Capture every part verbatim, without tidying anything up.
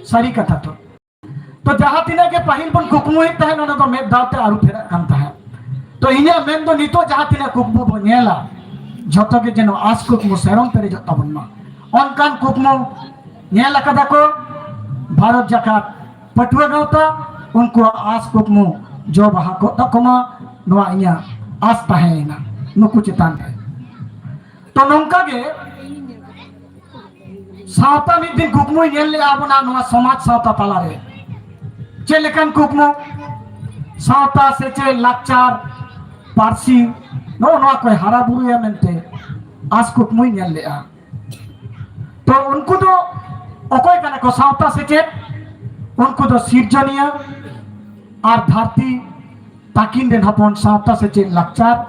ᱥᱟᱹᱨᱤ ᱠᱟᱛᱷᱟ ᱛᱚ᱾ ᱛᱚ ᱡᱟᱦᱟᱸ ᱛᱤᱱᱟᱹᱜ ᱜᱮ ᱯᱟᱹᱦᱤᱞ ᱵᱚᱱ ᱠᱩᱠᱢᱩᱭᱮᱫ ᱛᱟᱦᱮᱸᱫ, ᱚᱱᱟ ᱫᱚ ᱢᱮᱫ ᱫᱟᱣ ᱛᱮ ᱟᱹᱨᱩ ᱯᱷᱮᱨᱟᱜ ᱠᱟᱱ ᱛᱟᱦᱮᱸᱫ᱾ ᱛᱚ ᱤᱧᱟᱹᱜ ᱢᱮᱱ ᱫᱚ, ᱱᱤᱛᱚᱜ ᱡᱟᱦᱟᱸ ᱛᱤᱱᱟᱹᱜ ᱠᱩᱠᱢᱩ ᱵᱚᱱ ᱧᱮᱞᱟ, ᱡᱷᱚᱛᱚ ᱜᱮ ᱡᱮᱱᱚ ᱟᱸᱥ ᱠᱩᱠᱢᱩ ᱥᱮᱨᱚᱢ ᱯᱮᱨᱮᱡᱚᱜ ᱛᱟᱵᱚᱱ ᱢᱟ᱾ ᱚᱱᱠᱟᱱ ᱠᱩᱠᱢᱩ ᱧᱮᱞ ᱟᱠᱟᱫᱟ ᱠᱚ ᱵᱷᱟᱨᱚᱛ ᱡᱟᱠᱟᱛ ᱯᱟᱹᱴᱷᱩᱣᱟᱹ ᱜᱟᱶᱛᱟ, ᱩᱱᱠᱩᱣᱟᱜ ᱟᱸᱥ ᱠᱩᱠᱢᱩ ᱡᱚ ᱵᱟᱦᱟ ᱠᱚᱜ ᱛᱟᱠᱚ ᱢᱟ, ᱱᱚᱣᱟ ᱤᱧᱟᱹᱜ ᱟᱸᱥ ᱛᱟᱦᱮᱸᱭᱮᱱᱟ ᱱᱩᱠᱩ ᱪᱮᱛᱟᱱ ᱨᱮ᱾ ᱛᱚ ᱱᱚᱝᱠᱟ ᱜᱮ ᱥᱟᱶᱛᱟ ᱢᱤᱫ ᱫᱤᱱ ᱠᱩᱠᱢᱩᱭ ᱧᱮᱞ ᱞᱮᱜᱼᱟ ᱟᱵᱚᱱᱟᱜ ᱱᱚᱣᱟ ᱥᱚᱢᱟᱡᱽ ᱥᱟᱶᱛᱟ ᱛᱟᱞᱟᱨᱮ᱾ ᱪᱮᱫ ᱞᱮᱠᱟᱱ ᱠᱩᱠᱢᱩ? ᱥᱟᱶᱛᱟ, ᱥᱮᱪᱮᱫ, ᱞᱟᱠᱪᱟᱨ, ᱯᱟᱹᱨᱥᱤ, ᱱᱚᱜᱼᱚ ᱱᱚᱣᱟ ᱠᱚᱭ ᱦᱟᱨᱟ ᱵᱩᱨᱩᱭᱟ ᱢᱮᱱᱛᱮ ᱟᱸᱥ ᱠᱩᱠᱢᱩᱭ ᱧᱮᱞ ᱞᱮᱜᱼᱟ᱾ ᱛᱚ ᱩᱱᱠᱩ ᱫᱚ ᱚᱠᱚᱭ ᱠᱟᱱᱟ ᱠᱚ? ᱥᱟᱶᱛᱟ ᱥᱮᱪᱮᱫ, ᱩᱱᱠᱩ ᱫᱚ ᱥᱤᱨᱡᱚᱱᱤᱭᱟᱹ ᱟᱨ ᱫᱷᱟᱹᱨᱛᱤ ᱛᱟᱹᱠᱤᱱ ᱨᱮᱱ ᱦᱚᱯᱚᱱ, ᱥᱟᱶᱛᱟ ᱥᱮᱪᱮᱫ ᱞᱟᱠᱪᱟᱨ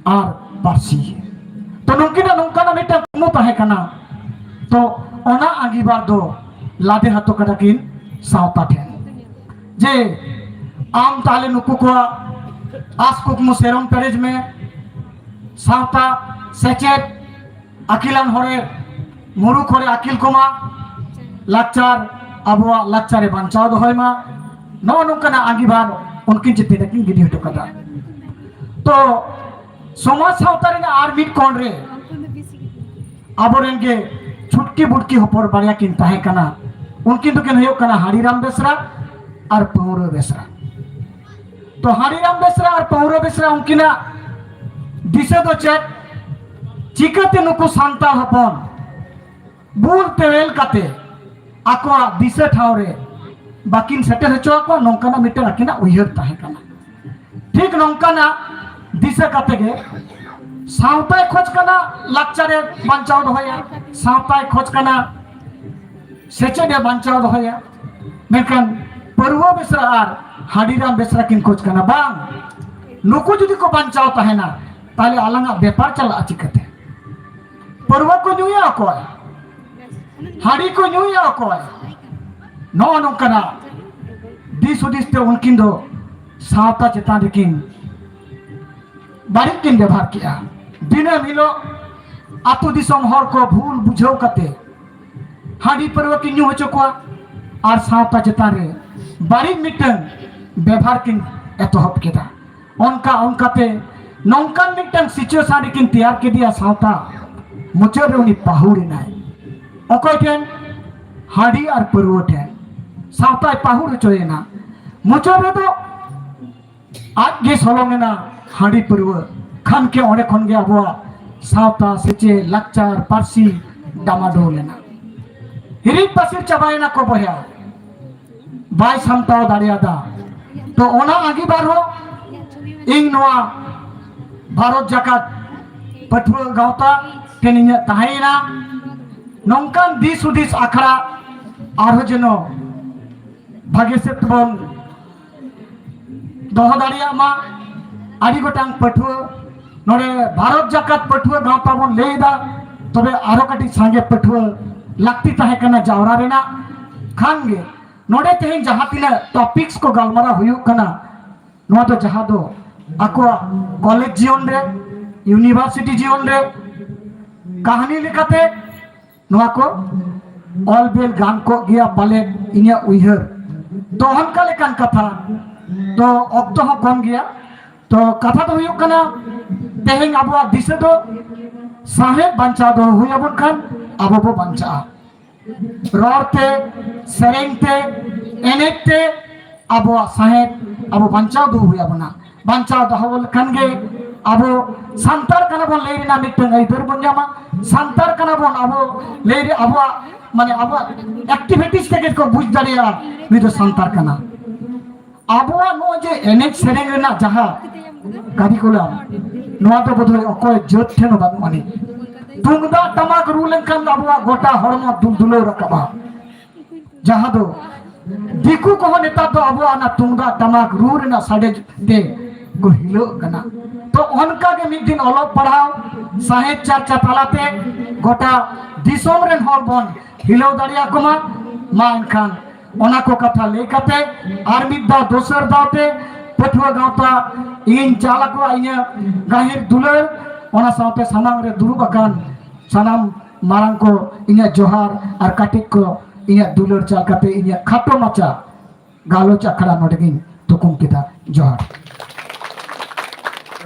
ᱟᱨ ᱯᱟᱹᱨᱥᱤ᱾ ᱛᱚ ᱱᱩᱠᱤᱱᱟᱜ ᱱᱚᱝᱠᱟᱱᱟᱜ ᱢᱤᱫᱴᱟᱝ ᱠᱩᱠᱢᱩ ᱛᱟᱦᱮᱸ ᱠᱟᱱᱟ᱾ ᱛᱚ ᱚᱱᱟ ᱟᱸᱜᱤᱵᱷᱟᱨ ᱫᱚ ᱞᱟᱫᱮ ᱦᱚᱴᱚ ᱠᱟᱫᱟ ᱠᱤᱱ ᱥᱟᱶᱛᱟ ᱴᱷᱮᱱ, ᱡᱮ ᱟᱢ ᱛᱟᱦᱞᱮ ᱱᱩᱠᱩ ᱠᱚᱣᱟᱜ ᱟᱸᱥ ᱠᱩᱠᱢᱩ ᱥᱮᱨᱚᱢ ᱯᱮᱨᱮᱡ ᱢᱮ, ᱥᱟᱶᱛᱟ ᱥᱮᱪᱮᱫ ᱟᱹᱠᱤᱞᱟᱱ ᱦᱚᱲᱮ ᱢᱩᱨᱩᱠ ᱦᱚᱲᱮ ᱟᱹᱠᱤᱞ ᱠᱚᱢᱟ, ᱞᱟᱠᱪᱟᱨ, ᱟᱵᱚᱣᱟᱜ ᱞᱟᱠᱪᱟᱨᱮ ᱵᱟᱧᱪᱟᱣ ᱫᱚᱦᱚᱭ ᱢᱟ᱾ ᱱᱚᱜᱼᱚ ᱱᱚᱝᱠᱟᱱᱟᱜ ᱟᱸᱜᱤᱵᱷᱟᱨ ᱩᱱᱠᱤᱱ ᱪᱮᱛᱟᱱ ᱨᱮᱠᱤᱱ ᱜᱤᱰᱤ ᱦᱚᱴᱚ ᱠᱟᱫᱟ᱾ ᱛᱚ ᱥᱚᱢᱟᱡᱽ ᱥᱟᱶᱛᱟ ᱨᱮᱱᱟᱜ ᱟᱨ ᱢᱤᱫ ᱠᱚᱬ ᱨᱮ ᱟᱵᱚᱨᱮᱱ ᱜᱮ ᱪᱷᱩᱴᱠᱤ ᱵᱩᱴᱠᱤ ᱦᱚᱯᱚᱱ ᱵᱟᱨᱭᱟ ᱠᱤᱱ ᱛᱟᱦᱮᱸ ᱠᱟᱱᱟ᱾ ᱩᱱᱠᱤᱱ ᱫᱚᱠᱤᱱ ᱦᱩᱭᱩᱜ ᱠᱟᱱᱟ ᱦᱟᱹᱲᱤᱨᱟᱢ ᱵᱮᱥᱨᱟ ᱟᱨ ᱯᱟᱹᱣᱨᱟᱹ ᱵᱮᱥᱨᱟ᱾ ᱛᱚ ᱦᱟᱹᱲᱤᱨᱟᱢ ᱵᱮᱥᱨᱟ ᱟᱨ ᱯᱟᱹᱣᱨᱟᱹ ᱵᱮᱥᱨᱟ ᱩᱱᱠᱤᱱᱟᱜ ᱫᱤᱥᱟᱹ ᱫᱚ ᱪᱮᱫ? ᱪᱤᱠᱟᱹᱛᱮ ᱱᱩᱠᱩ ᱥᱟᱱᱛᱟᱲ ᱦᱚᱯᱚᱱ ᱵᱩᱞ ᱛᱮᱣᱮᱞ ᱠᱟᱛᱮ ᱟᱠᱚᱣᱟᱜ ᱫᱤᱥᱟᱹ ᱴᱷᱟᱶ ᱨᱮ ᱵᱟᱹᱠᱤᱱ ᱥᱮᱴᱮᱨ ᱦᱚᱪᱚ ᱟᱠᱚᱣᱟ, ᱱᱚᱝᱠᱟᱱᱟᱜ ᱢᱤᱫᱴᱟᱝ ᱟᱹᱠᱤᱱᱟᱜ ᱩᱭᱦᱟᱹᱨ ᱛᱟᱦᱮᱸ ᱠᱟᱱᱟ᱾ ᱴᱷᱤᱠ ᱱᱚᱝᱠᱟᱱᱟᱜ ᱫᱤᱥᱟᱹ ᱠᱟᱛᱮ ᱜᱮ ᱥᱟᱶᱛᱟᱭ ᱠᱷᱚᱡᱽ ᱠᱟᱱᱟ, ᱞᱟᱠᱪᱟᱨᱮ ᱵᱟᱧᱪᱟᱣ ᱫᱚᱦᱚᱭᱟ, ᱥᱟᱶᱛᱟᱭ ᱠᱷᱚᱡᱽ ᱠᱟᱱᱟ, ᱥᱮᱪᱮᱫ ᱮ ᱵᱟᱧᱪᱟᱣ ᱫᱚᱦᱚᱭᱟ᱾ ᱢᱮᱱᱠᱷᱟᱱ ᱯᱟᱹᱨᱣᱟᱹ ᱵᱮᱥᱨᱟ ᱟᱨ ᱦᱟᱹᱰᱤᱨᱟᱢ ᱵᱮᱥᱨᱟ ᱠᱤᱱ ᱠᱷᱚᱡᱽ ᱠᱟᱱᱟ, ᱵᱟᱝ, ᱱᱩᱠᱩ ᱡᱩᱫᱤ ᱠᱚ ᱵᱟᱧᱪᱟᱣ ᱛᱟᱦᱮᱱᱟ, ᱛᱟᱦᱞᱮ ᱟᱞᱟᱝᱟᱜ ᱵᱮᱯᱟᱨ ᱪᱟᱞᱟᱜᱼᱟ ᱪᱤᱠᱟᱹᱛᱮ? ᱯᱟᱹᱨᱣᱟᱹ ᱠᱚ ᱧᱩᱭᱟ ᱚᱠᱚᱭ? ᱦᱟᱹᱰᱤ ᱠᱚ ᱧᱩᱭᱟ ᱚᱠᱚᱭ? ᱱᱚᱜᱼᱚ ᱱᱚᱝᱠᱟᱱᱟᱜ ᱫᱤᱥ ᱦᱩᱫᱤᱥ ᱛᱮ ᱩᱱᱠᱤᱱ ᱫᱚ ᱥᱟᱶᱛᱟ ᱪᱮᱛᱟᱱ ᱨᱮᱠᱤᱱ ᱵᱟᱹᱲᱤᱡ ᱠᱤᱱ ᱵᱮᱵᱷᱟᱨ ᱠᱮᱜᱼᱟ᱾ ᱫᱤᱱᱟᱹᱢ ᱦᱤᱞᱳᱜ ᱟᱹᱛᱩ ᱫᱤᱥᱚᱢ ᱦᱚᱲ ᱠᱚ ᱵᱷᱩᱞ ᱵᱩᱡᱷᱟᱹᱣ ᱠᱟᱛᱮ ᱦᱟᱺᱰᱤ ᱯᱟᱹᱨᱣᱟᱹ ᱠᱤᱱ ᱧᱩ ᱦᱚᱪᱚ ᱠᱚᱣᱟ ᱟᱨ ᱥᱟᱶᱛᱟ ᱪᱮᱛᱟᱱ ᱨᱮ ᱵᱟᱹᱲᱤᱡ ᱢᱤᱫᱴᱟᱝ ᱵᱮᱵᱷᱟᱨ ᱠᱤᱱ ᱮᱛᱚᱦᱚᱵ ᱠᱮᱫᱟ᱾ ᱚᱱᱠᱟ ᱚᱱᱠᱟᱛᱮ ᱱᱚᱝᱠᱟᱱ ᱢᱤᱫᱴᱟᱝ situation ᱨᱮᱠᱤᱱ ᱛᱮᱭᱟᱨ ᱠᱮᱫᱮᱭᱟ ᱥᱟᱶᱛᱟ, ᱢᱩᱪᱟᱹᱫ ᱨᱮ ᱩᱱᱤ ᱯᱟᱹᱦᱩᱲ ᱮᱱᱟᱭ᱾ ᱚᱠᱚᱭ ᱴᱷᱮᱱ? ᱦᱟᱺᱰᱤ ᱟᱨ ᱯᱟᱹᱨᱣᱟᱹ ᱴᱷᱮᱱ᱾ ᱥᱟᱶᱛᱟᱭ ᱯᱟᱹᱦᱩᱲ ᱦᱚᱪᱚᱭᱮᱱᱟ᱾ ᱢᱩᱪᱟᱹᱫ ᱨᱮᱫᱚ ᱟᱡ ᱜᱮ ᱥᱚᱞᱚᱝ ᱮᱱᱟ ᱦᱟᱺᱰᱤ ᱯᱟᱹᱨᱣᱟᱹ᱾ ᱠᱷᱟᱱ ᱜᱮ ᱚᱸᱰᱮ ᱠᱷᱚᱱ ᱜᱮ ᱟᱵᱚᱣᱟᱜ ᱥᱟᱶᱛᱟ, ᱥᱮᱪᱮᱫ, ᱞᱟᱠᱪᱟᱨ, ᱯᱟᱹᱨᱥᱤ ᱰᱟᱢᱟᱰᱳᱞ ᱮᱱᱟ᱾ ᱦᱤᱨᱤᱡ ᱯᱟᱹᱥᱤᱨ ᱪᱟᱵᱟᱭᱮᱱᱟ ᱠᱚ ᱵᱚᱭᱦᱟ, ᱵᱟᱭ ᱥᱟᱢᱴᱟᱣ ᱫᱟᱲᱮᱭᱟᱫᱟ᱾ ᱛᱚ ᱚᱱᱟ ᱟᱸᱜᱤᱵᱷᱟᱨ ᱦᱚᱸ ᱤᱧ ᱱᱚᱣᱟ ᱵᱷᱟᱨᱚᱛ ᱡᱟᱠᱟᱛ ᱯᱟᱹᱴᱷᱩᱣᱟᱹ ᱜᱟᱶᱛᱟ ᱴᱷᱮᱱ ᱤᱧᱟᱹᱜ ᱛᱟᱦᱮᱸᱭᱮᱱᱟ᱾ ᱱᱚᱝᱠᱟᱱ ᱫᱤᱥ ᱦᱩᱫᱤᱥ ᱟᱠᱷᱲᱟ ᱟᱨᱦᱚᱸ ᱡᱮᱱᱚ ᱵᱷᱟᱜᱮ ᱥᱮᱫ ᱛᱮᱵᱚᱱ ᱫᱚᱦᱚ ᱫᱟᱲᱮᱭᱟᱜ ᱢᱟ᱾ ᱟᱹᱰᱤ ᱜᱚᱴᱟᱝ ᱯᱟᱹᱴᱷᱩᱣᱟᱹ ᱱᱚᱰᱮ ᱵᱷᱟᱨᱚᱛ ᱡᱟᱠᱟᱛ ᱯᱟᱹᱴᱷᱩᱣᱟᱹ ᱜᱟᱶᱛᱟ ᱵᱚᱱ ᱞᱟᱹᱭ ᱮᱫᱟ, ᱛᱚᱵᱮ ᱟᱨᱚ ᱠᱟᱹᱴᱤᱡ ᱥᱟᱸᱜᱮ ᱯᱟᱹᱴᱷᱩᱣᱟᱹ ᱞᱟᱹᱠᱛᱤ ᱛᱟᱦᱮᱸ ᱠᱟᱱᱟ ᱡᱟᱣᱨᱟ ᱨᱮᱱᱟᱜ᱾ ᱠᱷᱟᱱ ᱜᱮ ᱱᱚᱰᱮ ᱛᱮᱦᱮᱧ ᱡᱟᱦᱟᱸ ᱛᱤᱱᱟᱹᱜ topics ᱠᱚ ᱜᱟᱞᱢᱟᱨᱟᱣ ᱦᱩᱭᱩᱜ ᱠᱟᱱᱟ, ᱱᱚᱣᱟ ᱫᱚ ᱡᱟᱦᱟᱸ ᱫᱚ ᱟᱠᱚᱣᱟᱜ ᱠᱚᱞᱮᱡᱽ ᱡᱤᱭᱚᱱ ᱨᱮ, university ᱡᱤᱭᱚᱱ ᱨᱮ ᱠᱟᱹᱦᱱᱤ ᱞᱮᱠᱟᱛᱮ ᱱᱚᱣᱟ ᱠᱚ ᱚᱞ ᱵᱮᱞ ᱜᱟᱱ ᱠᱚᱜ ᱜᱮᱭᱟ ᱯᱟᱞᱮᱫ, ᱤᱧᱟᱹᱜ ᱩᱭᱦᱟᱹᱨ᱾ ᱛᱚ ᱚᱱᱠᱟ ᱞᱮᱠᱟᱱ ᱠᱟᱛᱷᱟ᱾ ᱛᱚ ᱚᱠᱛᱚ ᱦᱚᱸ ᱠᱚᱢ ᱜᱮᱭᱟ᱾ ᱛᱚ ᱠᱟᱛᱷᱟ ᱫᱚ ᱦᱩᱭᱩᱜ ᱠᱟᱱᱟ, ᱛᱮᱦᱮᱧ ᱟᱵᱚᱣᱟᱜ ᱫᱤᱥᱟᱹ ᱫᱚ ᱥᱟᱶᱦᱮᱫ ᱵᱟᱧᱪᱟᱣ ᱫᱚᱦᱚ ᱦᱩᱭ ᱟᱵᱚᱱ ᱠᱷᱟᱱ ᱟᱵᱚ ᱵᱚ ᱵᱟᱧᱪᱟᱜᱼᱟ᱾ ᱨᱚᱲ ᱛᱮ, ᱥᱮᱨᱮᱧ ᱛᱮ, ᱮᱱᱮᱡ ᱛᱮ ᱟᱵᱚᱣᱟᱜ ᱥᱟᱶᱦᱮᱫ ᱟᱵᱚ ᱵᱟᱧᱪᱟᱣ ᱫᱚᱦᱚ ᱦᱩᱭ ᱟᱵᱚᱱᱟ᱾ ᱵᱟᱧᱪᱟᱣ ᱫᱚᱦᱚ ᱞᱮᱠᱷᱟᱱ ᱜᱮ ᱟᱵᱚ ᱥᱟᱱᱛᱟᱲ ᱠᱟᱱᱟ ᱵᱚᱱ ᱞᱟᱹᱭ ᱨᱮᱱᱟᱜ ᱢᱤᱫᱴᱟᱝ ᱟᱹᱭᱫᱟᱹᱨ ᱵᱚᱱ ᱧᱟᱢᱟ᱾ ᱥᱟᱱᱛᱟᱲ ᱠᱟᱱᱟ ᱵᱚᱱ ᱟᱵᱚ ᱞᱟᱹᱭ ᱨᱮ ᱟᱵᱚᱣᱟᱜ, ᱢᱟᱱᱮ, ᱟᱵᱚᱣᱟᱜ activities ᱛᱮᱜᱮ ᱠᱚ ᱵᱩᱡᱽ ᱫᱟᱲᱮᱭᱟᱜᱼᱟ ᱱᱩᱭ ᱫᱚ ᱥᱟᱱᱛᱟᱲ ᱠᱟᱱᱟ᱾ ᱟᱵᱚᱣᱟᱜ ᱱᱚᱜᱼᱚᱭ ᱡᱮ ᱮᱱᱮᱡ ᱥᱮᱨᱮᱧ ᱨᱮᱱᱟᱜ ᱡᱟᱦᱟᱸ curriculum, ᱱᱚᱣᱟ ᱫᱚ ᱵᱳᱫᱷᱚᱭ ᱚᱠᱚᱭ ᱡᱟᱹᱛ ᱴᱷᱮᱱ ᱦᱚᱸ ᱵᱟᱹᱱᱩᱜ ᱟᱹᱱᱤᱡ᱾ ᱛᱩᱢᱫᱟᱜ ᱴᱟᱢᱟᱠ ᱨᱩ ᱞᱮᱱᱠᱷᱟᱱ ᱫᱚ ᱟᱵᱚᱣᱟᱜ ᱜᱚᱴᱟ ᱦᱚᱲᱢᱚ ᱫᱩᱞ ᱫᱩᱞᱟᱹᱣ ᱨᱟᱠᱟᱵᱼᱟ᱾ ᱡᱟᱦᱟᱸ ᱫᱚ ᱫᱤᱠᱩ ᱠᱚᱦᱚᱸ ᱱᱮᱛᱟᱨ ᱫᱚ ᱟᱵᱚᱣᱟᱜ ᱚᱱᱟ ᱛᱩᱢᱫᱟᱜ ᱴᱟᱢᱟᱠ ᱨᱩ ᱨᱮᱱᱟᱜ ᱥᱟᱰᱮ ᱛᱮ ᱠᱚ ᱦᱤᱞᱟᱹᱜ ᱠᱟᱱᱟ᱾ ᱛᱚ ᱚᱱᱠᱟ ᱜᱮ ᱢᱤᱫ ᱫᱤᱱ ᱚᱞᱚᱜ ᱯᱟᱲᱦᱟᱣ, ᱥᱟᱶᱦᱮᱫ ᱪᱟᱨᱪᱟ ᱛᱟᱞᱟᱛᱮ ᱜᱚᱴᱟ ᱫᱤᱥᱚᱢ ᱨᱮᱱ ᱦᱚᱲ ᱵᱚᱱ ᱦᱤᱞᱟᱹᱣ ᱫᱟᱲᱮᱭᱟᱠᱚ ᱢᱟ᱾ ᱢᱟ ᱮᱱᱠᱷᱟᱱ ᱚᱱᱟ ᱠᱚ ᱠᱟᱛᱷᱟ ᱞᱟᱹᱭ ᱠᱟᱛᱮ ᱟᱨ ᱢᱤᱫ ᱫᱷᱟᱣ ᱫᱚᱥᱟᱨ ᱫᱷᱟᱣ ᱛᱮ ᱯᱟᱹᱴᱷᱩᱣᱟᱹ ᱜᱟᱶᱛᱟ ᱤᱧ ᱪᱟᱞ ᱟᱠᱚᱣᱟ ᱤᱧᱟᱹᱜ ᱜᱟᱹᱦᱤᱨ ᱫᱩᱞᱟᱹᱲ, ᱚᱱᱟ ᱥᱟᱶᱛᱮ ᱥᱟᱢᱟᱝ ᱨᱮ ᱫᱩᱲᱩᱵ ᱟᱠᱟᱱ ᱥᱟᱱᱟᱢ ᱢᱟᱨᱟᱝ ᱠᱚ ᱤᱧᱟᱹᱜ ᱡᱚᱦᱟᱨ ᱟᱨ ᱠᱟᱹᱴᱤᱡ ᱠᱚ ᱤᱧᱟᱹᱜ ᱫᱩᱞᱟᱹᱲ ᱪᱟᱞ ᱠᱟᱛᱮ ᱤᱧᱟᱹᱜ ᱠᱷᱟᱴᱚ ᱢᱟᱪᱷᱟ ᱜᱟᱞᱚᱪ ᱟᱠᱷᱲᱟ ᱱᱚᱰᱮ ᱜᱤᱧ ᱛᱩᱠᱩᱢ ᱠᱮᱫᱟ᱾ ᱡᱚᱦᱟᱨ᱾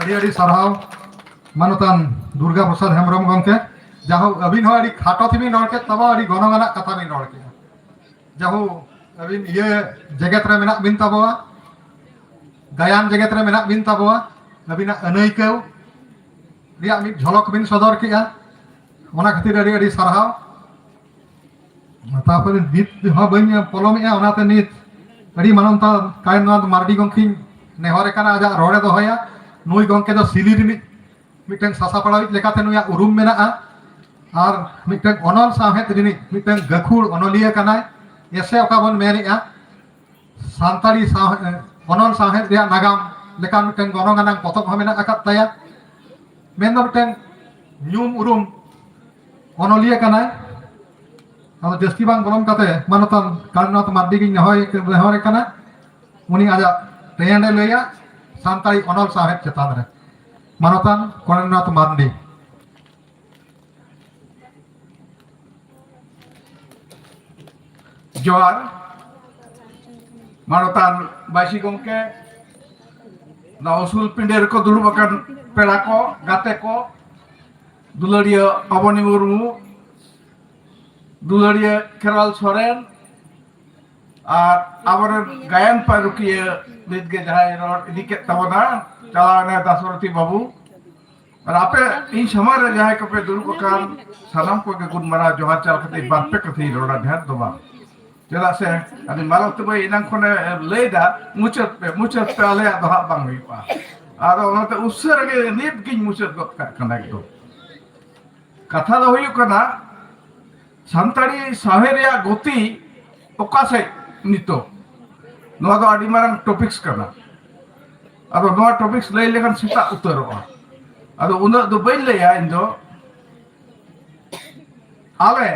ᱟᱹᱰᱤ ᱟᱹᱰᱤ ᱥᱟᱨᱦᱟᱣ ᱢᱟᱱᱚᱛᱟᱱ ᱫᱩᱨᱜᱟ ᱯᱨᱚᱥᱟᱫᱽ ᱦᱮᱢᱵᱨᱚᱢ ᱜᱚᱢᱠᱮ᱾ ᱡᱟᱦᱳᱠ, ᱟᱹᱵᱤᱱ ᱦᱚᱸ ᱟᱹᱰᱤ ᱠᱷᱟᱴᱚ ᱛᱮᱵᱤᱱ ᱨᱚᱲ ᱠᱮᱫ ᱛᱟᱵᱚ, ᱟᱹᱰᱤ ᱜᱚᱱᱚᱝ ᱟᱱᱟᱜ ᱠᱟᱛᱷᱟ ᱵᱤᱱ ᱨᱚᱲ ᱠᱮᱫᱟ᱾ ᱡᱟᱦᱳᱠ, ᱟᱹᱵᱤᱱ ᱤᱭᱟᱹ ᱡᱮᱜᱮᱛ ᱨᱮ ᱢᱮᱱᱟᱜ ᱵᱤᱱ ᱛᱟᱵᱚᱣᱟ, ᱜᱟᱭᱟᱱ ᱡᱮᱜᱮᱛ ᱨᱮ ᱢᱮᱱᱟᱜ ᱵᱤᱱ ᱛᱟᱵᱚᱣᱟ, ᱟᱹᱵᱤᱱᱟᱜ ᱟᱹᱱᱟᱹᱭᱠᱟᱹᱣ ᱨᱮᱭᱟᱜ ᱢᱤᱫ ᱡᱷᱚᱞᱚᱠ ᱵᱤᱱ ᱥᱚᱫᱚᱨ ᱠᱮᱜᱼᱟ᱾ ᱚᱱᱟ ᱠᱷᱟᱹᱛᱤᱨ ᱟᱹᱰᱤ ᱟᱹᱰᱤ ᱥᱟᱨᱦᱟᱣ᱾ ᱛᱟᱨᱯᱚᱨᱮ ᱱᱤᱛ ᱦᱚᱸ ᱵᱟᱹᱧ ᱯᱚᱞᱚᱢᱮᱜᱼᱟ, ᱚᱱᱟᱛᱮ ᱱᱤᱛ ᱟᱹᱰᱤ ᱢᱟᱱᱚᱛ ᱠᱟᱭᱱᱟᱛᱷ ᱢᱟᱨᱰᱤ ᱜᱚᱢᱠᱮᱧ ᱱᱮᱦᱚᱨᱮ ᱠᱟᱱᱟ, ᱟᱡᱟᱜ ᱨᱚᱲᱮ ᱫᱚᱦᱚᱭᱟ᱾ ᱱᱩᱭ ᱜᱚᱢᱠᱮ ᱫᱚ ᱥᱤᱞᱤ ᱨᱤᱱᱤᱡ ᱢᱤᱫᱴᱟᱝ ᱥᱟᱥᱟᱯᱲᱟᱣᱤᱡ ᱞᱮᱠᱟᱛᱮ ᱱᱩᱭᱟᱜ ᱩᱨᱩᱢ ᱢᱮᱱᱟᱜᱼᱟ᱾ ᱟᱨ ᱢᱤᱫᱴᱟᱝ ᱚᱱᱚᱞ ᱥᱟᱶᱦᱮᱫ ᱨᱤᱱᱤᱡ ᱢᱤᱫᱴᱟᱝ ᱜᱟᱹᱠᱷᱩᱲ ᱚᱱᱚᱞᱤᱭᱟᱹ ᱠᱟᱱᱟᱭ᱾ ᱮᱥᱮ ᱚᱠᱟ ᱵᱚᱱ ᱢᱮᱱᱮᱜᱼᱟ, ᱥᱟᱱᱛᱟᱲᱤ ᱥᱟᱶ-, ᱚᱱᱚᱞ ᱥᱟᱶᱦᱮᱫ ᱨᱮᱭᱟᱜ ᱱᱟᱜᱟᱢ ᱞᱮᱠᱟᱱ ᱢᱤᱫᱴᱟᱝ ᱜᱚᱱᱚᱝ ᱟᱱᱟᱝ ᱯᱚᱛᱚᱵ ᱦᱚᱸ ᱢᱮᱱᱟᱜ ᱟᱠᱟᱫ ᱛᱟᱭᱟ᱾ ᱢᱮᱱᱫᱚ ᱢᱤᱫᱴᱟᱝ ᱧᱩᱢ ᱩᱨᱩᱢ ᱚᱱᱚᱞᱤᱭᱟᱹ ᱠᱟᱱᱟᱭ᱾ ᱟᱫᱚ ᱡᱟᱹᱥᱛᱤ ᱵᱟᱝ ᱵᱚᱞᱚᱱ ᱠᱟᱛᱮ ᱢᱟᱱᱚᱛᱟᱱ ᱠᱟᱞᱤᱱᱟᱛᱷ ᱢᱟᱨᱰᱤ ᱜᱤᱧ ᱱᱮᱦᱚᱨ, ᱱᱮᱦᱚᱨᱮ ᱠᱟᱱᱟ, ᱩᱱᱤ ᱟᱡᱟᱜ ᱛᱮᱭᱟᱱᱮ ᱞᱟᱹᱭᱟ ᱥᱟᱱᱛᱟᱲᱤ ᱚᱱᱚᱞ ᱥᱟᱶᱦᱮᱫ ᱪᱮᱛᱟᱱ ᱨᱮ᱾ ᱢᱟᱱᱚᱛᱟᱱ ᱠᱚᱨᱮᱱᱫᱨᱚᱱᱟᱛᱷ ᱢᱟᱨᱰᱤ᱾ ᱡᱚᱦᱟᱨ᱾ ᱢᱟᱱᱚᱛᱟᱱ ᱵᱟᱭᱥᱤ ᱜᱚᱢᱠᱮ, ᱱᱚᱣᱟ ᱩᱥᱩᱞ ᱯᱤᱸᱰᱟᱹ ᱨᱮᱠᱚ ᱫᱩᱲᱩᱵ ᱟᱠᱟᱱ ᱯᱮᱲᱟ ᱠᱚ, ᱜᱟᱛᱮ ᱠᱚ, ᱫᱩᱞᱟᱹᱲᱤᱭᱟᱹ ᱚᱵᱚᱱᱤ ᱢᱩᱨᱢᱩ, ᱫᱩᱞᱟᱹᱲᱤᱭᱟᱹ ᱠᱷᱮᱨᱣᱟᱞ ᱥᱚᱨᱮᱱ, ᱟᱨ ᱟᱵᱚᱨᱮᱱ ᱜᱟᱭᱟᱱ ᱯᱟᱹᱨᱩᱠᱷᱤᱭᱟᱹ ᱱᱤᱛᱜᱮ ᱡᱟᱦᱟᱸᱭ ᱨᱚᱲ ᱤᱫᱤ ᱠᱮᱫ ᱛᱟᱵᱚᱱᱟ, ᱪᱟᱞᱟᱣᱮᱱᱟᱭ ᱫᱟᱥᱨᱚᱛᱷᱤ ᱵᱟᱹᱵᱩ, ᱟᱨ ᱟᱯᱮ ᱤᱧ ᱥᱟᱢᱟᱝ ᱨᱮ ᱡᱟᱦᱟᱸᱭ ᱠᱚᱯᱮ ᱫᱩᱲᱩᱵ ᱟᱠᱟᱱ ᱥᱟᱱᱟᱢ ᱠᱚᱜᱮ ᱜᱩᱱ ᱢᱟᱱᱟᱣ ᱡᱚᱦᱟᱨ ᱪᱟᱞ ᱠᱟᱛᱮ ᱵᱟᱨ ᱯᱮ ᱠᱟᱛᱷᱟᱧ ᱨᱚᱲᱟ, ᱰᱷᱮᱨ ᱫᱚ ᱵᱟᱝ᱾ ᱪᱮᱫᱟᱜ ᱥᱮ ᱟᱹᱰᱤ ᱢᱟᱞᱚᱛ ᱛᱮ ᱵᱟᱹᱭ ᱮᱱᱟᱝ ᱠᱷᱚᱱᱮ ᱞᱟᱹᱭᱫᱟ, "ᱢᱩᱪᱟᱹᱫ ᱯᱮ, ᱢᱩᱪᱟᱹᱫ ᱯᱮ, ᱟᱞᱮᱭᱟᱜ ᱫᱚ ᱦᱟᱸᱜ ᱵᱟᱝ ᱦᱩᱭᱩᱜᱼᱟ᱾" ᱟᱫᱚ ᱚᱱᱟᱛᱮ ᱩᱥᱟᱹᱨᱟ ᱜᱮ ᱱᱤᱛ ᱜᱤᱧ ᱢᱩᱪᱟᱹᱫ ᱜᱚᱫ ᱠᱟᱜ ᱠᱟᱱᱟ ᱮᱠᱫᱚᱢ᱾ ᱠᱟᱛᱷᱟ ᱫᱚ ᱦᱩᱭᱩᱜ ᱠᱟᱱᱟ, ᱥᱟᱱᱛᱟᱲᱤ ᱥᱟᱶᱦᱮᱫ ᱨᱮᱭᱟᱜ ᱜᱚᱛᱤ ᱚᱠᱟ ᱥᱮᱫ ᱱᱤᱛᱚᱜ? ᱱᱚᱣᱟ ᱫᱚ ᱟᱹᱰᱤ ᱢᱟᱨᱟᱝ ᱴᱚᱯᱤᱠᱥ ᱠᱟᱱᱟ᱾ ᱟᱫᱚ ᱱᱚᱣᱟ ᱴᱚᱯᱤᱠᱥ ᱞᱟᱹᱭ ᱞᱮᱠᱷᱟᱱ ᱥᱮᱛᱟᱜ ᱩᱛᱟᱹᱨᱚᱜᱼᱟ᱾ ᱟᱫᱚ ᱩᱱᱟᱹᱜ ᱫᱚ ᱵᱟᱹᱧ ᱞᱟᱹᱭᱟ ᱤᱧ ᱫᱚ᱾ ᱟᱞᱮ,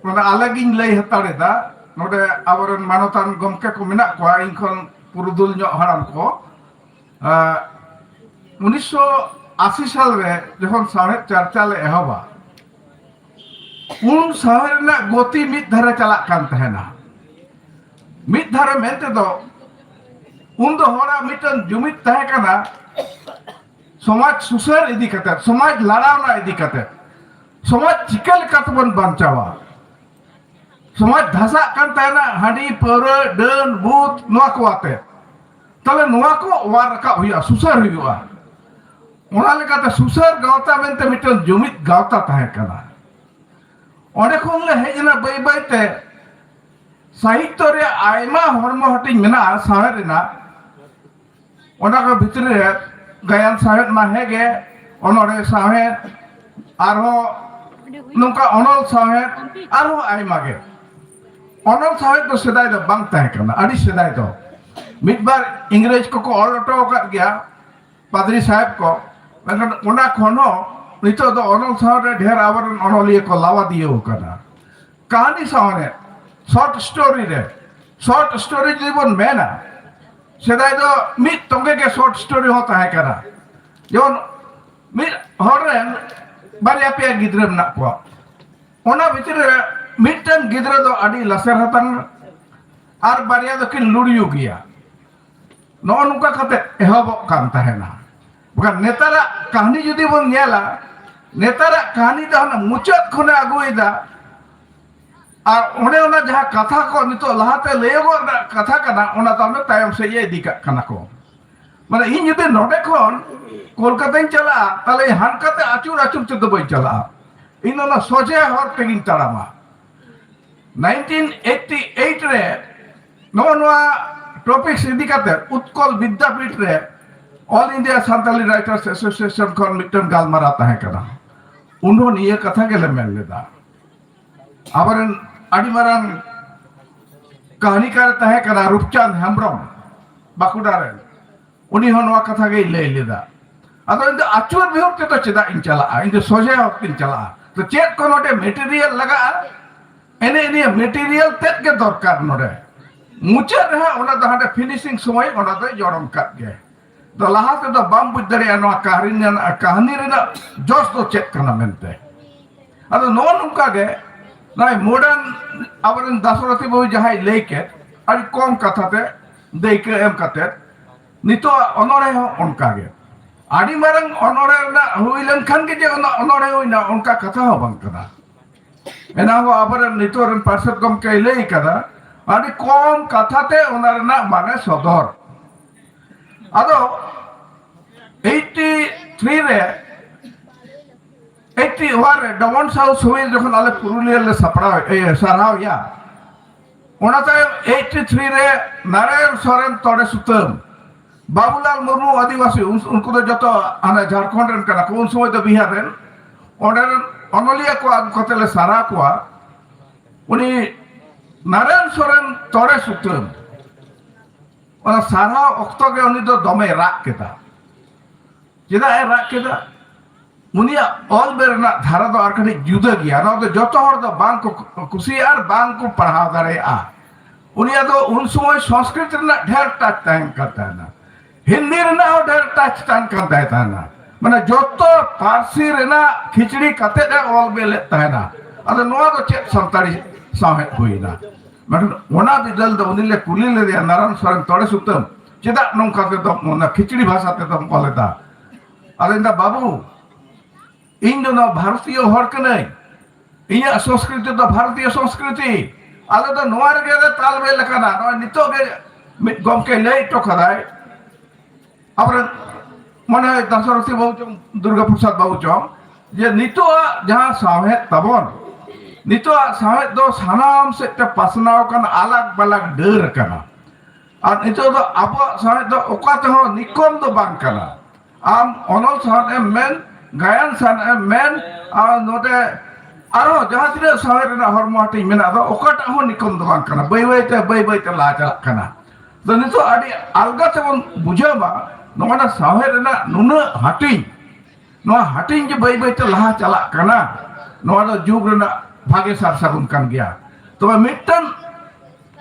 ᱢᱟᱱᱮ ᱟᱞᱮ ᱜᱤᱧ ᱞᱟᱹᱭ ᱦᱟᱛᱟᱲ ᱮᱫᱟ᱾ ᱱᱚᱰᱮ ᱟᱵᱚᱨᱮᱱ ᱢᱟᱱᱚᱛᱟᱱ ᱜᱚᱢᱠᱮ ᱠᱚ ᱢᱮᱱᱟᱜ ᱠᱚᱣᱟ, ᱤᱧ ᱠᱷᱚᱱ ᱯᱩᱨᱩᱫᱷᱩᱞ ᱧᱚᱜ ᱦᱟᱲᱟᱢ ᱠᱚ᱾ ᱟᱸ, ᱩᱱᱤᱥᱥᱚ ᱟᱥᱤ ᱥᱟᱞ ᱨᱮ ᱡᱚᱠᱷᱚᱱ ᱥᱟᱶᱦᱮᱫ ᱪᱟᱨᱪᱟ ᱞᱮ ᱮᱦᱚᱵᱟ, ᱩᱱ ᱥᱟᱶᱦᱮᱫ ᱨᱮᱱᱟᱜ ᱜᱚᱛᱤ ᱢᱤᱫ ᱫᱷᱟᱨᱮ ᱪᱟᱞᱟᱜ ᱠᱟᱱ ᱛᱟᱦᱮᱱᱟ᱾ ᱢᱤᱫ ᱫᱷᱟᱨᱮ ᱢᱮᱱ ᱛᱮᱫᱚ, ᱩᱱ ᱫᱚ ᱦᱚᱲᱟᱜ ᱢᱤᱫᱴᱟᱝ ᱡᱩᱢᱤᱫ ᱛᱟᱦᱮᱸ ᱠᱟᱱᱟ, ᱥᱚᱢᱟᱡᱽ ᱥᱩᱥᱟᱹᱨ ᱤᱫᱤ ᱠᱟᱛᱮ, ᱥᱚᱢᱟᱡᱽ ᱞᱟᱲᱟᱣᱱᱟ ᱤᱫᱤ ᱠᱟᱛᱮ, ᱥᱚᱢᱟᱡᱽ ᱪᱤᱠᱟᱹ ᱞᱮᱠᱟ ᱛᱮᱵᱚᱱ ᱵᱟᱧᱪᱟᱣᱟ᱾ ᱥᱚᱢᱟᱡᱽ ᱫᱷᱟᱥᱟᱜ ᱠᱟᱱ ᱛᱟᱦᱮᱱᱟ, ᱦᱟᱺᱰᱤ, ᱯᱟᱹᱣᱨᱟᱹ, ᱰᱟᱹᱱ, ᱵᱷᱩᱛ, ᱱᱚᱣᱟ ᱠᱚ ᱟᱛᱮ᱾ ᱛᱟᱦᱞᱮ ᱱᱚᱣᱟ ᱠᱚ ᱚᱣᱟᱨ ᱨᱟᱠᱟᱵ ᱦᱩᱭᱩᱜᱼᱟ, ᱥᱩᱥᱟᱹᱨ ᱦᱩᱭᱩᱜᱼᱟ᱾ ᱚᱱᱟ ᱞᱮᱠᱟᱛᱮ ᱥᱩᱥᱟᱹᱨ ᱜᱟᱶᱛᱟ ᱢᱮᱱᱛᱮ ᱢᱤᱫᱴᱟᱝ ᱡᱩᱢᱤᱫ ᱜᱟᱶᱛᱟ ᱛᱟᱦᱮᱸ ᱠᱟᱱᱟ᱾ ᱚᱸᱰᱮ ᱠᱷᱚᱱ ᱞᱮ ᱦᱮᱡ ᱮᱱᱟ ᱵᱟᱹᱭ ᱵᱟᱹᱭ ᱛᱮ᱾ ᱥᱟᱦᱤᱛᱛᱚ ᱨᱮᱭᱟᱜ ᱟᱭᱢᱟ ᱦᱚᱲᱢᱚ ᱦᱟᱹᱴᱤᱧ ᱢᱮᱱᱟᱜᱼᱟ ᱥᱟᱶᱦᱮᱫ ᱨᱮᱱᱟᱜ᱾ ᱚᱱᱟ ᱠᱚ ᱵᱷᱤᱛᱨᱤ ᱨᱮ ᱜᱟᱭᱟᱱ ᱥᱟᱶᱦᱮᱫ ᱢᱟ ᱦᱮᱸ ᱜᱮ, ᱚᱱᱚᱬᱦᱮ ᱥᱟᱶᱦᱮᱫ, ᱟᱨᱦᱚᱸ ᱱᱚᱝᱠᱟ ᱚᱱᱚᱞ ᱥᱟᱶᱦᱮᱫ, ᱟᱨᱦᱚᱸ ᱟᱭᱢᱟ ᱜᱮ᱾ ᱚᱱᱚᱞ ᱥᱟᱶᱦᱮᱫ ᱫᱚ ᱥᱮᱫᱟᱭ ᱫᱚ ᱵᱟᱝ ᱛᱟᱦᱮᱸ ᱠᱟᱱᱟ, ᱟᱹᱰᱤ ᱥᱮᱫᱟᱭ ᱫᱚ᱾ ᱢᱤᱫ ᱵᱟᱨ ᱤᱝᱨᱮᱡᱽ ᱠᱚᱠᱚ ᱚᱞ ᱦᱚᱴᱚ ᱟᱠᱟᱫ ᱜᱮᱭᱟ, ᱯᱟᱫᱽᱨᱤ ᱥᱟᱦᱮᱵᱽ ᱠᱚ, ᱢᱮᱱᱠᱷᱟᱱ ᱚᱱᱟ ᱠᱷᱚᱱ ᱦᱚᱸ ᱱᱤᱛᱚᱜ ᱫᱚ ᱚᱱᱚᱞ ᱥᱟᱶᱦᱮᱫ ᱨᱮ ᱰᱷᱮᱨ ᱟᱵᱚᱨᱮᱱ ᱚᱱᱚᱞᱤᱭᱟᱹ ᱠᱚ ᱞᱟᱣᱟᱫᱤᱭᱟᱹ ᱟᱠᱟᱱᱟ᱾ ᱠᱟᱹᱦᱱᱤ ᱥᱟᱶᱦᱮᱫ, ᱥᱚᱨᱴ ᱥᱴᱳᱨᱤ ᱨᱮ, ᱥᱚᱨᱴ ᱥᱴᱳᱨᱤ ᱡᱩᱫᱤ ᱵᱚᱱ ᱢᱮᱱᱟ, ᱥᱮᱫᱟᱭ ᱫᱚ ᱢᱤᱫ ᱛᱚᱸᱜᱮ ᱜᱮ ᱥᱚᱨᱴ ᱥᱴᱳᱨᱤ ᱦᱚᱸ ᱛᱟᱦᱮᱸ ᱠᱟᱱᱟ᱾ ᱡᱮᱢᱚᱱ ᱢᱤᱫ ᱦᱚᱲ ᱨᱮᱱ ᱵᱟᱨᱭᱟ ᱯᱮᱭᱟ ᱜᱤᱫᱽᱨᱟᱹ ᱢᱮᱱᱟᱜ ᱠᱚᱣᱟ, ᱚᱱᱟ ᱵᱷᱤᱛᱨᱤ ᱨᱮ ᱢᱤᱫᱴᱮᱱ ᱜᱤᱫᱽᱨᱟᱹ ᱫᱚ ᱟᱹᱰᱤ ᱞᱟᱥᱮᱨ ᱦᱟᱛᱟᱝ ᱟᱨ ᱵᱟᱨᱭᱟ ᱫᱚᱠᱤᱱ ᱞᱩᱲᱤᱭᱩ ᱜᱮᱭᱟ᱾ ᱱᱚᱜᱼᱚ ᱱᱚᱝᱠᱟ ᱠᱟᱛᱮ ᱮᱦᱚᱵᱚᱜ ᱠᱟᱱ ᱛᱟᱦᱮᱱᱟ᱾ ᱵᱟᱠᱷᱟᱱ ᱱᱮᱛᱟᱨᱟᱜ ᱠᱟᱹᱦᱱᱤ ᱡᱩᱫᱤ ᱵᱚᱱ ᱧᱮᱞᱟ, ᱱᱮᱛᱟᱨᱟᱜ ᱠᱟᱹᱦᱱᱤ ᱫᱚ ᱦᱟᱱᱟ ᱢᱩᱪᱟᱹᱫ ᱠᱷᱚᱱᱮ ᱟᱹᱜᱩᱭᱮᱫᱟ᱾ ᱟᱨ ᱚᱸᱰᱮ ᱚᱱᱟ ᱡᱟᱦᱟᱸ ᱠᱟᱛᱷᱟ ᱠᱚ ᱱᱤᱛᱚᱜ ᱞᱟᱦᱟᱛᱮ ᱞᱟᱹᱭᱚᱜᱚᱜ ᱨᱮᱱᱟᱜ ᱠᱟᱛᱷᱟ ᱠᱟᱱᱟ, ᱚᱱᱟ ᱫᱚ ᱚᱸᱰᱮ ᱛᱟᱭᱚᱢ ᱥᱮᱫ ᱮ ᱤᱫᱤ ᱠᱟᱜ ᱠᱟᱱᱟ ᱠᱚ᱾ ᱢᱟᱱᱮ ᱤᱧ ᱡᱩᱫᱤ ᱱᱚᱰᱮ ᱠᱷᱚᱱ ᱠᱳᱞᱠᱟᱛᱟᱧ ᱪᱟᱞᱟᱜᱼᱟ, ᱛᱟᱦᱞᱮ ᱦᱟᱱᱠᱟᱛᱮ ᱟᱹᱪᱩᱨ ᱟᱹᱪᱩᱨ ᱛᱮᱫᱚ ᱵᱟᱹᱧ ᱪᱟᱞᱟᱜᱼᱟ᱾ ᱤᱧ ᱫᱚ ᱚᱱᱟ ᱥᱚᱡᱷᱮ ᱦᱚᱨ ᱛᱮᱜᱤᱧ ᱛᱟᱲᱟᱢᱟ᱾ ᱱᱟᱭᱤᱱᱴᱤᱱ ᱮᱭᱤᱴᱤ ᱮᱭᱤᱴ ᱨᱮ ᱱᱚᱜᱼᱚ ᱱᱚᱣᱟ ᱴᱚᱯᱤᱠᱥ ᱤᱫᱤ ᱠᱟᱛᱮ ᱩᱛᱠᱚᱞ ᱵᱤᱫᱽᱫᱟᱯᱤᱴ ᱨᱮ All India Santali Writers Association ᱠᱷᱚᱱ ᱢᱤᱫᱴᱟᱝ ᱜᱟᱞᱢᱟᱨᱟᱣ ᱛᱟᱦᱮᱸ ᱠᱟᱱᱟ᱾ ᱩᱱᱦᱚᱸ ᱱᱤᱭᱟᱹ ᱠᱟᱛᱷᱟ ᱜᱮᱞᱮ ᱢᱮᱱ ᱞᱮᱫᱟ᱾ ᱟᱵᱚᱨᱮᱱ ᱟᱹᱰᱤ ᱢᱟᱨᱟᱝ ᱠᱟᱹᱦᱱᱤᱠᱟᱨ ᱛᱟᱦᱮᱸ ᱠᱟᱱᱟ ᱨᱩᱯᱪᱟᱸᱫᱽ ᱦᱮᱢᱵᱨᱚᱢ, ᱵᱟᱸᱠᱩᱲᱟ ᱨᱮᱱ᱾ ᱩᱱᱤ ᱦᱚᱸ ᱱᱚᱣᱟ ᱠᱟᱛᱷᱟ ᱜᱮᱭ ᱞᱟᱹᱭ ᱞᱮᱫᱟ᱾ ᱟᱫᱚ ᱤᱧ ᱫᱚ ᱟᱹᱪᱩᱨ ᱵᱤᱦᱩᱨ ᱛᱮᱫᱚ ᱪᱮᱫᱟᱜ ᱤᱧ ᱪᱟᱞᱟᱜᱼᱟ? ᱤᱧ ᱫᱚ ᱥᱚᱡᱷᱮ ᱦᱚᱨ ᱛᱤᱧ ᱪᱟᱞᱟᱜᱼᱟ᱾ ᱛᱚ ᱪᱮᱫ ᱠᱚ ᱱᱚᱰᱮ ᱢᱮᱴᱮᱨᱤᱭᱟᱞ ᱞᱟᱜᱟᱜᱼᱟ? ᱮᱱᱮ ᱱᱤᱭᱟᱹ ᱢᱮᱴᱮᱨᱤᱭᱟᱞ ᱛᱮᱫ ᱜᱮ ᱫᱚᱨᱠᱟᱨ ᱱᱚᱰᱮ᱾ ᱢᱩᱪᱟᱹᱫ ᱨᱮᱦᱟᱸᱜ ᱚᱱᱟ ᱫᱚ ᱦᱟᱸᱰᱮ ᱯᱷᱤᱱᱤᱥᱤᱝ ᱥᱚᱢᱚᱭ ᱚᱱᱟ ᱫᱚᱭ ᱡᱚᱲᱚᱢ ᱠᱟᱫ ᱜᱮ᱾ ᱫᱚ ᱞᱟᱦᱟ ᱛᱮᱫᱚ ᱵᱟᱢ ᱵᱩᱡᱽ ᱫᱟᱲᱮᱭᱟᱜᱼᱟ ᱱᱚᱣᱟ ᱠᱟᱹᱦᱱᱤ ᱨᱮᱱᱟᱜ, ᱠᱟᱹᱦᱱᱤ ᱨᱮᱱᱟᱜ ᱡᱚᱥ ᱫᱚ ᱪᱮᱫ ᱠᱟᱱᱟ ᱢᱮᱱᱛᱮ᱾ ᱟᱫᱚ ᱱᱚᱜᱼᱚ ᱱᱚᱝᱠᱟ ᱜᱮ ᱱᱚᱜᱼᱚᱭ ᱢᱚᱰᱟᱨᱱ ᱟᱵᱚᱨᱮᱱ ᱫᱟᱥᱨᱚᱛᱷᱤ ᱵᱟᱹᱵᱩ ᱡᱟᱦᱟᱸᱭ ᱞᱟᱹᱭ ᱠᱮᱫ, ᱟᱹᱰᱤ ᱠᱚᱢ ᱠᱟᱛᱷᱟ ᱛᱮ ᱫᱟᱹᱭᱠᱟᱹ ᱮᱢ ᱠᱟᱛᱮ, ᱱᱤᱛᱚᱜ ᱚᱱᱚᱬᱦᱮ ᱦᱚᱸ ᱚᱱᱠᱟ ᱜᱮ᱾ ᱟᱹᱰᱤ ᱢᱟᱨᱟᱝ ᱚᱱᱚᱬᱦᱮ ᱨᱮᱱᱟᱜ ᱦᱩᱭ ᱞᱮᱱᱠᱷᱟᱱ ᱜᱮ ᱡᱮ ᱚᱱᱟ ᱚᱱᱚᱬᱦᱮ ᱦᱩᱭᱱᱟ, ᱚᱱᱠᱟ ᱠᱟᱛᱷᱟ ᱦᱚᱸ ᱵᱟᱝ ᱠᱟᱱᱟ᱾ ᱮᱱᱟᱝ ᱦᱚᱸ ᱟᱵᱚᱨᱮᱱ ᱱᱤᱛᱚᱜ ᱨᱮᱱ ᱯᱟᱨᱥᱮᱛ ᱜᱚᱢᱠᱮᱭ ᱞᱟᱹᱭ ᱠᱟᱫᱟ, ᱟᱹᱰᱤ ᱠᱚᱢ ᱠᱟᱛᱷᱟ ᱛᱮ ᱚᱱᱟ ᱨᱮᱱᱟᱜ ᱢᱟᱱᱮ ᱥᱚᱫᱚᱨ᱾ ᱟᱫᱚ ᱮᱭᱤᱴᱤ ᱛᱷᱨᱤ ᱨᱮ, ᱮᱭᱤᱴᱤ ᱳᱣᱟᱱ ᱨᱮ ᱰᱚᱢᱚᱱ ᱥᱟᱶ ᱥᱩᱢᱤᱨ ᱡᱚᱠᱷᱚᱱ ᱟᱞᱮ ᱯᱩᱨᱩᱞᱤᱭᱟᱹ ᱞᱮ ᱥᱟᱯᱲᱟᱣ, ᱮ, ᱥᱟᱨᱦᱟᱣ ᱮᱭᱟ, ᱚᱱᱟ ᱛᱟᱭᱚᱢ ᱮᱭᱤᱴᱤ ᱛᱷᱨᱤ ᱨᱮ ᱱᱟᱨᱟᱭᱚᱱ ᱥᱚᱨᱮᱱ ᱛᱚᱲᱮ ᱥᱩᱛᱟᱹᱢ, ᱵᱟᱵᱩᱞᱟᱞ ᱢᱩᱨᱢᱩ ᱟᱹᱫᱤᱵᱟᱹᱥᱤ, ᱩᱱ-, ᱩᱱᱠᱩ ᱫᱚ ᱡᱚᱛᱚ ᱦᱟᱱᱮ ᱡᱷᱟᱲᱠᱷᱚᱸᱰ ᱨᱮᱱ ᱠᱟᱱᱟ ᱠᱚ, ᱩᱱ ᱥᱚᱢᱚᱭ ᱫᱚ ᱵᱤᱦᱟᱨ ᱨᱮᱱ, ᱚᱸᱰᱮ ᱨᱮᱱ ᱚᱱᱚᱞᱤᱭᱟᱹ ᱠᱚ ᱟᱹᱜᱩ ᱠᱟᱛᱮ ᱞᱮ ᱥᱟᱨᱦᱟᱣ ᱠᱚᱣᱟ᱾ ᱩᱱᱤ ᱱᱟᱨᱟᱭᱚᱱ ᱥᱚᱨᱮᱱ ᱛᱚᱲᱮ ᱥᱩᱛᱟᱹᱢ, ᱚᱱᱟ ᱥᱟᱨᱦᱟᱣ ᱚᱠᱛᱚ ᱜᱮ ᱩᱱᱤ ᱫᱚ ᱫᱚᱢᱮᱭ ᱨᱟᱜ ᱠᱮᱫᱟ᱾ ᱪᱮᱫᱟᱜ ᱮ ᱨᱟᱜ ᱠᱮᱫᱟ? ᱩᱱᱤᱭᱟᱜ ᱚᱞ ᱵᱮᱞ ᱨᱮᱱᱟᱜ ᱫᱷᱟᱨᱟ ᱫᱚ ᱟᱨ ᱠᱟᱹᱴᱤᱡ ᱡᱩᱫᱟᱹ ᱜᱮᱭᱟ᱾ ᱱᱚᱣᱟ ᱫᱚ ᱡᱚᱛᱚ ᱦᱚᱲ ᱫᱚ ᱵᱟᱝ ᱠᱚ ᱠᱩᱥᱤᱭᱟᱜᱼᱟ ᱟᱨ ᱵᱟᱝ ᱠᱚ ᱯᱟᱲᱦᱟᱣ ᱫᱟᱲᱮᱭᱟᱜᱼᱟ᱾ ᱩᱱᱤᱭᱟᱜ ᱫᱚ ᱩᱱ ᱥᱚᱢᱚᱭ ᱥᱚᱝᱥᱠᱨᱤᱛ ᱨᱮᱱᱟᱜ ᱰᱷᱮᱨ ᱴᱟᱪ ᱛᱟᱦᱮᱱ ᱠᱟᱱ ᱛᱟᱦᱮᱱᱟ, ᱦᱤᱱᱫᱤ ᱨᱮᱱᱟᱜ ᱦᱚᱸ ᱰᱷᱮᱨ ᱴᱟᱪ ᱛᱟᱦᱮᱱ ᱠᱟᱱ ᱛᱟᱭ ᱛᱟᱦᱮᱱᱟ᱾ ᱢᱟᱱᱮ ᱡᱚᱛᱚ ᱯᱟᱹᱨᱥᱤ ᱨᱮᱱᱟᱜ ᱠᱷᱤᱪᱲᱤ ᱠᱟᱛᱮ ᱮ ᱚᱞ ᱵᱮᱞᱮᱫ ᱛᱟᱦᱮᱱᱟ᱾ ᱟᱫᱚ ᱱᱚᱣᱟ ᱫᱚ ᱪᱮᱫ ᱥᱟᱱᱛᱟᱲᱤ ᱥᱟᱶᱦᱮᱫ ᱦᱩᱭᱱᱟ? ᱢᱮᱱᱠᱷᱟᱱ ᱚᱱᱟ ᱵᱤᱫᱟᱹᱞ ᱫᱚ ᱩᱱᱤ ᱞᱮ ᱠᱩᱞᱤ ᱞᱮᱫᱮᱭᱟ, ᱱᱟᱨᱟᱭᱚᱱ ᱥᱚᱨᱮᱱ ᱛᱚᱲᱮ ᱥᱩᱛᱟᱹᱢ, ᱪᱮᱫᱟᱜ ᱱᱚᱝᱠᱟ ᱛᱮᱫᱚᱢ ᱚᱱᱟ ᱠᱷᱤᱪᱲᱤ ᱵᱷᱟᱥᱟ ᱛᱮᱫᱚᱢ ᱚᱞ ᱮᱫᱟ? ᱟᱫᱚ ᱢᱮᱱᱫᱟ, ᱵᱟᱹᱵᱩ, ᱤᱧ ᱫᱚ ᱱᱚᱣᱟ ᱵᱷᱟᱨᱚᱛᱤᱭᱚ ᱦᱚᱲ ᱠᱟᱹᱱᱟᱹᱧ, ᱤᱧᱟᱹᱜ ᱥᱚᱝᱥᱠᱨᱤᱛᱤ ᱫᱚ ᱵᱷᱟᱨᱚᱛᱤᱭᱚ ᱥᱚᱝᱥᱠᱨᱤᱛᱤ, ᱟᱞᱮ ᱫᱚ ᱱᱚᱣᱟ ᱨᱮᱜᱮ ᱞᱮ ᱛᱟᱞᱢᱮᱞ ᱟᱠᱟᱱᱟ᱾ ᱱᱚᱜᱼᱚᱭ ᱱᱤᱛᱚᱜ ᱜᱮ ᱢᱤᱫ ᱜᱚᱢᱠᱮ ᱞᱟᱹᱭ ᱦᱚᱴᱚ ᱠᱟᱫᱟᱭ, ᱟᱵᱚᱨᱮᱱ ᱢᱚᱱᱮ ᱦᱚᱭ ᱫᱟᱥᱨᱚᱛᱷᱤ ᱵᱟᱹᱵᱩ ᱪᱚᱝ, ᱫᱩᱨᱜᱟ ᱯᱨᱚᱥᱟᱫᱽ ᱵᱟᱹᱵᱩ ᱪᱚᱝ, ᱡᱮ ᱱᱤᱛᱚᱜᱟᱜ ᱡᱟᱦᱟᱸ ᱥᱟᱶᱦᱮᱫ ᱛᱟᱵᱚᱱ, ᱱᱤᱛᱚᱜᱟᱜ ᱥᱟᱶᱦᱮᱫ ᱫᱚ ᱥᱟᱱᱟᱢ ᱥᱮᱫ ᱛᱮ ᱯᱟᱥᱱᱟᱣ ᱟᱠᱟᱱ, ᱟᱞᱟᱜᱽ ᱵᱟᱞᱟᱜᱽ ᱰᱟᱹᱨ ᱟᱠᱟᱱᱟ᱾ ᱟᱨ ᱱᱤᱛᱚᱜ ᱫᱚ ᱟᱵᱚᱣᱟᱜ ᱥᱟᱶᱦᱮᱫ ᱫᱚ ᱚᱠᱟ ᱛᱮᱦᱚᱸ ᱱᱤᱠᱚᱢ ᱫᱚ ᱵᱟᱝ ᱠᱟᱱᱟ᱾ ᱟᱢ ᱚᱱᱚᱞ ᱥᱟᱶᱦᱮᱫ ᱮᱢ ᱢᱮᱱ, ᱜᱟᱭᱟᱱ ᱥᱟᱶᱦᱮᱫ ᱮᱢ ᱢᱮᱱ, ᱟᱨ ᱱᱚᱰᱮ ᱟᱨᱦᱚᱸ ᱡᱟᱦᱟᱸ ᱛᱤᱱᱟᱹᱜ ᱥᱟᱶᱦᱮᱫ ᱨᱮᱱᱟᱜ ᱦᱚᱲᱢᱚ ᱦᱟᱹᱴᱤᱧ ᱢᱮᱱᱟᱜ ᱫᱚ, ᱚᱠᱟᱴᱟᱜ ᱦᱚᱸ ᱱᱤᱠᱚᱢ ᱫᱚ ᱵᱟᱝ ᱠᱟᱱᱟ᱾ ᱵᱟᱹᱭ ᱵᱟᱹᱭ ᱛᱮ, ᱵᱟᱹᱭ ᱵᱟᱹᱭ ᱛᱮ ᱞᱟᱦᱟ ᱪᱟᱞᱟᱜ ᱠᱟᱱᱟ᱾ ᱛᱚ ᱱᱤᱛᱚᱜ ᱟᱹᱰᱤ ᱟᱞᱜᱟ ᱛᱮᱵᱚᱱ ᱵᱩᱡᱷᱟᱹᱣ ᱢᱟ, ᱱᱚᱜᱼᱚ ᱱᱟ ᱥᱟᱶᱦᱮᱫ ᱨᱮᱱᱟᱜ ᱱᱩᱱᱟᱹᱜ ᱦᱟᱹᱴᱤᱧ, ᱱᱚᱣᱟ ᱦᱟᱹᱴᱤᱧ ᱡᱮ ᱵᱟᱹᱭ ᱵᱟᱹᱭ ᱛᱮ ᱞᱟᱦᱟ ᱪᱟᱞᱟᱜ ᱠᱟᱱᱟ, ᱱᱚᱣᱟ ᱫᱚ ᱡᱩᱜᱽ ᱨᱮᱱᱟᱜ ᱵᱷᱟᱜᱮ ᱥᱟᱨ ᱥᱟᱹᱜᱩᱱ ᱠᱟᱱ ᱜᱮᱭᱟ᱾ ᱛᱚᱵᱮ ᱢᱤᱫᱴᱟᱝ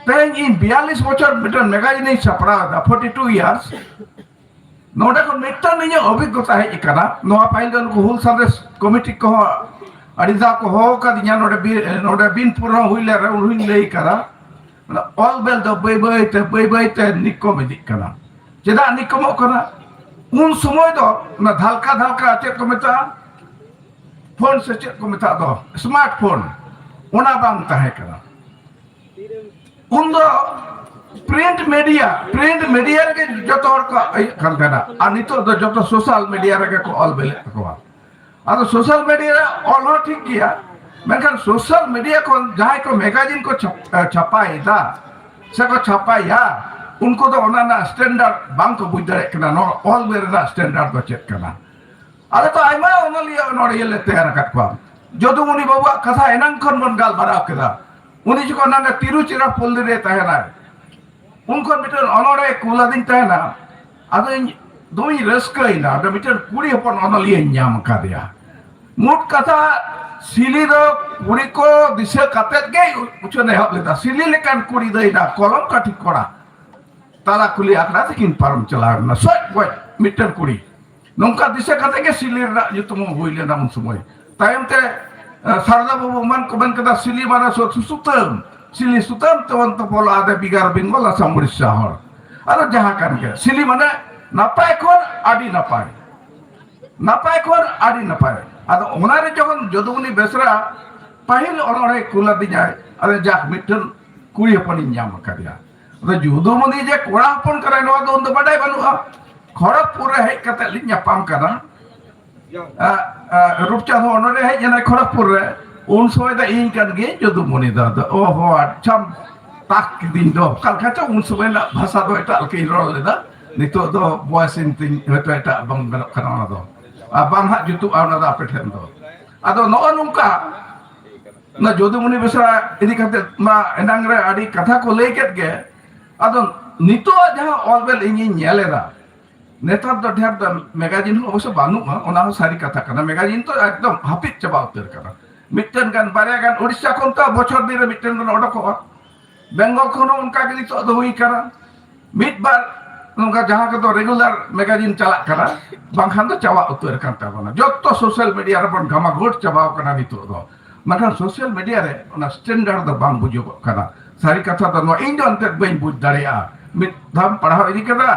ᱛᱮᱦᱮᱧ ᱤᱧ ᱵᱤᱭᱟᱞᱞᱤᱥ ᱵᱚᱪᱷᱚᱨ ᱢᱤᱫᱴᱟᱝ ᱢᱮᱜᱟᱡᱤᱱ ᱤᱧ ᱥᱟᱯᱲᱟᱣ ᱮᱫᱟ, ᱯᱷᱳᱨᱴᱤ ᱴᱩ ᱤᱭᱟᱨᱥ᱾ ᱱᱚᱰᱮ ᱠᱷᱚᱱ ᱢᱤᱫᱴᱟᱝ ᱤᱧᱟᱹᱜ ᱚᱵᱷᱤᱜᱽᱜᱚᱛᱟ ᱦᱮᱡ ᱟᱠᱟᱱᱟ᱾ ᱱᱚᱣᱟ ᱯᱟᱹᱦᱤᱞ ᱫᱚ ᱱᱩᱠᱩ ᱦᱩᱞ ᱥᱟᱸᱫᱮᱥ ᱠᱚᱢᱤᱴᱤ ᱠᱚᱦᱚᱸ ᱟᱹᱰᱤ ᱫᱷᱟᱣ ᱠᱚ ᱦᱚᱦᱚ ᱠᱟᱫᱤᱧᱟ ᱱᱚᱰᱮ ᱵᱤ-, ᱱᱚᱰᱮ ᱵᱤᱱᱯᱩᱨ ᱦᱚᱸ ᱦᱩᱭ ᱞᱮᱱ ᱨᱮ, ᱩᱱ ᱦᱚᱸᱧ ᱞᱟᱹᱭ ᱠᱟᱫᱟ, ᱢᱟᱱᱮ ᱚᱞ ᱵᱮᱞ ᱫᱚ ᱵᱟᱹᱭ ᱵᱟᱹᱭ ᱛᱮ, ᱵᱟᱹᱭ ᱵᱟᱹᱭ ᱛᱮ ᱱᱤᱠᱚᱢ ᱤᱫᱤᱜ ᱠᱟᱱᱟ᱾ ᱪᱮᱫᱟᱜ ᱱᱤᱠᱚᱢᱚᱜ ᱠᱟᱱᱟ? ᱩᱱ ᱥᱚᱢᱚᱭ ᱫᱚ ᱚᱱᱟ ᱫᱷᱟᱞᱠᱟ ᱫᱷᱟᱞᱠᱟ ᱪᱮᱫ ᱠᱚ ᱢᱮᱛᱟᱜᱼᱟ, ᱯᱷᱳᱱ ᱥᱮ ᱪᱮᱫ ᱠᱚ ᱢᱮᱛᱟᱜ ᱫᱚ, ᱥᱢᱟᱨᱴ ᱯᱷᱳᱱ, ᱚᱱᱟ ᱵᱟᱝ ᱛᱟᱦᱮᱸ ᱠᱟᱱᱟ᱾ ᱩᱱᱫᱚ ᱯᱨᱤᱱᱴ ᱢᱤᱰᱤᱭᱟ, ᱯᱨᱤᱱᱴ ᱢᱤᱰᱤᱭᱟ ᱨᱮᱜᱮ ᱡᱚᱛᱚ ᱦᱚᱲ ᱠᱚ ᱤᱭᱟᱹᱜ ᱠᱟᱱ ᱛᱟᱦᱮᱱᱟ, ᱟᱨ ᱱᱤᱛᱚᱜ ᱫᱚ ᱡᱚᱛᱚ ᱥᱳᱥᱟᱞ ᱢᱤᱰᱤᱭᱟ ᱨᱮᱜᱮ ᱠᱚ ᱚᱞ ᱵᱮᱞᱮᱫ ᱛᱟᱠᱚᱣᱟ᱾ ᱟᱫᱚ ᱥᱳᱥᱟᱞ ᱢᱤᱰᱤᱭᱟ ᱨᱮ ᱚᱞ ᱦᱚᱸ ᱴᱷᱤᱠ ᱜᱮᱭᱟ, ᱢᱮᱱᱠᱷᱟᱱ ᱥᱳᱥᱟᱞ ᱢᱤᱰᱤᱭᱟ ᱠᱷᱚᱱ ᱡᱟᱦᱟᱸᱭ ᱠᱚ ᱢᱮᱜᱟᱡᱤᱱ ᱠᱚ ᱪᱷᱟᱯ-, ᱮ, ᱪᱷᱟᱯᱟᱭᱮᱫᱟ ᱥᱮ ᱠᱚ ᱪᱷᱟᱯᱟᱭᱟ, ᱩᱱᱠᱩ ᱫᱚ ᱚᱱᱟ ᱨᱮᱱᱟᱜ ᱥᱴᱮᱱᱰᱟᱨᱰ ᱵᱟᱝ ᱠᱚ ᱵᱩᱡᱽ ᱫᱟᱲᱮᱭᱟᱜ ᱠᱟᱱᱟ, ᱱᱚᱣᱟ ᱚᱞ ᱵᱮᱞ ᱨᱮᱱᱟᱜ ᱥᱴᱮᱱᱰᱟᱨᱰ ᱫᱚ ᱪᱮᱫ ᱠᱟᱱᱟ᱾ ᱟᱞᱮ ᱫᱚ ᱟᱭᱢᱟ ᱚᱱᱚᱞᱤᱭᱟᱹ ᱚᱱᱚᱲᱦᱤᱭᱟᱹ ᱞᱮ ᱛᱮᱭᱟᱨ ᱟᱠᱟᱫ ᱠᱚᱣᱟ᱾ ᱡᱚᱫᱩᱢᱚᱱᱤ ᱵᱟᱵᱩᱣᱟᱜ ᱠᱟᱛᱷᱟ ᱮᱱᱟᱝ ᱠᱷᱚᱱ ᱵᱚᱱ ᱜᱟᱞᱢᱟᱨᱟᱣ ᱠᱮᱫᱟ᱾ ᱩᱱᱤ ᱡᱚᱠᱷᱚᱱ ᱱᱟᱰᱮ ᱛᱤᱨᱩᱪᱤᱨᱟᱯᱚᱞᱞᱤ ᱨᱮ ᱛᱟᱦᱮᱱᱟᱭ, ᱩᱱ ᱠᱷᱚᱱ ᱢᱤᱫᱴᱮᱱ ᱚᱱᱚᱲᱦᱮ ᱠᱩᱞ ᱟᱹᱫᱤᱧ ᱛᱟᱦᱮᱱᱟ᱾ ᱟᱫᱚ ᱤᱧ ᱫᱚᱢᱮᱧ ᱨᱟᱹᱥᱠᱟᱹᱭᱮᱱᱟ, ᱚᱸᱰᱮ ᱢᱤᱫᱴᱮᱱ ᱠᱩᱲᱤ ᱦᱚᱯᱚᱱ ᱚᱱᱚᱞᱤᱭᱟᱹᱧ ᱧᱟᱢ ᱟᱠᱟᱫᱮᱭᱟ᱾ ᱢᱳᱴ ᱠᱟᱛᱷᱟ, ᱥᱤᱞᱤ ᱫᱚ ᱠᱩᱲᱤ ᱠᱚ ᱫᱤᱥᱟᱹ ᱠᱟᱛᱮᱫ ᱜᱮ ᱩᱪᱷᱟᱹᱱ ᱮᱦᱚᱵ ᱞᱮᱫᱟ᱾ ᱥᱤᱞᱤ ᱞᱮᱠᱟᱱ ᱠᱩᱲᱤ ᱫᱟᱹᱭᱱᱟ, ᱠᱚᱞᱚᱢ ᱠᱟᱹᱴᱷᱤ ᱠᱚᱲᱟ᱾ ᱛᱟᱞᱟ ᱠᱩᱞᱦᱤ ᱟᱠᱷᱲᱟ ᱛᱮᱠᱤᱱ ᱯᱟᱨᱚᱢ ᱪᱟᱞᱟᱣ ᱮᱱᱟ, ᱥᱚᱡ ᱜᱚᱡ ᱢᱤᱫᱴᱮᱱ ᱠᱩᱲᱤ᱾ ᱱᱚᱝᱠᱟ ᱫᱤᱥᱟᱹ ᱠᱟᱛᱮ ᱜᱮ ᱥᱤᱞᱤ ᱨᱮᱱᱟᱜ ᱧᱩᱛᱩᱢ ᱦᱚᱸ ᱦᱩᱭ ᱞᱮᱱᱟ ᱩᱱ ᱥᱚᱢᱚᱭ᱾ ᱛᱟᱭᱚᱢ ᱛᱮ, ᱮ, ᱥᱟᱨᱫᱟ ᱵᱟᱹᱵᱩ ᱮᱢᱟᱱ ᱠᱚ ᱢᱮᱱ ᱠᱮᱫᱟ, ᱥᱤᱞᱤ ᱢᱟᱱᱮ ᱥᱩ-, ᱥᱩ-, ᱥᱩᱛᱟᱹᱢ, ᱥᱤᱞᱤ ᱥᱩᱛᱟᱹᱢ ᱛᱮᱵᱚᱱ ᱛᱚᱯᱚᱞᱟ, ᱟᱫᱚ ᱵᱤᱜᱟᱨ ᱵᱮᱝᱜᱚᱞ ᱟᱥᱟᱢ ᱩᱲᱤᱥᱥᱟ ᱦᱚᱲ᱾ ᱟᱫᱚ ᱡᱟᱦᱟᱸ ᱠᱟᱱ ᱜᱮ, ᱥᱤᱞᱤ ᱢᱟᱱᱮ ᱱᱟᱯᱟᱭ ᱠᱷᱚᱱ ᱟᱹᱰᱤ ᱱᱟᱯᱟᱭ, ᱱᱟᱯᱟᱭ ᱠᱷᱚᱱ ᱟᱹᱰᱤ ᱱᱟᱯᱟᱭ᱾ ᱟᱫᱚ ᱚᱱᱟᱨᱮ ᱡᱚᱠᱷᱚᱱ ᱡᱚᱫᱩᱢᱚᱱᱤ ᱵᱮᱥᱨᱟ ᱯᱟᱹᱦᱤᱞ ᱚᱱᱚᱲᱦᱮ ᱠᱩᱞ ᱟᱹᱫᱤᱧᱟᱭ, ᱟᱫᱚ ᱡᱟᱠ, ᱢᱤᱫᱴᱮᱱ ᱠᱩᱲᱤ ᱦᱚᱯᱚᱱᱤᱧ ᱧᱟᱢ ᱟᱠᱟᱫᱮᱭᱟ᱾ ᱟᱫᱚ ᱡᱚᱫᱩᱢᱚᱱᱤ ᱡᱮ ᱠᱚᱲᱟ ᱦᱚᱯᱚᱱ ᱠᱟᱱᱟᱭ, ᱱᱚᱣᱟ ᱫᱚ ᱩᱱᱫᱚ ᱵᱟᱰᱟᱭ ᱵᱟᱹᱱᱩᱜᱼᱟ᱾ ᱠᱷᱚᱲᱚᱜᱽᱯᱩᱨ ᱨᱮ ᱦᱮᱡ ᱠᱟᱛᱮ ᱞᱤᱧ ᱧᱟᱯᱟᱢ ᱠᱟᱱᱟ᱾ ᱟ, ᱟ, ᱨᱩᱯᱪᱟᱸᱫᱽ ᱦᱚᱸ ᱚᱱᱚᱲᱦᱮ ᱦᱮᱡ ᱮᱱᱟᱭ ᱠᱷᱚᱲᱚᱜᱽᱯᱩᱨ ᱨᱮ, ᱩᱱ ᱥᱚᱢᱚᱭ ᱫᱚ ᱤᱧ ᱠᱟᱱ ᱜᱤᱭᱟᱹᱧ ᱡᱚᱫᱩᱢᱚᱱᱤ ᱫᱚ᱾ ᱟᱫᱚ, ᱚ ᱦᱚ, ᱟᱪᱪᱷᱟᱢ ᱛᱟᱠ ᱠᱤᱫᱤᱧ ᱫᱚ᱾ ᱚᱠᱟ ᱞᱮᱠᱟ ᱪᱚ ᱩᱱ ᱥᱚᱢᱚᱭ ᱨᱮᱱᱟᱜ ᱵᱷᱟᱥᱟ ᱫᱚ ᱮᱴᱟᱜ ᱞᱮᱠᱟᱧ ᱨᱚᱲ ᱞᱮᱫᱟ᱾ ᱱᱤᱛᱚᱜ ᱫᱚ ᱵᱚᱭᱮᱥ ᱮᱱ ᱛᱤᱧ, ᱦᱚᱭᱛᱳ ᱮᱴᱟᱜ ᱵᱟᱝ ᱜᱟᱱᱚᱜ ᱠᱟᱱᱟ ᱚᱱᱟ ᱫᱚ᱾ ᱟᱨ ᱵᱟᱝ ᱦᱟᱸᱜ ᱡᱩᱛᱩᱜᱼᱟ ᱚᱱᱟ ᱫᱚ ᱟᱯᱮ ᱴᱷᱮᱱ ᱫᱚ᱾ ᱟᱫᱚ ᱱᱚᱜᱼᱚ ᱱᱚᱝᱠᱟ, ᱚᱱᱟ ᱡᱚᱫᱩᱢᱚᱱᱤ ᱵᱮᱥᱨᱟ ᱤᱫᱤ ᱠᱟᱛᱮ ᱢᱟ ᱮᱱᱟᱝ ᱨᱮ ᱟᱹᱰᱤ ᱠᱟᱛᱷᱟ ᱠᱚ ᱞᱟᱹᱭ ᱠᱮᱫ ᱜᱮ᱾ ᱟᱫᱚ ᱱᱤᱛᱚᱜ ᱡᱟᱦᱟᱸ ᱚᱞ ᱵᱮᱞ ᱤᱧᱤᱧ ᱧᱮᱞ ᱮᱫᱟ, ᱱᱮᱛᱟᱨ ᱫᱚ ᱰᱷᱮᱨ ᱫᱚ ᱢᱮᱜᱟᱡᱤᱱ ᱦᱚᱸ ᱚᱵᱚᱥᱥᱚ ᱵᱟᱹᱱᱩᱜᱼᱟ, ᱚᱱᱟ ᱦᱚᱸ ᱥᱟᱹᱨᱤ ᱠᱟᱛᱷᱟ ᱠᱟᱱᱟ᱾ ᱢᱮᱜᱟᱡᱤᱱ ᱫᱚ ᱮᱠᱫᱚᱢ ᱦᱟᱹᱯᱤᱫ ᱪᱟᱵᱟ ᱩᱛᱟᱹᱨ ᱠᱟᱱᱟ᱾ ᱢᱤᱫᱴᱮᱱ ᱜᱟᱱ, ᱵᱟᱨᱭᱟ ᱜᱟᱱ, ᱳᱰᱤᱥᱟ ᱠᱷᱚᱱ ᱛᱚ ᱵᱚᱪᱷᱚᱨ ᱫᱤᱱ ᱨᱮ ᱢᱤᱫᱴᱮᱱ ᱜᱟᱱ ᱚᱰᱚᱠᱚᱜᱼᱟ᱾ ᱵᱮᱝᱜᱚᱞ ᱠᱷᱚᱱ ᱦᱚᱸ ᱚᱱᱠᱟ ᱜᱮ ᱱᱤᱛᱚᱜ ᱫᱚ ᱦᱩᱭ ᱠᱟᱱᱟ᱾ ᱢᱤᱫ ᱵᱟᱨ ᱱᱚᱝᱠᱟ ᱡᱟᱦᱟᱸ ᱠᱚᱫᱚ ᱨᱮᱜᱩᱞᱟᱨ ᱢᱮᱜᱟᱡᱤᱱ ᱪᱟᱞᱟᱜ ᱠᱟᱱᱟ, ᱵᱟᱝᱠᱷᱟᱱ ᱫᱚ ᱪᱟᱵᱟ ᱩᱛᱟᱹᱨ ᱟᱠᱟᱱ ᱛᱟᱵᱚᱱᱟ᱾ ᱡᱚᱛᱚ ᱥᱳᱥᱟᱞ ᱢᱤᱰᱤᱭᱟ ᱨᱮᱵᱚᱱ ᱜᱷᱟᱢᱟᱜᱷᱳᱴ ᱪᱟᱵᱟᱣ ᱠᱟᱱᱟ ᱱᱤᱛᱚᱜ ᱫᱚ᱾ ᱢᱮᱱᱠᱷᱟᱱ ᱥᱳᱥᱟᱞ ᱢᱤᱰᱤᱭᱟ ᱨᱮ ᱚᱱᱟ ᱥᱴᱮᱱᱰᱟᱨᱰ ᱫᱚ ᱵᱟᱝ ᱵᱩᱡᱩᱜᱚᱜ ᱠᱟᱱᱟ᱾ ᱥᱟᱹᱨᱤ ᱠᱟᱛᱷᱟ ᱫᱚ ᱱᱚᱣᱟ, ᱤᱧ ᱫᱚ ᱮᱱᱛᱮᱫ ᱵᱟᱹᱧ ᱵᱩᱡᱽ ᱫᱟᱲᱮᱭᱟᱜᱼᱟ᱾ ᱢᱤᱫ ᱫᱷᱟᱣ ᱯᱟᱲᱦᱟᱣ ᱤᱫᱤ ᱠᱮᱫᱟ,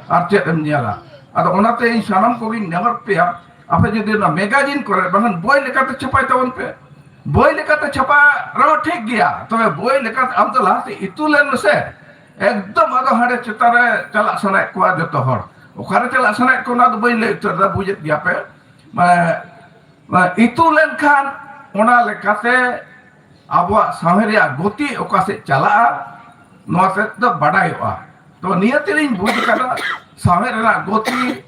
ᱟᱨ ᱪᱮᱫ ᱮᱢ ᱧᱮᱞᱟ? ᱟᱫᱚ ᱚᱱᱟᱛᱮ ᱤᱧ ᱥᱟᱱᱟᱢ ᱠᱚᱜᱮᱧ ᱱᱮᱦᱚᱨ ᱯᱮᱭᱟ, ᱟᱯᱮ ᱡᱩᱫᱤ ᱚᱱᱟ ᱢᱮᱜᱟᱡᱤᱱ ᱠᱚᱨᱮ, ᱵᱟᱝᱠᱷᱟᱱ ᱵᱳᱭ ᱞᱮᱠᱟᱛᱮ ᱪᱷᱟᱯᱟᱭ ᱛᱟᱵᱚᱱ ᱯᱮ᱾ ᱵᱳᱭ ᱞᱮᱠᱟᱛᱮ ᱪᱷᱟᱯᱟ ᱨᱮᱦᱚᱸ ᱴᱷᱤᱠ ᱜᱮᱭᱟ, ᱛᱚᱵᱮ ᱵᱳᱭ ᱞᱮᱠᱟᱛᱮ ᱟᱢ ᱫᱚ ᱞᱟᱦᱟ ᱥᱮᱫ ᱤᱛᱩ ᱞᱮᱱ ᱢᱮᱥᱮ᱾ ᱮᱠᱫᱚᱢ ᱟᱫᱚ ᱦᱟᱸᱰᱮ ᱪᱮᱛᱟᱱ ᱨᱮ ᱪᱟᱞᱟᱜ ᱥᱟᱱᱟᱭᱮᱫ ᱠᱚᱣᱟ ᱡᱚᱛᱚ ᱦᱚᱲ᱾ ᱚᱠᱟᱨᱮ ᱪᱟᱞᱟᱜ ᱥᱟᱱᱟᱭᱮᱫ ᱠᱚᱣᱟ, ᱚᱱᱟ ᱫᱚ ᱵᱟᱹᱧ ᱞᱟᱹᱭ ᱩᱛᱟᱹᱨ ᱮᱫᱟ, ᱵᱩᱡᱮᱫ ᱜᱮᱭᱟ ᱯᱮ᱾ ᱢᱟᱱᱮ, ᱢᱟᱱᱮ, ᱤᱛᱩ ᱞᱮᱱᱠᱷᱟᱱ ᱚᱱᱟ ᱞᱮᱠᱟᱛᱮ ᱟᱵᱚᱣᱟᱜ ᱥᱟᱶᱦᱮᱫ ᱨᱮᱭᱟᱜ ᱜᱚᱛᱤ ᱚᱠᱟ ᱥᱮᱫ ᱪᱟᱞᱟᱜᱼᱟ, ᱱᱚᱣᱟ ᱛᱮᱫ ᱫᱚ ᱵᱟᱰᱟᱭᱚᱜᱼᱟ᱾ ᱛᱚ, ᱱᱤᱭᱟᱹ ᱛᱮᱞᱤᱧ ᱵᱩᱡᱽ ᱠᱟᱫᱟ, ᱥᱟᱶᱦᱮᱫ ᱨᱮᱱᱟᱜ ᱜᱚᱛᱤ,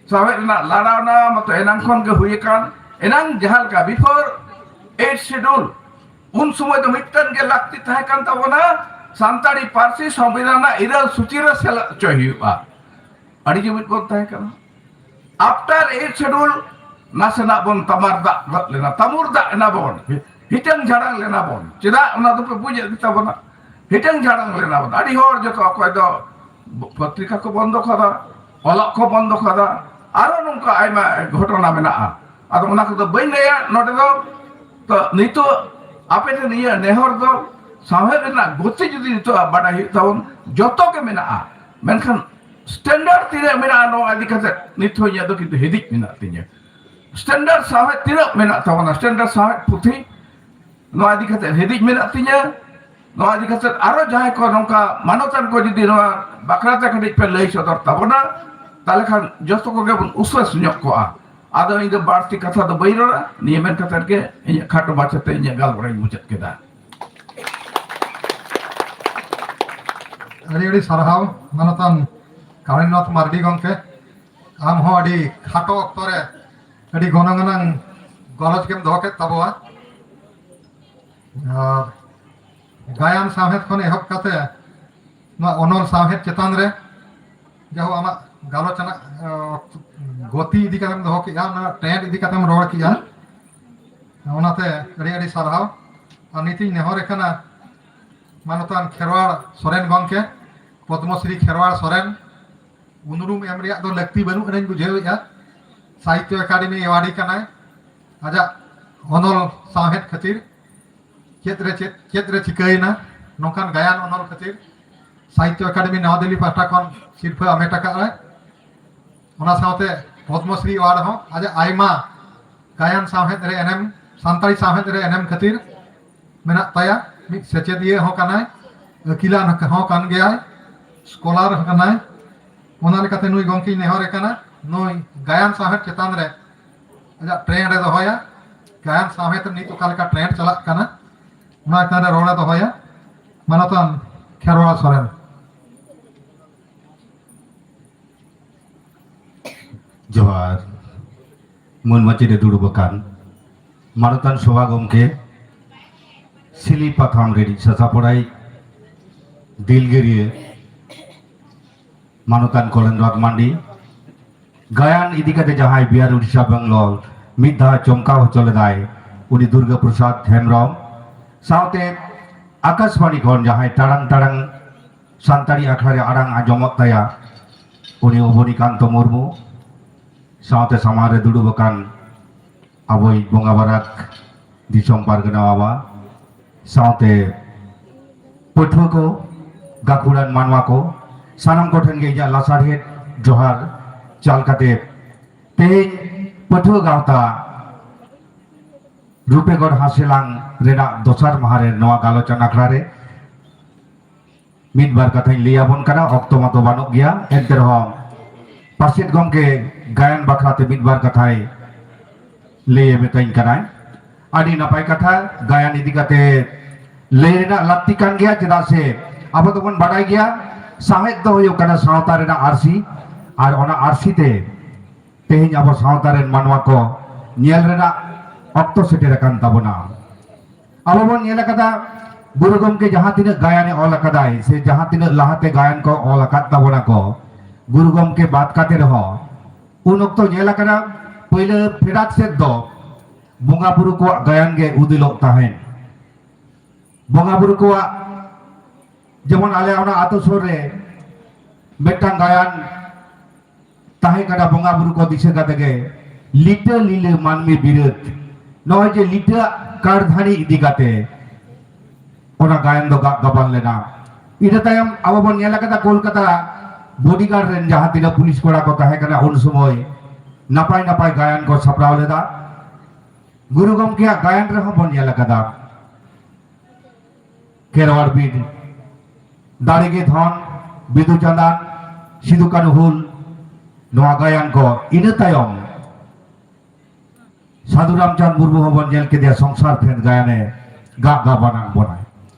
ᱥᱟᱶᱦᱮᱫ ᱨᱮᱱᱟᱜ ᱞᱟᱲᱟᱣᱱᱟ ᱢᱟᱛᱚ ᱮᱱᱟᱝ ᱠᱷᱚᱱ ᱜᱮ ᱦᱩᱭ ᱟᱠᱟᱱ᱾ ᱮᱱᱟᱝ ᱡᱟᱦᱟᱸ ᱞᱮᱠᱟ before eighth schedule, ᱩᱱ ᱥᱚᱢᱚᱭ ᱫᱚ ᱢᱤᱫᱴᱟᱝ ᱜᱮ ᱞᱟᱹᱠᱛᱤ ᱛᱟᱦᱮᱸ ᱠᱟᱱ ᱛᱟᱵᱚᱱᱟ, ᱥᱟᱱᱛᱟᱲᱤ ᱯᱟᱹᱨᱥᱤ ᱥᱚᱝᱵᱤᱫᱷᱟᱱ ᱨᱮᱱᱟᱜ ᱤᱨᱟᱹᱞ ᱥᱩᱪᱤ ᱨᱮ ᱥᱮᱞᱮᱫ ᱦᱚᱪᱚᱭ ᱦᱩᱭᱩᱜᱼᱟ᱾ ᱟᱹᱰᱤ ᱡᱩᱢᱤᱫ ᱵᱚᱱ ᱛᱟᱦᱮᱸ ᱠᱟᱱᱟ᱾ After eighth schedule, ᱱᱟᱥᱮᱱᱟᱜ ᱵᱚᱱ ᱛᱟᱢᱟᱨ ᱫᱟᱜ ᱜᱚᱫ ᱞᱮᱱᱟ, ᱛᱟᱢᱩᱨ ᱫᱟᱜ ᱮᱱᱟ ᱵᱚᱱ, ᱦᱤᱴᱟᱹᱝ ᱡᱷᱟᱲᱟᱝ ᱞᱮᱱᱟ ᱵᱚᱱ᱾ ᱪᱮᱫᱟᱜ, ᱚᱱᱟ ᱫᱚᱯᱮ ᱵᱩᱡᱮᱫ ᱜᱮᱛᱟ ᱵᱚᱱᱟ᱾ ᱦᱤᱴᱟᱹᱝ ᱡᱷᱟᱲᱟᱝ ᱞᱮᱱᱟ ᱵᱚᱱ᱾ ᱟᱹᱰᱤ ᱦᱚᱲ, ᱡᱚᱛᱚ, ᱚᱠᱚᱭ ᱫᱚ ᱯᱚᱛᱨᱤᱠᱟ ᱠᱚ ᱵᱚᱱᱫᱚ ᱠᱟᱫᱟ, ᱚᱞᱚᱜ ᱠᱚ ᱵᱚᱱᱫᱚ ᱠᱟᱫᱟ, ᱟᱨᱚ ᱱᱚᱝᱠᱟ ᱟᱭᱢᱟ ᱜᱷᱚᱴᱚᱱᱟ ᱢᱮᱱᱟᱜᱼᱟ᱾ ᱟᱫᱚ ᱚᱱᱟ ᱠᱚᱫᱚ ᱵᱟᱹᱧ ᱞᱟᱹᱭᱟ ᱱᱚᱰᱮ ᱫᱚ᱾ ᱛᱚ, ᱱᱤᱛᱚᱜ ᱟᱯᱮ ᱴᱷᱮᱱ ᱤᱧᱟᱹᱜ ᱱᱮᱦᱚᱨ ᱫᱚ, ᱥᱟᱶᱦᱮᱫ ᱨᱮᱱᱟᱜ ᱜᱚᱛᱤ ᱡᱩᱫᱤ ᱱᱤᱛᱚᱜ ᱵᱟᱰᱟᱭ ᱦᱩᱭᱩᱜ ᱛᱟᱵᱚᱱ, ᱡᱚᱛᱚ ᱜᱮ ᱢᱮᱱᱟᱜᱼᱟ, ᱢᱮᱱᱠᱷᱟᱱ ᱥᱴᱮᱱᱰᱟᱨᱰ ᱛᱤᱱᱟᱹᱜ ᱢᱮᱱᱟᱜᱼᱟ, ᱱᱚᱣᱟ ᱤᱫᱤ ᱠᱟᱛᱮ ᱱᱤᱛ ᱦᱚᱸ ᱤᱧᱟᱹᱜ ᱫᱚ ᱠᱤᱱᱛᱩ ᱦᱤᱫᱤᱡ ᱢᱮᱱᱟᱜ ᱛᱤᱧᱟᱹ᱾ ᱥᱴᱮᱱᱰᱟᱨᱰ ᱥᱟᱶᱦᱮᱫ ᱛᱤᱱᱟᱹᱜ ᱢᱮᱱᱟᱜ ᱛᱟᱵᱚᱱᱟ, ᱥᱴᱮᱱᱰᱟᱨᱰ ᱥᱟᱶᱦᱮᱫ ᱯᱩᱛᱷᱤ, ᱱᱚᱣᱟ ᱤᱫᱤ ᱠᱟᱛᱮ ᱦᱤᱫᱤᱡ ᱢᱮᱱᱟᱜ ᱛᱤᱧᱟᱹ᱾ ᱱᱚᱣᱟ ᱤᱫᱤ ᱠᱟᱛᱮ ᱟᱨᱚ ᱡᱟᱦᱟᱸᱭ ᱠᱚ ᱱᱚᱝᱠᱟ ᱢᱟᱱᱚᱛᱟᱱ ᱠᱚ ᱡᱩᱫᱤ ᱱᱚᱣᱟ ᱵᱟᱠᱷᱨᱟ ᱛᱮ ᱠᱟᱹᱴᱤᱡ ᱯᱮ ᱞᱟᱹᱭ ᱥᱚᱫᱚᱨ ᱛᱟᱵᱚᱱᱟ, ᱛᱟᱦᱚᱞᱮ ᱠᱷᱟᱱ ᱡᱚᱛᱚ ᱠᱚᱜᱮ ᱵᱚᱱ ᱩᱥᱟᱹᱥ ᱧᱚᱜ ᱠᱚᱜᱼᱟ᱾ ᱟᱫᱚ ᱤᱧ ᱫᱚ ᱵᱟᱹᱲᱛᱤ ᱠᱟᱛᱷᱟ ᱫᱚ ᱵᱟᱹᱧ ᱨᱚᱲᱟ, ᱱᱤᱭᱟᱹ ᱢᱮᱱ ᱠᱟᱛᱮ ᱜᱮ ᱤᱧᱟᱹᱜ ᱠᱷᱟᱴᱚ ᱢᱟᱪᱷᱟᱛᱮ ᱤᱧᱟᱹᱜ ᱜᱟᱞᱢᱟᱨᱟᱣ ᱤᱧ ᱢᱩᱪᱟᱹᱫ ᱠᱮᱫᱟ᱾ ᱟᱹᱰᱤ ᱟᱹᱰᱤ ᱥᱟᱨᱦᱟᱣ ᱢᱟᱱᱚᱛᱟᱱ ᱠᱟᱲᱤᱱᱟᱛᱷ ᱢᱟᱨᱰᱤ ᱜᱚᱢᱠᱮ, ᱟᱢ ᱦᱚᱸ ᱟᱹᱰᱤ ᱠᱷᱟᱴᱚ ᱚᱠᱛᱚ ᱨᱮ ᱟᱹᱰᱤ ᱜᱚᱱᱚᱝ ᱟᱱᱟᱝ ᱜᱟᱞᱚᱪ ᱜᱮᱢ ᱫᱚᱦᱚ ᱠᱮᱫ ᱛᱟᱵᱚᱣᱟ᱾ ᱟᱨ ᱜᱟᱭᱟᱱ ᱥᱟᱶᱦᱮᱫ ᱠᱷᱚᱱ ᱮᱦᱚᱵ ᱠᱟᱛᱮ ᱱᱚᱣᱟ ᱚᱱᱚᱞ ᱥᱟᱶᱦᱮᱫ ᱪᱮᱛᱟᱱ ᱨᱮ ᱡᱟᱦᱳ ᱟᱢᱟᱜ ᱜᱟᱞᱚᱪ ᱨᱮᱱᱟᱜ, ᱟᱸ, ᱜᱚᱛᱤ ᱤᱫᱤ ᱠᱟᱛᱮᱢ ᱫᱚᱦᱚ ᱠᱮᱜᱼᱟ, ᱚᱱᱟ ᱴᱨᱮᱱᱰ ᱤᱫᱤ ᱠᱟᱛᱮᱢ ᱨᱚᱲ ᱠᱮᱜᱼᱟ, ᱚᱱᱟᱛᱮ ᱟᱹᱰᱤ ᱟᱹᱰᱤ ᱥᱟᱨᱦᱟᱣ᱾ ᱟᱨ ᱱᱤᱛᱤᱧ ᱱᱮᱦᱚᱨ ᱟᱠᱟᱱᱟ ᱢᱟᱱᱚᱛᱟᱱ ᱠᱷᱮᱨᱣᱟᱲ ᱥᱚᱨᱮᱱ ᱜᱚᱢᱠᱮ, ᱯᱚᱫᱽᱢᱚᱥᱨᱤ ᱠᱷᱮᱨᱣᱟᱲ ᱥᱚᱨᱮᱱ, ᱩᱱᱩᱨᱩᱢ ᱮᱢ ᱨᱮᱭᱟᱜ ᱫᱚ ᱞᱟᱹᱠᱛᱤ ᱵᱟᱹᱱᱩᱜ ᱟᱱᱟᱧ ᱵᱩᱡᱷᱟᱹᱣᱮᱫᱼᱟ᱾ ᱥᱟᱦᱤᱛᱛᱚ ᱮᱠᱟᱰᱮᱢᱤ ᱮᱣᱟᱨᱰᱤ ᱠᱟᱱᱟᱭ, ᱟᱡᱟᱜ ᱚᱱᱚᱞ ᱥᱟᱶᱦᱮᱫ ᱠᱷᱟᱹᱛᱤᱨ ᱪᱮᱫ ᱨᱮ ᱪᱮᱫ, ᱪᱮᱫ ᱨᱮ ᱪᱤᱠᱟᱹᱭᱮᱱᱟ, ᱱᱚᱝᱠᱟᱱ ᱜᱟᱭᱟᱱ ᱚᱱᱚᱞ ᱠᱷᱟᱹᱛᱤᱨ ᱥᱟᱦᱤᱛᱛᱚ ᱮᱠᱟᱰᱮᱢᱤ ᱱᱟᱣᱟ ᱫᱤᱞᱞᱤ ᱯᱟᱦᱴᱟ ᱠᱷᱚᱱ ᱥᱤᱨᱯᱷᱟᱹ ᱟᱢᱮᱴ ᱟᱠᱟᱫᱼᱟᱭ᱾ ᱚᱱᱟ ᱥᱟᱶᱛᱮ ᱯᱚᱫᱽᱢᱚᱥᱨᱤ ᱮᱣᱟᱨᱰ ᱦᱚᱸ ᱟᱡᱟᱜ ᱟᱭᱢᱟ ᱜᱟᱭᱟᱱ ᱥᱟᱶᱦᱮᱫ ᱨᱮ ᱮᱱᱮᱢ, ᱥᱟᱱᱛᱟᱲᱤ ᱥᱟᱶᱦᱮᱫ ᱨᱮ ᱮᱱᱮᱢ ᱠᱷᱟᱹᱛᱤᱨ ᱢᱮᱱᱟᱜ ᱛᱟᱭᱟ᱾ ᱢᱤᱫ ᱥᱮᱪᱮᱫᱤᱭᱟᱹ ᱦᱚᱸ ᱠᱟᱱᱟᱭ, ᱟᱹᱠᱤᱞᱟᱱ ᱦᱚᱸ ᱠᱟᱱ ᱜᱮᱭᱟᱭ, ᱥᱠᱚᱞᱟᱨ ᱦᱚᱸ ᱠᱟᱱᱟᱭ᱾ ᱚᱱᱟ ᱞᱮᱠᱟᱛᱮ ᱱᱩᱭ ᱜᱚᱢᱠᱮᱧ ᱱᱮᱦᱚᱨᱮ ᱠᱟᱱᱟ, ᱱᱩᱭ ᱜᱟᱭᱟᱱ ᱥᱟᱶᱦᱮᱫ ᱪᱮᱛᱟᱱ ᱨᱮ ᱟᱡᱟᱜ ᱴᱨᱮᱱᱰ ᱮ ᱫᱚᱦᱚᱭᱟ᱾ ᱜᱟᱭᱟᱱ ᱥᱟᱶᱦᱮᱫ ᱨᱮ ᱱᱤᱛ ᱚᱠᱟ ᱞᱮᱠᱟ ᱴᱨᱮᱱᱰ ᱪᱟᱞᱟᱜ ᱠᱟᱱᱟ, ᱚᱱᱟ ᱪᱮᱛᱟᱱ ᱨᱮ ᱨᱚᱲ ᱮ ᱫᱚᱦᱚᱭᱟ᱾ ᱢᱟᱱᱚᱛᱟᱱ ᱠᱷᱮᱨᱣᱟᱲ ᱥᱚᱨᱮᱱ᱾ ᱡᱚᱦᱟᱨ᱾ ᱢᱟᱹᱱ ᱢᱟᱪᱮᱫ ᱮ ᱫᱩᱲᱩᱵ ᱟᱠᱟᱱ ᱢᱟᱱᱚᱛᱟᱱ ᱥᱚᱵᱷᱟ ᱜᱚᱢᱠᱮ, ᱥᱤᱞᱤ ᱯᱟᱛᱷᱟᱢ ᱨᱤᱱᱤᱡ ᱥᱟᱥᱟᱯᱲᱟᱭᱤᱡ ᱫᱤᱞᱜᱟᱹᱨᱤᱭᱟᱹ ᱢᱟᱱᱚᱛᱟᱱ ᱠᱚᱞᱮᱱᱫᱨᱚᱱᱟᱛᱷ ᱢᱟᱱᱰᱤ, ᱜᱟᱭᱟᱱ ᱤᱫᱤ ᱠᱟᱛᱮ ᱡᱟᱦᱟᱸᱭ ᱵᱤᱦᱟᱨ ᱩᱲᱤᱥᱥᱟ ᱵᱮᱝᱜᱟᱞᱳᱨ ᱢᱤᱫ ᱫᱷᱟᱣ ᱪᱚᱢᱠᱟᱣ ᱦᱚᱪᱚ ᱞᱮᱫᱟᱭ, ᱩᱱᱤ ᱫᱩᱨᱜᱟᱹ ᱯᱨᱚᱥᱟᱫᱽ ᱦᱮᱢᱵᱨᱚᱢ, ᱥᱟᱶᱛᱮ ᱟᱠᱟᱥᱵᱟᱬᱤ ᱠᱷᱚᱱ ᱡᱟᱦᱟᱸᱭ ᱴᱟᱲᱟᱝ ᱴᱟᱲᱟᱝ ᱥᱟᱱᱛᱟᱲᱤ ᱟᱠᱷᱲᱟ ᱨᱮ ᱟᱲᱟᱝ ᱟᱸᱡᱚᱢᱚᱜ ᱛᱟᱭᱟ, ᱩᱱᱤ ᱚᱵᱚᱱᱤᱠᱟᱱᱛᱚ ᱢᱩᱨᱢᱩ, ᱥᱟᱶᱛᱮ ᱥᱟᱢᱟᱝ ᱨᱮ ᱫᱩᱲᱩᱵ ᱟᱠᱟᱱ ᱟᱵᱚᱭᱤᱡ ᱵᱚᱸᱜᱟ ᱵᱟᱨᱟᱠ ᱫᱤᱥᱚᱢ ᱯᱟᱨᱜᱟᱱᱟ ᱵᱟᱵᱟ, ᱥᱟᱶᱛᱮ ᱯᱟᱹᱴᱷᱩᱣᱟᱹ ᱠᱚ, ᱜᱟᱹᱠᱷᱩᱲᱟᱱ ᱢᱟᱱᱣᱟ ᱠᱚ, ᱥᱟᱱᱟᱢ ᱠᱚᱴᱷᱮᱱ ᱜᱮ ᱤᱧᱟᱹᱜ ᱞᱟᱥᱟᱲᱦᱮᱫ ᱡᱚᱦᱟᱨ ᱪᱟᱞ ᱠᱟᱛᱮ, ᱛᱮᱦᱮᱧ ᱯᱟᱹᱴᱷᱩᱣᱟᱹ ᱜᱟᱶᱛᱟ ᱨᱩᱯᱮᱜᱚᱲ ᱦᱟᱸᱥᱮᱞᱟᱝ ᱨᱮᱱᱟᱜ ᱫᱚᱥᱟᱨ ᱢᱟᱦᱟ ᱨᱮ ᱱᱚᱣᱟ ᱜᱟᱞᱚᱪᱟᱱ ᱟᱠᱷᱲᱟ ᱨᱮ ᱢᱤᱫ ᱵᱟᱨ ᱠᱟᱛᱷᱟᱧ ᱞᱟᱹᱭ ᱟᱵᱚᱱ ᱠᱟᱱᱟ᱾ ᱚᱠᱛᱚ ᱢᱟᱛᱚ ᱵᱟᱹᱱᱩᱜ ᱜᱮᱭᱟ, ᱮᱱᱛᱮ ᱨᱮᱦᱚᱸ ᱯᱟᱨᱥᱮᱛ ᱜᱚᱢᱠᱮ ᱜᱟᱭᱟᱱ ᱵᱟᱠᱷᱨᱟ ᱛᱮ ᱢᱤᱫ ᱵᱟᱨ ᱠᱟᱛᱷᱟᱭ ᱞᱟᱹᱭ ᱢᱮᱛᱟᱹᱧ ᱠᱟᱱᱟᱭ᱾ ᱟᱹᱰᱤ ᱱᱟᱯᱟᱭ ᱠᱟᱛᱷᱟ, ᱜᱟᱭᱟᱱ ᱤᱫᱤ ᱠᱟᱛᱮ ᱞᱟᱹᱭ ᱨᱮᱱᱟᱜ ᱞᱟᱹᱠᱛᱤ ᱠᱟᱱ ᱜᱮᱭᱟ, ᱪᱮᱫᱟᱜ ᱥᱮ ᱟᱵᱚ ᱫᱚᱵᱚᱱ ᱵᱟᱰᱟᱭ ᱜᱮᱭᱟ, ᱥᱟᱶᱦᱮᱫ ᱫᱚ ᱦᱩᱭᱩᱜ ᱠᱟᱱᱟ ᱥᱟᱶᱛᱟ ᱨᱮᱱᱟᱜ ᱟᱹᱨᱥᱤ, ᱟᱨ ᱚᱱᱟ ᱟᱹᱨᱥᱤ ᱛᱮ ᱛᱮᱦᱮᱧ ᱟᱵᱚ ᱥᱟᱶᱛᱟ ᱨᱮᱱ ᱢᱟᱱᱣᱟ ᱠᱚ ᱧᱮᱞ ᱨᱮᱱᱟᱜ ᱚᱠᱛᱚ ᱥᱮᱴᱮᱨ ᱟᱠᱟᱱ ᱛᱟᱵᱚᱱᱟ᱾ ᱟᱵᱚ ᱵᱚᱱ ᱧᱮᱞ ᱟᱠᱟᱫᱟ, ᱜᱩᱨᱩ ᱜᱚᱢᱠᱮ ᱡᱟᱦᱟᱸ ᱛᱤᱱᱟᱹᱜ ᱜᱟᱭᱟᱱᱮ ᱚᱞ ᱟᱠᱟᱫᱟᱭ, ᱥᱮ ᱡᱟᱦᱟᱸ ᱛᱤᱱᱟᱹᱜ ᱞᱟᱦᱟᱛᱮ ᱜᱟᱭᱟᱱ ᱠᱚ ᱚᱞ ᱟᱠᱟᱫ ᱛᱟᱵᱚᱱᱟ ᱠᱚ, ᱜᱩᱨᱩ ᱜᱚᱢᱠᱮ ᱵᱟᱫ ᱠᱟᱛᱮ ᱨᱮᱦᱚᱸ ᱩᱱ ᱚᱠᱛᱚ ᱧᱮᱞ ᱟᱠᱟᱱᱟ, ᱯᱟᱹᱭᱞᱟᱹ ᱯᱷᱮᱰᱟᱛ ᱥᱮᱫ ᱫᱚ ᱵᱚᱸᱜᱟ ᱵᱩᱨᱩ ᱠᱚᱣᱟᱜ ᱜᱟᱭᱟᱱ ᱜᱮ ᱩᱫᱤᱞᱚᱜ ᱛᱟᱦᱮᱸᱱ᱾ ᱵᱚᱸᱜᱟ ᱵᱩᱨᱩ ᱠᱚᱣᱟᱜ, ᱡᱮᱢᱚᱱ ᱟᱞᱮ ᱚᱱᱟ ᱟᱛᱳ ᱥᱩᱨ ᱨᱮ ᱢᱤᱫᱴᱟᱝ ᱜᱟᱭᱟᱱ ᱛᱟᱦᱮᱸ ᱠᱟᱱᱟ ᱵᱚᱸᱜᱟ ᱵᱩᱨᱩ ᱠᱚ ᱫᱤᱥᱟᱹ ᱠᱟᱛᱮ ᱜᱮ ᱞᱤᱴᱟᱹ ᱞᱤᱞᱟᱹ ᱢᱟᱹᱱᱢᱤ ᱵᱤᱨᱟᱹᱫ, ᱱᱚᱜᱼᱚᱭ ᱡᱮ ᱞᱤᱴᱟᱹᱣᱟᱜ ᱠᱟᱨᱫᱷᱟᱹᱱᱤ ᱤᱫᱤ ᱠᱟᱛᱮ ᱚᱱᱟ ᱜᱟᱭᱟᱱ ᱫᱚ ᱜᱟᱜ ᱜᱟᱵᱟᱱ ᱞᱮᱱᱟ᱾ ᱤᱱᱟᱹ ᱛᱟᱭᱚᱢ ᱟᱵᱚ ᱵᱚᱱ ᱧᱮᱞ ᱟᱠᱟᱫᱟ ᱠᱳᱞᱠᱟᱛᱟ ᱵᱚᱰᱤᱜᱟᱨᱰ ᱨᱮᱱ ᱡᱟᱦᱟᱸ ᱛᱤᱱᱟᱹᱜ ᱯᱩᱞᱤᱥ ᱠᱚᱲᱟ ᱠᱚ ᱛᱟᱦᱮᱸ ᱠᱟᱱᱟ ᱩᱱ ᱥᱚᱢᱚᱭ ᱱᱟᱯᱟᱭ ᱱᱟᱯᱟᱭ ᱜᱟᱭᱟᱱ ᱠᱚ ᱥᱟᱯᱲᱟᱣ ᱞᱮᱫᱟ᱾ ᱜᱩᱨᱩ ᱜᱚᱢᱠᱮᱭᱟᱜ ᱜᱟᱭᱟᱱ ᱨᱮᱦᱚᱸ ᱵᱚᱱ ᱧᱮᱞ ᱟᱠᱟᱫᱟ ᱠᱷᱮᱨᱣᱟᱲ ᱵᱤᱨ, ᱫᱟᱲᱮ ᱜᱮ ᱫᱷᱚᱱ, ᱵᱤᱫᱩ ᱪᱟᱸᱫᱟᱱ, ᱥᱤᱫᱩ ᱠᱟᱹᱱᱦᱩ ᱦᱩᱞ, ᱱᱚᱣᱟ ᱜᱟᱭᱟᱱ ᱠᱚ᱾ ᱤᱱᱟᱹ ᱛᱟᱭᱚᱢ ᱥᱟᱹᱫᱷᱩ ᱨᱟᱢᱪᱟᱸᱫᱽ ᱢᱩᱨᱢᱩ ᱦᱚᱸᱵᱚᱱ ᱧᱮᱞ ᱠᱮᱫᱮᱭᱟ, ᱥᱚᱝᱥᱟᱨ ᱯᱷᱮᱸᱫᱽ ᱜᱟᱭᱟᱱᱮ ᱜᱟᱜ ᱜᱟᱵᱟᱱᱟᱜ ᱵᱚᱱᱟᱭ᱾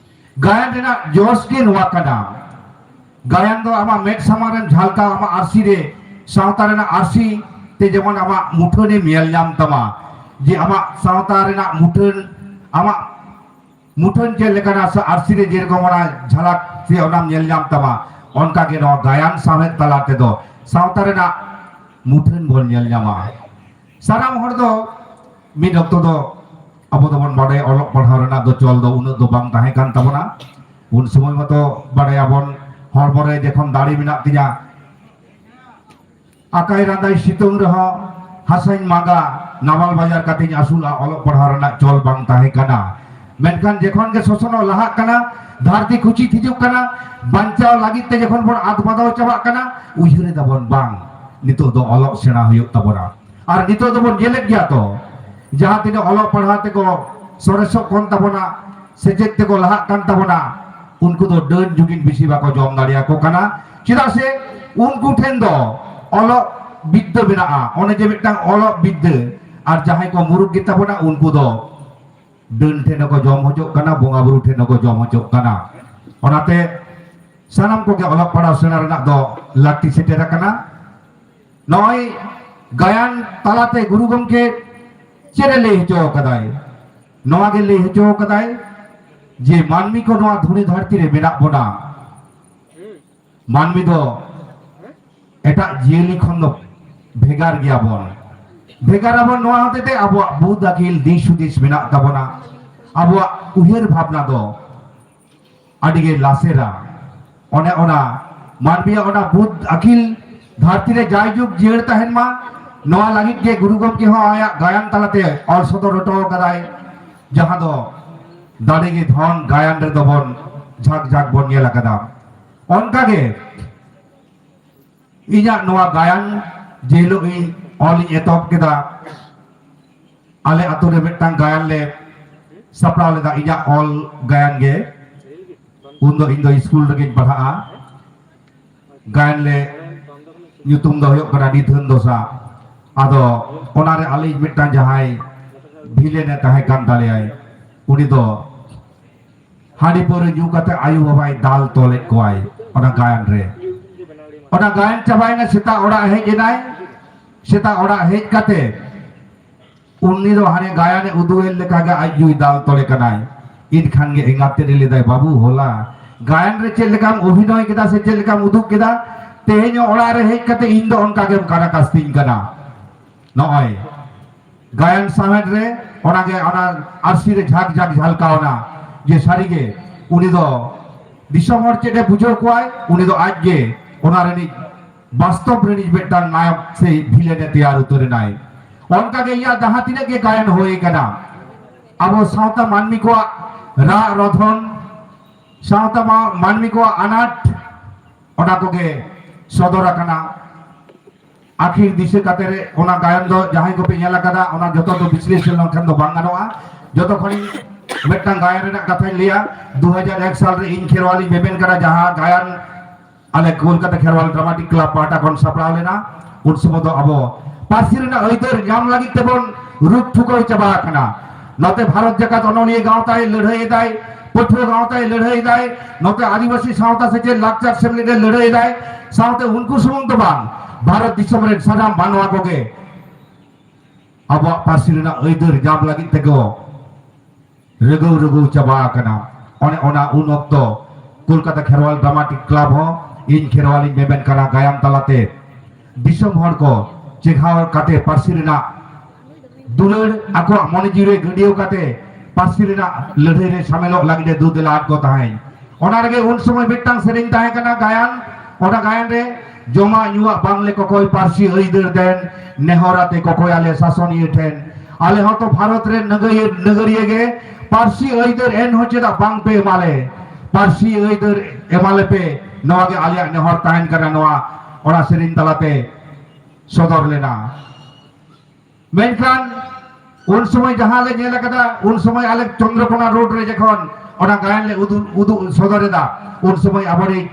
ᱜᱟᱭᱟᱱ ᱨᱮᱱᱟᱜ ᱡᱚᱥ ᱜᱮ ᱱᱚᱣᱟ ᱠᱟᱱᱟ, ᱜᱟᱭᱟᱱ ᱫᱚ ᱟᱢᱟᱜ ᱢᱮᱫ ᱥᱟᱢᱟᱝ ᱨᱮᱢ ᱡᱷᱟᱞᱠᱟᱣ, ᱟᱢᱟᱜ ᱟᱹᱨᱥᱤ ᱨᱮ, ᱥᱟᱶᱛᱟ ᱨᱮᱱᱟᱜ ᱟᱹᱨᱥᱤ ᱛᱮ ᱡᱮᱢᱚᱱ ᱟᱢᱟᱜ ᱢᱩᱴᱷᱟᱹᱱᱮᱢ ᱧᱮᱞ ᱧᱟᱢ ᱛᱟᱢᱟ, ᱡᱮ ᱟᱢᱟᱜ ᱥᱟᱶᱛᱟ ᱨᱮᱱᱟᱜ ᱢᱩᱴᱷᱟᱹᱱ, ᱟᱢᱟᱜ ᱢᱩᱴᱷᱟᱹᱱ ᱪᱮᱫ ᱞᱮᱠᱟᱱᱟ, ᱥᱮ ᱟᱹᱨᱥᱤ ᱨᱮ ᱡᱮᱨᱚᱠᱚᱢ ᱚᱱᱟ ᱡᱷᱟᱞᱟᱠ ᱥᱮ ᱚᱱᱟᱢ ᱧᱮᱞ ᱧᱟᱢ ᱛᱟᱢᱟ, ᱚᱱᱠᱟ ᱜᱮ ᱱᱚᱣᱟ ᱜᱟᱭᱟᱱ ᱥᱟᱶᱦᱮᱫ ᱛᱟᱞᱟ ᱛᱮᱫᱚ ᱥᱟᱶᱛᱟ ᱨᱮᱱᱟᱜ ᱢᱩᱴᱷᱟᱹᱱ ᱵᱚᱱ ᱧᱮᱞ ᱧᱟᱢᱟ᱾ ᱥᱟᱱᱟᱢ ᱦᱚᱲ ᱫᱚ ᱢᱤᱫ ᱚᱠᱛᱚ ᱫᱚ ᱟᱵᱚ ᱫᱚᱵᱚᱱ ᱵᱟᱰᱟᱭᱟ, ᱚᱞᱚᱜ ᱯᱟᱲᱦᱟᱣ ᱨᱮᱱᱟᱜ ᱫᱚ ᱪᱚᱞ ᱫᱚ ᱩᱱᱟᱹᱜ ᱫᱚ ᱵᱟᱝ ᱛᱟᱦᱮᱸ ᱠᱟᱱ ᱛᱟᱵᱚᱱᱟ᱾ ᱩᱱ ᱥᱚᱢᱚᱭ ᱢᱟᱛᱚ ᱵᱟᱰᱟᱭᱟᱵᱚᱱ, ᱦᱚᱲᱢᱚ ᱨᱮ ᱡᱚᱠᱷᱚᱱ ᱫᱟᱲᱮ ᱢᱮᱱᱟᱜ ᱛᱤᱧᱟ, ᱟᱠᱟᱭ ᱨᱟᱸᱫᱟᱭ ᱥᱤᱛᱩᱝ ᱨᱮᱦᱚᱸ ᱦᱟᱥᱟᱧ ᱢᱟᱜᱟ, ᱱᱟᱢᱟᱞ ᱵᱟᱡᱟᱨ ᱠᱟᱛᱮᱧ ᱟᱹᱥᱩᱞᱟ, ᱚᱞᱚᱜ ᱯᱟᱲᱦᱟᱣ ᱨᱮᱱᱟᱜ ᱪᱚᱞ ᱵᱟᱝ ᱛᱟᱦᱮᱸ ᱠᱟᱱᱟ᱾ ᱢᱮᱱᱠᱷᱟᱱ ᱡᱚᱠᱷᱚᱱ ᱜᱮ ᱥᱚᱥᱚᱱᱚᱜ ᱞᱟᱦᱟᱜ ᱠᱟᱱᱟ, ᱫᱷᱟᱹᱨᱛᱤ ᱠᱩᱪᱤᱛ ᱦᱤᱡᱩᱜ ᱠᱟᱱᱟ, ᱵᱟᱧᱪᱟᱣ ᱞᱟᱹᱜᱤᱫ ᱛᱮ ᱡᱚᱠᱷᱚᱱ ᱵᱚᱱ ᱟᱫ ᱵᱟᱫᱟᱣ ᱪᱟᱵᱟᱜ ᱠᱟᱱᱟ, ᱩᱭᱦᱟᱹᱨ ᱮᱫᱟᱵᱚᱱ, ᱵᱟᱝ, ᱱᱤᱛᱚᱜ ᱫᱚ ᱚᱞᱚᱜ ᱥᱮᱬᱟ ᱦᱩᱭᱩᱜ ᱛᱟᱵᱚᱱᱟ᱾ ᱟᱨ ᱱᱤᱛᱚᱜ ᱫᱚᱵᱚᱱ ᱧᱮᱞᱮᱫ ᱜᱮᱭᱟ ᱛᱚ, ᱡᱟᱦᱟᱸ ᱛᱤᱱᱟᱹᱜ ᱚᱞᱚᱜ ᱯᱟᱲᱦᱟᱣ ᱛᱮᱠᱚ ᱥᱚᱨᱮᱥᱚᱜ ᱠᱟᱱ ᱛᱟᱵᱚᱱᱟ, ᱥᱮᱪᱮᱫ ᱛᱮᱠᱚ ᱞᱟᱦᱟᱜ ᱠᱟᱱ ᱛᱟᱵᱚᱱᱟ, ᱩᱱᱠᱩ ᱫᱚ ᱰᱟᱹᱱ ᱡᱩᱜᱤᱱ ᱵᱮᱥᱤ ᱵᱟᱠᱚ ᱡᱚᱢ ᱫᱟᱲᱮᱭᱟᱠᱚ ᱠᱟᱱᱟ᱾ ᱪᱮᱫᱟᱜ ᱥᱮ ᱩᱱᱠᱩ ᱴᱷᱮᱱ ᱫᱚ ᱚᱞᱚᱜ ᱵᱤᱫᱽᱫᱟᱹ ᱢᱮᱱᱟᱜᱼᱟ, ᱚᱱᱮ ᱡᱮ ᱢᱤᱫᱴᱟᱝ ᱚᱞᱚᱜ ᱵᱤᱫᱽᱫᱟᱹ, ᱟᱨ ᱡᱟᱦᱟᱸᱭ ᱠᱚ ᱢᱩᱨᱩᱠ ᱜᱮᱛᱟ ᱵᱚᱱᱟ ᱩᱱᱠᱩ ᱫᱚ ᱰᱟᱹᱱ ᱴᱷᱮᱱ ᱦᱚᱸᱠᱚ ᱡᱚᱢ ᱦᱚᱪᱚᱜ ᱠᱟᱱᱟ, ᱵᱚᱸᱜᱟ ᱵᱩᱨᱩ ᱴᱷᱮᱱ ᱦᱚᱸᱠᱚ ᱡᱚᱢ ᱦᱚᱪᱚᱜ ᱠᱟᱱᱟ᱾ ᱚᱱᱟᱛᱮ ᱥᱟᱱᱟᱢ ᱠᱚᱜᱮ ᱚᱞᱚᱜ ᱯᱟᱲᱦᱟᱣ ᱥᱮᱬᱟ ᱨᱮᱱᱟᱜ ᱫᱚ ᱞᱟᱹᱠᱛᱤ ᱥᱮᱴᱮᱨ ᱟᱠᱟᱱᱟ᱾ ᱱᱚᱜᱼᱚᱭ ᱜᱟᱭᱟᱱ ᱛᱟᱞᱟᱛᱮ ᱜᱩᱨᱩ ᱜᱚᱢᱠᱮ ᱪᱮᱫ ᱮ ᱞᱟᱹᱭ ᱦᱚᱪᱚ ᱠᱟᱫᱟᱭ? ᱱᱚᱣᱟ ᱜᱮ ᱞᱟᱹᱭ ᱦᱚᱪᱚ ᱠᱟᱫᱟᱭ ᱡᱮ ᱢᱟᱹᱱᱢᱤ ᱠᱚ ᱱᱚᱣᱟ ᱫᱷᱩᱲᱤ ᱫᱷᱟᱹᱨᱛᱤ ᱨᱮ ᱢᱮᱱᱟᱜ ᱵᱚᱱᱟ, ᱢᱟᱹᱱᱢᱤ ᱫᱚ ᱮᱴᱟᱜ ᱡᱤᱭᱟᱹᱞᱤ ᱠᱷᱚᱱ ᱫᱚ ᱵᱷᱮᱜᱟᱨ ᱜᱮᱭᱟ ᱵᱚᱱ᱾ ᱵᱷᱮᱜᱟᱨ ᱟᱵᱚᱱ ᱱᱚᱣᱟ ᱦᱚᱛᱮᱛᱮ ᱟᱵᱚᱣᱟᱜ ᱵᱩᱫ ᱟᱹᱠᱤᱞ ᱫᱤᱥ ᱦᱩᱫᱤᱥ ᱢᱮᱱᱟᱜ ᱛᱟᱵᱚᱱᱟ, ᱟᱵᱚᱣᱟᱜ ᱩᱭᱦᱟᱹᱨ ᱵᱷᱟᱵᱽᱱᱟ ᱫᱚ ᱟᱹᱰᱤ ᱜᱮ ᱞᱟᱥᱮᱨᱟ᱾ ᱚᱱᱮ ᱚᱱᱟ ᱢᱟᱹᱱᱢᱤᱭᱟᱜ ᱚᱱᱟ ᱵᱩᱫ ᱟᱹᱠᱤᱞ ᱫᱷᱟᱹᱨᱛᱤ ᱨᱮ ᱡᱟᱭᱡᱩᱜᱽ ᱡᱤᱭᱟᱹᱲ ᱛᱟᱦᱮᱱ ᱢᱟ, ᱱᱚᱣᱟ ᱞᱟᱹᱜᱤᱫ ᱜᱮ ᱜᱩᱨᱩ ᱜᱚᱢᱠᱮ ᱦᱚᱸ ᱟᱭᱟᱜ ᱜᱟᱭᱟᱱ ᱛᱟᱞᱟᱛᱮ ᱚᱞ ᱥᱚᱫᱚᱨ ᱦᱚᱴᱚ ᱟᱠᱟᱫᱟᱭ, ᱡᱟᱦᱟᱸ ᱫᱚ ᱫᱟᱲᱮ ᱜᱮ ᱫᱷᱚᱱ ᱜᱟᱭᱟᱱ ᱨᱮᱫᱚ ᱵᱚᱱ ᱡᱷᱟᱠ ᱡᱷᱟᱠ ᱵᱚᱱ ᱧᱮᱞ ᱟᱠᱟᱫᱟ᱾ ᱚᱱᱠᱟᱜᱮ ᱤᱧᱟᱹᱜ ᱱᱚᱣᱟ ᱜᱟᱭᱟᱱ ᱡᱮ ᱦᱤᱞᱳᱜ ᱤᱧ ᱚᱞ ᱤᱧ ᱮᱛᱚᱦᱚᱵ ᱠᱮᱫᱟ, ᱟᱞᱮ ᱟᱛᱳ ᱨᱮ ᱢᱤᱫᱴᱟᱝ ᱜᱟᱭᱟᱱ ᱞᱮ ᱥᱟᱯᱲᱟᱣ ᱞᱮᱫᱟ, ᱤᱧᱟᱹᱜ ᱚᱞ ᱜᱟᱭᱟᱱ ᱜᱮ᱾ ᱩᱱᱫᱚ ᱤᱧ ᱫᱚ ᱥᱠᱩᱞ ᱨᱮᱜᱮᱧ ᱯᱟᱲᱦᱟᱜᱼᱟ᱾ ᱜᱟᱭᱟᱱ ᱞᱮ ᱧᱩᱛᱩᱢ ᱫᱚ ᱦᱩᱭᱩᱜ ᱠᱟᱱᱟ ᱱᱤᱫᱷᱟᱹᱱ ᱫᱚᱥᱟ᱾ ᱟᱫᱚ ᱚᱱᱟᱨᱮ ᱟᱞᱮᱭᱤᱡ ᱢᱤᱫᱴᱟᱝ ᱡᱟᱦᱟᱸᱭ ᱵᱷᱤᱞᱮᱱ ᱮ ᱛᱟᱦᱮᱸ ᱠᱟᱱ ᱛᱟᱞᱮᱭᱟᱭ, ᱩᱱᱤ ᱫᱚ ᱦᱟᱺᱰᱤ ᱯᱟᱹᱣᱨᱟᱹ ᱧᱩ ᱠᱟᱛᱮ ᱟᱭᱳ ᱵᱟᱵᱟᱭ ᱫᱟᱞ ᱛᱚᱞᱮᱫ ᱠᱚᱣᱟᱭ ᱚᱱᱟ ᱜᱟᱭᱟᱱ ᱨᱮ᱾ ᱚᱱᱟ ᱜᱟᱭᱟᱱ ᱪᱟᱵᱟᱭᱮᱱᱟ, ᱥᱮᱛᱟᱜ ᱚᱲᱟᱜ ᱦᱮᱡ ᱮᱱᱟᱭ᱾ ᱥᱮᱛᱟᱜ ᱚᱲᱟᱜ ᱦᱮᱡ ᱠᱟᱛᱮ ᱩᱱᱤ ᱫᱚ ᱦᱟᱱᱮ ᱜᱟᱭᱟᱱᱮ ᱩᱫᱩᱜ ᱮᱫ ᱞᱮᱠᱟᱜᱮ ᱟᱡ ᱭᱩᱭ ᱫᱟᱞ ᱛᱚᱞᱮ ᱠᱟᱱᱟᱭ᱾ ᱮᱱᱠᱷᱟᱱ ᱜᱮ ᱮᱸᱜᱟᱛ ᱛᱮᱫ ᱮ ᱞᱟᱹᱭᱫᱟᱭ, "ᱵᱟᱹᱵᱩ, ᱦᱚᱞᱟ ᱜᱟᱭᱟᱱ ᱨᱮ ᱪᱮᱫ ᱞᱮᱠᱟᱢ ᱚᱵᱷᱤᱱᱚᱭ ᱠᱮᱫᱟ ᱥᱮ ᱪᱮᱫ ᱞᱮᱠᱟᱢ ᱩᱫᱩᱜ ᱠᱮᱫᱟ, ᱛᱮᱦᱮᱧ ᱚᱲᱟᱜ ᱨᱮ ᱦᱮᱡ ᱠᱟᱛᱮ ᱤᱧ ᱫᱚ ᱚᱱᱠᱟ ᱜᱮᱢ ᱠᱟᱱᱟ ᱠᱟᱥᱛᱤᱧ ᱠᱟᱱᱟ᱾" ᱱᱚᱜᱼᱚᱭ ᱜᱟᱭᱟᱱ ᱥᱟᱶᱦᱮᱫ ᱨᱮ ᱚᱱᱟᱜᱮ ᱚᱱᱟ ᱟᱹᱨᱥᱤ ᱨᱮ ᱡᱷᱟᱠ ᱡᱷᱟᱠ ᱡᱷᱟᱞᱠᱟᱣ ᱮᱱᱟ ᱡᱮ ᱥᱟᱹᱨᱤᱜᱮ ᱩᱱᱤ ᱫᱚ ᱫᱤᱥᱚᱢ ᱦᱚᱲ ᱪᱮᱫ ᱮ ᱵᱩᱡᱷᱟᱹᱣ ᱠᱚᱣᱟᱭ, ᱩᱱᱤ ᱫᱚ ᱟᱡ ᱜᱮ ᱚᱱᱟ ᱨᱤᱱᱤᱡ ᱵᱟᱥᱛᱚᱵ ᱨᱤᱱᱤᱡ ᱢᱤᱫᱴᱟᱝ ᱱᱟᱭᱚᱠ ᱥᱮ ᱵᱷᱤᱞᱮᱱ ᱮ ᱛᱮᱭᱟᱨ ᱩᱛᱟᱹᱨ ᱮᱱᱟᱭ᱾ ᱚᱱᱠᱟᱜᱮ ᱤᱧᱟᱹᱜ ᱡᱟᱦᱟᱸ ᱛᱤᱱᱟᱹᱜ ᱜᱮ ᱜᱟᱭᱟᱱ ᱦᱩᱭ ᱟᱠᱟᱱᱟ, ᱟᱵᱚ ᱥᱟᱶᱛᱟ ᱢᱟᱹᱱᱢᱤ ᱠᱚᱣᱟᱜ ᱨᱟᱜ ᱨᱚᱫᱷᱚᱱ, ᱥᱟᱶᱛᱟ ᱢᱟ-, ᱢᱟᱹᱱᱢᱤ ᱠᱚᱣᱟᱜ ᱟᱱᱟᱴ, ᱚᱱᱟ ᱠᱚᱜᱮ ᱥᱚᱫᱚᱨ ᱟᱠᱟᱱᱟ᱾ ᱟᱹᱠᱷᱤᱨ ᱫᱤᱥᱟᱹ ᱠᱟᱛᱮ ᱨᱮ ᱚᱱᱟ ᱜᱟᱭᱟᱱ ᱫᱚ ᱡᱟᱦᱟᱸᱭ ᱠᱚᱯᱮ ᱧᱮᱞ ᱟᱠᱟᱫᱟ, ᱚᱱᱟ ᱡᱚᱛᱚ ᱫᱚ ᱵᱤᱥᱞᱮᱥᱚᱱ ᱞᱮᱱᱠᱷᱟᱱ ᱫᱚ ᱵᱟᱝ ᱜᱟᱱᱚᱜᱼᱟ᱾ ᱡᱚᱛᱚ ᱠᱷᱚᱱ ᱢᱤᱫᱴᱟᱝ ᱜᱟᱭᱟᱱ ᱨᱮᱱᱟᱜ ᱠᱟᱛᱷᱟᱧ ᱞᱟᱹᱭᱟ, ᱫᱩ ᱦᱟᱡᱟᱨ ᱮᱠ ᱥᱟᱞ ᱨᱮ ᱤᱧ ᱠᱷᱮᱨᱣᱟᱞᱤᱧ ᱵᱮᱵᱮᱱ ᱠᱟᱱᱟ, ᱡᱟᱦᱟᱸ ᱜᱟᱭᱟᱱ ᱟᱞᱮ ᱠᱳᱞᱠᱟᱛᱟ ᱠᱷᱮᱨᱣᱟᱞ ᱰᱨᱟᱢᱟᱴᱤᱠ ᱠᱞᱟᱵᱽ ᱯᱟᱦᱴᱟ ᱠᱷᱚᱱ ᱥᱟᱯᱲᱟᱣ ᱞᱮᱱᱟ, ᱩᱱ ᱥᱚᱢᱚᱭ ᱫᱚ ᱟᱵᱚ ᱯᱟᱹᱨᱥᱤ ᱨᱮᱱᱟᱜ ᱟᱹᱭᱫᱟᱹᱨ ᱧᱟᱢ ᱞᱟᱹᱜᱤᱫ ᱛᱮᱵᱚᱱ ᱨᱩᱠ ᱴᱷᱩᱠᱟᱹᱣ ᱪᱟᱵᱟ ᱟᱠᱟᱱᱟ᱾ ᱱᱚᱛᱮ ᱵᱷᱟᱨᱚᱛ ᱡᱟᱠᱟᱛ ᱚᱱᱚᱞᱤᱭᱟᱹ ᱜᱟᱶᱛᱟᱭ ᱞᱟᱹᱲᱦᱟᱹᱭ ᱮᱫᱟᱭ, ᱯᱟᱹᱴᱷᱩᱣᱟᱹ ᱜᱟᱶᱛᱟᱭ ᱞᱟᱹᱲᱦᱟᱹᱭ ᱮᱫᱟᱭ, ᱱᱚᱛᱮ ᱟᱹᱫᱤᱵᱟᱹᱥᱤ ᱥᱟᱶᱛᱟ ᱥᱮᱪᱮᱫ ᱞᱟᱠᱪᱟᱨ ᱥᱮᱢᱞᱮᱫ ᱮ ᱞᱟᱹᱲᱦᱟᱹᱭ ᱮᱫᱟᱭ, ᱥᱟᱶᱛᱮ ᱩᱱᱠᱩ ᱥᱩᱢᱩᱝ ᱫᱚ ᱵᱟᱝ, ᱵᱷᱟᱨᱚᱛ ᱫᱤᱥᱚᱢ ᱨᱮᱱ ᱥᱟᱱᱟᱢ ᱢᱟᱱᱣᱟ ᱠᱚᱜᱮ ᱟᱵᱚᱣᱟᱜ ᱯᱟᱹᱨᱥᱤ ᱨᱮᱱᱟᱜ ᱟᱹᱭᱫᱟᱹᱨ ᱧᱟᱢ ᱞᱟᱹᱜᱤᱫ ᱛᱮᱠᱚ ᱨᱟᱹᱜᱟᱹᱣ ᱨᱟᱹᱜᱟᱹᱣ ᱪᱟᱵᱟ ᱟᱠᱟᱱᱟ᱾ ᱚᱱᱮ ᱚᱱᱟ ᱩᱱ ᱚᱠᱛᱚ ᱠᱳᱞᱠᱟᱛᱟ ᱠᱷᱮᱨᱣᱟᱞ ᱰᱨᱟᱢᱟᱴᱤᱠ ᱠᱞᱟᱵᱽ ᱦᱚᱸ ᱤᱧ ᱠᱷᱮᱨᱣᱟᱞᱤᱧ ᱢᱮᱢᱮᱱ ᱠᱟᱱᱟ ᱜᱟᱭᱟᱱ ᱛᱟᱞᱟᱛᱮ ᱫᱤᱥᱚᱢ ᱦᱚᱲ ᱠᱚ ᱪᱮᱸᱜᱷᱟᱣ ᱠᱟᱛᱮ ᱯᱟᱹᱨᱥᱤ ᱨᱮᱱᱟᱜ ᱫᱩᱞᱟᱹᱲ ᱟᱠᱚᱣᱟᱜ ᱢᱚᱱᱮ ᱡᱤᱣᱤ ᱨᱮ ᱜᱟᱹᱰᱭᱟᱹᱣ ᱠᱟᱛᱮ ᱯᱟᱹᱨᱥᱤ ᱨᱮᱱᱟᱜ ᱞᱟᱹᱲᱦᱟᱹᱭ ᱨᱮ ᱥᱟᱢᱮᱞᱚᱜ ᱞᱟᱹᱜᱤᱫ ᱮ ᱫᱩ ᱫᱮᱞᱟ ᱟᱫ ᱠᱚ ᱛᱟᱦᱮᱸᱫ᱾ ᱚᱱᱟ ᱨᱮᱜᱮ ᱩᱱ ᱥᱚᱢᱚᱭ ᱢᱤᱫᱴᱟᱝ ᱥᱮᱨᱮᱧ ᱛᱟᱦᱮᱸ ᱠᱟᱱᱟ ᱜᱟᱭᱟᱱ, ᱚᱱᱟ ᱜᱟᱭᱟᱱ ᱨᱮ ᱡᱚᱢᱟᱜ ᱧᱩᱣᱟᱜ ᱵᱟᱝᱞᱮ ᱠᱚᱠᱚᱭ, ᱯᱟᱹᱨᱥᱤ ᱟᱹᱭᱫᱟᱹᱨ ᱫᱮᱱ ᱱᱮᱦᱚᱨ ᱟᱛᱮ ᱠᱚᱠᱚᱭᱟᱞᱮ ᱥᱟᱥᱚᱱᱤᱭᱟᱹ ᱴᱷᱮᱱ᱾ ᱟᱞᱮ ᱦᱚᱸᱛᱚ ᱵᱷᱟᱨᱚᱛ ᱨᱮᱱ ᱱᱟᱹᱜᱟᱹᱭᱟᱹ-, ᱱᱟᱹᱜᱟᱹᱨᱤᱭᱟᱹ ᱜᱮ, ᱯᱟᱹᱨᱥᱤ ᱟᱹᱭᱫᱟᱹᱨ ᱮᱱ ᱦᱚᱸ ᱪᱮᱫᱟᱜ ᱵᱟᱝ ᱯᱮ ᱮᱢᱟᱞᱮ? ᱯᱟᱹᱨᱥᱤ ᱟᱹᱭᱫᱟᱹᱨ ᱮᱢᱟᱞᱮ ᱯᱮ, ᱱᱚᱣᱟ ᱜᱮ ᱟᱞᱮᱭᱟᱜ ᱱᱮᱦᱚᱨ ᱛᱟᱦᱮᱱ ᱠᱟᱱᱟ᱾ ᱱᱚᱣᱟ ᱚᱱᱟ ᱥᱮᱨᱮᱧ ᱛᱟᱞᱟᱛᱮ ᱥᱚᱫᱚᱨ ᱞᱮᱱᱟ᱾ ᱢᱮᱱᱠᱷᱟᱱ ᱩᱱ ᱥᱚᱢᱚᱭ ᱡᱟᱦᱟᱸ ᱞᱮ ᱧᱮᱞ ᱟᱠᱟᱫᱟ, ᱩᱱ ᱥᱚᱢᱚᱭ ᱟᱞᱮ ᱪᱚᱱᱫᱨᱚᱠᱳᱱᱟ ᱨᱳᱰ ᱨᱮ ᱡᱚᱠᱷᱚᱱ ᱚᱱᱟ ᱜᱟᱭᱟᱱ ᱞᱮ ᱩᱫᱩᱜ, ᱩᱫᱩᱜ ᱥᱚᱫᱚᱨ ᱮᱫᱟ, ᱩᱱ ᱥᱚᱢᱚᱭ ᱟᱵᱚᱨᱤᱡ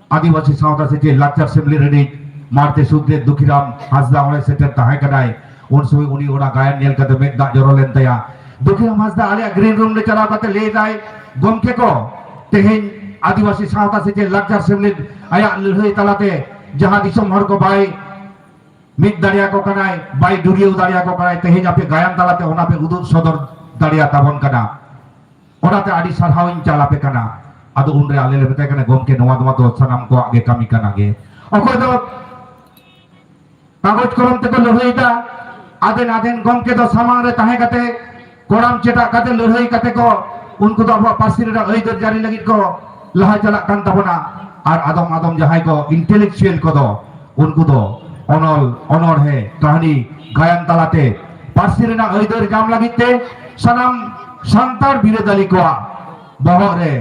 ᱟᱹᱫᱤᱵᱟᱹᱥᱤ ᱥᱟᱶᱛᱟ ᱥᱮᱪᱮᱫ ᱞᱟᱠᱪᱟᱨ ᱥᱮᱢᱞᱮᱫ ᱨᱤᱱᱤᱡ ᱢᱟᱨᱛᱮ ᱥᱩᱠᱫᱮᱵ ᱫᱩᱠᱷᱤᱨᱟᱢ ᱦᱟᱸᱥᱫᱟ ᱚᱸᱰᱮ ᱥᱮᱴᱮᱨ ᱛᱟᱦᱮᱸ ᱠᱟᱱᱟᱭ᱾ ᱩᱱ ᱥᱚᱢᱚᱭ ᱩᱱᱤ ᱚᱱᱟ ᱜᱟᱭᱟᱱ ᱧᱮᱞ ᱠᱟᱛᱮ ᱢᱮᱫ ᱫᱟᱜ ᱡᱚᱨᱚ ᱞᱮᱱ ᱛᱟᱭᱟ᱾ ᱫᱩᱠᱷᱤᱨᱟᱢ ᱦᱟᱸᱥᱫᱟ ᱟᱞᱮᱭᱟᱜ ᱜᱨᱤᱱ ᱨᱩᱢ ᱨᱮ ᱪᱟᱞᱟᱣ ᱠᱟᱛᱮ ᱞᱟᱹᱭ ᱫᱟᱭ, "ᱜᱚᱢᱠᱮ ᱠᱚ, ᱛᱮᱦᱮᱧ ᱟᱹᱫᱤᱵᱟᱹᱥᱤ ᱥᱟᱶᱛᱟ ᱥᱮᱪᱮᱫ ᱞᱟᱠᱪᱟᱨ ᱥᱮᱢᱞᱮᱫ ᱟᱭᱟᱜ ᱞᱟᱹᱲᱦᱟᱹᱭ ᱛᱟᱞᱟᱛᱮ ᱡᱟᱦᱟᱸ ᱫᱤᱥᱚᱢ ᱦᱚᱲ ᱠᱚ ᱵᱟᱭ ᱢᱤᱫ ᱫᱟᱲᱮᱭᱟᱠᱚ ᱠᱟᱱᱟᱭ, ᱵᱟᱭ ᱰᱩᱨᱤᱭᱟᱹᱣ ᱫᱟᱲᱮᱭᱟᱠᱚ ᱠᱟᱱᱟᱭ, ᱛᱮᱦᱮᱧ ᱟᱯᱮ ᱜᱟᱭᱟᱱ ᱛᱟᱞᱟᱛᱮ ᱚᱱᱟ ᱯᱮ ᱩᱫᱩᱜ ᱥᱚᱫᱚᱨ ᱫᱟᱲᱮᱭᱟ ᱛᱟᱵᱚᱱ ᱠᱟᱱᱟ᱾ ᱚᱱᱟᱛᱮ ᱟᱹᱰᱤ ᱥᱟᱨᱦᱟᱣ ᱤᱧ ᱪᱟᱞ ᱟᱯᱮ ᱠᱟᱱᱟ᱾" ᱟᱫᱚ ᱩᱱᱨᱮ ᱟᱞᱮ ᱞᱮ ᱢᱮᱛᱟᱭ ᱠᱟᱱᱟ, "ᱜᱚᱢᱠᱮ, ᱱᱚᱣᱟ, ᱱᱚᱣᱟ ᱫᱚ ᱥᱟᱱᱟᱢ ᱠᱚᱣᱟᱜ ᱜᱮ ᱠᱟᱹᱢᱤ ᱠᱟᱱᱟ ᱜᱮ᱾" ᱚᱠᱚᱭ ᱫᱚ ᱠᱟᱜᱚᱡᱽ ᱠᱚᱞᱚᱢ ᱛᱮᱠᱚ ᱞᱟᱹᱲᱦᱟᱹᱭ ᱮᱫᱟ, ᱟᱫᱮᱱ ᱟᱫᱮᱱ ᱜᱚᱢᱠᱮ ᱫᱚ ᱥᱟᱢᱟᱝ ᱨᱮ ᱛᱟᱦᱮᱸ ᱠᱟᱛᱮ, ᱠᱚᱲᱟᱢ ᱪᱮᱴᱟᱜ ᱠᱟᱛᱮ ᱞᱟᱹᱲᱦᱟᱹᱭ ᱠᱟᱛᱮ ᱠᱚ, ᱩᱱᱠᱩ ᱫᱚ ᱟᱵᱚᱣᱟᱜ ᱯᱟᱹᱨᱥᱤ ᱨᱮᱱᱟᱜ ᱟᱹᱭᱫᱟᱹᱨ ᱡᱟᱹᱨᱤ ᱞᱟᱹᱜᱤᱫ ᱠᱚ ᱞᱟᱦᱟ ᱪᱟᱞᱟᱜ ᱠᱟᱱ ᱛᱟᱵᱚᱱᱟ᱾ ᱟᱨ ᱟᱫᱚᱢ ᱟᱫᱚᱢ ᱡᱟᱦᱟᱸᱭ ᱠᱚ ᱤᱱᱴᱮᱞᱮᱠᱪᱩᱭᱟᱞ ᱠᱚᱫᱚ, ᱩᱱᱠᱩ ᱫᱚ ᱚᱱᱚᱞ, ᱚᱱᱚᱬᱦᱮ, ᱠᱟᱹᱦᱱᱤ, ᱜᱟᱭᱟᱱ ᱛᱟᱞᱟᱛᱮ ᱯᱟᱹᱨᱥᱤ ᱨᱮᱱᱟᱜ ᱟᱹᱭᱫᱟᱹᱨ ᱧᱟᱢ ᱞᱟᱹᱜᱤᱫ ᱛᱮ ᱥᱟᱱᱟᱢ ᱥᱟᱱᱛᱟᱲ ᱵᱤᱨᱟᱹᱫᱟᱹᱞᱤ ᱠᱚᱣᱟᱜ ᱵᱚᱦᱚᱜ ᱨᱮ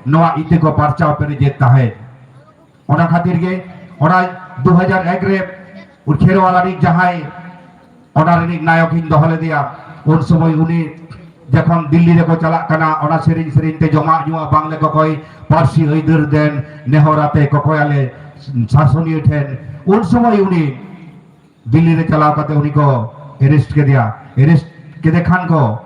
ᱱᱚᱣᱟ ᱤᱛᱟᱹ ᱠᱚ ᱯᱟᱨᱪᱟᱣ ᱯᱮᱨᱮᱡᱮᱫ ᱛᱟᱦᱮᱸᱫ᱾ ᱚᱱᱟ ᱠᱷᱟᱹᱛᱤᱨ ᱜᱮ ᱚᱱᱟ ᱫᱩ ᱦᱟᱡᱟᱨ ᱮᱠ ᱨᱮ ᱠᱷᱮᱨᱣᱟᱞ ᱟᱹᱨᱤ ᱡᱟᱦᱟᱸᱭ ᱚᱱᱟ ᱨᱤᱱᱤᱡ ᱱᱟᱭᱚᱠ ᱤᱧ ᱫᱚᱦᱚ ᱞᱮᱫᱮᱭᱟ, ᱩᱱ ᱥᱚᱢᱚᱭ ᱩᱱᱤ ᱡᱚᱠᱷᱚᱱ ᱫᱤᱞᱞᱤ ᱨᱮᱠᱚ ᱪᱟᱞᱟᱜ ᱠᱟᱱᱟ, ᱚᱱᱟ ᱥᱮᱨᱮᱧ ᱥᱮᱨᱮᱧ ᱛᱮ ᱡᱚᱢᱟᱜ ᱧᱩᱣᱟᱜ ᱵᱟᱝᱞᱮ ᱠᱚᱠᱚᱭ, ᱯᱟᱹᱨᱥᱤ ᱟᱹᱭᱫᱟᱹᱨ ᱫᱮᱱ ᱱᱮᱦᱚᱨ ᱟᱛᱮ ᱠᱚᱠᱚᱭᱟᱞᱮ ᱥᱟᱥᱚᱱᱤᱭᱟᱹ ᱴᱷᱮᱱ, ᱩᱱ ᱥᱚᱢᱚᱭ ᱩᱱᱤ ᱫᱤᱞᱞᱤ ᱨᱮ ᱪᱟᱞᱟᱣ ᱠᱟᱛᱮ ᱩᱱᱤ ᱠᱚ ᱮᱨᱮᱥᱴ ᱠᱮᱫᱮᱭᱟ᱾ ᱮᱨᱮᱥᱴ ᱠᱮᱫᱮ ᱠᱷᱟᱱ ᱠᱚ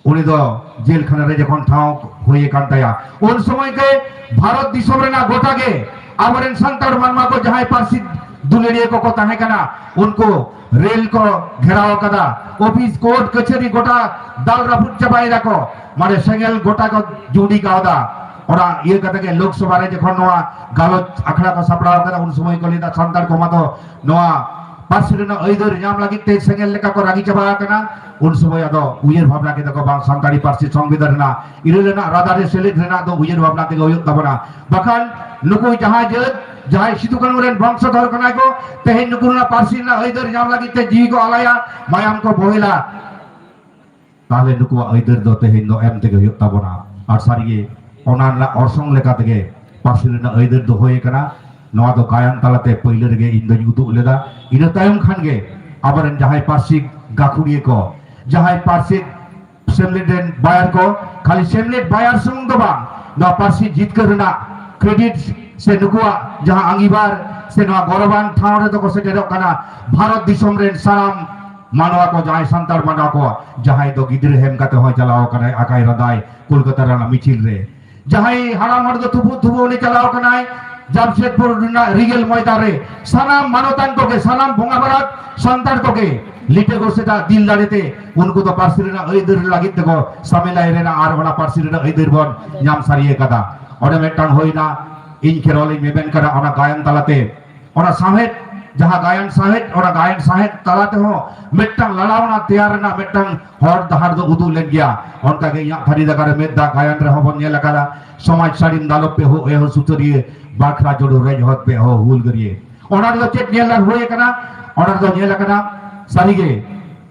ᱩᱱᱤ ᱫᱚ ᱡᱮᱞ ᱠᱷᱟᱱᱟ ᱨᱮ ᱡᱚᱠᱷᱚᱱ ᱴᱷᱟᱶ ᱦᱩᱭ ᱟᱠᱟᱱ ᱛᱟᱭᱟ, ᱩᱱ ᱥᱚᱢᱚᱭ ᱜᱮ ᱵᱷᱟᱨᱚᱛ ᱫᱤᱥᱚᱢ ᱨᱮᱱᱟᱜ ᱜᱚᱴᱟ ᱜᱮ ᱟᱵᱚᱨᱮᱱ ᱥᱟᱱᱛᱟᱲ ᱢᱟᱱᱣᱟ ᱠᱚ ᱡᱟᱦᱟᱸᱭ ᱯᱟᱹᱨᱥᱤ ᱫᱩᱞᱟᱹᱲᱤᱭᱟᱹ ᱠᱚᱠᱚ ᱛᱟᱦᱮᱸ ᱠᱟᱱᱟ, ᱩᱱᱠᱩ ᱨᱮᱞ ᱠᱚ ᱜᱷᱮᱨᱟᱣ ᱟᱠᱟᱫᱟ, ᱚᱯᱷᱤᱥ, ᱠᱳᱨᱴ, ᱠᱟᱹᱪᱷᱟᱹᱨᱤ ᱜᱚᱴᱟ ᱫᱟᱞ ᱨᱟᱹᱯᱩᱫ ᱪᱟᱵᱟᱭ ᱫᱟᱠᱚ, ᱢᱟᱱᱮ ᱥᱮᱸᱜᱮᱞ ᱜᱚᱴᱟ ᱠᱚ ᱡᱩᱸᱰᱤ ᱠᱟᱣᱫᱟ᱾ ᱚᱱᱟ ᱤᱭᱟᱹ ᱠᱟᱛᱮ ᱜᱮ ᱞᱳᱠᱥᱚᱵᱷᱟ ᱨᱮ ᱡᱚᱠᱷᱚᱱ ᱱᱚᱣᱟ ᱜᱟᱞᱚᱪ ᱟᱠᱷᱲᱟ ᱠᱚ ᱥᱟᱯᱲᱟᱣ ᱟᱠᱟᱫᱟ, ᱩᱱ ᱥᱚᱢᱚᱭ ᱠᱚ ᱞᱟᱹᱭ ᱮᱫᱟ, ᱥᱟᱱᱛᱟᱲ ᱠᱚᱢᱟ ᱫᱚ ᱱᱚᱣᱟ ᱯᱟᱹᱨᱥᱤ ᱨᱮᱱᱟᱜ ᱟᱹᱭᱫᱟᱹᱨ ᱧᱟᱢ ᱞᱟᱹᱜᱤᱫ ᱛᱮ ᱥᱮᱸᱜᱮᱞ ᱞᱮᱠᱟ ᱠᱚ ᱨᱟᱹᱜᱤ ᱪᱟᱵᱟ ᱟᱠᱟᱱᱟ᱾ ᱩᱱ ᱥᱚᱢᱚᱭ ᱟᱫᱚ ᱩᱭᱦᱟᱹᱨ ᱵᱷᱟᱵᱽᱱᱟ ᱠᱮᱫᱟ ᱠᱚ, ᱵᱟᱝ, ᱥᱟᱱᱛᱟᱲᱤ ᱯᱟᱹᱨᱥᱤ ᱥᱚᱝᱵᱤᱫᱷᱟᱱ ᱨᱮᱱᱟᱜ ᱤᱨᱟᱹᱞ ᱟᱱᱟᱜ ᱨᱟᱫᱟ ᱨᱮ ᱥᱮᱞᱮᱫ ᱨᱮᱱᱟᱜ ᱫᱚ ᱩᱭᱦᱟᱹᱨ ᱵᱷᱟᱵᱽᱱᱟ ᱛᱮᱜᱮ ᱦᱩᱭᱩᱜ ᱛᱟᱵᱚᱱᱟ, ᱵᱟᱠᱷᱟᱱ ᱱᱩᱠᱩ ᱡᱟᱦᱟᱸ ᱡᱟᱹᱛ ᱡᱟᱦᱟᱸᱭ ᱥᱤᱫᱩ ᱠᱟᱹᱱᱩ ᱨᱮᱱ ᱵᱚᱝᱥᱚᱫᱷᱚᱨ ᱠᱟᱱᱟ ᱠᱚ, ᱛᱮᱦᱮᱧ ᱱᱩᱠᱩ ᱨᱮᱱᱟᱜ ᱯᱟᱹᱨᱥᱤ ᱨᱮᱱᱟᱜ ᱟᱹᱭᱫᱟᱹᱨ ᱧᱟᱢ ᱞᱟᱹᱜᱤᱫ ᱛᱮ ᱡᱤᱣᱤ ᱠᱚ ᱟᱞᱟᱭᱟ, ᱢᱟᱭᱟᱢ ᱠᱚ ᱵᱚᱦᱮᱞᱟ, ᱛᱟᱦᱞᱮ ᱱᱩᱠᱩᱣᱟᱜ ᱟᱹᱭᱫᱟᱹᱨ ᱫᱚ ᱛᱮᱦᱮᱧ ᱫᱚ ᱮᱢ ᱛᱮᱜᱮ ᱦᱩᱭᱩᱜ ᱛᱟᱵᱚᱱᱟ᱾ ᱟᱨ ᱥᱟᱹᱨᱤᱜᱮ ᱚᱱᱟ ᱨᱮᱱᱟᱜ ᱚᱨᱥᱚᱝ ᱞᱮᱠᱟ ᱛᱮᱜᱮ ᱯᱟᱹᱨᱥᱤ ᱨᱮᱱᱟᱜ ᱟᱹᱭᱫᱟᱹᱨ ᱫᱚ ᱦᱩᱭ ᱟᱠᱟᱱᱟ᱾ ᱱᱚᱣᱟ ᱫᱚ ᱜᱟᱭᱟᱱ ᱛᱟᱞᱟᱛᱮ ᱯᱟᱹᱭᱞᱟᱹ ᱨᱮᱜᱮ ᱤᱧ ᱫᱚᱧ ᱩᱫᱩᱜ ᱞᱮᱫᱟ᱾ ᱤᱱᱟᱹ ᱛᱟᱭᱚᱢ ᱠᱷᱟᱱ ᱜᱮ ᱟᱵᱚᱨᱮᱱ ᱡᱟᱦᱟᱸᱭ ᱯᱟᱹᱨᱥᱤ ᱜᱟᱹᱠᱷᱩᱲᱤᱭᱟᱹ ᱠᱚ, ᱡᱟᱦᱟᱸᱭ ᱯᱟᱹᱨᱥᱤ ᱥᱮᱢᱞᱮᱫ ᱨᱮᱱ ᱵᱟᱭᱟᱨ ᱠᱚ, ᱠᱷᱟᱹᱞᱤ ᱥᱮᱢᱞᱮᱫ ᱵᱟᱭᱟᱨ ᱥᱩᱢᱩᱝ ᱫᱚ ᱵᱟᱝ, ᱱᱚᱣᱟ ᱯᱟᱹᱨᱥᱤ ᱡᱤᱛᱠᱟᱹᱨ ᱨᱮᱱᱟᱜ ᱠᱨᱮᱰᱤᱴ ᱥᱮ ᱱᱩᱠᱩᱣᱟᱜ ᱡᱟᱦᱟᱸ ᱟᱸᱜᱤᱵᱷᱟᱨ ᱥᱮ ᱱᱚᱣᱟ ᱜᱚᱨᱚᱵᱟᱱ ᱴᱷᱟᱶ ᱨᱮᱫᱚ ᱠᱚ ᱥᱮᱴᱮᱨᱚᱜ ᱠᱟᱱᱟ᱾ ᱵᱷᱟᱨᱚᱛ ᱫᱤᱥᱚᱢ ᱨᱮᱱ ᱥᱟᱱᱟᱢ ᱢᱟᱱᱣᱟ ᱠᱚ, ᱡᱟᱦᱟᱸᱭ ᱥᱟᱱᱛᱟᱲ ᱢᱟᱱᱣᱟ ᱠᱚ, ᱡᱟᱦᱟᱸᱭ ᱫᱚ ᱜᱤᱫᱽᱨᱟᱹ ᱦᱮᱢ ᱠᱟᱛᱮ ᱦᱚᱸ ᱪᱟᱞᱟᱣ ᱟᱠᱟᱱᱟᱭ ᱟᱠᱟᱭ ᱨᱟᱫᱟᱭ ᱠᱳᱞᱠᱟᱛᱟ ᱨᱮᱱᱟᱜ ᱢᱤᱪᱷᱤᱞ ᱨᱮ, ᱡᱟᱦᱟᱸᱭ ᱦᱟᱲᱟᱢ ᱦᱚᱲ ᱫᱚ ᱛᱩᱯᱩ ᱛᱩᱯᱩ ᱩᱱᱤ ᱪᱟᱞᱟᱣ ᱟᱠᱟᱱᱟᱭ ᱡᱟᱢᱥᱮᱫᱽᱯᱩᱨ ᱨᱮᱱᱟᱜ ᱨᱤᱜᱮᱞ ᱢᱚᱭᱫᱟᱱ ᱨᱮ᱾ ᱥᱟᱱᱟᱢ ᱢᱟᱱᱚᱛᱟᱱ ᱠᱚᱜᱮ, ᱥᱟᱱᱟᱢ ᱵᱚᱸᱜᱟ ᱵᱟᱨᱟᱛ ᱥᱟᱱᱛᱟᱲ ᱠᱚᱜᱮ ᱞᱤᱴᱟᱹ ᱜᱚᱰᱥᱮᱛᱟᱜ ᱫᱤᱞ ᱫᱟᱲᱮᱛᱮ ᱩᱱᱠᱩ ᱫᱚ ᱯᱟᱹᱨᱥᱤ ᱨᱮᱱᱟᱜ ᱟᱹᱭᱫᱟᱹᱨ ᱞᱟᱹᱜᱤᱫ ᱛᱮᱠᱚ ᱥᱟᱢᱮᱞᱟᱭ ᱞᱮᱱᱟ ᱟᱨ ᱚᱱᱟ ᱯᱟᱹᱨᱥᱤ ᱨᱮᱱᱟᱜ ᱟᱹᱭᱫᱟᱹᱨ ᱵᱚᱱ ᱧᱟᱢ ᱥᱟᱹᱨᱤ ᱟᱠᱟᱫᱟ᱾ ᱚᱸᱰᱮ ᱢᱤᱫᱴᱟᱝ ᱦᱩᱭᱱᱟ, ᱤᱧ ᱠᱷᱮᱨᱣᱟᱞᱤᱧ ᱢᱮᱢᱮᱱ ᱠᱟᱱᱟ ᱚᱱᱟ ᱜᱟᱭᱟᱱ ᱛᱟᱞᱟᱛᱮ, ᱚᱱᱟ ᱥᱟᱶᱦᱮᱫ, ᱡᱟᱦᱟᱸ ᱜᱟᱭᱟᱱ ᱥᱟᱶᱦᱮᱫ, ᱚᱱᱟ ᱜᱟᱭᱟᱱ ᱥᱟᱶᱦᱮᱫ ᱛᱟᱞᱟ ᱛᱮᱦᱚᱸ ᱢᱤᱫᱴᱟᱝ ᱞᱟᱲᱟᱣᱱᱟ ᱛᱮᱭᱟᱨ ᱨᱮᱱᱟᱜ ᱢᱤᱫᱴᱟᱝ ᱦᱚᱨ ᱰᱟᱦᱟᱨ ᱫᱚ ᱩᱫᱩᱜ ᱞᱮᱱ ᱜᱮᱭᱟ᱾ ᱚᱱᱠᱟᱜᱮ ᱤᱧᱟᱹᱜ ᱛᱷᱟᱹᱨᱤ ᱫᱟᱠᱟ ᱨᱮ ᱢᱮᱫ ᱫᱟᱜ ᱜᱟᱭᱟᱱ ᱨᱮᱦᱚᱸ ᱵᱚᱱ ᱧᱮᱞ ᱟᱠᱟᱫᱟ, ᱥᱚᱢᱟᱡᱽ ᱥᱟᱹᱲᱤᱢ ᱫᱟᱞᱚᱵ ᱯᱮ ᱦᱳ ᱮ ᱦᱳ ᱥᱩᱥᱟᱹᱨᱤᱭᱟᱹ, ᱵᱟᱠᱷᱨᱟ ᱡᱳᱲᱩ ᱨᱮᱡ ᱦᱚᱫ ᱯᱮ ᱦᱳ ᱦᱩᱞᱜᱟᱹᱨᱤᱭᱟᱹ᱾ ᱚᱱᱟ ᱨᱮᱫᱚ ᱪᱮᱫ ᱧᱮᱞ ᱦᱩᱭ ᱟᱠᱟᱱᱟ? ᱚᱱᱟ ᱨᱮᱫᱚ ᱧᱮᱞ ᱟᱠᱟᱱᱟ ᱥᱟᱹᱨᱤᱜᱮ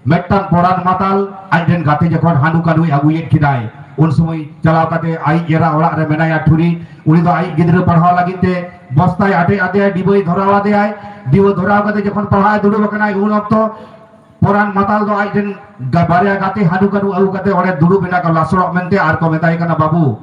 ᱢᱤᱫᱴᱟᱝ ᱯᱚᱲᱟᱱ ᱢᱟᱛᱟᱞ ᱟᱡ ᱨᱮᱱ ᱜᱟᱛᱮ ᱡᱚᱠᱷᱚᱱ ᱦᱟᱹᱱᱩ ᱠᱟᱹᱱᱩᱭ ᱟᱹᱜᱩᱭᱮᱫ ᱠᱤᱱᱟᱭ, ᱩᱱ ᱥᱚᱢᱚᱭ ᱪᱟᱞᱟᱣ ᱠᱟᱛᱮ ᱟᱡ ᱮᱨᱟ ᱚᱲᱟᱜ ᱨᱮ ᱢᱮᱱᱟᱭᱟ ᱴᱷᱩᱨᱤ, ᱩᱱᱤ ᱫᱚ ᱟᱡ ᱜᱤᱫᱽᱨᱟᱹ ᱯᱟᱲᱦᱟᱣ ᱞᱟᱹᱜᱤᱫ ᱛᱮ ᱵᱚᱥᱛᱟᱭ ᱟᱴᱮᱫ ᱟᱫᱮᱭᱟᱭ, ᱰᱤᱵᱟᱹᱭ ᱫᱷᱚᱨᱟᱣ ᱟᱫᱮᱭᱟᱭ᱾ ᱰᱤᱵᱟᱹ ᱫᱷᱚᱨᱟᱣ ᱠᱟᱛᱮ ᱡᱚᱠᱷᱚᱱ ᱯᱟᱲᱦᱟᱣ ᱮ ᱫᱩᱲᱩᱵ ᱟᱠᱟᱱᱟᱭ, ᱩᱱ ᱚᱠᱛᱚ ᱯᱚᱨᱟᱱ ᱢᱟᱛᱟᱞ ᱫᱚ ᱟᱡ ᱨᱮᱱ ᱜᱟ-, ᱵᱟᱨᱭᱟ ᱜᱟᱛᱮ ᱦᱟᱹᱱᱩ ᱠᱟᱹᱱᱩ ᱟᱹᱜᱩ ᱠᱟᱛᱮ ᱚᱸᱰᱮ ᱫᱩᱲᱩᱵ ᱮᱱᱟ ᱠᱚ ᱞᱟᱥᱲᱚᱜ ᱢᱮᱱᱛᱮ ᱟᱨ ᱠᱚ ᱢᱮᱛᱟᱭ ᱠᱟᱱᱟ, "ᱵᱟᱹᱵᱩ,"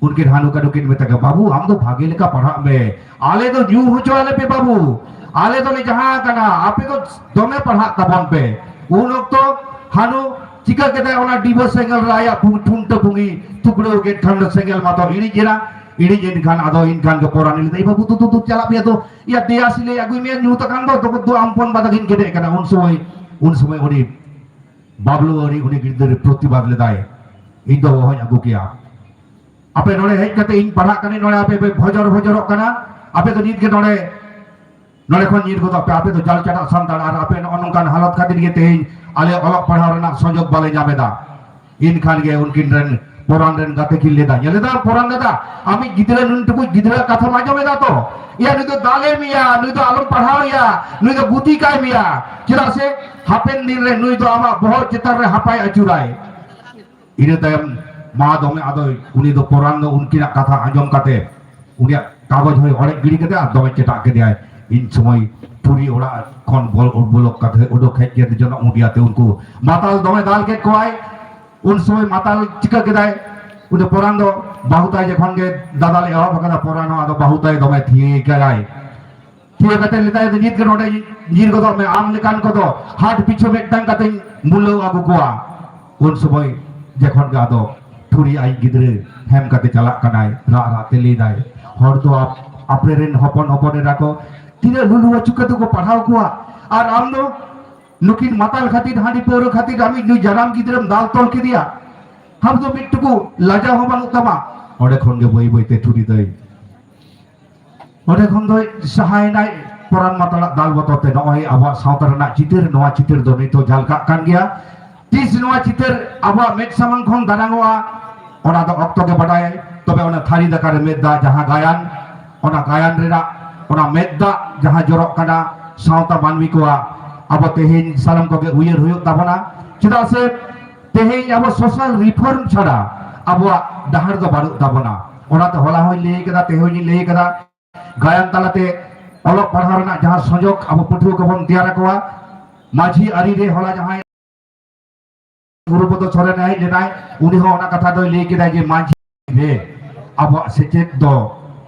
ᱩᱱᱠᱤᱱ ᱦᱟᱹᱱᱩ ᱠᱟᱹᱱᱩ ᱠᱤᱱ ᱢᱮᱛᱟ ᱠᱚᱣᱟ, "ᱵᱟᱹᱵᱩ, ᱟᱢ ᱫᱚ ᱵᱷᱟᱜᱮ ᱞᱮᱠᱟ ᱯᱟᱲᱦᱟᱜ ᱢᱮ, ᱟᱞᱮ ᱫᱚ ᱧᱩ ᱦᱚᱪᱚ ᱟᱞᱮ ᱯᱮ ᱵᱟᱹᱵᱩ, ᱟᱞᱮ ᱫᱚᱞᱮ ᱡᱟᱦᱟᱸ ᱟᱠᱟᱱᱟ, ᱟᱯᱮ ᱫᱚ ᱫᱚᱢᱮ ᱯᱟᱲᱦᱟᱜ ᱛᱟᱵᱚᱱ ᱯᱮ᱾" ᱩᱱ ᱚᱠᱛᱚ ᱦᱟᱹᱱᱩ ᱪᱤᱠᱟᱹ ᱠᱮᱫᱟᱭ? ᱚᱱᱟ ᱰᱤᱵᱟᱹ ᱥᱮᱸᱜᱮᱞ ᱨᱮ ᱟᱭᱟᱜ ᱯᱷᱩ-, ᱴᱷᱩᱱᱴᱟᱹ ᱯᱩᱸᱜᱤ ᱛᱩᱠᱲᱟᱹᱣ ᱠᱮᱫ ᱠᱷᱟᱱ ᱫᱚ ᱥᱮᱸᱜᱮᱞ ᱢᱟᱛᱚ ᱤᱲᱤᱡ ᱮᱱᱟ᱾ ᱤᱲᱤᱡ ᱮᱱ ᱠᱷᱟᱱ ᱟᱫᱚ ᱤᱱᱠᱷᱟᱱ ᱜᱮ ᱯᱚᱨᱟᱱᱤ ᱞᱟᱹᱭᱫᱟ, "ᱮ ᱵᱟᱹᱵᱩ, ᱫᱩ, ᱫᱩ, ᱫᱩ, ᱪᱟᱞᱟᱜ ᱢᱮᱭᱟ ᱛᱚ, ᱤᱭᱟ ᱫᱮᱭᱟ ᱥᱤᱞᱟᱹᱭ ᱟᱹᱜᱩᱭ ᱢᱮᱭᱟ, ᱧᱩ ᱛᱟᱠᱟᱱ ᱫᱚ, ᱫᱩ, ᱫᱩ, ᱟᱢ ᱯᱚᱱ ᱵᱟᱫᱟ ᱜᱤᱧ ᱜᱮᱫᱮᱜ ᱠᱟᱱᱟ᱾" ᱩᱱ ᱥᱚᱢᱚᱭ, ᱩᱱ ᱥᱚᱢᱚᱭ ᱩᱱᱤ ᱵᱟᱵᱞᱩ ᱟᱹᱨᱤ, ᱩᱱᱤ ᱜᱤᱫᱽᱨᱟᱹ ᱯᱨᱚᱛᱤᱵᱟᱫ ᱞᱮᱫᱟᱭ, "ᱤᱧ ᱫᱚ ᱚᱦᱚᱧ ᱟᱹᱜᱩ ᱠᱮᱭᱟ᱾ ᱟᱯᱮ ᱱᱚᱰᱮ ᱦᱮᱡ ᱠᱟᱛᱮ ᱤᱧ ᱯᱟᱲᱦᱟᱜ ᱠᱟᱹᱱᱟᱹᱧ, ᱱᱚᱰᱮ ᱟᱯᱮ ᱯᱮ ᱵᱷᱚᱡᱚᱨ ᱵᱷᱚᱡᱚᱨᱚᱜ ᱠᱟᱱᱟ, ᱟᱯᱮ ᱫᱚ ᱱᱤᱛ ᱜᱮ ᱱᱚᱰᱮ, ᱱᱚᱰᱮ ᱠᱷᱚᱱ ᱧᱤᱨ ᱜᱚᱫᱚᱜ ᱯᱮ, ᱟᱯᱮ ᱫᱚ ᱡᱟᱞ ᱪᱟᱴᱟᱜ ᱥᱟᱱᱛᱟᱲ, ᱟᱨ ᱟᱯᱮ ᱱᱚᱜᱼᱚ ᱱᱚᱝᱠᱟᱱ ᱦᱟᱞᱚᱛ ᱠᱷᱟᱹᱛᱤᱨ ᱜᱮ ᱛᱮᱦᱮᱧ ᱟᱞᱮ ᱚᱞᱚᱜ ᱯᱟᱲᱦᱟᱣ ᱨᱮᱱᱟᱜ ᱥᱩᱡᱳᱜᱽ ᱵᱟᱞᱮ ᱧᱟᱢ ᱮᱫᱟ᱾" ᱮᱱᱠᱷᱟᱱ ᱜᱮ ᱩᱱᱠᱤᱱ ᱨᱮᱱ ᱯᱚᱨᱟᱱ ᱨᱮᱱ ᱜᱟᱛᱮ ᱠᱤᱱ ᱞᱟᱹᱭᱫᱟ, ᱧᱮᱞ ᱮᱫᱟ ᱯᱚᱨᱟᱱ ᱫᱟᱫᱟ, ᱟᱢᱤᱡ ᱜᱤᱫᱽᱨᱟᱹ ᱱᱩᱱ ᱴᱩᱠᱩᱡ ᱜᱤᱫᱽᱨᱟᱹ ᱠᱟᱛᱷᱟᱢ ᱟᱸᱡᱚᱢ ᱮᱫᱟ ᱛᱚ? ᱤᱭᱟ, ᱱᱩᱭ ᱫᱚ ᱫᱟᱞᱮ ᱢᱮᱭᱟ, ᱱᱩᱭ ᱫᱚ ᱟᱞᱚᱢ ᱯᱟᱲᱦᱟᱣ ᱮᱭᱟ, ᱱᱩᱭ ᱫᱚ ᱜᱩᱛᱤ ᱠᱟᱭ ᱢᱮᱭᱟ᱾ ᱪᱮᱫᱟᱜ ᱥᱮ ᱦᱟᱯᱮᱱ ᱫᱤᱱ ᱨᱮ ᱱᱩᱭ ᱫᱚ ᱟᱢᱟᱜ ᱵᱚᱦᱚᱜ ᱪᱮᱛᱟᱱ ᱨᱮ ᱦᱟᱯᱟᱭ ᱟᱹᱪᱩᱨᱟᱭ᱾ ᱤᱱᱟᱹ ᱛᱟᱭᱚᱢ ᱢᱟ ᱫᱚᱢᱮ ᱟᱫᱚ ᱩᱱᱤ ᱫᱚ ᱯᱚᱨᱟᱱ ᱫᱚ ᱩᱱᱠᱤᱱᱟᱜ ᱠᱟᱛᱷᱟ ᱟᱸᱡᱚᱢ ᱠᱟᱛᱮ ᱩᱱᱤᱭᱟᱜ ᱠᱟᱜᱚᱡᱽ ᱦᱚᱸᱭ ᱚᱲᱮᱡ ᱜᱤᱰᱤ ᱠᱮᱫᱟ ᱟᱨ ᱫᱚᱢᱮ ᱪᱮᱴᱟᱜ ᱠᱮᱫᱮᱭᱟᱭ᱾ ᱤᱱ ᱥᱚᱢᱚᱭ ᱯᱩᱨᱤ ᱚᱲᱟᱜ ᱠᱷᱚᱱ ᱵᱚᱞ ᱵᱚᱞᱚᱠ ᱠᱟᱛᱮ ᱩᱰᱩᱠ ᱦᱮᱡ ᱠᱟᱛᱮ ᱡᱚᱱᱚᱜ ᱢᱩᱰᱤᱭᱟᱛᱮ ᱩᱱᱠᱩ ᱢᱟᱛᱟᱞ ᱫᱚᱢᱮ ᱫᱟᱞ ᱠᱮᱫ ᱠᱚᱣᱟᱭ᱾ ᱩᱱ ᱥᱚᱢᱚᱭ ᱢᱟᱛᱟᱞ ᱪᱤᱠᱟᱹ ᱠᱮᱫᱟᱭ? ᱩᱱᱤ ᱯᱚᱨᱟᱱ ᱫᱚ ᱵᱟᱹᱦᱩ ᱛᱟᱭ ᱡᱚᱠᱷᱚᱱ ᱜᱮ ᱫᱟᱫᱟᱞ ᱮᱦᱚᱵ ᱟᱠᱟᱫᱟ, ᱯᱚᱨᱟᱱ ᱦᱚᱸ ᱟᱫᱚ ᱵᱟᱹᱦᱩ ᱛᱟᱭ ᱫᱚᱢᱮ ᱛᱷᱤᱭᱟᱹ ᱠᱟᱫᱟᱭ᱾ ᱛᱷᱤᱭᱟᱹ ᱠᱟᱛᱮ ᱞᱮᱫᱟᱭ, "ᱱᱤᱛ ᱜᱮ ᱱᱚᱰᱮ ᱧᱤᱨ ᱜᱚᱫᱚᱜ ᱢᱮ, ᱟᱢ ᱞᱮᱠᱟᱱ ᱠᱚᱫᱚ ᱦᱟᱴ ᱯᱤᱪᱷᱩ ᱢᱤᱫᱴᱟᱝ ᱠᱟᱛᱮᱧ ᱢᱩᱞᱟᱹᱣ ᱟᱹᱜᱩ ᱠᱚᱣᱟ᱾" ᱩᱱ ᱥᱚᱢᱚᱭ ᱡᱚᱠᱷᱚᱱ ᱜᱮ ᱟᱫᱚ ᱴᱷᱩᱨᱤ ᱟᱡ ᱜᱤᱫᱽᱨᱟᱹ ᱦᱮᱢ ᱠᱟᱛᱮ ᱪᱟᱞᱟᱜ ᱠᱟᱱᱟᱭ, ᱨᱟᱜ ᱨᱟᱜ ᱛᱮ ᱞᱟᱹᱭᱫᱟᱭ, "ᱦᱚᱲ ᱫᱚ ᱟᱯ-, ᱟᱯᱮ ᱨᱮᱱ ᱦᱚᱯᱚᱱ ᱦᱚᱯᱚᱱ ᱮᱨᱟ ᱠᱚ ᱛᱤᱱᱟᱹᱜ ᱞᱩᱞᱩ ᱟᱹᱪᱩ ᱠᱟᱛᱮ ᱠᱚ ᱯᱟᱲᱦᱟᱣ ᱠᱚᱣᱟ, ᱟᱨ ᱟᱢ ᱫᱚ ᱱᱩᱠᱤᱱ ᱢᱟᱛᱟᱞ ᱠᱷᱟᱹᱛᱤᱨ, ᱦᱟᱺᱰᱤ ᱯᱟᱹᱣᱨᱟᱹ ᱠᱷᱟᱹᱛᱤᱨ ᱟᱢᱤᱡ ᱱᱩᱭ ᱡᱟᱱᱟᱢ ᱜᱤᱫᱽᱨᱟᱹᱢ ᱫᱟᱞ ᱛᱚᱞ ᱠᱮᱫᱮᱭᱟ᱾ ᱟᱢ ᱫᱚ ᱢᱤᱫ ᱴᱩᱠᱩ ᱞᱟᱡᱟᱣ ᱦᱚᱸ ᱵᱟᱹᱱᱩᱜ ᱛᱟᱢᱟ᱾" ᱚᱸᱰᱮ ᱠᱷᱚᱱ ᱜᱮ ᱵᱟᱹᱭ ᱵᱟᱹᱭ ᱛᱮ ᱴᱷᱩᱨᱤ ᱫᱚᱭ ᱚᱸᱰᱮ ᱠᱷᱚᱱ ᱫᱚᱭ ᱥᱟᱦᱟᱭᱮᱱᱟᱭ ᱯᱚᱨᱟᱱ ᱢᱟᱛᱟᱞᱟᱜ ᱫᱟᱞ ᱵᱚᱛᱚᱨ ᱛᱮ᱾ ᱱᱚᱜᱼᱚᱭ ᱟᱵᱚᱣᱟᱜ ᱥᱟᱶᱛᱟ ᱨᱮᱱᱟᱜ ᱪᱤᱛᱟᱹᱨ, ᱱᱚᱣᱟ ᱪᱤᱛᱟᱹᱨ ᱫᱚ ᱱᱤᱛᱚᱜ ᱡᱷᱟᱞᱠᱟᱜ ᱠᱟᱱ ᱜᱮᱭᱟ᱾ ᱛᱤᱥ ᱱᱚᱣᱟ ᱪᱤᱛᱟᱹᱨ ᱟᱵᱚᱣᱟᱜ ᱢᱮᱫ ᱥᱟᱢᱟᱝ ᱠᱷᱚᱱ ᱫᱟᱱᱟᱝᱚᱜᱼᱟ, ᱚᱱᱟ ᱫᱚ ᱚᱠᱛᱚ ᱜᱮ ᱵᱟᱰᱟᱭᱟᱭ᱾ ᱛᱚᱵᱮ ᱚᱱᱟ ᱛᱷᱟᱹᱨᱤ ᱫᱟᱠᱟ ᱨᱮ ᱢᱮᱫ ᱫᱟᱜ ᱡᱟᱦᱟᱸ ᱜᱟᱭᱟᱱ, ᱚᱱᱟ ᱜᱟᱭᱟᱱ ᱨᱮᱱᱟᱜ ᱚᱱᱟ ᱢᱮᱫ ᱫᱟᱜ ᱡᱟᱦᱟᱸ ᱡᱚᱨᱚᱜ ᱠᱟᱱᱟ, ᱥᱟᱶᱛᱟ ᱢᱟᱹᱱᱢᱤ ᱠᱚᱣᱟᱜ ᱟᱵᱚ ᱛᱮᱦᱮᱧ ᱥᱟᱱᱟᱢ ᱠᱚᱜᱮ ᱩᱭᱦᱟᱹᱨ ᱦᱩᱭᱩᱜ ᱛᱟᱵᱚᱱᱟ᱾ ᱪᱮᱫᱟᱜ ᱥᱮ ᱛᱮᱦᱮᱧ ᱟᱵᱚ social reform ᱪᱷᱟᱲᱟ ᱟᱵᱚᱣᱟᱜ ᱰᱟᱦᱟᱨ ᱫᱚ ᱵᱟᱹᱱᱩᱜ ᱛᱟᱵᱚᱱᱟ᱾ ᱚᱱᱟᱛᱮ ᱦᱚᱞᱟ ᱦᱚᱸᱧ ᱞᱟᱹᱭ ᱠᱟᱫᱟ, ᱛᱮᱦᱮᱧ ᱦᱚᱸᱧ ᱞᱟᱹᱭ ᱠᱟᱫᱟ, ᱜᱟᱭᱟᱱ ᱛᱟᱞᱟᱛᱮ ᱚᱞᱚᱜ ᱯᱟᱲᱦᱟᱣ ᱨᱮᱱᱟᱜ ᱡᱟᱦᱟᱸ ᱥᱚᱡᱚᱜ ᱟᱵᱚ ᱯᱟᱹᱴᱷᱩᱣᱟᱹ ᱠᱚᱵᱚᱱ ᱛᱮᱭᱟᱨ ᱟᱠᱚᱣᱟ, ᱢᱟᱹᱡᱷᱤ ᱟᱹᱨᱤ ᱨᱮ ᱦᱚᱞᱟ ᱡᱟᱦᱟᱸᱭ ᱜᱩᱨᱩᱯᱚᱫᱚ ᱥᱚᱨᱮᱱ ᱦᱮᱡ ᱞᱮᱱᱟᱭ, ᱩᱱᱤ ᱦᱚᱸ ᱚᱱᱟ ᱠᱟᱛᱷᱟ ᱫᱚᱭ ᱞᱟᱹᱭ ᱠᱮᱫᱟ ᱡᱮ ᱢᱟᱹᱡᱷᱤ ᱨᱮ ᱟᱵᱚᱣᱟᱜ ᱥᱮᱪᱮᱫ ᱫᱚ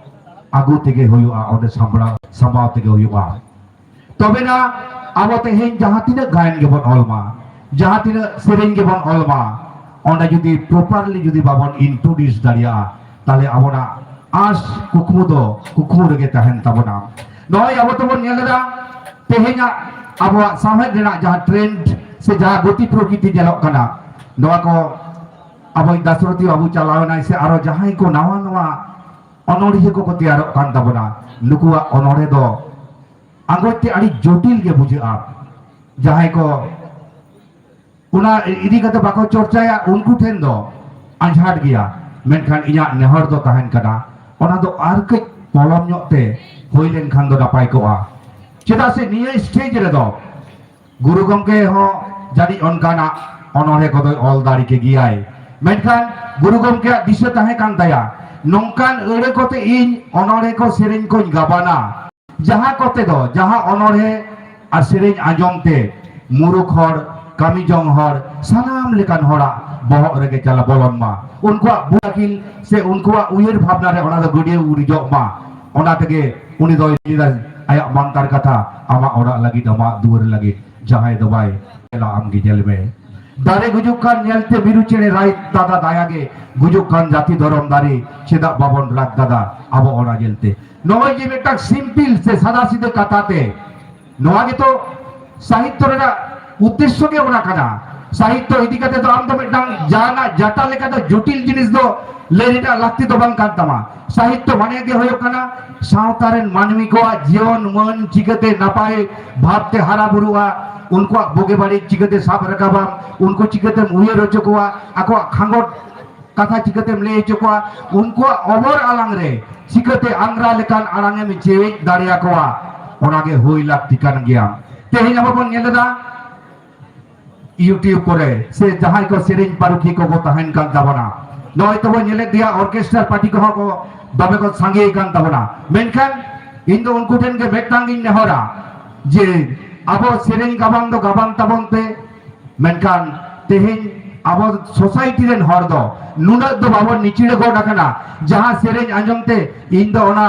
ᱟᱹᱜᱩ ᱛᱮᱜᱮ ᱦᱩᱭᱩᱜᱼᱟ, ᱚᱸᱰᱮ ᱥᱟᱢᱵᱲᱟᱣ ᱥᱟᱢᱵᱟᱣ ᱛᱮᱜᱮ ᱦᱩᱭᱩᱜᱼᱟ᱾ ᱛᱚᱵᱮᱱᱟ ᱟᱵᱚ ᱛᱮᱦᱮᱧ ᱡᱟᱦᱟᱸ ᱛᱤᱱᱟᱹᱜ ᱜᱟᱭᱟᱱ ᱜᱮᱵᱚᱱ ᱚᱞ ᱢᱟ, ᱡᱟᱦᱟᱸ ᱛᱤᱱᱟᱹᱜ ᱥᱮᱨᱮᱧ ᱜᱮᱵᱚᱱ ᱚᱞ ᱢᱟ, ᱚᱸᱰᱮ ᱡᱩᱫᱤ properly ᱡᱩᱫᱤ ᱵᱟᱵᱚᱱ introduce ᱫᱟᱲᱮᱭᱟᱜᱼᱟ, ᱛᱟᱦᱞᱮ ᱟᱵᱚᱱᱟᱜ ᱟᱸᱥ ᱠᱩᱠᱢᱩ ᱫᱚ ᱠᱩᱠᱢᱩ ᱨᱮᱜᱮ ᱛᱟᱦᱮᱱ ᱛᱟᱵᱚᱱᱟ᱾ ᱱᱚᱜᱼᱚᱭ ᱟᱵᱚ ᱫᱚᱵᱚᱱ ᱧᱮᱞ ᱮᱫᱟ, ᱛᱮᱦᱮᱧᱟᱜ ᱟᱵᱚᱣᱟᱜ ᱥᱟᱶᱦᱮᱫ ᱨᱮᱱᱟᱜ ᱡᱟᱦᱟᱸ trend ᱥᱮ ᱡᱟᱦᱟᱸ ᱜᱚᱛᱤ ᱯᱨᱚᱠᱨᱤᱛᱤ ᱧᱮᱞᱚᱜ ᱠᱟᱱᱟ, ᱱᱚᱣᱟ ᱠᱚ ᱟᱵᱚᱭᱤᱡ ᱫᱟᱥᱨᱚᱛᱤ ᱵᱟᱵᱩ ᱪᱟᱞᱟᱣ ᱮᱱᱟᱭ ᱥᱮ ᱟᱨᱚ ᱡᱟᱦᱟᱸᱭ ᱠᱚ ᱱᱟᱣᱟ ᱱᱟᱣᱟ ᱚᱱᱚᱬᱦᱤᱭᱟᱹ ᱠᱚᱠᱚ ᱛᱮᱭᱟᱨᱚᱜ ᱠᱟᱱ ᱛᱟᱵᱚᱱᱟ, ᱱᱩᱠᱩᱣᱟᱜ ᱚᱱᱚᱬᱦᱮ ᱫᱚ ᱟᱸᱜᱚᱪ ᱛᱮ ᱟᱹᱰᱤ ᱡᱚᱴᱤᱞ ᱜᱮ ᱵᱩᱡᱷᱟᱹᱜᱼᱟ᱾ ᱡᱟᱦᱟᱸᱭ ᱠᱚ ᱚᱱᱟ ᱤᱫᱤ ᱠᱟᱛᱮ ᱵᱟᱠᱚ ᱪᱚᱨᱪᱟᱭᱟ, ᱩᱱᱠᱩ ᱴᱷᱮᱱ ᱫᱚ ᱟᱸᱡᱷᱟᱴ ᱜᱮᱭᱟ, ᱢᱮᱱᱠᱷᱟᱱ ᱤᱧᱟᱹᱜ ᱱᱮᱦᱚᱨ ᱫᱚ ᱛᱟᱦᱮᱱ ᱠᱟᱱᱟ, ᱚᱱᱟ ᱫᱚ ᱟᱨ ᱠᱟᱹᱡ ᱯᱚᱞᱚᱢ ᱧᱚᱜ ᱛᱮ ᱦᱩᱭ ᱞᱮᱱᱠᱷᱟᱱ ᱫᱚ ᱱᱟᱯᱟᱭ ᱠᱚᱜᱼᱟ᱾ ᱪᱮᱫᱟᱜ ᱥᱮ ᱱᱤᱭᱟᱹ ᱥᱴᱮᱡ ᱨᱮᱫᱚ ᱜᱩᱨᱩ ᱜᱚᱢᱠᱮ ᱦᱚᱸ ᱡᱟᱹᱱᱤᱡ ᱚᱱᱠᱟᱱᱟᱜ ᱚᱱᱚᱬᱦᱮ ᱠᱚᱫᱚᱭ ᱚᱞ ᱫᱟᱲᱮ ᱠᱮ ᱜᱮᱭᱟᱭ, ᱢᱮᱱᱠᱷᱟᱱ ᱜᱩᱨᱩ ᱜᱚᱢᱠᱮᱭᱟᱜ ᱫᱤᱥᱟᱹ ᱛᱟᱦᱮᱸ ᱠᱟᱱ ᱛᱟᱭᱟ, ᱱᱚᱝᱠᱟᱱ ᱟᱹᱲᱟᱹ ᱠᱚᱛᱮ ᱤᱧ ᱚᱱᱚᱬᱦᱮ ᱠᱚ ᱥᱮᱨᱮᱧ ᱠᱚᱧ ᱜᱟᱵᱟᱱᱟ, ᱡᱟᱦᱟᱸ ᱠᱚᱛᱮ ᱫᱚ, ᱡᱟᱦᱟᱸ ᱚᱱᱚᱬᱦᱮ ᱟᱨ ᱥᱮᱨᱮᱧ ᱟᱸᱡᱚᱢ ᱛᱮ ᱢᱩᱨᱩᱠᱷ ᱦᱚᱲ, ᱠᱟᱹᱢᱤ ᱡᱚᱝ ᱦᱚᱲ, ᱥᱟᱱᱟᱢ ᱞᱮᱠᱟᱱ ᱦᱚᱲᱟᱜ ᱵᱚᱦᱚᱜ ᱨᱮᱜᱮ ᱪᱟᱞᱟ ᱵᱚᱞᱚᱱ ᱢᱟ, ᱩᱱᱠᱩᱣᱟᱜ ᱵᱩᱫᱷᱤ ᱟᱹᱠᱤᱞ ᱥᱮ ᱩᱱᱠᱩᱣᱟᱜ ᱩᱭᱦᱟᱹᱨ ᱵᱷᱟᱵᱽᱱᱟ ᱨᱮ ᱚᱱᱟ ᱫᱚ ᱜᱟᱹᱰᱭᱟᱹ ᱩᱨᱤᱡᱚᱜ ᱢᱟ᱾ ᱚᱱᱟ ᱛᱮᱜᱮ ᱩᱱᱤ ᱫᱚᱭ ᱞᱟᱹᱭᱫᱟ ᱟᱭᱟᱜ ᱢᱟᱱᱛᱟᱨ ᱠᱟᱛᱷᱟ, "ᱟᱢᱟᱜ ᱚᱲᱟᱜ ᱞᱟᱹᱜᱤᱫ, ᱟᱢᱟᱜ ᱫᱩᱣᱟᱹᱨ ᱞᱟᱹᱜᱤᱫ, ᱡᱟᱦᱟᱸᱭ ᱫᱚ ᱵᱟᱭ ᱧᱮᱞᱟ, ᱟᱢ ᱜᱮ ᱧᱮᱞ ᱢᱮ᱾ ᱫᱟᱨᱮ ᱜᱩᱡᱩᱜ ᱠᱟᱱ ᱧᱮᱞᱛᱮ ᱢᱤᱨᱩ ᱪᱮᱬᱮ ᱨᱟᱭ ᱫᱟᱫᱟ ᱫᱟᱭᱟ ᱜᱮ, ᱜᱩᱡᱩᱜ ᱠᱟᱱ ᱡᱟᱹᱛᱤ ᱫᱷᱚᱨᱚᱢ ᱫᱟᱨᱮ ᱪᱮᱫᱟᱜ ᱵᱟᱵᱚᱱ ᱨᱟᱜ ᱫᱟᱫᱟ ᱟᱵᱚ ᱚᱱᱟ ᱧᱮᱞᱛᱮ?" ᱱᱚᱜᱼᱚᱭ ᱡᱮ ᱢᱤᱫᱴᱟᱝ ᱥᱤᱢᱯᱤᱞ ᱥᱮ ᱥᱟᱫᱟ ᱥᱤᱫᱟᱹ ᱠᱟᱛᱷᱟ ᱛᱮ, ᱱᱚᱣᱟ ᱜᱮᱛᱚ ᱥᱟᱦᱤᱛᱛᱚ ᱨᱮᱱᱟᱜ ᱩᱫᱽᱫᱮᱥᱥᱚ ᱜᱮ ᱚᱱᱟ ᱠᱟᱱᱟ᱾ ᱥᱟᱦᱤᱛᱛᱚ ᱤᱫᱤ ᱠᱟᱛᱮ ᱫᱚ ᱟᱢ ᱫᱚ ᱢᱤᱫᱴᱟᱝ ᱡᱟᱦᱟᱱᱟᱜ ᱡᱟᱴᱟ ᱞᱮᱠᱟ ᱫᱚ ᱡᱚᱴᱤᱞ ᱡᱤᱱᱤᱥ ᱫᱚ ᱞᱟᱹᱭ ᱨᱮᱱᱟᱜ ᱞᱟᱹᱠᱛᱤ ᱫᱚ ᱵᱟᱝ ᱠᱟᱱ ᱛᱟᱢᱟ᱾ ᱥᱟᱦᱤᱛᱛᱚ ᱢᱟᱱᱮ ᱜᱮ ᱦᱩᱭᱩᱜ ᱠᱟᱱᱟ ᱥᱟᱶᱛᱟ ᱨᱮᱱ ᱢᱟᱹᱱᱢᱤ ᱠᱚᱣᱟᱜ ᱡᱤᱭᱚᱱ ᱢᱟᱹᱱ ᱪᱤᱠᱟᱹᱛᱮ ᱱᱟᱯᱟᱭ ᱵᱷᱟᱵᱽᱛᱮ ᱦᱟᱨᱟ ᱵᱩᱨᱩᱜᱼᱟ, ᱩᱱᱠᱩᱣᱟᱜ ᱵᱩᱜᱤ ᱵᱟᱹᱲᱤᱡ ᱪᱤᱠᱟᱹᱛᱮ ᱥᱟᱵ ᱨᱟᱠᱟᱵᱟᱢ, ᱩᱱᱠᱩ ᱪᱤᱠᱟᱹᱛᱮᱢ ᱩᱭᱦᱟᱹᱨ ᱦᱚᱪᱚ ᱠᱚᱣᱟ, ᱟᱠᱚᱣᱟᱜ ᱠᱷᱟᱸᱜᱚᱴ ᱠᱟᱛᱷᱟ ᱪᱤᱠᱟᱹᱛᱮᱢ ᱞᱟᱹᱭ ᱦᱚᱪᱚ ᱠᱚᱣᱟ, ᱩᱱᱠᱩᱣᱟᱜ ᱚᱵᱚᱨ ᱟᱞᱟᱝ ᱨᱮ ᱪᱤᱠᱟᱹᱛᱮ ᱟᱝᱜᱽᱨᱟ ᱞᱮᱠᱟᱱ ᱟᱲᱟᱝ ᱮᱢ ᱪᱮᱣᱮᱡ ᱫᱟᱲᱮᱭᱟᱠᱚᱣᱟ, ᱚᱱᱟᱜᱮ ᱦᱩᱭ ᱞᱟᱹᱠᱛᱤ ᱠᱟᱱ ᱜᱮᱭᱟ᱾ ᱛᱮᱦᱮᱧ ᱟᱵᱚ ᱵᱚᱱ ᱧᱮᱞ ᱮᱫᱟ YouTube ᱠᱚᱨᱮ ᱥᱮ ᱡᱟᱦᱟᱸᱭ ᱠᱚ ᱥᱮᱨᱮᱧ ᱯᱟᱹᱨᱩᱠᱷᱤᱭᱟᱹ ᱠᱚᱠᱚ ᱛᱟᱦᱮᱱ ᱠᱟᱱ ᱛᱟᱵᱚᱱᱟ, ᱱᱚᱜᱼᱚᱭ ᱛᱚᱵᱚ ᱧᱮᱞᱮᱫ ᱜᱮᱭᱟ orchestra party ᱠᱚᱦᱚᱸ ᱠᱚ ᱫᱚᱢᱮ ᱠᱚ ᱥᱟᱸᱜᱮ ᱠᱟᱱ ᱛᱟᱵᱚᱱᱟ᱾ ᱢᱮᱱᱠᱷᱟᱱ ᱤᱧ ᱫᱚ ᱩᱱᱠᱩ ᱴᱷᱮᱱ ᱜᱮ ᱢᱤᱫᱴᱟᱝ ᱜᱤᱧ ᱱᱮᱦᱚᱨᱟ ᱡᱮ ᱟᱵᱚ ᱥᱮᱨᱮᱧ ᱜᱟᱵᱟᱱ ᱫᱚ ᱜᱟᱵᱟᱱ ᱛᱟᱵᱚᱱ ᱯᱮ, ᱢᱮᱱᱠᱷᱟᱱ ᱛᱮᱦᱮᱧ ᱟᱵᱚ society ᱨᱮᱱ ᱦᱚᱲ ᱫᱚ ᱱᱩᱱᱟᱹᱜ ᱫᱚ ᱵᱟᱵᱚᱱ ᱱᱤᱪᱤᱲ ᱜᱚᱫ ᱟᱠᱟᱱᱟ, ᱡᱟᱦᱟᱸ ᱥᱮᱨᱮᱧ ᱟᱸᱡᱚᱢ ᱛᱮ ᱤᱧ ᱫᱚ ᱚᱱᱟ,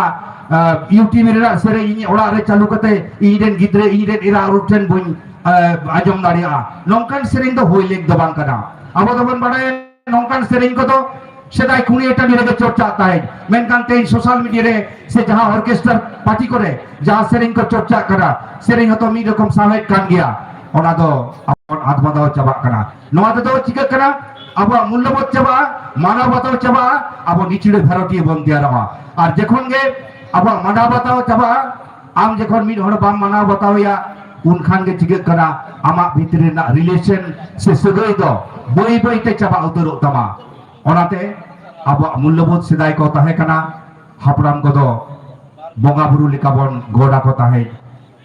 ᱟ, YouTube ᱨᱮᱱᱟᱜ ᱥᱮᱨᱮᱧ ᱤᱧ ᱚᱲᱟᱜ ᱨᱮ ᱪᱟᱹᱞᱩ ᱠᱟᱛᱮ ᱤᱧ ᱨᱮᱱ ᱜᱤᱫᱽᱨᱟᱹ, ᱤᱧ ᱨᱮᱱ ᱮᱨᱟ ᱩᱨᱩ ᱴᱷᱮᱱ ᱵᱟᱹᱧ, ᱟ, ᱟᱸᱡᱚᱢ ᱫᱟᱲᱮᱭᱟᱜᱼᱟ᱾ ᱱᱚᱝᱠᱟᱱ ᱥᱮᱨᱮᱧ ᱫᱚ ᱦᱩᱭ ᱞᱮᱠ ᱫᱚ ᱵᱟᱝ ᱠᱟᱱᱟ᱾ ᱟᱵᱚ ᱫᱚᱵᱚᱱ ᱵᱟᱲᱟᱭᱟ ᱱᱚᱝᱠᱟᱱ ᱥᱮᱨᱮᱧ ᱠᱚᱫᱚ ᱥᱮᱫᱟᱭ ᱠᱩᱲᱤᱭᱟᱹ ᱴᱟᱺᱰᱤ ᱨᱮᱜᱮ ᱪᱚᱨᱪᱟᱜ ᱛᱟᱦᱮᱸᱫ, ᱢᱮᱱᱠᱷᱟᱱ ᱛᱮᱦᱮᱧ social media ᱨᱮ ᱥᱮ ᱡᱟᱦᱟᱸ orchestra party ᱠᱚᱨᱮ ᱡᱟᱦᱟᱸ ᱥᱮᱨᱮᱧ ᱠᱚ ᱪᱚᱨᱪᱟᱜ ᱠᱟᱱᱟ, ᱥᱮᱨᱮᱧ ᱦᱚᱸᱛᱚ ᱢᱤᱫ ᱨᱚᱠᱚᱢ ᱥᱟᱶᱦᱮᱫ ᱠᱟᱱ ᱜᱮᱭᱟ, ᱚᱱᱟ ᱫᱚ ᱟᱵᱚ ᱵᱚᱱ ᱟᱫ ᱢᱟᱫᱟᱣ ᱪᱟᱵᱟᱜ ᱠᱟᱱᱟ᱾ ᱱᱚᱣᱟ ᱛᱮᱫᱚ ᱪᱤᱠᱟᱹᱜ ᱠᱟᱱᱟ? ᱟᱵᱚᱣᱟᱜ ᱢᱩᱞᱞᱚᱵᱳᱫᱷ ᱪᱟᱵᱟᱜᱼᱟ, ᱢᱟᱱᱟᱣ ᱵᱟᱛᱟᱣ ᱪᱟᱵᱟᱜᱼᱟ, ᱟᱵᱚ ᱱᱤᱪᱤᱲ ᱵᱷᱟᱨᱚᱛᱤᱭᱚ ᱵᱚᱱ ᱛᱮᱭᱟᱨᱚᱜᱼᱟ᱾ ᱟᱨ ᱡᱚᱠᱷᱚᱱ ᱜᱮ ᱟᱵᱚᱣᱟᱜ ᱢᱟᱱᱟᱣ ᱵᱟᱛᱟᱣ ᱪᱟᱵᱟᱜᱼᱟ, ᱟᱢ ᱡᱚᱠᱷᱚᱱ ᱢᱤᱫ ᱦᱚᱲ ᱵᱟᱢ ᱢᱟᱱᱟᱣ ᱵᱟᱛᱟᱣᱮᱭᱟ, ᱩᱱᱠᱷᱟᱱ ᱜᱮ ᱪᱤᱠᱟᱹᱜ ᱠᱟᱱᱟ? ᱟᱢᱟᱜ ᱵᱷᱤᱛᱨᱤ ᱨᱮᱱᱟᱜ relation ᱥᱮ ᱥᱟᱹᱜᱟᱹᱭ ᱫᱚ ᱵᱟᱹᱭ ᱵᱟᱹᱭ ᱛᱮ ᱪᱟᱵᱟ ᱩᱛᱟᱹᱨᱚᱜ ᱛᱟᱢᱟ᱾ ᱚᱱᱟᱛᱮ ᱟᱵᱚᱣᱟᱜ ᱢᱩᱞᱞᱚᱵᱳᱫᱷ ᱥᱮᱫᱟᱭ ᱠᱚ ᱛᱟᱦᱮᱸ ᱠᱟᱱᱟ, ᱦᱟᱯᱲᱟᱢ ᱠᱚᱫᱚ ᱵᱚᱸᱜᱟ ᱵᱩᱨᱩ ᱞᱮᱠᱟ ᱵᱚᱱ ᱜᱚᱰ ᱟᱠᱚ ᱛᱟᱦᱮᱸᱫ᱾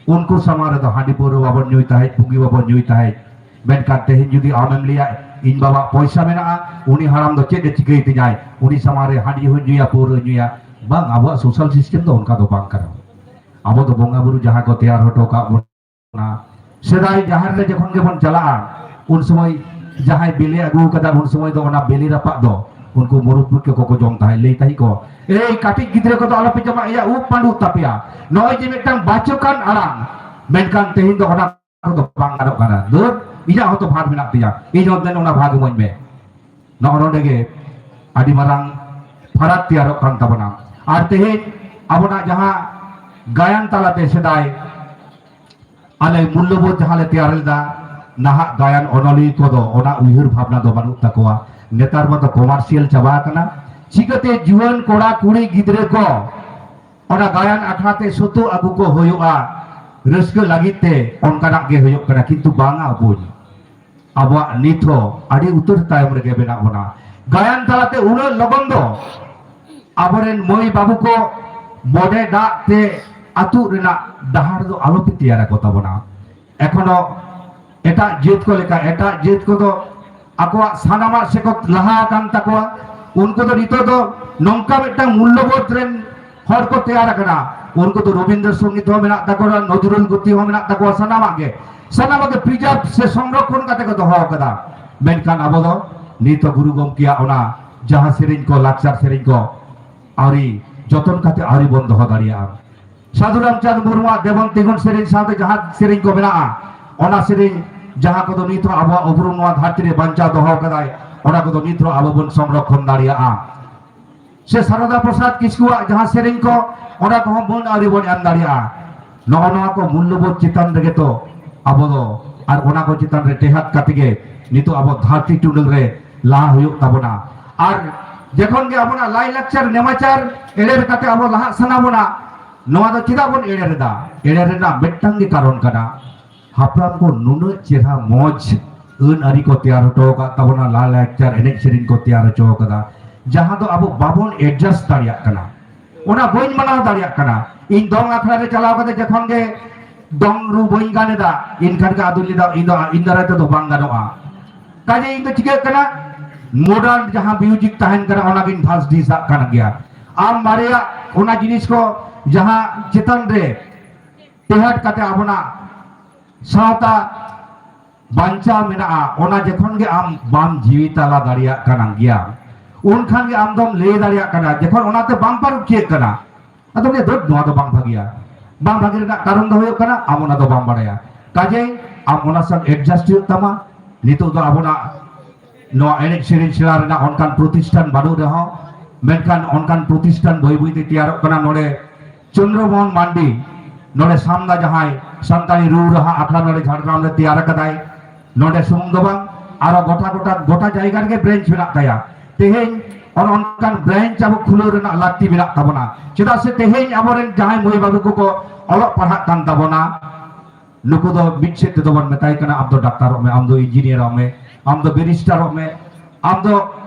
ᱩᱱᱠᱩ ᱥᱟᱢᱟᱝ ᱨᱮᱫᱚ ᱦᱟᱺᱰᱤ ᱯᱟᱹᱣᱨᱟᱹ ᱵᱟᱵᱚᱱ ᱧᱩᱭ ᱛᱟᱦᱮᱸᱫ, ᱯᱩᱸᱜᱤ ᱵᱟᱵᱚᱱ ᱧᱩᱭ ᱛᱟᱦᱮᱸᱫ᱾ ᱢᱮᱱᱠᱷᱟᱱ ᱛᱮᱦᱮᱧ ᱡᱩᱫᱤ ᱟᱢᱮᱢ ᱞᱟᱹᱭᱟ, "ᱤᱧ ᱵᱟᱵᱟ ᱯᱚᱭᱥᱟ ᱢᱮᱱᱟᱜᱼᱟ, ᱩᱱᱤ ᱦᱟᱲᱟᱢ ᱫᱚ ᱪᱮᱫ ᱮ ᱪᱤᱠᱟᱹᱭ ᱛᱤᱧᱟᱭ? ᱩᱱᱤ ᱥᱟᱢᱟᱝ ᱨᱮ ᱦᱟᱺᱰᱤ ᱦᱚᱸᱧ ᱧᱩᱭᱟ, ᱯᱟᱹᱣᱨᱟᱹ ᱧᱩᱭᱟ", ᱵᱟᱝ, ᱟᱵᱚᱣᱟᱜ ᱥᱳᱥᱟᱞ ᱥᱤᱥᱴᱮᱢ ᱫᱚ ᱚᱱᱠᱟ ᱫᱚ ᱵᱟᱝ ᱠᱟᱱᱟ᱾ ᱟᱵᱚ ᱫᱚ ᱵᱚᱸᱜᱟ ᱵᱩᱨᱩ ᱡᱟᱦᱟᱸ ᱠᱚ ᱛᱮᱭᱟᱨ ᱦᱚᱴᱚ ᱠᱟᱜ ᱵᱚᱱᱟ, ᱥᱮᱫᱟᱭ ᱡᱟᱦᱮᱨ ᱨᱮ ᱡᱚᱠᱷᱚᱱ ᱜᱮᱵᱚᱱ ᱪᱟᱞᱟᱜᱼᱟ, ᱩᱱ ᱥᱚᱢᱚᱭ ᱡᱟᱦᱟᱸᱭ ᱵᱮᱞᱮ ᱟᱹᱜᱩ ᱠᱟᱫᱟ, ᱩᱱ ᱥᱚᱢᱚᱭ ᱫᱚ ᱚᱱᱟ ᱵᱮᱞᱮ ᱨᱟᱯᱟᱜ ᱫᱚ ᱩᱱᱠᱩ ᱢᱩᱨᱩᱵ ᱠᱚ ᱠᱚ ᱡᱚᱢ ᱛᱟᱦᱮᱸᱫ, ᱞᱟᱹᱭ ᱛᱟᱦᱮᱸᱫ ᱠᱚ, "ᱮᱭ ᱠᱟᱹᱴᱤᱡ ᱜᱤᱫᱽᱨᱟᱹ ᱠᱚᱫᱚ ᱟᱞᱚᱯᱮ ᱡᱚᱢᱟ, ᱮᱭᱟ ᱩᱵ ᱯᱟᱹᱰᱩᱜ ᱛᱟᱯᱮᱭᱟ᱾" ᱱᱚᱜᱼᱚᱭ ᱡᱮ ᱢᱤᱫᱴᱟᱝ ᱵᱟᱪᱚᱠᱟᱱ ᱟᱲᱟᱝ, ᱢᱮᱱᱠᱷᱟᱱ ᱛᱮᱦᱮᱧ ᱫᱚ ᱚᱱᱟ ᱠᱚᱫᱚ ᱵᱟᱝ ᱜᱟᱱᱚᱜ ᱠᱟᱱᱟ᱾ ᱫᱩᱨ, ᱤᱧᱟᱹᱜ ᱦᱚᱸᱛᱚ ᱵᱷᱟᱜᱽ ᱢᱮᱱᱟᱜ ᱛᱤᱧᱟ, ᱤᱧ ᱦᱚᱸ ᱫᱮᱱ ᱚᱱᱟ ᱵᱷᱟᱜᱽ ᱤᱢᱟᱹᱧ ᱢᱮ᱾ ᱱᱚᱜᱼᱚ ᱱᱚᱰᱮ ᱜᱮ ᱟᱹᱰᱤ ᱢᱟᱨᱟᱝ ᱯᱷᱟᱨᱟᱠ ᱛᱮᱭᱟᱨᱚᱜ ᱠᱟᱱ ᱛᱟᱵᱚᱱᱟ᱾ ᱟᱨ ᱛᱮᱦᱮᱧ ᱟᱵᱚᱱᱟᱜ ᱡᱟᱦᱟᱸ ᱜᱟᱭᱟᱱ ᱛᱟᱞᱟᱛᱮ ᱥᱮᱫᱟᱭ ᱟᱞᱮ ᱢᱩᱞᱞᱚᱵᱳᱫᱷ ᱡᱟᱦᱟᱸ ᱞᱮ ᱛᱮᱭᱟᱨ ᱞᱮᱫᱟ, ᱱᱟᱦᱟᱜ ᱜᱟᱭᱟᱱ ᱚᱱᱚᱞᱤᱭᱟᱹ ᱠᱚᱫᱚ ᱚᱱᱟ ᱩᱭᱦᱟᱹᱨ ᱵᱷᱟᱵᱽᱱᱟ ᱫᱚ ᱵᱟᱹᱱᱩᱜ ᱛᱟᱠᱚᱣᱟ᱾ ᱱᱮᱛᱟᱨ ᱢᱟᱛᱚ ᱠᱚᱢᱟᱨᱥᱤᱭᱟᱞ ᱪᱟᱵᱟ ᱟᱠᱟᱱᱟ᱾ ᱪᱤᱠᱟᱹᱛᱮ ᱡᱩᱣᱟᱹᱱ ᱠᱚᱲᱟ ᱠᱩᱲᱤ ᱜᱤᱫᱽᱨᱟᱹ ᱠᱚ ᱚᱱᱟ ᱜᱟᱭᱟᱱ ᱟᱠᱷᱲᱟ ᱛᱮ ᱥᱩᱛᱩᱜ ᱟᱹᱜᱩ ᱠᱚ ᱦᱩᱭᱩᱜᱼᱟ, ᱨᱟᱹᱥᱠᱟᱹ ᱞᱟᱹᱜᱤᱫ ᱛᱮ ᱚᱱᱠᱟᱱᱟᱜ ᱜᱮ ᱦᱩᱭᱩᱜ ᱠᱟᱱᱟ, ᱠᱤᱱᱛᱩ ᱵᱟᱝᱟ ᱵᱚᱱ᱾ ᱟᱵᱚᱣᱟᱜ ᱱᱤᱛ ᱦᱚᱸ ᱟᱹᱰᱤ ᱩᱛᱟᱹᱨ ᱛᱟᱭᱚᱢ ᱨᱮᱜᱮ ᱢᱮᱱᱟᱜ ᱵᱚᱱᱟ᱾ ᱜᱟᱭᱟᱱ ᱛᱟᱞᱟᱛᱮ ᱩᱱᱟᱹᱜ ᱞᱚᱜᱚᱱ ᱫᱚ ᱟᱵᱚᱨᱮᱱ ᱢᱟᱹᱭ ᱵᱟᱹᱵᱩ ᱠᱚ ᱢᱚᱰᱮ ᱫᱟᱜ ᱛᱮ ᱟᱹᱛᱩᱜ ᱨᱮᱱᱟᱜ ᱰᱟᱦᱟᱨ ᱫᱚ ᱟᱞᱚᱯᱮ ᱛᱮᱭᱟᱨ ᱟᱠᱚ ᱛᱟᱵᱚᱱᱟ᱾ ᱮᱠᱷᱚᱱᱳ ᱮᱴᱟᱜ ᱡᱟᱹᱛ ᱠᱚ ᱞᱮᱠᱟ, ᱮᱴᱟᱜ ᱡᱟᱹᱛ ᱠᱚᱫᱚ ᱟᱠᱚᱣᱟᱜ ᱥᱟᱱᱟᱢᱟᱜ ᱥᱮᱫ ᱠᱚ ᱞᱟᱦᱟ ᱟᱠᱟᱱ ᱛᱟᱠᱚᱣᱟ᱾ ᱩᱱᱠᱩ ᱫᱚ ᱱᱤᱛᱚᱜ ᱫᱚ ᱱᱚᱝᱠᱟ ᱢᱤᱫᱴᱟᱝ ᱢᱩᱞᱞᱚᱵᱳᱫᱷ ᱨᱮᱱ ᱦᱚᱲ ᱠᱚ ᱛᱮᱭᱟᱨ ᱟᱠᱟᱱᱟ᱾ ᱩᱱᱠᱩ ᱫᱚ ᱨᱚᱵᱤᱱᱫᱨᱚ ᱥᱚᱝᱜᱤᱛ ᱦᱚᱸ ᱢᱮᱱᱟᱜ ᱛᱟᱠᱚᱣᱟ, ᱱᱚᱡᱨᱩᱞ ᱜᱤᱛᱤ ᱦᱚᱸ ᱢᱮᱱᱟᱜ ᱛᱟᱠᱚᱣᱟ, ᱥᱟᱱᱟᱢᱟᱜ ᱜᱮ, ᱥᱟᱱᱟᱢᱟᱜ ᱜᱮ ᱯᱨᱤᱡᱟᱨᱵᱷ ᱥᱮ ᱥᱚᱝᱨᱚᱠᱷᱚᱱ ᱠᱟᱛᱮ ᱠᱚ ᱫᱚᱦᱚ ᱟᱠᱟᱫᱟ᱾ ᱢᱮᱱᱠᱷᱟᱱ ᱟᱵᱚ ᱫᱚ ᱱᱤᱛ ᱦᱚᱸ ᱜᱩᱨᱩ ᱜᱚᱢᱠᱮᱭᱟᱜ ᱚᱱᱟ ᱡᱟᱦᱟᱸ ᱥᱮᱨᱮᱧ ᱠᱚ, ᱞᱟᱠᱪᱟᱨ ᱥᱮᱨᱮᱧ ᱠᱚ ᱟᱹᱣᱨᱤ ᱡᱚᱛᱚᱱ ᱠᱟᱛᱮ ᱟᱹᱣᱨᱤ ᱵᱚᱱ ᱫᱚᱦᱚ ᱫᱟᱲᱮᱭᱟᱜᱼᱟ᱾ ᱥᱟᱹᱫᱷᱩ ᱨᱟᱢᱪᱟᱸᱫᱽ ᱢᱩᱨᱢᱩᱣᱟᱜ ᱫᱮᱵᱚᱱ ᱛᱤᱸᱜᱩᱱ ᱥᱮᱨᱮᱧ ᱥᱟᱶᱛᱮ ᱡᱟᱦᱟᱸ ᱥᱮᱨᱮᱧ ᱠᱚ ᱢᱮᱱᱟᱜᱼᱟ, ᱚᱱᱟ ᱥᱮᱨᱮᱧ ᱡᱟᱦᱟᱸ ᱠᱚᱫᱚ ᱱᱤᱛ ᱦᱚᱸ ᱟᱵᱚᱣᱟᱜ ᱩᱯᱨᱩᱢ ᱱᱚᱣᱟ ᱫᱷᱟᱹᱨᱛᱤ ᱨᱮ ᱵᱟᱧᱪᱟᱣ ᱫᱚᱦᱚ ᱠᱟᱫᱟᱭ, ᱚᱱᱟ ᱠᱚᱫᱚ ᱱᱤᱛ ᱦᱚᱸ ᱟᱵᱚ ᱵᱚᱱ ᱥᱚᱝᱨᱚᱠᱷᱚᱱ ᱫᱟᱲᱮᱭᱟᱜᱼᱟ᱾ ᱥᱮ ᱥᱟᱨᱚᱫᱟ ᱯᱨᱚᱥᱟᱫᱽ ᱠᱤᱥᱠᱩᱣᱟᱜ ᱡᱟᱦᱟᱸ ᱥᱮᱨᱮᱧ ᱠᱚ, ᱚᱱᱟ ᱠᱚᱦᱚᱸ ᱢᱟᱹᱱ ᱟᱹᱣᱨᱤ ᱵᱚᱱ ᱮᱢ ᱫᱟᱲᱮᱭᱟᱜᱼᱟ᱾ ᱱᱚᱜᱼᱚ ᱱᱚᱣᱟ ᱠᱚ ᱢᱩᱞᱞᱚᱵᱳᱫᱷ ᱪᱮᱛᱟᱱ ᱨᱮᱜᱮ ᱛᱚ ᱟᱵᱚ ᱫᱚ, ᱟᱨ ᱚᱱᱟ ᱠᱚ ᱪᱮᱛᱟᱱ ᱨᱮ ᱴᱮᱦᱟᱴ ᱠᱟᱛᱮ ᱜᱮ ᱱᱤᱛᱚᱜ ᱟᱵᱚ ᱫᱷᱟᱹᱨᱛᱤ ᱴᱩᱰᱟᱹᱝ ᱨᱮ ᱞᱟᱦᱟ ᱦᱩᱭᱩᱜ ᱛᱟᱵᱚᱱᱟ᱾ ᱟᱨ ᱡᱚᱠᱷᱚᱱ ᱜᱮ ᱟᱵᱚᱱᱟᱜ ᱞᱟᱭᱼᱞᱟᱠᱪᱟᱨ ᱱᱮᱢᱟᱪᱟᱨ ᱮᱲᱮ ᱠᱟᱛᱮ ᱟᱵᱚ ᱞᱟᱦᱟᱜ ᱥᱟᱱᱟ ᱵᱚᱱᱟ, ᱱᱚᱣᱟ ᱫᱚ ᱪᱮᱫᱟᱜ ᱵᱚᱱ ᱮᱲᱮ ᱨᱮᱫᱟ? ᱮᱲᱮ ᱨᱮᱱᱟᱜ ᱢᱤᱫᱴᱟᱝ ᱜᱮ ᱠᱟᱨᱚᱱ ᱠᱟᱱᱟ, ᱦᱟᱯᱲᱟᱢ ᱠᱚ ᱱᱩᱱᱟᱹᱜ ᱪᱮᱦᱨᱟ ᱢᱚᱡᱽ ᱟᱹᱱ ᱟᱹᱨᱤ ᱠᱚ ᱛᱮᱭᱟᱨ ᱦᱚᱴᱚ ᱟᱠᱟᱫ ᱛᱟᱵᱚᱱᱟ, ᱞᱟᱭᱼᱞᱟᱠᱪᱟᱨ, ᱮᱱᱮᱡ ᱥᱮᱨᱮᱧ ᱠᱚ ᱛᱮᱭᱟᱨ ᱦᱚᱪᱚ ᱟᱠᱟᱫᱟ, ᱡᱟᱦᱟᱸ ᱫᱚ ᱟᱵᱚ ᱵᱟᱵᱚᱱ ᱮᱰᱡᱟᱥᱴ ᱫᱟᱲᱮᱭᱟᱜ ᱠᱟᱱᱟ᱾ ᱚᱱᱟ ᱵᱟᱹᱧ ᱢᱟᱱᱟᱣ ᱫᱟᱲᱮᱭᱟᱜ ᱠᱟᱱᱟ᱾ ᱤᱧ ᱫᱚᱝ ᱟᱠᱷᱲᱟ ᱨᱮ ᱪᱟᱞᱟᱣ ᱠᱟᱛᱮ ᱡᱚᱠᱷᱚᱱ ᱜᱮ ᱫᱚᱝ ᱨᱩ ᱵᱟᱹᱧ ᱜᱟᱱ ᱮᱫᱟ, ᱮᱱᱠᱷᱟᱱ ᱜᱮ ᱟᱫᱚᱧ ᱞᱟᱹᱭᱫᱟ, "ᱤᱧ ᱫᱚ, ᱤᱧ ᱫᱟᱨᱟᱭ ᱛᱮᱫᱚ ᱵᱟᱝ ᱜᱟᱱᱚᱜᱼᱟ᱾" ᱠᱟᱡᱮ ᱤᱧ ᱫᱚ ᱪᱤᱠᱟᱹᱜ ᱠᱟᱱᱟ, ᱢᱚᱰᱟᱨᱱ ᱡᱟᱦᱟᱸ ᱢᱤᱭᱩᱡᱤᱠ ᱛᱟᱦᱮᱱ ᱠᱟᱱᱟ, ᱚᱱᱟᱜᱤᱧ ᱵᱷᱟᱥ ᱰᱤᱥᱟᱜ ᱠᱟᱱ ᱜᱮᱭᱟ᱾ ᱟᱢ ᱢᱟᱨᱮᱭᱟᱜ ᱚᱱᱟ ᱡᱤᱱᱤᱥ ᱠᱚ ᱡᱟᱦᱟᱸ ᱪᱮᱛᱟᱱ ᱨᱮ ᱴᱮᱦᱟᱴ ᱠᱟᱛᱮ ᱟᱵᱚᱱᱟᱜ ᱥᱟᱶᱛᱟ ᱵᱟᱧᱪᱟᱣ ᱢᱮᱱᱟᱜᱼᱟ, ᱚᱱᱟ ᱡᱚᱠᱷᱚᱱ ᱜᱮ ᱟᱢ ᱵᱟᱢ ᱡᱤᱣᱤ ᱛᱟᱞᱟ ᱫᱟᱲᱮᱭᱟᱜ ᱠᱟᱱᱟ ᱜᱮᱭᱟ, ᱩᱱᱠᱷᱟᱱ ᱜᱮ ᱟᱢ ᱫᱚᱢ ᱞᱟᱹᱭ ᱫᱟᱲᱮᱭᱟᱜ ᱠᱟᱱᱟ, ᱡᱚᱠᱷᱚᱱ ᱚᱱᱟᱛᱮ ᱵᱟᱢ ᱯᱟᱹᱨᱩᱠᱷᱤᱭᱟᱹᱜ ᱠᱟᱱᱟ, ᱟᱫᱚᱢ ᱞᱟᱹᱭᱟ, "ᱫᱩᱨ, ᱱᱚᱣᱟ ᱫᱚ ᱵᱟᱝ ᱵᱷᱟᱜᱮᱭᱟ, ᱵᱟᱝ ᱵᱷᱟᱜᱮ ᱨᱮᱱᱟᱜ ᱠᱟᱨᱚᱱ ᱫᱚ ᱦᱩᱭᱩᱜ ᱠᱟᱱᱟ ᱟᱢ ᱚᱱᱟ ᱫᱚ ᱵᱟᱢ ᱵᱟᱲᱟᱭᱟ᱾" ᱠᱟᱡᱮ ᱟᱢ ᱚᱱᱟ ᱥᱟᱶ ᱮᱰᱡᱟᱥᱴ ᱦᱩᱭᱩᱜ ᱛᱟᱢᱟ᱾ ᱱᱤᱛᱚᱜ ᱫᱚ ᱟᱵᱚᱱᱟᱜ ᱱᱚᱣᱟ ᱮᱱᱮᱡ ᱥᱮᱨᱮᱧ ᱥᱮᱬᱟ ᱨᱮᱱᱟᱜ ᱚᱱᱠᱟᱱ ᱯᱨᱚᱛᱤᱥᱴᱷᱟᱱ ᱵᱟᱹᱱᱩᱜ ᱨᱮᱦᱚᱸ, ᱢᱮᱱᱠᱷᱟᱱ ᱚᱱᱠᱟᱱ ᱯᱨᱚᱛᱤᱥᱴᱷᱟᱱ ᱵᱟᱹᱭ ᱵᱟᱹᱭ ᱛᱮ ᱛᱮᱭᱟᱨᱚᱜ ᱠᱟᱱᱟ᱾ ᱱᱚᱰᱮ ᱪᱚᱱᱫᱨᱚᱢᱳᱦᱚᱱ ᱢᱟᱱᱰᱤ ᱱᱚᱰᱮ ᱥᱟᱢᱱᱟ ᱡᱟᱦᱟᱸᱭ ᱥᱟᱱᱛᱟᱲᱤ ᱨᱩ ᱨᱟᱦᱟ ᱟᱠᱷᱲᱟ ᱱᱚᱰᱮ ᱡᱷᱟᱲᱜᱨᱟᱢ ᱨᱮ ᱛᱮᱭᱟᱨ ᱟᱠᱟᱫᱟᱭ, ᱱᱚᱰᱮ ᱥᱩᱢᱩᱝ ᱫᱚ ᱵᱟᱝ, ᱟᱨᱚ ᱜᱚᱴᱟ, ᱜᱚᱴᱟ, ᱜᱚᱴᱟ ᱡᱟᱭᱜᱟ ᱨᱮᱜᱮ ᱵᱨᱟᱧᱪ ᱢᱮᱱᱟᱜ ᱛᱟᱭᱟ᱾ ᱛᱮᱦᱮᱧ ᱚᱱ-, ᱚᱱᱠᱟᱱ ᱵᱨᱟᱧᱪ ᱟᱵᱚ ᱠᱷᱩᱞᱟᱹᱣ ᱨᱮᱱᱟᱜ ᱞᱟᱹᱠᱛᱤ ᱢᱮᱱᱟᱜ ᱛᱟᱵᱚᱱᱟ᱾ ᱪᱮᱫᱟᱜ ᱥᱮ ᱛᱮᱦᱮᱧ ᱟᱵᱚᱨᱮᱱ ᱡᱟᱦᱟᱸᱭ ᱢᱟᱹᱭ ᱵᱟᱹᱵᱩ ᱠᱚᱠᱚ ᱚᱞᱚᱜ ᱯᱟᱲᱦᱟᱜ ᱠᱟᱱ ᱛᱟᱵᱚᱱᱟ, ᱱᱩᱠᱩ ᱫᱚ ᱢᱤᱫ ᱥᱮᱫ ᱛᱮᱫᱚ ᱵᱚᱱ ᱢᱮᱛᱟᱭ ᱠᱟᱱᱟ, "ᱟᱢ ᱫᱚ ᱰᱟᱠᱛᱟᱨᱚᱜ ᱢᱮ, ᱟᱢ ᱫᱚ ᱤᱧᱡᱤᱱᱤᱭᱟᱨᱚᱜ ᱢᱮ, ᱟᱢ ᱫᱚ ᱵᱮᱨᱤᱥᱴᱟᱨᱚᱜ ᱢᱮ, ᱟᱢ ᱫᱚ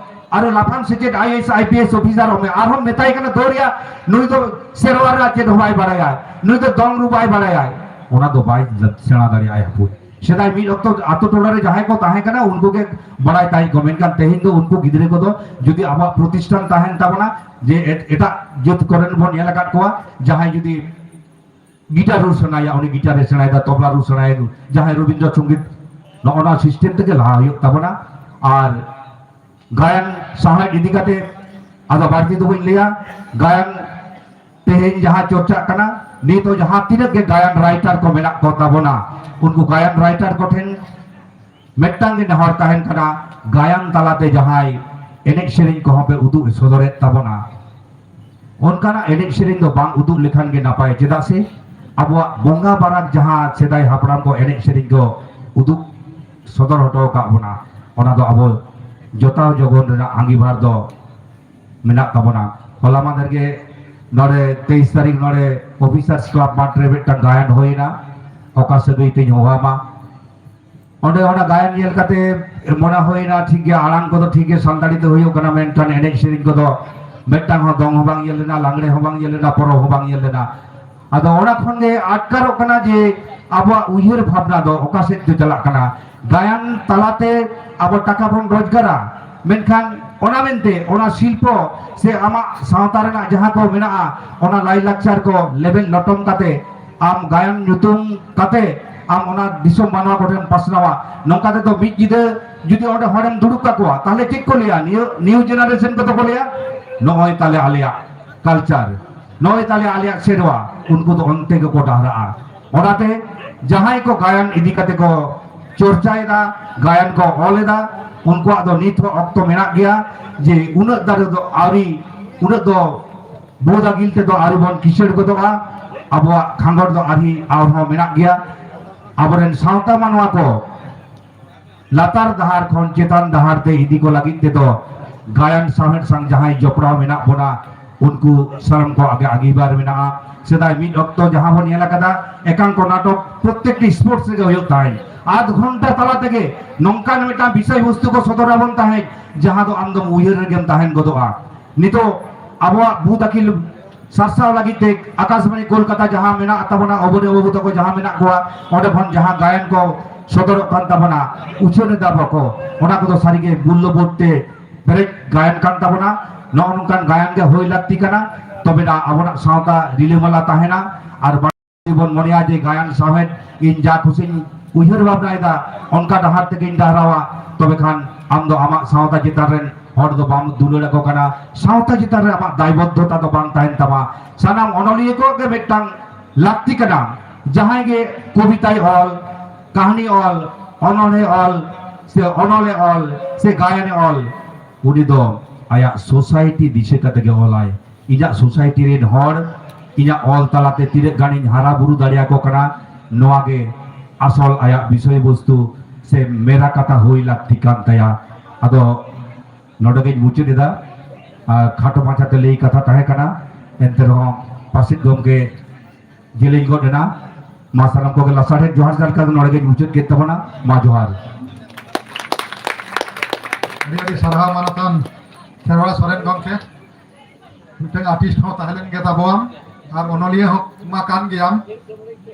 ᱟᱨᱚ ᱞᱟᱯᱷᱟᱝ ᱥᱮᱪᱮᱫ I A S, I P S ᱚᱯᱷᱤᱥᱟᱨᱚᱜ ᱢᱮ", ᱟᱨᱦᱚᱸ ᱢᱮᱛᱟᱭ ᱠᱟᱱᱟ, "ᱫᱚᱨᱭᱟ, ᱱᱩᱭ ᱫᱚ ᱥᱮᱨᱣᱟ ᱨᱮᱱᱟᱜ ᱪᱮᱫ ᱦᱚᱸ ᱵᱟᱭ ᱵᱟᱲᱟᱭᱟ, ᱱᱩᱭ ᱫᱚ ᱫᱚᱝ ᱨᱩ ᱵᱟᱭ ᱵᱟᱲᱟᱭᱟ", ᱚᱱᱟ ᱫᱚ ᱵᱟᱭ ᱥᱮᱬᱟ ᱫᱟᱲᱮᱭᱟᱜᱼᱟᱭ ᱦᱟᱯᱳᱭ᱾ ᱥᱮᱫᱟᱭ ᱢᱤᱫ ᱚᱠᱛᱚ ᱟᱛᱳ ᱴᱚᱞᱟ ᱨᱮ ᱡᱟᱦᱟᱸᱭ ᱠᱚ ᱛᱟᱦᱮᱸ ᱠᱟᱱᱟ, ᱩᱱᱠᱩ ᱜᱮ ᱵᱟᱲᱟᱭ ᱛᱟᱦᱮᱸ ᱠᱚ, ᱢᱮᱱᱠᱷᱟᱱ ᱛᱮᱦᱮᱧ ᱫᱚ ᱩᱱᱠᱩ ᱜᱤᱫᱽᱨᱟᱹ ᱠᱚᱫᱚ ᱡᱩᱫᱤ ᱟᱵᱚᱣᱟᱜ ᱯᱨᱚᱛᱤᱥᱴᱷᱟᱱ ᱛᱟᱦᱮᱱ ᱛᱟᱵᱚᱱᱟ, ᱡᱮ ᱮᱴ-, ᱮᱴᱟᱜ ᱡᱟᱹᱛ ᱠᱚᱨᱮᱱ ᱵᱚᱱ ᱧᱮᱞ ᱟᱠᱟᱫ ᱠᱚᱣᱟ, ᱡᱟᱦᱟᱸᱭ ᱡᱩᱫᱤ ᱜᱤᱴᱟᱨ ᱨᱩ ᱥᱟᱱᱟᱭᱟ, ᱩᱱᱤ ᱜᱤᱴᱟᱨ ᱮ ᱥᱮᱬᱟᱭᱮᱫᱟ, ᱛᱚᱵᱞᱟ ᱨᱩ ᱥᱟᱱᱟᱭᱮᱫᱟ, ᱡᱟᱦᱟᱸᱭ ᱨᱚᱵᱤᱱᱫᱨᱚ ᱥᱚᱝᱜᱤᱛ, ᱱᱚᱜᱼᱚ ᱱᱚᱣᱟ ᱥᱤᱥᱴᱮᱢ ᱛᱮᱜᱮ ᱞᱟᱦᱟ ᱦᱩᱭᱩᱜ ᱛᱟᱵᱚᱱᱟ᱾ ᱟᱨ ᱜᱟᱭᱟᱱ ᱥᱟᱶᱦᱮᱫ ᱤᱫᱤ ᱠᱟᱛᱮ ᱟᱫᱚ ᱵᱟᱹᱲᱛᱤ ᱫᱚ ᱵᱟᱹᱧ ᱞᱟᱹᱭᱟ᱾ ᱜᱟᱭᱟᱱ ᱛᱮᱦᱮᱧ ᱡᱟᱦᱟᱸ ᱪᱚᱨᱪᱟᱜ ᱠᱟᱱᱟ, ᱱᱤᱛᱚᱜ ᱡᱟᱦᱟᱸ ᱛᱤᱱᱟᱹᱜ ᱜᱮ ᱜᱟᱭᱟᱱ ᱨᱟᱭᱴᱟᱨ ᱠᱚ ᱢᱮᱱᱟᱜ ᱠᱚ ᱛᱟᱵᱚᱱᱟ, ᱩᱱᱠᱩ ᱜᱟᱭᱟᱱ ᱨᱟᱭᱴᱟᱨ ᱠᱚᱴᱷᱮᱱ ᱢᱤᱫᱴᱟᱝ ᱜᱮ ᱱᱮᱦᱚᱨ ᱛᱟᱦᱮᱱ ᱠᱟᱱᱟ, ᱜᱟᱭᱟᱱ ᱛᱟᱞᱟᱛᱮ ᱡᱟᱦᱟᱸᱭ ᱮᱱᱮᱡ ᱥᱮᱨᱮᱧ ᱠᱚᱦᱚᱸ ᱯᱮ ᱩᱫᱩᱜ ᱥᱚᱫᱚᱨᱮᱫ ᱛᱟᱵᱚᱱᱟ, ᱚᱱᱠᱟᱱᱟᱜ ᱮᱱᱮᱡ ᱥᱮᱨᱮᱧ ᱫᱚ ᱵᱟᱝ ᱩᱫᱩᱜ ᱞᱮᱠᱷᱟᱱ ᱜᱮ ᱱᱟᱯᱟᱭ᱾ ᱪᱮᱫᱟᱜ ᱥᱮ ᱟᱵᱚᱣᱟᱜ ᱵᱚᱸᱜᱟ ᱵᱟᱨᱟᱠ ᱡᱟᱦᱟᱸ ᱥᱮᱫᱟᱭ ᱦᱟᱯᱲᱟᱢ ᱠᱚ ᱮᱱᱮᱡ ᱥᱮᱨᱮᱧ ᱠᱚ ᱩᱫᱩᱜ ᱥᱚᱫᱚᱨ ᱦᱚᱴᱚ ᱟᱠᱟᱫ ᱵᱚᱱᱟ, ᱚᱱᱟ ᱫᱚ ᱟᱵᱚ ᱡᱚᱛᱟᱣ ᱡᱚᱜᱚᱱ ᱨᱮᱱᱟᱜ ᱟᱸᱜᱤᱵᱷᱟᱨ ᱫᱚ ᱢᱮᱱᱟᱜ ᱛᱟᱵᱚᱱᱟ᱾ ᱦᱚᱞᱟ ᱢᱟᱫᱷᱮᱨ ᱜᱮ ᱱᱚᱰᱮ ᱛᱮᱭᱤᱥ ᱛᱟᱹᱨᱤᱠᱷ ᱱᱚᱰᱮ ᱚᱯᱷᱤᱥᱟᱨᱥ ᱠᱞᱟᱵᱽ ᱢᱟᱴᱷ ᱨᱮ ᱢᱤᱫᱴᱟᱝ ᱜᱟᱭᱟᱱ ᱦᱩᱭᱮᱱᱟ, ᱚᱠᱟ ᱥᱟᱹᱜᱟᱹᱭ ᱛᱤᱧ ᱦᱚᱦᱚᱣᱟᱢᱟ᱾ ᱚᱸᱰᱮ ᱚᱱᱟ ᱜᱟᱭᱟᱱ ᱧᱮᱞ ᱠᱟᱛᱮ ᱢᱚᱱᱮ ᱦᱩᱭᱱᱟ, ᱴᱷᱤᱠ ᱜᱮᱭᱟ, ᱟᱲᱟᱝ ᱠᱚᱫᱚ ᱴᱷᱤᱠ ᱜᱮ ᱥᱟᱱᱛᱟᱲᱤ ᱛᱮ ᱦᱩᱭᱩᱜ ᱠᱟᱱᱟ, ᱢᱮᱱᱠᱷᱟᱱ ᱮᱱᱮᱡ ᱥᱮᱨᱮᱧ ᱠᱚᱫᱚ ᱢᱤᱫᱴᱟᱝ ᱦᱚᱸ, ᱫᱚᱝ ᱦᱚᱸ ᱵᱟᱝ ᱧᱮᱞ ᱞᱮᱱᱟ, ᱞᱟᱜᱽᱲᱮ ᱦᱚᱸ ᱵᱟᱝ ᱧᱮᱞ ᱞᱮᱱᱟ, ᱯᱚᱨᱚᱵᱽ ᱦᱚᱸ ᱵᱟᱝ ᱧᱮᱞ ᱞᱮᱱᱟ᱾ ᱟᱫᱚ ᱚᱱᱟ ᱠᱷᱚᱱ ᱜᱮ ᱟᱴᱠᱟᱨᱚᱜ ᱠᱟᱱᱟ ᱡᱮ ᱟᱵᱚᱣᱟᱜ ᱩᱭᱦᱟᱹᱨ ᱵᱷᱟᱵᱽᱱᱟ ᱫᱚ ᱚᱠᱟ ᱥᱮᱫ ᱛᱮ ᱪᱟᱞᱟᱜ ᱠᱟᱱᱟ᱾ ᱜᱟᱭᱟᱱ ᱛᱟᱞᱟᱛᱮ ᱟᱵᱚ ᱴᱟᱠᱟ ᱵᱚᱱ ᱨᱳᱡᱽᱜᱟᱨᱟ, ᱢᱮᱱᱠᱷᱟᱱ ᱚᱱᱟ ᱢᱮᱱᱛᱮ ᱚᱱᱟ ᱥᱤᱞᱯᱚ ᱥᱮ ᱟᱢᱟᱜ ᱥᱟᱶᱛᱟ ᱨᱮᱱᱟᱜ ᱡᱟᱦᱟᱸ ᱠᱚ ᱢᱮᱱᱟᱜᱼᱟ, ᱚᱱᱟ ᱞᱟᱭᱼᱞᱟᱠᱪᱟᱨ ᱠᱚ ᱞᱮᱵᱮᱫ ᱞᱚᱴᱚᱢ ᱠᱟᱛᱮ ᱟᱢ ᱜᱟᱭᱟᱱ ᱧᱩᱛᱩᱢ ᱠᱟᱛᱮ ᱟᱢ ᱚᱱᱟ ᱫᱤᱥᱚᱢ ᱢᱟᱱᱣᱟ ᱠᱚᱴᱷᱮᱱ ᱯᱟᱥᱱᱟᱣᱟ᱾ ᱱᱚᱝᱠᱟ ᱛᱮᱫᱚ ᱢᱤᱫ ᱧᱤᱫᱟᱹ ᱡᱩᱫᱤ ᱚᱸᱰᱮ ᱦᱚᱲᱮᱢ ᱫᱩᱲᱩᱵ ᱠᱟᱠᱚᱣᱟ, ᱛᱟᱦᱞᱮ ᱪᱮᱫ ᱠᱚ ᱞᱟᱹᱭᱟ? ᱱᱤᱭᱩ ᱡᱮᱱᱟᱨᱮᱥᱚᱱ ᱠᱚᱫᱚ ᱠᱚ ᱞᱟᱹᱭᱟ, "ᱱᱚᱜᱼᱚᱭ ᱛᱟᱞᱮ ᱟᱞᱮᱭᱟᱜ ᱠᱟᱞᱪᱟᱨ, ᱱᱚᱜᱼᱚᱭ ᱛᱟᱞᱮ ᱟᱞᱮᱭᱟᱜ ᱥᱮᱨᱣᱟ", ᱩᱱᱠᱩ ᱫᱚ ᱚᱱᱛᱮ ᱜᱮᱠᱚ ᱰᱟᱦᱨᱟᱜᱼᱟ᱾ ᱚᱱᱟᱛᱮ ᱡᱟᱦᱟᱸᱭ ᱠᱚ ᱜᱟᱭᱟᱱ ᱤᱫᱤ ᱠᱟᱛᱮ ᱠᱚ ᱪᱚᱨᱪᱟᱭᱮᱫᱟ, ᱜᱟᱭᱟᱱ ᱠᱚ ᱚᱞ ᱮᱫᱟ, ᱩᱱᱠᱩᱣᱟᱜ ᱫᱚ ᱱᱤᱛ ᱦᱚᱸ ᱚᱠᱛᱚ ᱢᱮᱱᱟᱜ ᱜᱮᱭᱟ ᱡᱮ ᱩᱱᱟᱹᱜ ᱫᱟᱨᱮ ᱫᱚ ᱟᱹᱣᱨᱤ, ᱩᱱᱟᱹᱜ ᱫᱚ ᱵᱩᱫ ᱟᱹᱜᱤᱞ ᱛᱮᱫᱚ ᱟᱹᱣᱨᱤ ᱵᱚᱱ ᱠᱤᱥᱟᱹᱲ ᱜᱚᱫᱚᱜᱼᱟ᱾ ᱟᱵᱚᱣᱟᱜ ᱠᱷᱟᱸᱜᱚᱲ ᱫᱚ ᱟᱹᱣᱨᱤ ᱟᱨᱦᱚᱸ ᱢᱮᱱᱟᱜ ᱜᱮᱭᱟ᱾ ᱟᱵᱚᱨᱮᱱ ᱥᱟᱶᱛᱟ ᱢᱟᱱᱣᱟ ᱠᱚ ᱞᱟᱛᱟᱨ ᱰᱟᱦᱟᱨ ᱠᱷᱚᱱ ᱪᱮᱛᱟᱱ ᱰᱟᱦᱟᱨ ᱛᱮ ᱤᱫᱤ ᱠᱚ ᱞᱟᱹᱜᱤᱫ ᱛᱮᱫᱚ ᱜᱟᱭᱟᱱ ᱥᱟᱶᱦᱮᱫ ᱥᱟᱶ ᱡᱟᱦᱟᱸᱭ ᱡᱚᱯᱲᱟᱣ ᱢᱮᱱᱟᱜ ᱵᱚᱱᱟ, ᱩᱱᱠᱩ ᱥᱟᱱᱟᱢ ᱠᱚᱣᱟᱜ ᱜᱮ ᱟᱸᱜᱤᱵᱷᱟᱨ ᱢᱮᱱᱟᱜᱼᱟ᱾ ᱥᱮᱫᱟᱭ ᱢᱤᱫ ᱚᱠᱛᱚ ᱡᱟᱦᱟᱸ ᱵᱚᱱ ᱧᱮᱞ ᱟᱠᱟᱫᱟ, ᱮᱠᱟᱝᱠᱚ ᱱᱟᱴᱚᱠ ᱯᱨᱚᱛᱮᱠᱴᱤ ᱥᱯᱳᱨᱴᱥ ᱨᱮᱜᱮ ᱦᱩᱭᱩᱜ ᱛᱟᱦᱮᱸᱫ᱾ ᱟᱫᱷ ᱜᱷᱚᱱᱴᱟ ᱛᱟᱞᱟ ᱛᱮᱜᱮ ᱱᱚᱝᱠᱟᱱ ᱢᱤᱫᱴᱟᱝ ᱵᱤᱥᱚᱭ ᱵᱚᱥᱛᱩ ᱠᱚ ᱥᱚᱫᱚᱨ ᱟᱵᱚᱱ ᱛᱟᱦᱮᱸᱫ, ᱡᱟᱦᱟᱸ ᱫᱚ ᱟᱢ ᱫᱚᱢ ᱩᱭᱦᱟᱹᱨ ᱨᱮᱜᱮᱢ ᱛᱟᱦᱮᱸᱱ ᱜᱚᱫᱚᱜᱼᱟ᱾ ᱱᱤᱛᱚᱜ ᱟᱵᱚᱣᱟᱜ ᱵᱩᱫ ᱟᱹᱠᱤᱞ ᱥᱟᱨᱥᱟᱣ ᱞᱟᱹᱜᱤᱫ ᱛᱮ ᱟᱠᱟᱥᱵᱟᱬᱤ ᱠᱳᱞᱠᱟᱛᱟ ᱡᱟᱦᱟᱸ ᱢᱮᱱᱟᱜ ᱛᱟᱵᱚᱱᱟ, ᱚᱵᱚᱱᱤ ᱵᱟᱹᱵᱩ ᱛᱟᱠᱚ ᱡᱟᱦᱟᱸ ᱢᱮᱱᱟᱜ ᱠᱚᱣᱟ, ᱚᱸᱰᱮ ᱠᱷᱚᱱ ᱡᱟᱦᱟᱸ ᱜᱟᱭᱟᱱ ᱠᱚ ᱥᱚᱫᱚᱨᱚᱜ ᱠᱟᱱ ᱛᱟᱵᱚᱱᱟ, ᱩᱪᱷᱟᱹᱱ ᱮᱫᱟ ᱵᱚᱠᱚ, ᱚᱱᱟ ᱠᱚᱫᱚ ᱥᱟᱹᱨᱤᱜᱮ ᱢᱩᱞᱞᱚᱵᱳᱫᱷ ᱛᱮ ᱯᱮᱨᱮᱡ ᱜᱟᱭᱟᱱ ᱠᱟᱱ ᱛᱟᱵᱚᱱᱟ᱾ ᱱᱚᱜᱼᱚ ᱱᱚᱝᱠᱟᱱ ᱜᱟᱭᱟᱱ ᱜᱮ ᱦᱩᱭ ᱞᱟᱹᱠᱛᱤ ᱠᱟᱱᱟ, ᱛᱚᱵᱮᱱᱟ ᱟᱵᱚᱱᱟᱜ ᱥᱟᱶᱛᱟ ᱨᱤᱞᱟᱹᱢᱟᱞᱟ ᱛᱟᱦᱮᱱᱟ᱾ ᱟᱨ ᱵᱟᱝ ᱵᱚᱱ ᱢᱚᱱᱮᱭᱟ ᱡᱮ ᱜᱟᱭᱟᱱ ᱥᱟᱶᱦᱮᱫ ᱤᱧ ᱡᱟ ᱠᱷᱩᱥᱤᱧ ᱩᱭᱦᱟᱹᱨ ᱵᱷᱟᱵᱽᱱᱟᱭᱮᱫᱟ, ᱚᱱᱠᱟ ᱰᱟᱦᱟᱨ ᱛᱮᱜᱮᱧ ᱰᱟᱦᱨᱟᱣᱟ, ᱛᱚᱵᱮ ᱠᱷᱟᱱ ᱟᱢ ᱫᱚ ᱟᱢᱟᱜ ᱥᱟᱶᱛᱟ ᱪᱮᱛᱟᱱ ᱨᱮᱱ ᱦᱚᱲ ᱫᱚ ᱵᱟᱢ ᱫᱩᱞᱟᱹᱲ ᱟᱠᱚ ᱠᱟᱱᱟ, ᱥᱟᱶᱛᱟ ᱪᱮᱛᱟᱱ ᱨᱮ ᱟᱢᱟᱜ ᱫᱟᱭᱵᱚᱫᱽᱫᱷᱚᱛᱟ ᱫᱚ ᱵᱟᱝ ᱛᱟᱦᱮᱱ ᱛᱟᱢᱟ᱾ ᱥᱟᱱᱟᱢ ᱚᱱᱚᱞᱤᱭᱟᱹ ᱠᱚᱣᱟᱜ ᱜᱮ ᱢᱤᱫᱴᱟᱝ ᱞᱟᱹᱠᱛᱤ ᱠᱟᱱᱟ, ᱡᱟᱦᱟᱸᱭ ᱜᱮ ᱠᱚᱵᱤᱛᱟᱭ ᱚᱞ, ᱠᱟᱹᱦᱱᱤ ᱚᱞ, ᱚᱱᱚᱬᱦᱮ ᱚᱞ, ᱥᱮ ᱚᱱᱚᱞᱮ ᱚᱞ, ᱥᱮ ᱜᱟᱭᱟᱱᱮ ᱚᱞ, ᱩᱱᱤ ᱫᱚ ᱟᱭᱟᱜ ᱥᱳᱥᱟᱭᱴᱤ ᱫᱤᱥᱟᱹ ᱠᱟᱛᱮ ᱜᱮ ᱚᱞᱟᱭ᱾ ᱤᱧᱟᱹᱜ ᱥᱳᱥᱟᱭᱴᱤ ᱨᱮᱱ ᱦᱚᱲ ᱤᱧᱟᱹᱜ ᱚᱞ ᱛᱟᱞᱟᱛᱮ ᱛᱤᱱᱟᱹᱜ ᱜᱟᱱᱤᱧ ᱦᱟᱨᱟ ᱵᱩᱨᱩ ᱫᱟᱲᱮᱭᱟᱠᱚ ᱠᱟᱱᱟ, ᱱᱚᱣᱟ ᱜᱮ ᱟᱥᱚᱞ ᱟᱭᱟᱜ ᱵᱤᱥᱚᱭ ᱵᱚᱥᱛᱩ ᱥᱮ ᱢᱮᱨᱟ ᱠᱟᱛᱷᱟ ᱦᱩᱭ ᱞᱟᱹᱠᱛᱤ ᱠᱟᱱ ᱛᱟᱭᱟ᱾ ᱟᱫᱚ ᱱᱚᱰᱮ ᱜᱤᱧ ᱢᱩᱪᱟᱹᱫ ᱮᱫᱟ᱾ ᱟᱨ ᱠᱷᱟᱴᱚ ᱢᱟᱪᱷᱟᱛᱮ ᱞᱟᱹᱭ ᱠᱟᱛᱷᱟ ᱛᱟᱦᱮᱸ ᱠᱟᱱᱟ, ᱮᱱᱛᱮ ᱨᱮᱦᱚᱸ ᱯᱟᱥᱮᱡ ᱜᱚᱢᱠᱮ ᱡᱮᱞᱮᱧ ᱜᱚᱫ ᱮᱱᱟ᱾ ᱢᱟ ᱥᱟᱱᱟᱢ ᱠᱚᱜᱮ ᱞᱟᱥᱟᱲᱦᱮᱫ ᱡᱚᱦᱟᱨ ᱡᱟᱦᱟᱸ ᱞᱮᱠᱟ ᱱᱚᱰᱮ ᱜᱮ ᱢᱩᱪᱟᱹᱫ ᱠᱮᱫ ᱛᱟᱵᱚᱱᱟ᱾ ᱢᱟ ᱡᱚᱦᱟᱨ᱾ ᱟᱹᱰᱤ ᱟᱹᱰᱤ ᱥᱟᱨᱦᱟᱣ ᱢᱟᱱᱚᱛᱟᱱ ᱠᱷᱮᱨᱣᱟᱲ ᱥᱚᱨᱮᱱ ᱜᱚᱢᱠᱮ᱾ ᱢᱤᱫᱴᱟᱝ ᱟᱨᱴᱤᱥᱴ ᱦᱚᱸ ᱛᱟᱦᱮᱸ ᱞᱮᱱ ᱜᱮ ᱛᱟᱵᱚᱣᱟᱢ, ᱟᱨ ᱚᱱᱚᱞᱤᱭᱟᱹ ᱦᱚᱸ ᱢᱟ ᱠᱟᱱ ᱜᱮᱭᱟᱢ᱾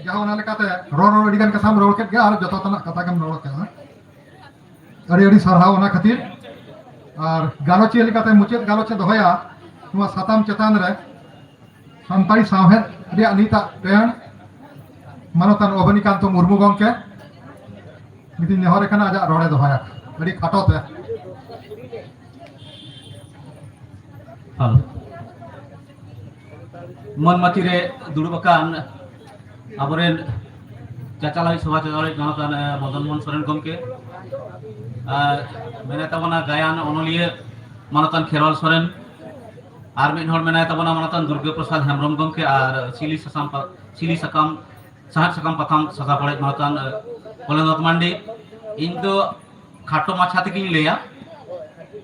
ᱡᱟᱦᱟᱸ ᱚᱱᱟ ᱞᱮᱠᱟᱛᱮ ᱨᱚᱲ ᱨᱚᱲ ᱟᱹᱰᱤ ᱜᱟᱱ ᱠᱟᱛᱷᱟᱢ ᱨᱚᱲ ᱠᱮᱫ ᱜᱮᱭᱟ, ᱟᱨ ᱡᱚᱛᱚ ᱛᱮᱱᱟᱜ ᱠᱟᱛᱷᱟ ᱜᱮᱢ ᱨᱚᱲ ᱠᱮᱫᱟ᱾ ᱟᱹᱰᱤ ᱟᱹᱰᱤ ᱥᱟᱨᱦᱟᱣ ᱚᱱᱟ ᱠᱷᱟᱹᱛᱤᱨ᱾ ᱟᱨ ᱜᱟᱞᱚᱪᱤᱭᱟᱹ ᱞᱮᱠᱟᱛᱮ ᱢᱩᱪᱟᱹᱫ ᱜᱟᱞᱚᱪ ᱮ ᱫᱚᱦᱚᱭᱟ ᱱᱚᱣᱟ ᱥᱟᱛᱟᱢ ᱪᱮᱛᱟᱱ ᱨᱮ ᱥᱟᱱᱛᱟᱲᱤ ᱥᱟᱶᱦᱮᱫ ᱨᱮᱭᱟᱜ ᱱᱤᱛᱟᱜ ᱴᱨᱮᱱᱰ, ᱢᱟᱱᱚᱛᱟᱱ ᱚᱵᱚᱱᱤᱠᱟᱱᱛᱚ ᱢᱩᱨᱢᱩ ᱜᱚᱢᱠᱮ᱾ ᱢᱤᱫᱴᱤᱡ ᱱᱮᱦᱚᱨ ᱠᱟᱱᱟ, ᱟᱡᱟᱜ ᱨᱚᱲᱮ ᱫᱚᱦᱚᱭᱟ ᱟᱹᱰᱤ ᱠᱷᱟᱴᱚ ᱛᱮ᱾ ᱦᱮᱞᱳ᱾ ᱢᱟᱹᱱ ᱢᱟᱹᱪᱤ ᱨᱮ ᱫᱩᱲᱩᱵ ᱟᱠᱟᱱ ᱟᱵᱚᱨᱮᱱ ᱪᱟᱪᱟᱞᱟᱣᱤᱡ ᱥᱚᱵᱷᱟ ᱪᱟᱪᱟᱞᱟᱣᱤᱡ ᱢᱟᱱᱚᱛᱟᱱ, ᱮ, ᱢᱚᱫᱚᱱ ᱢᱳᱦᱚᱱ ᱥᱚᱨᱮᱱ ᱜᱚᱢᱠᱮ, ᱟᱨ ᱢᱮᱱᱟᱭ ᱛᱟᱵᱚᱱᱟ ᱜᱟᱭᱟᱱ ᱚᱱᱚᱞᱤᱭᱟᱹ ᱢᱟᱱᱚᱛᱟᱱ ᱠᱷᱮᱨᱣᱟᱞ ᱥᱚᱨᱮᱱ, ᱟᱨ ᱢᱤᱫ ᱦᱚᱲ ᱢᱮᱱᱟᱭ ᱛᱟᱵᱚᱱᱟ ᱢᱟᱱᱚᱛᱟᱱ ᱫᱩᱨᱜᱟᱹ ᱯᱨᱚᱥᱟᱫᱽ ᱦᱮᱢᱵᱨᱚᱢ ᱜᱚᱢᱠᱮ, ᱟᱨ ᱥᱤᱞᱤ ᱥᱟᱥᱟᱢ ᱯᱟ-, ᱥᱤᱞᱤ ᱥᱟᱠᱟᱢ ᱥᱟᱦᱮᱫ ᱥᱟᱠᱟᱢ ᱯᱟᱛᱷᱟᱢ ᱥᱟᱥᱟᱯᱟᱲᱟᱭᱤᱡ ᱢᱟᱱᱚᱛᱟᱱ, ᱮ, ᱠᱚᱞᱮᱱᱫᱨᱚᱱᱟᱛᱷ ᱢᱟᱱᱰᱤ᱾ ᱤᱧ ᱫᱚ ᱠᱷᱟᱴᱚ ᱢᱟᱪᱷᱟ ᱛᱮᱜᱮᱧ ᱞᱟᱹᱭᱟ,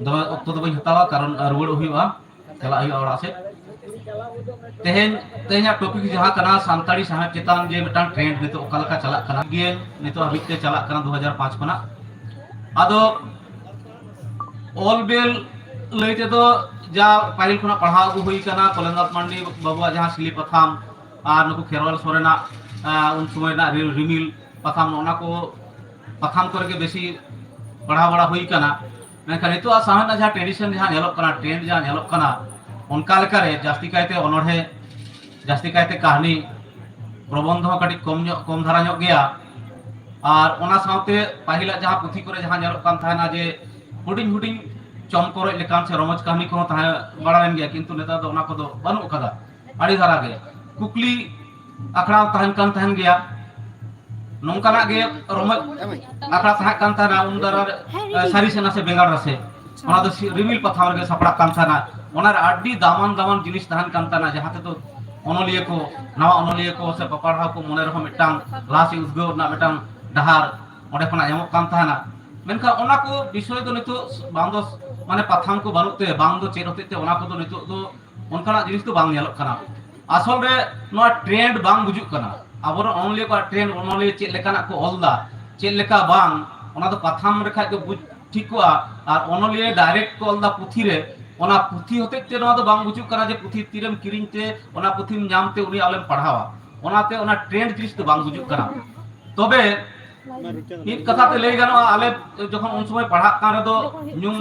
ᱫᱚᱢᱮ ᱚᱠᱛᱚ ᱫᱚ ᱵᱟᱹᱧ ᱦᱟᱛᱟᱣᱟ, ᱠᱟᱨᱚᱱ, ᱮ, ᱨᱩᱣᱟᱹᱲ ᱦᱩᱭᱩᱜᱼᱟ, ᱪᱟᱞᱟᱜ ᱦᱩᱭᱩᱜᱼᱟ ᱚᱲᱟᱜ ᱥᱮᱫ᱾ ᱛᱮᱦᱮᱧ, ᱛᱮᱦᱮᱧᱟᱜ ᱴᱚᱯᱤᱠ ᱡᱟᱦᱟᱸ ᱠᱟᱱᱟ ᱥᱟᱱᱛᱟᱲᱤ ᱥᱟᱶᱦᱮᱫ ᱪᱮᱛᱟᱱ ᱡᱮ ᱢᱤᱫᱴᱟᱝ ᱴᱨᱮᱱᱰ ᱱᱤᱛᱚᱜ ᱚᱠᱟ ᱞᱮᱠᱟ ᱪᱟᱞᱟᱜ ᱠᱟᱱᱟ, ᱜᱮ ᱱᱤᱛᱚᱜ ᱦᱟᱹᱵᱤᱡ ᱛᱮ ᱪᱟᱞᱟᱜ ᱠᱟᱱᱟ ᱫᱩ ᱦᱟᱡᱟᱨ ᱯᱟᱸᱪ ᱠᱷᱚᱱᱟᱜ᱾ ᱟᱫᱚ ᱚᱞ ᱵᱮᱞ ᱞᱟᱹᱭ ᱛᱮᱫᱚ ᱡᱟ ᱯᱟᱹᱦᱤᱞ ᱠᱷᱚᱱᱟᱜ ᱯᱟᱲᱦᱟᱣ ᱟᱹᱜᱩ ᱦᱩᱭ ᱠᱟᱱᱟ, ᱠᱚᱞᱮᱱᱫᱨᱚᱱᱟᱛᱷ ᱢᱟᱱᱰᱤ ᱵᱟᱵᱩᱣᱟᱜ ᱡᱟᱦᱟᱸ ᱥᱤᱞᱤ ᱯᱟᱛᱷᱟᱢ ᱟᱨ ᱱᱩᱠᱩ ᱠᱷᱮᱨᱣᱟᱞ ᱥᱚᱨᱮᱱᱟᱜ, ᱟᱸ, ᱩᱱ ᱥᱚᱢᱚᱭ ᱨᱮᱱᱟᱜ ᱨᱤ-, ᱨᱤᱢᱤᱞ ᱯᱟᱛᱷᱟᱢ, ᱱᱚᱜᱼᱚ ᱱᱟ ᱠᱚ ᱯᱟᱛᱷᱟᱢ ᱠᱚᱨᱮ ᱜᱮ ᱵᱮᱥᱤ ᱯᱟᱲᱦᱟᱣ ᱵᱟᱲᱟ ᱦᱩᱭ ᱠᱟᱱᱟ᱾ ᱢᱮᱱᱠᱷᱟᱱ ᱱᱤᱛᱚᱜ ᱥᱟᱶᱦᱮᱫ ᱨᱮᱱᱟᱜ ᱡᱟᱦᱟᱸ ᱴᱨᱮᱰᱤᱥᱚᱱ ᱡᱟᱦᱟᱸ ᱧᱮᱞᱚᱜ ᱠᱟᱱᱟ, ᱴᱨᱮᱱᱰ ᱡᱟᱦᱟᱸ ᱧᱮᱞᱚᱜ ᱠᱟᱱᱟ, ᱚᱱᱠᱟ ᱞᱮᱠᱟᱨᱮ ᱡᱟᱹᱥᱛᱤ ᱠᱟᱭᱛᱮ ᱚᱱᱚᱬᱦᱮ, ᱡᱟᱹᱥᱛᱤ ᱠᱟᱭᱛᱮ ᱠᱟᱹᱦᱱᱤ, ᱯᱨᱚᱵᱚᱱᱫᱷᱚ ᱦᱚᱸ ᱠᱟᱹᱴᱤᱡ ᱠᱚᱢ ᱧᱚᱜ, ᱠᱚᱢ ᱫᱷᱟᱨᱟ ᱧᱚᱜ ᱜᱮᱭᱟ᱾ ᱟᱨ ᱚᱱᱟ ᱥᱟᱶᱛᱮ ᱯᱟᱹᱦᱤᱞᱟᱜ ᱡᱟᱦᱟᱸ ᱯᱩᱛᱷᱤ ᱠᱚᱨᱮ ᱡᱟᱦᱟᱸ ᱧᱮᱞᱚᱜ ᱠᱟᱱ ᱛᱟᱦᱮᱱᱟ ᱡᱮ ᱦᱩᱰᱤᱧ ᱦᱩᱰᱤᱧ ᱪᱚᱢᱠᱚᱨᱚᱡ ᱞᱮᱠᱟᱱ ᱥᱮ ᱨᱚᱢᱚᱡᱽ ᱠᱟᱹᱦᱱᱤ ᱠᱚᱦᱚᱸ ᱛᱟᱦᱮᱸ ᱵᱟᱲᱟ ᱞᱮᱱ ᱜᱮᱭᱟ, ᱠᱤᱱᱛᱩ ᱱᱮᱛᱟᱨ ᱫᱚ ᱚᱱᱟ ᱠᱚᱫᱚ ᱵᱟᱹᱱᱩᱜ ᱟᱠᱟᱫᱟ᱾ ᱟᱹᱰᱤ ᱫᱷᱟᱨᱟ ᱜᱮ ᱠᱩᱠᱞᱤ ᱟᱠᱷᱲᱟ ᱛᱟᱦᱮᱱ ᱠᱟᱱ ᱛᱟᱦᱮᱱ ᱜᱮᱭᱟ, ᱱᱚᱝᱠᱟᱱᱟᱜ ᱜᱮ ᱨᱚᱢᱚᱡᱽ ᱟᱠᱷᱲᱟ ᱛᱟᱦᱮᱸ ᱠᱟᱱ ᱛᱟᱦᱮᱱᱟ ᱩᱱ ᱫᱟᱨᱟ ᱨᱮ, ᱮ, ᱥᱟᱹᱨᱤ ᱥᱮ ᱱᱟᱥᱮ ᱵᱮᱸᱜᱟᱲ ᱨᱟᱥᱮ, ᱚᱱᱟ ᱫᱚ ᱥᱤ-, ᱨᱤᱢᱤᱞ ᱯᱟᱛᱷᱟᱢ ᱨᱮᱜᱮ ᱥᱟᱯᱲᱟᱜ ᱠᱟᱱ ᱛᱟᱦᱮᱱᱟ᱾ ᱚᱱᱟᱨᱮ ᱟᱹᱰᱤ ᱫᱟᱢᱟᱱ ᱫᱟᱢᱟᱱ ᱡᱤᱱᱤᱥ ᱛᱟᱦᱮᱱ ᱠᱟᱱ ᱛᱟᱦᱮᱱᱟ, ᱡᱟᱦᱟᱸ ᱛᱮᱫᱚ ᱚᱱᱚᱞᱤᱭᱟᱹ ᱠᱚ, ᱱᱟᱣᱟ ᱚᱱᱚᱞᱤᱭᱟᱹ ᱠᱚ ᱥᱮ ᱯᱟᱯᱟᱲᱦᱟᱣ ᱠᱚ ᱢᱚᱱᱮ ᱨᱮᱦᱚᱸ ᱢᱤᱫᱴᱟᱝ ᱞᱟᱦᱟ ᱥᱮᱫ ᱩᱫᱽᱜᱟᱹᱣ ᱨᱮᱱᱟᱜ ᱢᱤᱫᱴᱟᱝ ᱰᱟᱦᱟᱨ ᱚᱸᱰᱮ ᱠᱷᱚᱱᱟᱜ ᱧᱟᱢᱚᱜ ᱠᱟᱱ ᱛᱟᱦᱮᱱᱟ᱾ ᱢᱮᱱᱠᱷᱟᱱ ᱚᱱᱟ ᱠᱚ ᱵᱤᱥᱚᱭ ᱫᱚ ᱱᱤᱛᱚᱜ ᱵᱟᱝ ᱫᱚ, ᱢᱟᱱᱮ, ᱯᱟᱛᱷᱟᱢ ᱠᱚ ᱵᱟᱹᱱᱩᱜ ᱛᱮ, ᱵᱟᱝ ᱫᱚ ᱪᱮᱫ ᱦᱚᱛᱮᱡ ᱛᱮ ᱚᱱᱟ ᱠᱚᱫᱚ ᱱᱤᱛᱚᱜ ᱫᱚ ᱚᱱᱠᱟᱱᱟᱜ ᱡᱤᱱᱤᱥ ᱫᱚ ᱵᱟᱝ ᱧᱮᱞᱚᱜ ᱠᱟᱱᱟ᱾ ᱟᱥᱚᱞ ᱨᱮ ᱱᱚᱣᱟ ᱴᱨᱮᱱᱰ ᱵᱟᱝ ᱵᱩᱡᱩᱜ ᱠᱟᱱᱟ᱾ ᱟᱵᱚᱨᱮᱱ ᱚᱱᱚᱞᱤᱭᱟᱹ ᱠᱚᱣᱟᱜ ᱴᱨᱮᱱᱰ, ᱚᱱᱚᱞᱤᱭᱟᱹ ᱪᱮᱫ ᱞᱮᱠᱟᱱᱟᱜ ᱠᱚ ᱚᱞ ᱫᱟ, ᱪᱮᱫ ᱞᱮᱠᱟ ᱵᱟᱝ, ᱚᱱᱟ ᱫᱚ ᱯᱟᱛᱷᱟᱢ ᱨᱮ ᱠᱷᱟᱡ ᱜᱮ ᱵᱩᱡᱽ ᱴᱷᱤᱠᱚᱜᱼᱟ᱾ ᱟᱨ ᱚᱱᱚᱞᱤᱭᱟᱹ ᱰᱟᱭᱨᱮᱠᱴ ᱠᱚ ᱚᱞ ᱫᱟ ᱯᱩᱛᱷᱤ ᱨᱮ, ᱚᱱᱟ ᱯᱩᱛᱷᱤ ᱦᱚᱛᱮᱡ ᱛᱮ ᱱᱚᱣᱟ ᱫᱚ ᱵᱟᱝ ᱵᱩᱡᱩᱜ ᱠᱟᱱᱟ ᱡᱮ ᱯᱩᱛᱷᱤ ᱛᱤᱨᱮᱢ ᱠᱤᱨᱤᱧ ᱛᱮ, ᱚᱱᱟ ᱯᱩᱛᱷᱤᱢ ᱧᱟᱢ ᱛᱮ ᱩᱱᱤ ᱟᱞᱮᱢ ᱯᱟᱲᱦᱟᱣᱟ᱾ ᱚᱱᱟᱛᱮ ᱚᱱᱟ ᱴᱨᱮᱱᱰ ᱡᱤᱱᱤᱥ ᱫᱚ ᱵᱟᱝ ᱵᱩᱡᱩᱜ ᱠᱟᱱᱟ᱾ ᱛᱚᱵᱮ ᱢᱤᱫ ᱠᱟᱛᱷᱟ ᱛᱮ ᱞᱟᱹᱭ ᱜᱟᱱᱚᱜᱼᱟ, ᱟᱞᱮ ᱡᱚᱠᱷᱚᱱ ᱩᱱ ᱥᱚᱢᱚᱭ ᱯᱟᱲᱦᱟᱜ ᱠᱟᱱ ᱨᱮᱫᱚ ᱧᱩᱢ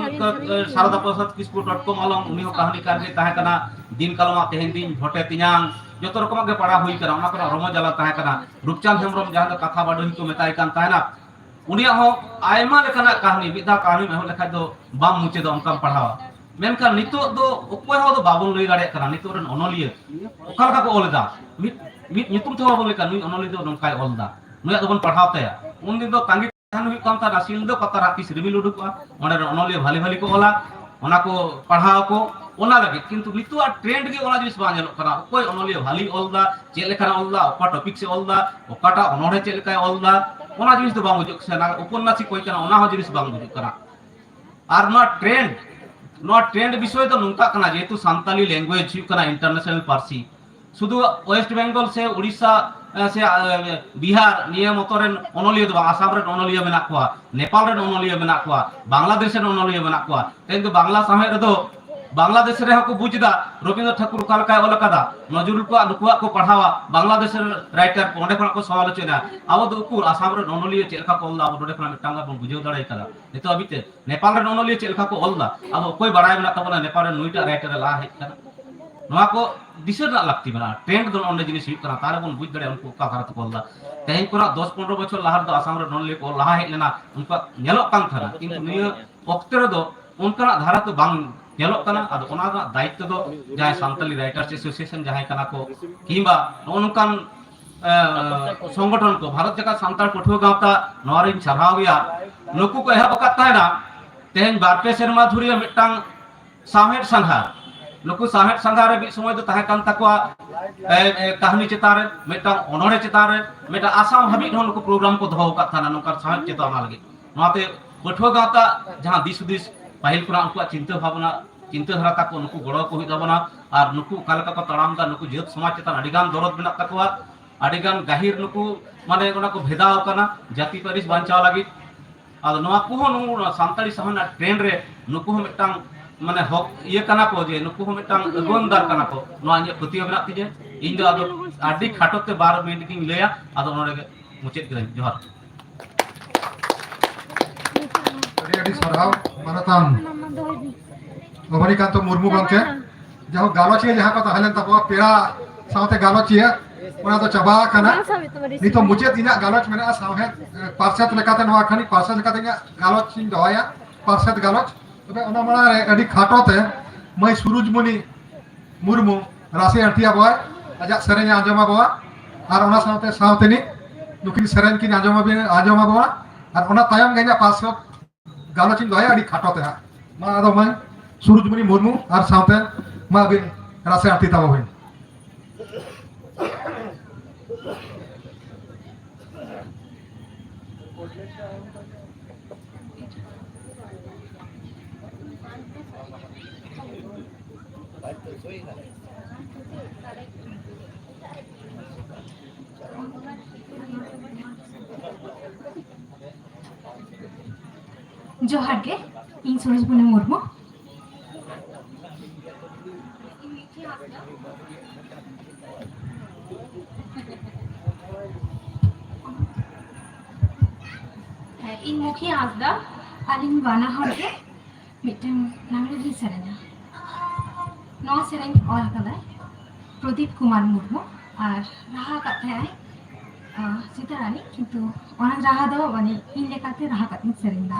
ᱥᱟᱨᱟᱫᱟ ᱯᱨᱚᱥᱟᱫ ᱠᱤᱥᱠᱩ ᱰᱚᱴ ᱠᱚᱢ ᱟᱞᱚᱢ, ᱩᱱᱤ ᱦᱚᱸ ᱠᱟᱹᱦᱱᱤᱠᱟᱨ ᱜᱮ ᱛᱟᱦᱮᱸ ᱠᱟᱱᱟ᱾ ᱫᱤᱱ ᱠᱟᱞᱚᱢᱟᱜ ᱛᱮᱦᱮᱧ ᱫᱤᱱ, ᱵᱷᱚᱴᱮ ᱛᱮᱧᱟᱝ, ᱡᱚᱛᱚ ᱨᱚᱠᱚᱢᱟᱜ ᱜᱮ ᱯᱟᱲᱦᱟᱣ ᱦᱩᱭ ᱠᱟᱱᱟ᱾ ᱚᱱᱟ ᱠᱚᱨᱮᱱᱟᱜ ᱨᱚᱢᱚ ᱡᱟᱞᱟ ᱛᱟᱦᱮᱸ ᱠᱟᱱᱟ᱾ ᱨᱩᱯᱪᱟᱸᱫᱽ ᱦᱮᱢᱵᱨᱚᱢ ᱡᱟᱦᱟᱸ ᱫᱚ ᱠᱟᱛᱷᱟ ᱵᱟᱰᱚᱦᱤ ᱠᱚ ᱢᱮᱛᱟᱭ ᱠᱟᱱ ᱛᱟᱦᱮᱱᱟ, ᱩᱱᱤᱭᱟᱜ ᱦᱚᱸ ᱟᱭᱢᱟ ᱞᱮᱠᱟᱱᱟᱜ ᱠᱟᱹᱦᱱᱤ, ᱢᱤᱫ ᱫᱷᱟᱣ ᱠᱟᱹᱦᱱᱤᱢ ᱮᱦᱚᱵ ᱞᱮᱠᱷᱟᱡ ᱫᱚ ᱵᱟᱢ ᱢᱩᱪᱟᱹᱫᱟ, ᱚᱱᱠᱟᱢ ᱯᱟᱲᱦᱟᱣᱟ᱾ ᱢᱮᱱᱠᱷᱟᱱ ᱱᱤᱛᱚᱜ ᱫᱚ ᱚᱠᱚᱭ ᱦᱚᱸ ᱫᱚ ᱵᱟᱵᱚᱱ ᱞᱟᱹᱭ ᱫᱟᱲᱮᱭᱟᱜ ᱠᱟᱱᱟ ᱱᱤᱛᱚᱜ ᱨᱮᱱ ᱚᱱᱚᱞᱤᱭᱟᱹ ᱚᱠᱟ ᱞᱮᱠᱟ ᱠᱚ ᱚᱞ ᱮᱫᱟ᱾ ᱢᱤᱫ, ᱢᱤᱫ ᱧᱩᱛᱩᱢ ᱛᱮᱦᱚᱸ ᱵᱟᱵᱚᱱ ᱞᱟᱹᱭ ᱠᱟᱱᱟ, ᱱᱩᱭ ᱚᱱᱚᱞᱤᱭᱟᱹ ᱫᱚ ᱱᱚᱝᱠᱟᱭ ᱚᱞ ᱮᱫᱟ, ᱱᱩᱭᱟᱜ ᱫᱚᱵᱚᱱ ᱯᱟᱲᱦᱟᱣ ᱛᱟᱭᱟ᱾ ᱩᱱᱫᱤᱱ ᱫᱚ ᱛᱟᱸᱜᱤ ᱛᱟᱦᱮᱱ ᱦᱩᱭᱩᱜ ᱠᱟᱱ ᱛᱟᱦᱮᱱᱟ, ᱥᱤᱞᱫᱟᱹ ᱯᱟᱛᱟ ᱨᱮ ᱛᱤᱥ ᱨᱤᱢᱤᱞ ᱩᱰᱩᱠᱚᱜᱼᱟ, ᱚᱸᱰᱮ ᱨᱮᱱ ᱚᱱᱚᱞᱤᱭᱟᱹ ᱵᱷᱟᱞᱤ ᱵᱷᱟᱞᱤ ᱠᱚ ᱚᱞᱟ, ᱚᱱᱟ ᱠᱚ ᱯᱟᱲᱦᱟᱣ ᱟᱠᱚ, ᱚᱱᱟ ᱞᱟᱹᱜᱤᱫ᱾ ᱠᱤᱱᱛᱩ ᱱᱤᱛᱚᱜ ᱟᱜ ᱴᱨᱮᱱᱰ ᱜᱮ ᱚᱱᱟ ᱡᱤᱱᱤᱥ ᱵᱟᱝ ᱧᱮᱞᱚᱜ ᱠᱟᱱᱟ᱾ ᱚᱠᱚᱭ ᱚᱱᱚᱞᱤᱭᱟᱹ ᱵᱷᱟᱞᱤ ᱚᱞ ᱮᱫᱟ, ᱪᱮᱫ ᱞᱮᱠᱟᱱᱟᱜ ᱚᱞ ᱮᱫᱟ, ᱚᱠᱟ ᱴᱚᱯᱤᱠ ᱥᱮ ᱚᱞ ᱮᱫᱟ, ᱚᱠᱟᱴᱟᱜ ᱚᱱᱚᱬᱦᱮ ᱪᱮᱫ ᱞᱮᱠᱟᱭ ᱚᱞ ᱮᱫᱟ, ᱚᱱᱟ ᱡᱤᱱᱤᱥ ᱫᱚ ᱵᱟᱝ ᱵᱩᱡᱩᱜ ᱠᱟᱱᱟ᱾ ᱩᱯᱚᱱᱱᱟᱥᱤ ᱚᱠᱚᱭ ᱠᱟᱱᱟ, ᱚᱱᱟ ᱦᱚᱸ ᱡᱤᱱᱤᱥ ᱵᱟᱝ ᱵᱩᱡᱩᱜ ᱠᱟᱱᱟ᱾ ᱟᱨ ᱱᱚᱣᱟ ᱴᱨᱮᱱᱰ, ᱱᱚᱣᱟ ᱴᱨᱮᱱᱰ ᱵᱤᱥᱚᱭ ᱫᱚ ᱱᱚᱝᱠᱟ ᱠᱟᱱᱟ, ᱡᱮᱦᱮᱛᱩ ᱥᱟᱱᱛᱟᱞᱤ ᱞᱮᱝᱜᱩᱭᱮᱡᱽ ᱦᱩᱭᱩᱜ ᱠᱟᱱᱟ ᱤᱱᱴᱟᱨᱱᱮᱥᱱᱟᱞ ᱯᱟᱹᱨᱥᱤ, ᱥᱩᱫᱷᱩ ᱳᱭᱮᱥᱴ ᱵᱮᱝᱜᱚᱞ ᱥᱮ ᱩᱲᱤᱥᱥᱟ, ᱮ, ᱥᱮ, ᱮ, ᱵᱤᱦᱟᱨ ᱱᱤᱭᱟᱹ ᱢᱚᱛᱚ ᱨᱮᱱ ᱚᱱᱚᱞᱤᱭᱟᱹ ᱫᱚ ᱵᱟᱝ, ᱟᱥᱟᱢ ᱨᱮᱱ ᱚᱱᱚᱞᱤᱭᱟᱹ ᱢᱮᱱᱟᱜ ᱠᱚᱣᱟ, ᱱᱮᱯᱟᱞ ᱨᱮᱱ ᱚᱱᱚᱞᱤᱭᱟᱹ ᱢᱮᱱᱟᱜ ᱠᱚᱣᱟ, ᱵᱟᱝᱞᱟᱫᱮᱥ ᱨᱮᱱ ᱚᱱᱚᱞᱤᱭᱟᱹ ᱢᱮᱱᱟᱜ ᱠᱚᱣᱟ᱾ ᱛᱮᱦᱮᱧ ᱫᱚ ᱵᱟᱝᱞᱟ ᱥᱟᱶᱦᱮᱫ ᱨᱮᱫᱚ ᱵᱟᱝᱞᱟᱫᱮᱥ ᱨᱮᱦᱚᱸ ᱠᱚ ᱵᱩᱡᱽ ᱮᱫᱟ ᱨᱚᱵᱤᱱᱫᱨᱚ ᱴᱷᱟᱠᱩᱨ ᱚᱠᱟ ᱞᱮᱠᱟᱭ ᱚᱞ ᱟᱠᱟᱫᱟ, ᱱᱚᱡᱨᱩᱞ ᱠᱚᱣᱟᱜ, ᱱᱩᱠᱩᱣᱟᱜ ᱠᱚ ᱯᱟᱲᱦᱟᱣᱟ, ᱵᱟᱝᱞᱟᱫᱮᱥ ᱨᱮᱱ ᱨᱟᱭᱴᱟᱨ ᱠᱚ ᱚᱸᱰᱮ ᱠᱷᱚᱱᱟᱜ ᱠᱚ ᱥᱚᱣᱟᱞ ᱦᱚᱪᱚᱭᱮᱫᱟ᱾ ᱟᱵᱚ ᱫᱚ ᱩᱠᱩᱨ ᱟᱥᱟᱢ ᱨᱮᱱ ᱚᱱᱚᱞᱤᱭᱟᱹ ᱪᱮᱫ ᱞᱮᱠᱟ ᱠᱚ ᱚᱞ ᱮᱫᱟ, ᱟᱵᱚ ᱱᱚᱰᱮ ᱠᱷᱚᱱᱟᱜ ᱢᱤᱫᱴᱟᱝ ᱜᱟᱱ ᱵᱚᱱ ᱵᱩᱡᱷᱟᱹᱣ ᱫᱟᱲᱮ ᱟᱠᱟᱫᱟ ᱱᱤᱛᱚᱜ ᱦᱟᱹᱵᱤᱡ ᱛᱮ? ᱱᱮᱯᱟᱞ ᱨᱮᱱ ᱚᱱᱚᱞᱤᱭᱟᱹ ᱪᱮᱫ ᱞᱮᱠᱟ ᱠᱚ ᱚᱞ ᱮᱫᱟ, ᱟᱵᱚ ᱚᱠᱚᱭ ᱵᱟᱲᱟᱭ ᱢᱮᱱᱟᱜ ᱛᱟᱵᱚᱱᱟ ᱱᱮᱯᱟᱞ ᱨᱮᱱ ᱱᱩᱭᱴᱟᱜ ᱨᱟᱭᱴᱟᱨ ᱮ ᱞᱟᱦᱟ ᱦᱮᱡ ᱟᱠᱟᱱᱟ? ᱱᱚᱣᱟ ᱠᱚ ᱫᱤᱥᱟᱹ ᱨᱮᱱᱟᱜ ᱞᱟᱹᱠᱛᱤ ᱢᱮᱱᱟᱜᱼᱟ᱾ ᱴᱨᱮᱱᱰ ᱫᱚ ᱱᱚᱰᱮ ᱡᱤᱱᱤᱥ ᱦᱩᱭᱩᱜ ᱠᱟᱱᱟ, ᱛᱟᱦᱞᱮ ᱵᱚᱱ ᱵᱩᱡᱽ ᱫᱟᱲᱮᱭᱟᱜᱼᱟ ᱩᱱᱠᱩ ᱚᱠᱟ ᱫᱷᱟᱨᱟ ᱛᱮᱠᱚ ᱚᱞ ᱮᱫᱟ᱾ ᱛᱮᱦᱮᱧ ᱠᱷᱚᱱᱟᱜ ᱫᱚᱥ ᱯᱚᱱᱨᱚ ᱵᱚᱪᱷᱚᱨ ᱞᱟᱦᱟ ᱨᱮᱫᱚ ᱟᱥᱟᱢ ᱨᱮᱱ ᱚᱱᱚᱞᱤᱭᱟᱹ ᱠᱚ ᱞᱟᱦᱟ ᱦᱮᱡ ᱞᱮᱱᱟ, ᱩᱱᱠᱩᱣᱟᱜ ᱧᱮᱞᱚᱜ ᱠᱟᱱ ᱛᱟᱦᱮᱱᱟ, ᱠᱤᱱᱛᱩ ᱱᱤᱭᱟᱹ ᱚᱠᱛᱮ ᱨᱮᱫᱚ ᱚᱱᱠᱟᱱᱟᱜ ᱫᱷᱟᱨᱟ ᱫᱚ ᱵᱟᱝ ᱧᱮᱞᱚᱜ ᱠᱟᱱᱟ᱾ ᱟᱫᱚ ᱚᱱᱟ ᱨᱮᱱᱟᱜ ᱫᱟᱭᱤᱛᱛᱚ ᱫᱚ ᱡᱟᱦᱟᱸᱭ ᱥᱟᱱᱛᱟᱞᱤ ᱨᱟᱭᱴᱟᱨᱥ ᱮᱥᱳᱥᱤᱭᱮᱥᱚᱱ ᱡᱟᱦᱟᱸᱭ ᱠᱟᱱᱟ ᱠᱚ, ᱠᱤᱝᱵᱟ ᱱᱚᱜᱼᱚ ᱱᱚᱝᱠᱟᱱ ᱮ, ᱥᱚᱝᱜᱚᱴᱷᱚᱱ ᱠᱚ, ᱵᱷᱟᱨᱚᱛ ᱡᱟᱠᱟᱛ ᱥᱟᱱᱛᱟᱲ ᱯᱟᱹᱴᱷᱩᱣᱟᱹ ᱜᱟᱶᱛᱟ, ᱱᱚᱣᱟ ᱨᱤᱧ ᱥᱟᱨᱦᱟᱣ ᱜᱮᱭᱟ᱾ ᱱᱩᱠᱩ ᱠᱚ ᱮᱦᱚᱵ ᱟᱠᱟᱫ ᱛᱟᱦᱮᱱᱟ᱾ ᱛᱮᱦᱮᱧ ᱵᱟᱨ ᱯᱮ ᱥᱮᱨᱢᱟ ᱫᱷᱩᱨᱤᱭᱟᱹ ᱢᱤᱫᱴᱟᱝ ᱥᱟᱶᱦᱮᱫ ᱥᱟᱸᱜᱷᱟᱨ, ᱱᱩᱠᱩ ᱥᱟᱶᱦᱮᱫ ᱥᱟᱸᱜᱷᱟᱨ ᱨᱮ ᱢᱤᱫ ᱥᱚᱢᱚᱭ ᱫᱚ ᱛᱟᱦᱮᱸ ᱠᱟᱱ ᱛᱟᱠᱚᱣᱟ, ᱮ, ᱮ, ᱠᱟᱹᱦᱱᱤ ᱪᱮᱛᱟᱱ ᱨᱮ, ᱢᱤᱫᱴᱟᱝ ᱚᱱᱚᱬᱦᱮ ᱪᱮᱛᱟᱱ ᱨᱮ, ᱢᱤᱫᱴᱟᱝ ᱟᱥᱟᱢ ᱦᱟᱹᱵᱤᱡ ᱦᱚᱸ ᱱᱩᱠᱩ ᱯᱨᱳᱜᱨᱟᱢ ᱠᱚ ᱫᱚᱦᱚ ᱟᱠᱟᱫ ᱛᱟᱦᱮᱱᱟ, ᱱᱚᱝᱠᱟᱱ ᱥᱟᱶᱦᱮᱫ ᱪᱮᱛᱟᱱ ᱞᱟᱹᱜᱤᱫ᱾ ᱱᱚᱣᱟᱛᱮ ᱯᱟᱹᱴᱷᱩᱣᱟᱹ ᱜᱟᱶᱛᱟ ᱡᱟᱦᱟᱸ ᱫᱤᱥ ᱦᱩᱫᱤᱥ ᱯᱟᱹᱦᱤᱞ ᱠᱷᱚᱱᱟᱜ ᱩᱱᱠᱩᱣᱟᱜ ᱪᱤᱱᱛᱟᱹ ᱵᱷᱟᱵᱽᱱᱟ, ᱪᱤᱱᱛᱟᱹ ᱫᱷᱟᱨᱟ ᱛᱟᱠᱚ, ᱱᱩᱠᱩ ᱜᱚᱲᱚ ᱠᱚ ᱦᱩᱭᱩᱜ ᱛᱟᱵᱚᱱᱟ᱾ ᱟᱨ ᱱᱩᱠᱩ ᱚᱠᱟ ᱞᱮᱠᱟ ᱠᱚ ᱛᱟᱲᱟᱢ ᱮᱫᱟ, ᱱᱩᱠᱩ ᱡᱟᱹᱛ ᱥᱚᱢᱟᱡᱽ ᱪᱮᱛᱟᱱ ᱟᱹᱰᱤ ᱜᱟᱱ ᱫᱚᱨᱚᱫ ᱢᱮᱱᱟᱜ ᱛᱟᱠᱚᱣᱟ᱾ ᱟᱹᱰᱤᱜᱟᱱ ᱜᱟᱹᱦᱤᱨ ᱱᱩᱠᱩ ᱢᱟᱱᱮ ᱚᱱᱟ ᱠᱚ ᱵᱷᱮᱫᱟᱣ ᱟᱠᱟᱱᱟ ᱡᱟᱹᱛᱤ ᱯᱟᱹᱨᱤᱥ ᱵᱟᱧᱪᱟᱣ ᱞᱟᱹᱜᱤᱫ᱾ ᱟᱫᱚ ᱱᱚᱣᱟ ᱠᱚᱦᱚᱸ ᱱᱚᱣᱟ ᱥᱟᱱᱛᱟᱲᱤ ᱥᱟᱶᱦᱮᱫ ᱨᱮᱱᱟᱜ ᱴᱨᱮᱱᱰ ᱨᱮ ᱱᱩᱠᱩ ᱦᱚᱸ ᱢᱤᱫᱴᱟᱝ ᱢᱟᱱᱮ ᱦᱚᱠ ᱤᱭᱟᱹ ᱠᱟᱱᱟ ᱠᱚ, ᱡᱮ ᱱᱩᱠᱩ ᱦᱚᱸ ᱢᱤᱫᱴᱟᱝ ᱟᱹᱜᱩᱣᱟᱹᱱᱫᱟᱨ ᱠᱟᱱᱟ ᱠᱚ, ᱱᱚᱣᱟ ᱤᱧᱟᱹᱜ ᱯᱟᱹᱛᱭᱟᱹᱣ ᱢᱮᱱᱟᱜ ᱛᱤᱧᱟᱹ᱾ ᱤᱧ ᱫᱚ ᱟᱫᱚ ᱟᱹᱰᱤ ᱠᱷᱟᱴᱚ ᱛᱮ ᱵᱟᱨ ᱢᱤᱱᱤᱴ ᱜᱤᱧ ᱞᱟᱹᱭᱟ, ᱟᱫᱚ ᱱᱚᱰᱮ ᱜᱮ ᱢᱩᱪᱟᱹᱫ ᱠᱤᱫᱟᱹᱧ᱾ ᱡᱚᱦᱟᱨ᱾ ᱟᱹᱰᱤ ᱟᱹᱰᱤ ᱥᱟᱨᱦᱟᱣ ᱢᱟᱱᱚᱛᱟᱱ ᱵᱷᱚᱵᱟᱱᱤᱠᱟᱱᱛᱚ ᱢᱩᱨᱢᱩ ᱜᱚᱢᱠᱮ᱾ ᱡᱟᱦᱳᱠ, ᱜᱟᱞᱚᱪᱤᱭᱟᱹ ᱡᱟᱦᱟᱸ ᱠᱚ ᱛᱟᱦᱮᱸ ᱞᱮᱱ ᱛᱟᱵᱚᱣᱟ, ᱯᱮᱲᱟ ᱥᱟᱶᱛᱮ ᱜᱟᱞᱚᱪᱤᱭᱟᱹ, ᱚᱱᱟ ᱫᱚ ᱪᱟᱵᱟ ᱟᱠᱟᱱᱟ᱾ ᱱᱤᱛᱚᱜ ᱢᱩᱪᱟᱹᱫ ᱤᱧᱟᱹᱜ ᱜᱟᱞᱚᱪ ᱢᱮᱱᱟᱜᱼᱟ, ᱥᱟᱶᱦᱮᱫ, ᱮ, ᱯᱟᱨᱥᱮᱛ ᱞᱮᱠᱟᱛᱮ, ᱱᱚᱣᱟ ᱠᱷᱟᱹᱱᱤ ᱯᱟᱨᱥᱮᱛ ᱞᱮᱠᱟᱛᱮ ᱤᱧᱟᱹᱜ ᱜᱟᱞᱚᱪ ᱤᱧ ᱫᱚᱦᱚᱭᱟ, ᱯᱟᱨᱥᱮᱛ ᱜᱟᱞᱚᱪ᱾ ᱛᱚᱵᱮ ᱚᱱᱟ ᱢᱟᱲᱟᱝ ᱨᱮ ᱟᱹᱰᱤ ᱠᱷᱟᱴᱚ ᱛᱮ ᱢᱟᱹᱭ ᱥᱩᱨᱩᱡᱽᱢᱩᱱᱤ ᱢᱩᱨᱢᱩ ᱨᱟᱥᱮ ᱟᱹᱬᱛᱤ ᱟᱵᱚᱣᱟᱭ, ᱟᱡᱟᱜ ᱥᱮᱨᱮᱧ ᱮ ᱟᱸᱡᱚᱢ ᱟᱵᱚᱣᱟ, ᱟᱨ ᱚᱱᱟ ᱥᱟᱶᱛᱮ ᱥᱟᱶᱛᱮᱱᱤᱡ ᱱᱩᱠᱤᱱ ᱥᱮᱨᱮᱧ ᱠᱤᱱ ᱟᱸᱡᱚᱢ ᱟᱵᱤᱱ, ᱟᱸᱡᱚᱢ ᱟᱵᱚᱣᱟ, ᱟᱨ ᱚᱱᱟ ᱛᱟᱭᱚᱢ ᱜᱮ ᱤᱧᱟᱹᱜ ᱯᱟᱨᱥᱮᱛ ᱜᱟᱞᱚᱪ ᱤᱧ ᱫᱚᱦᱚᱭᱟ ᱟᱹᱰᱤ ᱠᱷᱟᱴᱚ ᱛᱮ ᱦᱟᱸᱜ᱾ ᱢᱟ ᱟᱫᱚ ᱢᱟᱹᱭ ᱥᱩᱨᱩᱡᱽᱢᱩᱱᱤ ᱢᱩᱨᱢᱩ ᱟᱨ ᱥᱟᱶᱛᱮ ᱢᱟ ᱟᱹᱵᱤᱱ ᱨᱟᱥᱮ ᱟᱹᱬᱛᱤ ᱛᱟᱵᱚ ᱵᱤᱱ᱾ ᱡᱚᱦᱟᱨ ᱜᱮ, ᱤᱧ ᱥᱩᱨᱩᱡᱽᱢᱩᱱᱤ ᱢᱩᱨᱢᱩ᱾ ᱦᱮᱸ, ᱤᱧ ᱢᱩᱠᱷᱤ ᱦᱟᱸᱥᱫᱟ, ᱟᱹᱞᱤᱧ ᱵᱟᱱᱟ ᱦᱚᱲ ᱜᱮ ᱢᱤᱫᱴᱮᱱ ᱞᱟᱜᱽᱬᱮ ᱞᱤᱧ ᱥᱮᱨᱮᱧᱟ᱾ ᱱᱚᱣᱟ ᱥᱮᱨᱮᱧ ᱚᱞ ᱟᱠᱟᱫᱟᱭ ᱯᱨᱚᱫᱤᱯ ᱠᱩᱢᱟᱨ ᱢᱩᱨᱢᱩ ᱟᱨ ᱨᱟᱦᱟ ᱟᱠᱟᱫ ᱛᱟᱦᱮᱸᱜᱼᱟᱭ, ᱟᱸ, ᱥᱤᱛᱟᱨᱟᱱᱤ, ᱠᱤᱱᱛᱩ ᱚᱱᱟ ᱨᱟᱦᱟ ᱫᱚ ᱢᱟᱱᱮ ᱤᱧ ᱞᱮᱠᱟᱛᱮ ᱨᱟᱦᱟ ᱠᱟᱛᱮᱧ ᱥᱮᱨᱮᱧ ᱮᱫᱟ᱾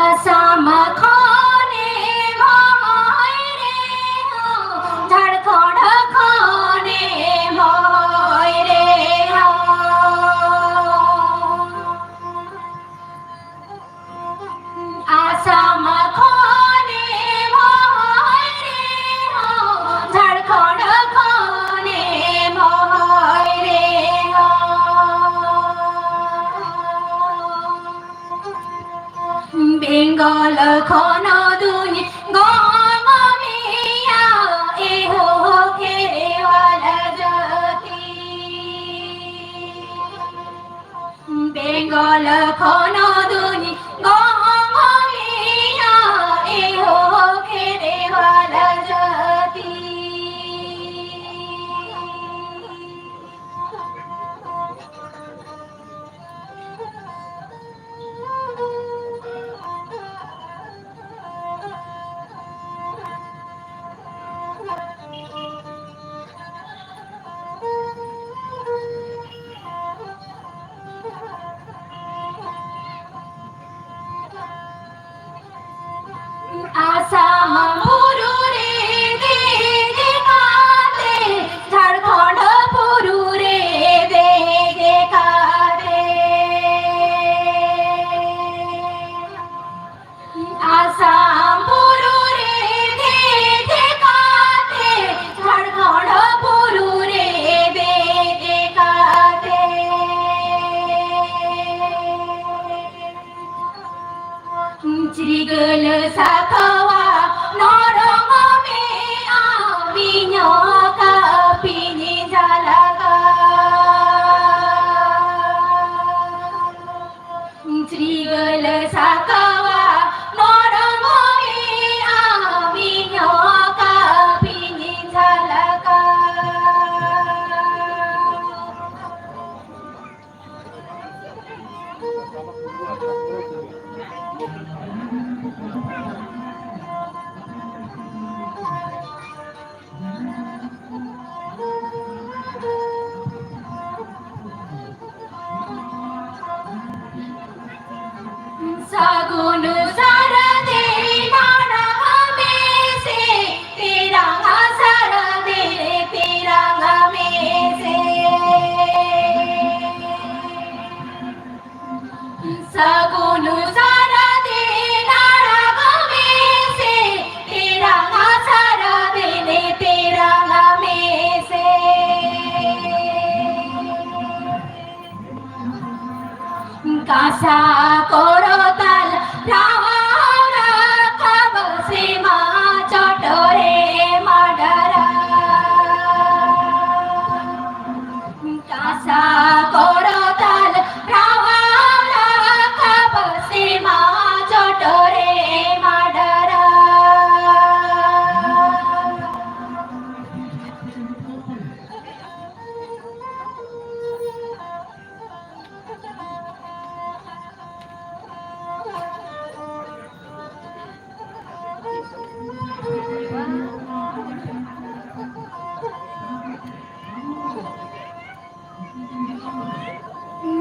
ᱟᱥᱟᱢ ᱠᱷᱚᱱᱮᱢ ᱦᱚᱭ ᱨᱮᱦᱚᱸ, ᱡᱷᱟᱲᱠᱷᱚᱸᱰ ᱠᱷᱚᱱᱮᱢ ᱦᱚᱭ ᱨᱮᱦᱚᱸ, ᱟᱥᱟᱢ ᱠᱷᱚᱱᱮᱢ ᱦᱚᱭ ᱨᱮᱦᱚᱸ, ᱡᱷᱟᱲᱠᱷᱚᱸᱰ ᱠᱷᱚᱱᱮᱢ ᱦᱚᱭ ᱨᱮᱦᱚᱸ, ᱵᱮᱝᱜᱚᱞ ᱠᱷᱚᱱ ᱫᱩᱧ ᱜᱚᱝ ᱢᱮᱭᱟ, ᱮ ᱦᱳ ᱠᱷᱮᱨᱣᱟᱞ ᱡᱟᱹᱛᱤ᱾ ᱵᱮᱝᱜᱚᱞ ᱠᱷᱚᱱ ᱫᱩᱧ ᱜᱚᱝ ᱢᱮᱭᱟ, ᱮ ᱦᱳ ᱠᱷᱮᱨᱣᱟᱞ ᱡᱟᱹᱛᱤ᱾ ᱟᱥᱟᱢ ᱵᱩᱨᱩ ᱨᱮ ᱫᱮᱡ ᱠᱟᱛᱮ, ᱡᱷᱟᱲᱠᱷᱚᱸᱰ ᱵᱩᱨᱩ ᱨᱮ ᱫᱮᱡ ᱠᱟᱛᱮ, ᱟᱥᱟᱢ ᱵᱩᱨᱩ ᱨᱮ ᱫᱮᱡ ᱠᱟᱛᱮ, ᱡᱷᱟᱲᱠᱷᱚᱸᱰ ᱵᱩᱨᱩ ᱨᱮ ᱫᱮᱡ ᱠᱟᱛᱮ, ᱪᱤᱨᱜᱟᱹᱞ ᱥᱟᱠᱣᱟ ᱱᱚᱨᱚᱢ ᱢᱮ ᱟᱢ ᱤᱧ ᱦᱚᱸ ᱠᱟᱹᱯᱤᱧ ᱡᱷᱟᱞᱟᱠᱟ᱾ ᱪᱤᱨᱜᱟᱹᱞ ᱥᱟᱠᱣᱟ ᱱᱚᱨᱚᱢ ᱢᱮ ᱟᱢ ᱤᱧ ᱦᱚᱸ ᱠᱟᱹᱯᱤᱧ ᱡᱷᱟᱞᱟᱠᱟ᱾ ᱥᱟᱹᱜᱩᱱ ᱟᱹᱜᱩᱱᱩ ᱥᱟᱨᱟ ᱫᱤᱱ ᱟᱲᱟᱜ ᱢᱮᱥᱮ, ᱛᱮᱨᱟᱝᱟ ᱥᱟᱨᱟ ᱫᱤᱱ ᱛᱮᱨᱟᱝᱟ ᱢᱮᱥᱮ᱾ ᱠᱟᱸᱥᱟ ᱠᱚᱨᱚᱛᱟᱞ ᱨᱟᱣᱟᱣ ᱨᱟᱠᱟᱵ ᱥᱮᱢᱟ ᱪᱚᱴᱨᱮ ᱢᱟᱰᱟᱨᱟ᱾ ᱠᱟᱸᱥᱟ ᱠᱚᱨᱚᱛᱟᱞ ᱨᱟᱣᱟᱣ ᱨᱟᱠᱟᱵ ᱥᱮᱢᱟ ᱪᱚᱴᱨᱮ ᱢᱟᱰᱟᱨᱟ᱾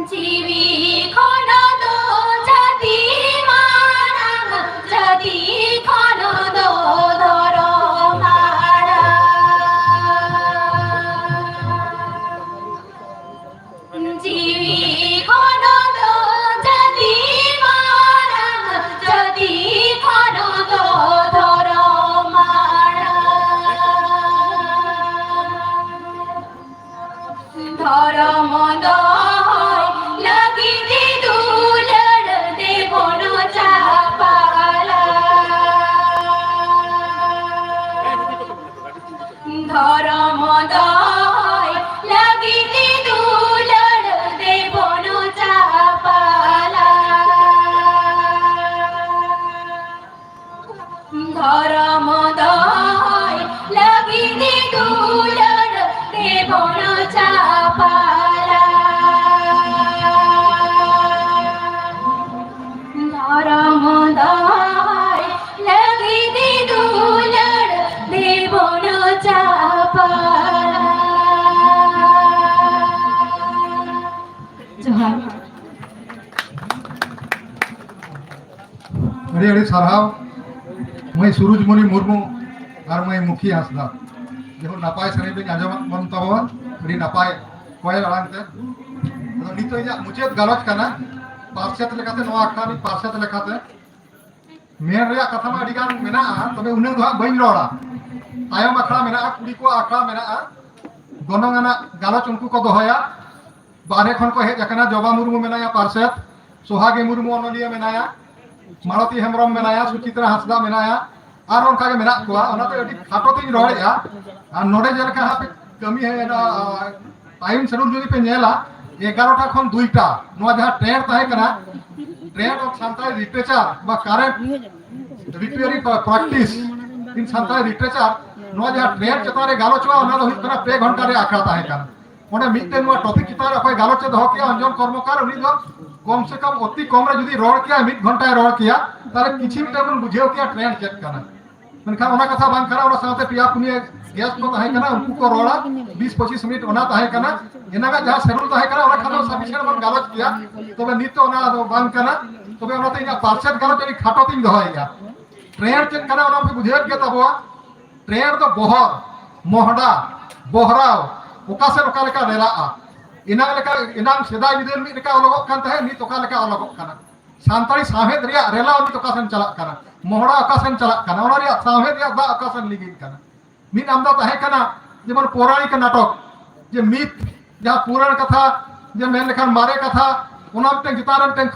ᱡᱤᱣᱤ ᱠᱷᱚᱱ ᱫᱚ ᱡᱟᱹᱛᱤ ᱢᱟᱨᱟᱝ, ᱡᱟᱹᱛᱤ ᱠᱷᱚᱱ ᱫᱚ ᱫᱷᱚᱨᱚᱢ ᱢᱟᱨᱟᱝ᱾ ᱡᱤᱣᱤ ᱠᱷᱚᱱ ᱫᱚ ᱡᱟᱹᱛᱤ ᱢᱟᱨᱟᱝ, ᱡᱟᱹᱛᱤ ᱠᱷᱚᱱ ᱫᱚ ᱫᱷᱚᱨᱚᱢ ᱢᱟᱨᱟᱝ᱾ ᱫᱷᱚᱨᱚᱢ ᱫᱚᱦᱚᱭ ᱞᱟᱹᱜᱤᱫ ᱫᱩᱞᱟᱹᱲ ᱛᱮᱵᱚᱱ ᱪᱟᱯᱟᱞᱟ᱾ ᱫᱷᱚᱨᱚᱢ ᱫᱚᱦᱚᱭ ᱞᱟᱹᱜᱤᱫ ᱫᱩᱞᱟᱹᱲ ᱛᱮᱵᱚᱱ ᱪᱟᱯᱟᱞᱟ᱾ ᱫᱷᱚᱨᱚᱢ ᱫᱚᱦᱚᱭ ᱞᱟᱹᱜᱤᱫ ᱫᱩᱞᱟᱹᱲ ᱛᱮᱵᱚᱱ ᱪᱟᱯᱟᱞᱟ᱾ ᱫᱷᱚᱨᱚᱢ ᱫᱚᱦᱚᱭ ᱞᱟᱹᱜᱤᱫ ᱫᱩᱞᱟᱹᱲ ᱛᱮᱵᱚᱱ ᱪᱟᱯᱟᱞᱟ᱾ ᱡᱚᱦᱟᱨ᱾ ᱟᱹᱰᱤ ᱟᱹᱰᱤ ᱥᱟᱨᱦᱟᱣ ᱢᱟᱹᱭ ᱥᱩᱨᱩᱡᱽᱢᱩᱱᱤ ᱢᱩᱨᱢᱩ ᱟᱨ ᱢᱟᱹᱭ ᱢᱩᱠᱷᱤ ᱦᱟᱸᱥᱫᱟ᱾ ᱡᱮᱢᱚᱱ ᱱᱟᱯᱟᱭ ᱥᱮᱨᱮᱧ ᱵᱤᱱ ᱟᱸᱡᱚᱢᱟᱜ ᱵᱚᱱ ᱛᱟᱵᱚᱱ, ᱟᱹᱰᱤ ᱱᱟᱯᱟᱭ ᱠᱚᱭᱮᱞ ᱟᱲᱟᱝ ᱛᱮ᱾ ᱟᱫᱚ ᱱᱤᱛᱚᱜ ᱤᱧᱟᱹᱜ ᱢᱩᱪᱟᱹᱫ ᱜᱟᱞᱚᱪ ᱠᱟᱱᱟ᱾ ᱯᱟᱨᱥᱮᱛ ᱞᱮᱠᱟᱛᱮ, ᱱᱚᱣᱟ ᱟᱠᱷᱲᱟ ᱨᱤᱱ ᱯᱟᱨᱥᱮᱛ ᱞᱮᱠᱟᱛᱮ ᱢᱮᱱ ᱨᱮᱭᱟᱜ ᱠᱟᱛᱷᱟ ᱢᱟ ᱟᱹᱰᱤ ᱜᱟᱱ ᱢᱮᱱᱟᱜᱼᱟ, ᱛᱚᱵᱮ ᱩᱱᱟᱹᱜ ᱫᱚ ᱦᱟᱸᱜ ᱵᱟᱹᱧ ᱨᱚᱲᱟ᱾ ᱛᱟᱭᱚᱢ ᱟᱠᱷᱲᱟ ᱢᱮᱱᱟᱜᱼᱟ, ᱠᱩᱲᱤ ᱠᱚᱣᱟᱜ ᱟᱠᱷᱲᱟ ᱢᱮᱱᱟᱜᱼᱟ, ᱜᱚᱱᱚᱝ ᱟᱱᱟᱜ ᱜᱟᱞᱚᱪ ᱩᱱᱠᱩ ᱠᱚ ᱫᱚᱦᱚᱭᱟ᱾ ᱵᱟᱦᱨᱮ ᱠᱷᱚᱱ ᱠᱚ ᱦᱮᱡ ᱟᱠᱟᱱᱟ, ᱡᱚᱵᱟ ᱢᱩᱨᱢᱩ ᱢᱮᱱᱟᱭᱟ ᱯᱟᱨᱥᱮᱛ, ᱥᱳᱦᱟᱜᱤ ᱢᱩᱨᱢᱩ ᱚᱱᱚᱞᱤᱭᱟᱹ ᱢᱮᱱᱟᱭᱟ, ᱢᱟᱞᱚᱛᱤ ᱦᱮᱢᱵᱨᱚᱢ ᱢᱮᱱᱟᱭᱟ, ᱥᱩᱪᱤᱛᱨᱟ ᱦᱟᱸᱥᱫᱟ ᱢᱮᱱᱟᱭᱟ, ᱟᱨ ᱚᱱᱠᱟ ᱜᱮ ᱢᱮᱱᱟᱜ ᱠᱚᱣᱟ᱾ ᱚᱱᱟᱛᱮ ᱟᱹᱰᱤ ᱠᱷᱟᱴᱚ ᱛᱤᱧ ᱨᱚᱲᱮᱫᱼᱟ᱾ ᱟᱨ ᱱᱚᱰᱮ ᱡᱮᱞᱮᱠᱟ ᱦᱟᱸᱜ ᱯᱮ ᱠᱟᱹᱢᱤ ᱦᱮᱡ ᱮᱱᱟ, ᱴᱟᱭᱤᱢ ᱥᱮᱰᱩᱞ ᱡᱩᱫᱤ ᱯᱮ ᱧᱮᱞᱟ, ᱮᱜᱟᱨᱚᱴᱟ ᱠᱷᱚᱱ ᱫᱩᱭᱴᱟ, ᱱᱚᱣᱟ ᱡᱟᱦᱟᱸ ᱴᱨᱮᱱᱰ ᱛᱟᱦᱮᱸ ᱠᱟᱱᱟ, Trend of Santali Literature ᱵᱟ Current Literary Practice in Santali Literature, ᱱᱚᱣᱟ ᱡᱟᱦᱟᱸ ᱴᱨᱮᱱᱰ ᱪᱮᱛᱟᱱ ᱨᱮ ᱜᱟᱞᱚᱪᱚᱜᱼᱟ, ᱚᱱᱟ ᱫᱚ ᱦᱩᱭᱩᱜ ᱠᱟᱱᱟ ᱯᱮ ᱜᱷᱚᱱᱴᱟ ᱨᱮᱭᱟᱜ ᱟᱠᱷᱲᱟ ᱛᱟᱦᱮᱸ ᱠᱟᱱᱟ᱾ ᱚᱸᱰᱮ ᱢᱤᱫᱴᱮᱱ ᱱᱚᱣᱟ ᱴᱚᱯᱤᱠ ᱪᱮᱛᱟᱱ ᱨᱮ ᱚᱠᱚᱭ ᱜᱟᱞᱚᱪ ᱮ ᱫᱚᱦᱚ ᱠᱮᱜᱼᱟ, ᱚᱧᱡᱚᱱ ᱠᱚᱨᱢᱚᱠᱟᱨ, ᱩᱱᱤ ᱫᱚ ᱠᱚᱢ ᱥᱮ ᱠᱚᱢ ᱚᱛᱤ ᱠᱚᱢ ᱨᱮ ᱡᱩᱫᱤ ᱨᱚᱲ ᱠᱮᱭᱟ, ᱢᱤᱫ ᱜᱷᱚᱱᱴᱟᱭ ᱨᱚᱲ ᱠᱮᱭᱟ, ᱛᱟᱦᱞᱮ ᱠᱤᱪᱷᱩ ᱢᱤᱫᱴᱮᱱ ᱵᱚᱱ ᱵᱩᱡᱷᱟᱹᱣ ᱠᱮᱭᱟ ᱴᱨᱮᱱᱰ ᱪᱮᱫ ᱠᱟᱱᱟ᱾ ᱢᱮᱱᱠᱷᱟᱱ ᱚᱱᱟ ᱠᱟᱛᱷᱟ ᱵᱟᱝ ᱠᱟᱱᱟ, ᱚᱱᱟ ᱥᱟᱶᱛᱮ ᱯᱮᱭᱟ ᱯᱩᱱᱭᱟᱹ ᱜᱮᱥᱴ ᱠᱚ ᱛᱟᱦᱮᱸ ᱠᱟᱱᱟ, ᱩᱱᱠᱩ ᱠᱚ ᱨᱚᱲᱟ ᱵᱤᱥ ᱯᱚᱸᱪᱤᱥ ᱢᱤᱱᱤᱴ, ᱚᱱᱟ ᱛᱟᱦᱮᱸ ᱠᱟᱱᱟ᱾ ᱮᱱᱟᱝᱟᱜ ᱡᱟᱦᱟᱸ ᱥᱮᱰᱩᱞ ᱛᱟᱦᱮᱸ ᱠᱟᱱᱟ, ᱚᱱᱟ ᱠᱷᱟᱱ ᱫᱚ ᱥᱟᱯᱷᱤᱥᱤᱭᱮᱱᱴ ᱵᱚᱱ ᱜᱟᱞᱚᱪ ᱠᱮᱭᱟ᱾ ᱛᱚᱵᱮ ᱱᱤᱛ ᱫᱚ ᱚᱱᱟ ᱫᱚ ᱵᱟᱝ ᱠᱟᱱᱟ᱾ ᱛᱚᱵᱮ ᱚᱱᱟᱛᱮ ᱤᱧᱟᱹᱜ ᱯᱟᱨᱥᱮᱛ ᱜᱟᱞᱚᱪ ᱟᱹᱰᱤ ᱠᱷᱟᱴᱚ ᱛᱤᱧ ᱫᱚᱦᱚᱭᱮᱫᱼᱟ᱾ ᱴᱨᱮᱱᱰ ᱪᱮᱫ ᱠᱟᱱᱟ, ᱚᱱᱟ ᱯᱮ ᱵᱩᱡᱷᱟᱹᱣᱮᱫ ᱜᱮᱭᱟ ᱛᱟᱵᱚᱣᱟ᱾ ᱴᱨᱮᱱᱰ ᱫᱚ ᱵᱚᱦᱚᱨ, ᱢᱚᱦᱰᱟ, ᱵᱚᱦᱨᱟᱣ, ᱚᱠᱟ ᱥᱮᱫ ᱚᱠᱟ ᱞᱮᱠᱟ ᱨᱮᱞᱟᱜᱼᱟ᱾ ᱮᱱᱟᱝ ᱞᱮᱠᱟ, ᱮᱱᱟᱝ ᱥᱮᱫᱟᱭ ᱵᱤᱫᱟᱹᱞ ᱢᱤᱫ ᱞᱮᱠᱟ ᱚᱞᱚᱜᱚᱜ ᱠᱟᱱ ᱛᱟᱦᱮᱸᱫ, ᱱᱤᱛ ᱚᱠᱟ ᱞᱮᱠᱟ ᱚᱞᱚᱜᱚᱜ ᱠᱟᱱᱟ᱾ ᱥᱟᱱᱛᱟᱲᱤ ᱥᱟᱶᱦᱮᱫ ᱨᱮᱭᱟᱜ ᱨᱮᱞᱟᱣ ᱱᱤᱛ ᱚᱠᱟ ᱥᱮᱱ ᱪᱟᱞᱟᱜ ᱠᱟᱱᱟ, ᱢᱚᱦᱰᱟ ᱚᱠᱟ ᱥᱮᱱ ᱪᱟᱞᱟᱜ ᱠᱟᱱᱟ, ᱚᱱᱟ ᱨᱮᱭᱟᱜ ᱥᱟᱶᱦᱮᱫ ᱨᱮᱭᱟᱜ ᱫᱟᱜ ᱚᱠᱟ ᱥᱮᱱ ᱞᱤᱸᱜᱤᱱ ᱠᱟᱱᱟ᱾ ᱢᱤᱫ ᱟᱢᱫᱟ ᱛᱟᱦᱮᱸ ᱠᱟᱱᱟ, ᱡᱮᱢᱚᱱ ᱯᱳᱨᱟᱱᱤᱠ ᱱᱟᱴᱚᱠ, ᱡᱮ ᱢᱤᱛ, ᱡᱟᱦᱟᱸ ᱯᱩᱨᱟᱹᱱ ᱠᱟᱛᱷᱟ, ᱡᱮ ᱢᱮᱱ ᱞᱮᱠᱷᱟᱱ ᱢᱟᱨᱮ ᱠᱟᱛᱷᱟ, ᱚᱱᱟ ᱢᱤᱫᱴᱮᱱ ᱪᱮᱛᱟᱱ ᱨᱮ ᱢᱤᱫᱴᱮᱱ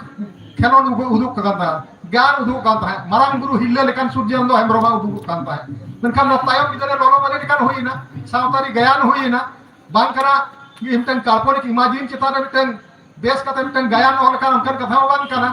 ᱠᱷᱮᱞᱳᱰ ᱩᱫᱩᱜ, ᱩᱫᱩᱜ ᱠᱟᱱ ᱛᱟᱦᱮᱸᱫ, ᱜᱮᱭᱟᱱ ᱩᱫᱩᱜ ᱠᱟᱱ ᱛᱟᱦᱮᱸᱫ, ᱢᱟᱨᱟᱝ ᱵᱩᱨᱩ ᱦᱤᱨᱞᱟᱹ ᱞᱮᱠᱟᱱ ᱥᱩᱨᱡᱚᱱ ᱫᱚ ᱦᱮᱢᱵᱨᱚᱢᱟᱜ ᱩᱫᱩᱜ ᱠᱟᱱ ᱛᱟᱦᱮᱸᱫ᱾ ᱢᱮᱱᱠᱷᱟᱱ ᱱᱚᱣᱟ ᱛᱟᱭᱚᱢ ᱵᱤᱫᱟᱹᱞ ᱨᱮ ᱞᱚᱞᱚ ᱢᱟᱹᱱᱤ ᱞᱮᱠᱟᱱ ᱦᱩᱭᱮᱱᱟ, ᱥᱟᱶᱛᱟᱨᱤ ᱜᱟᱭᱟᱱ ᱦᱩᱭᱮᱱᱟ, ᱵᱟᱝ ᱠᱟᱱᱟ ᱡᱮ ᱢᱤᱫᱴᱮᱱ ᱠᱟᱞᱯᱚᱱᱤᱠ ᱤᱢᱟᱡᱤᱱ ᱪᱮᱛᱟᱱ ᱨᱮ ᱢᱤᱫᱴᱮᱱ ᱵᱮᱥ ᱠᱟᱛᱮ ᱢᱤᱫᱴᱮᱱ ᱜᱟᱭᱟᱱ ᱚᱞ ᱞᱮᱠᱷᱟᱱ ᱚᱱᱠᱟᱱ ᱠᱟᱛᱷᱟ ᱦᱚᱸ ᱵᱟᱝ ᱠᱟᱱᱟ᱾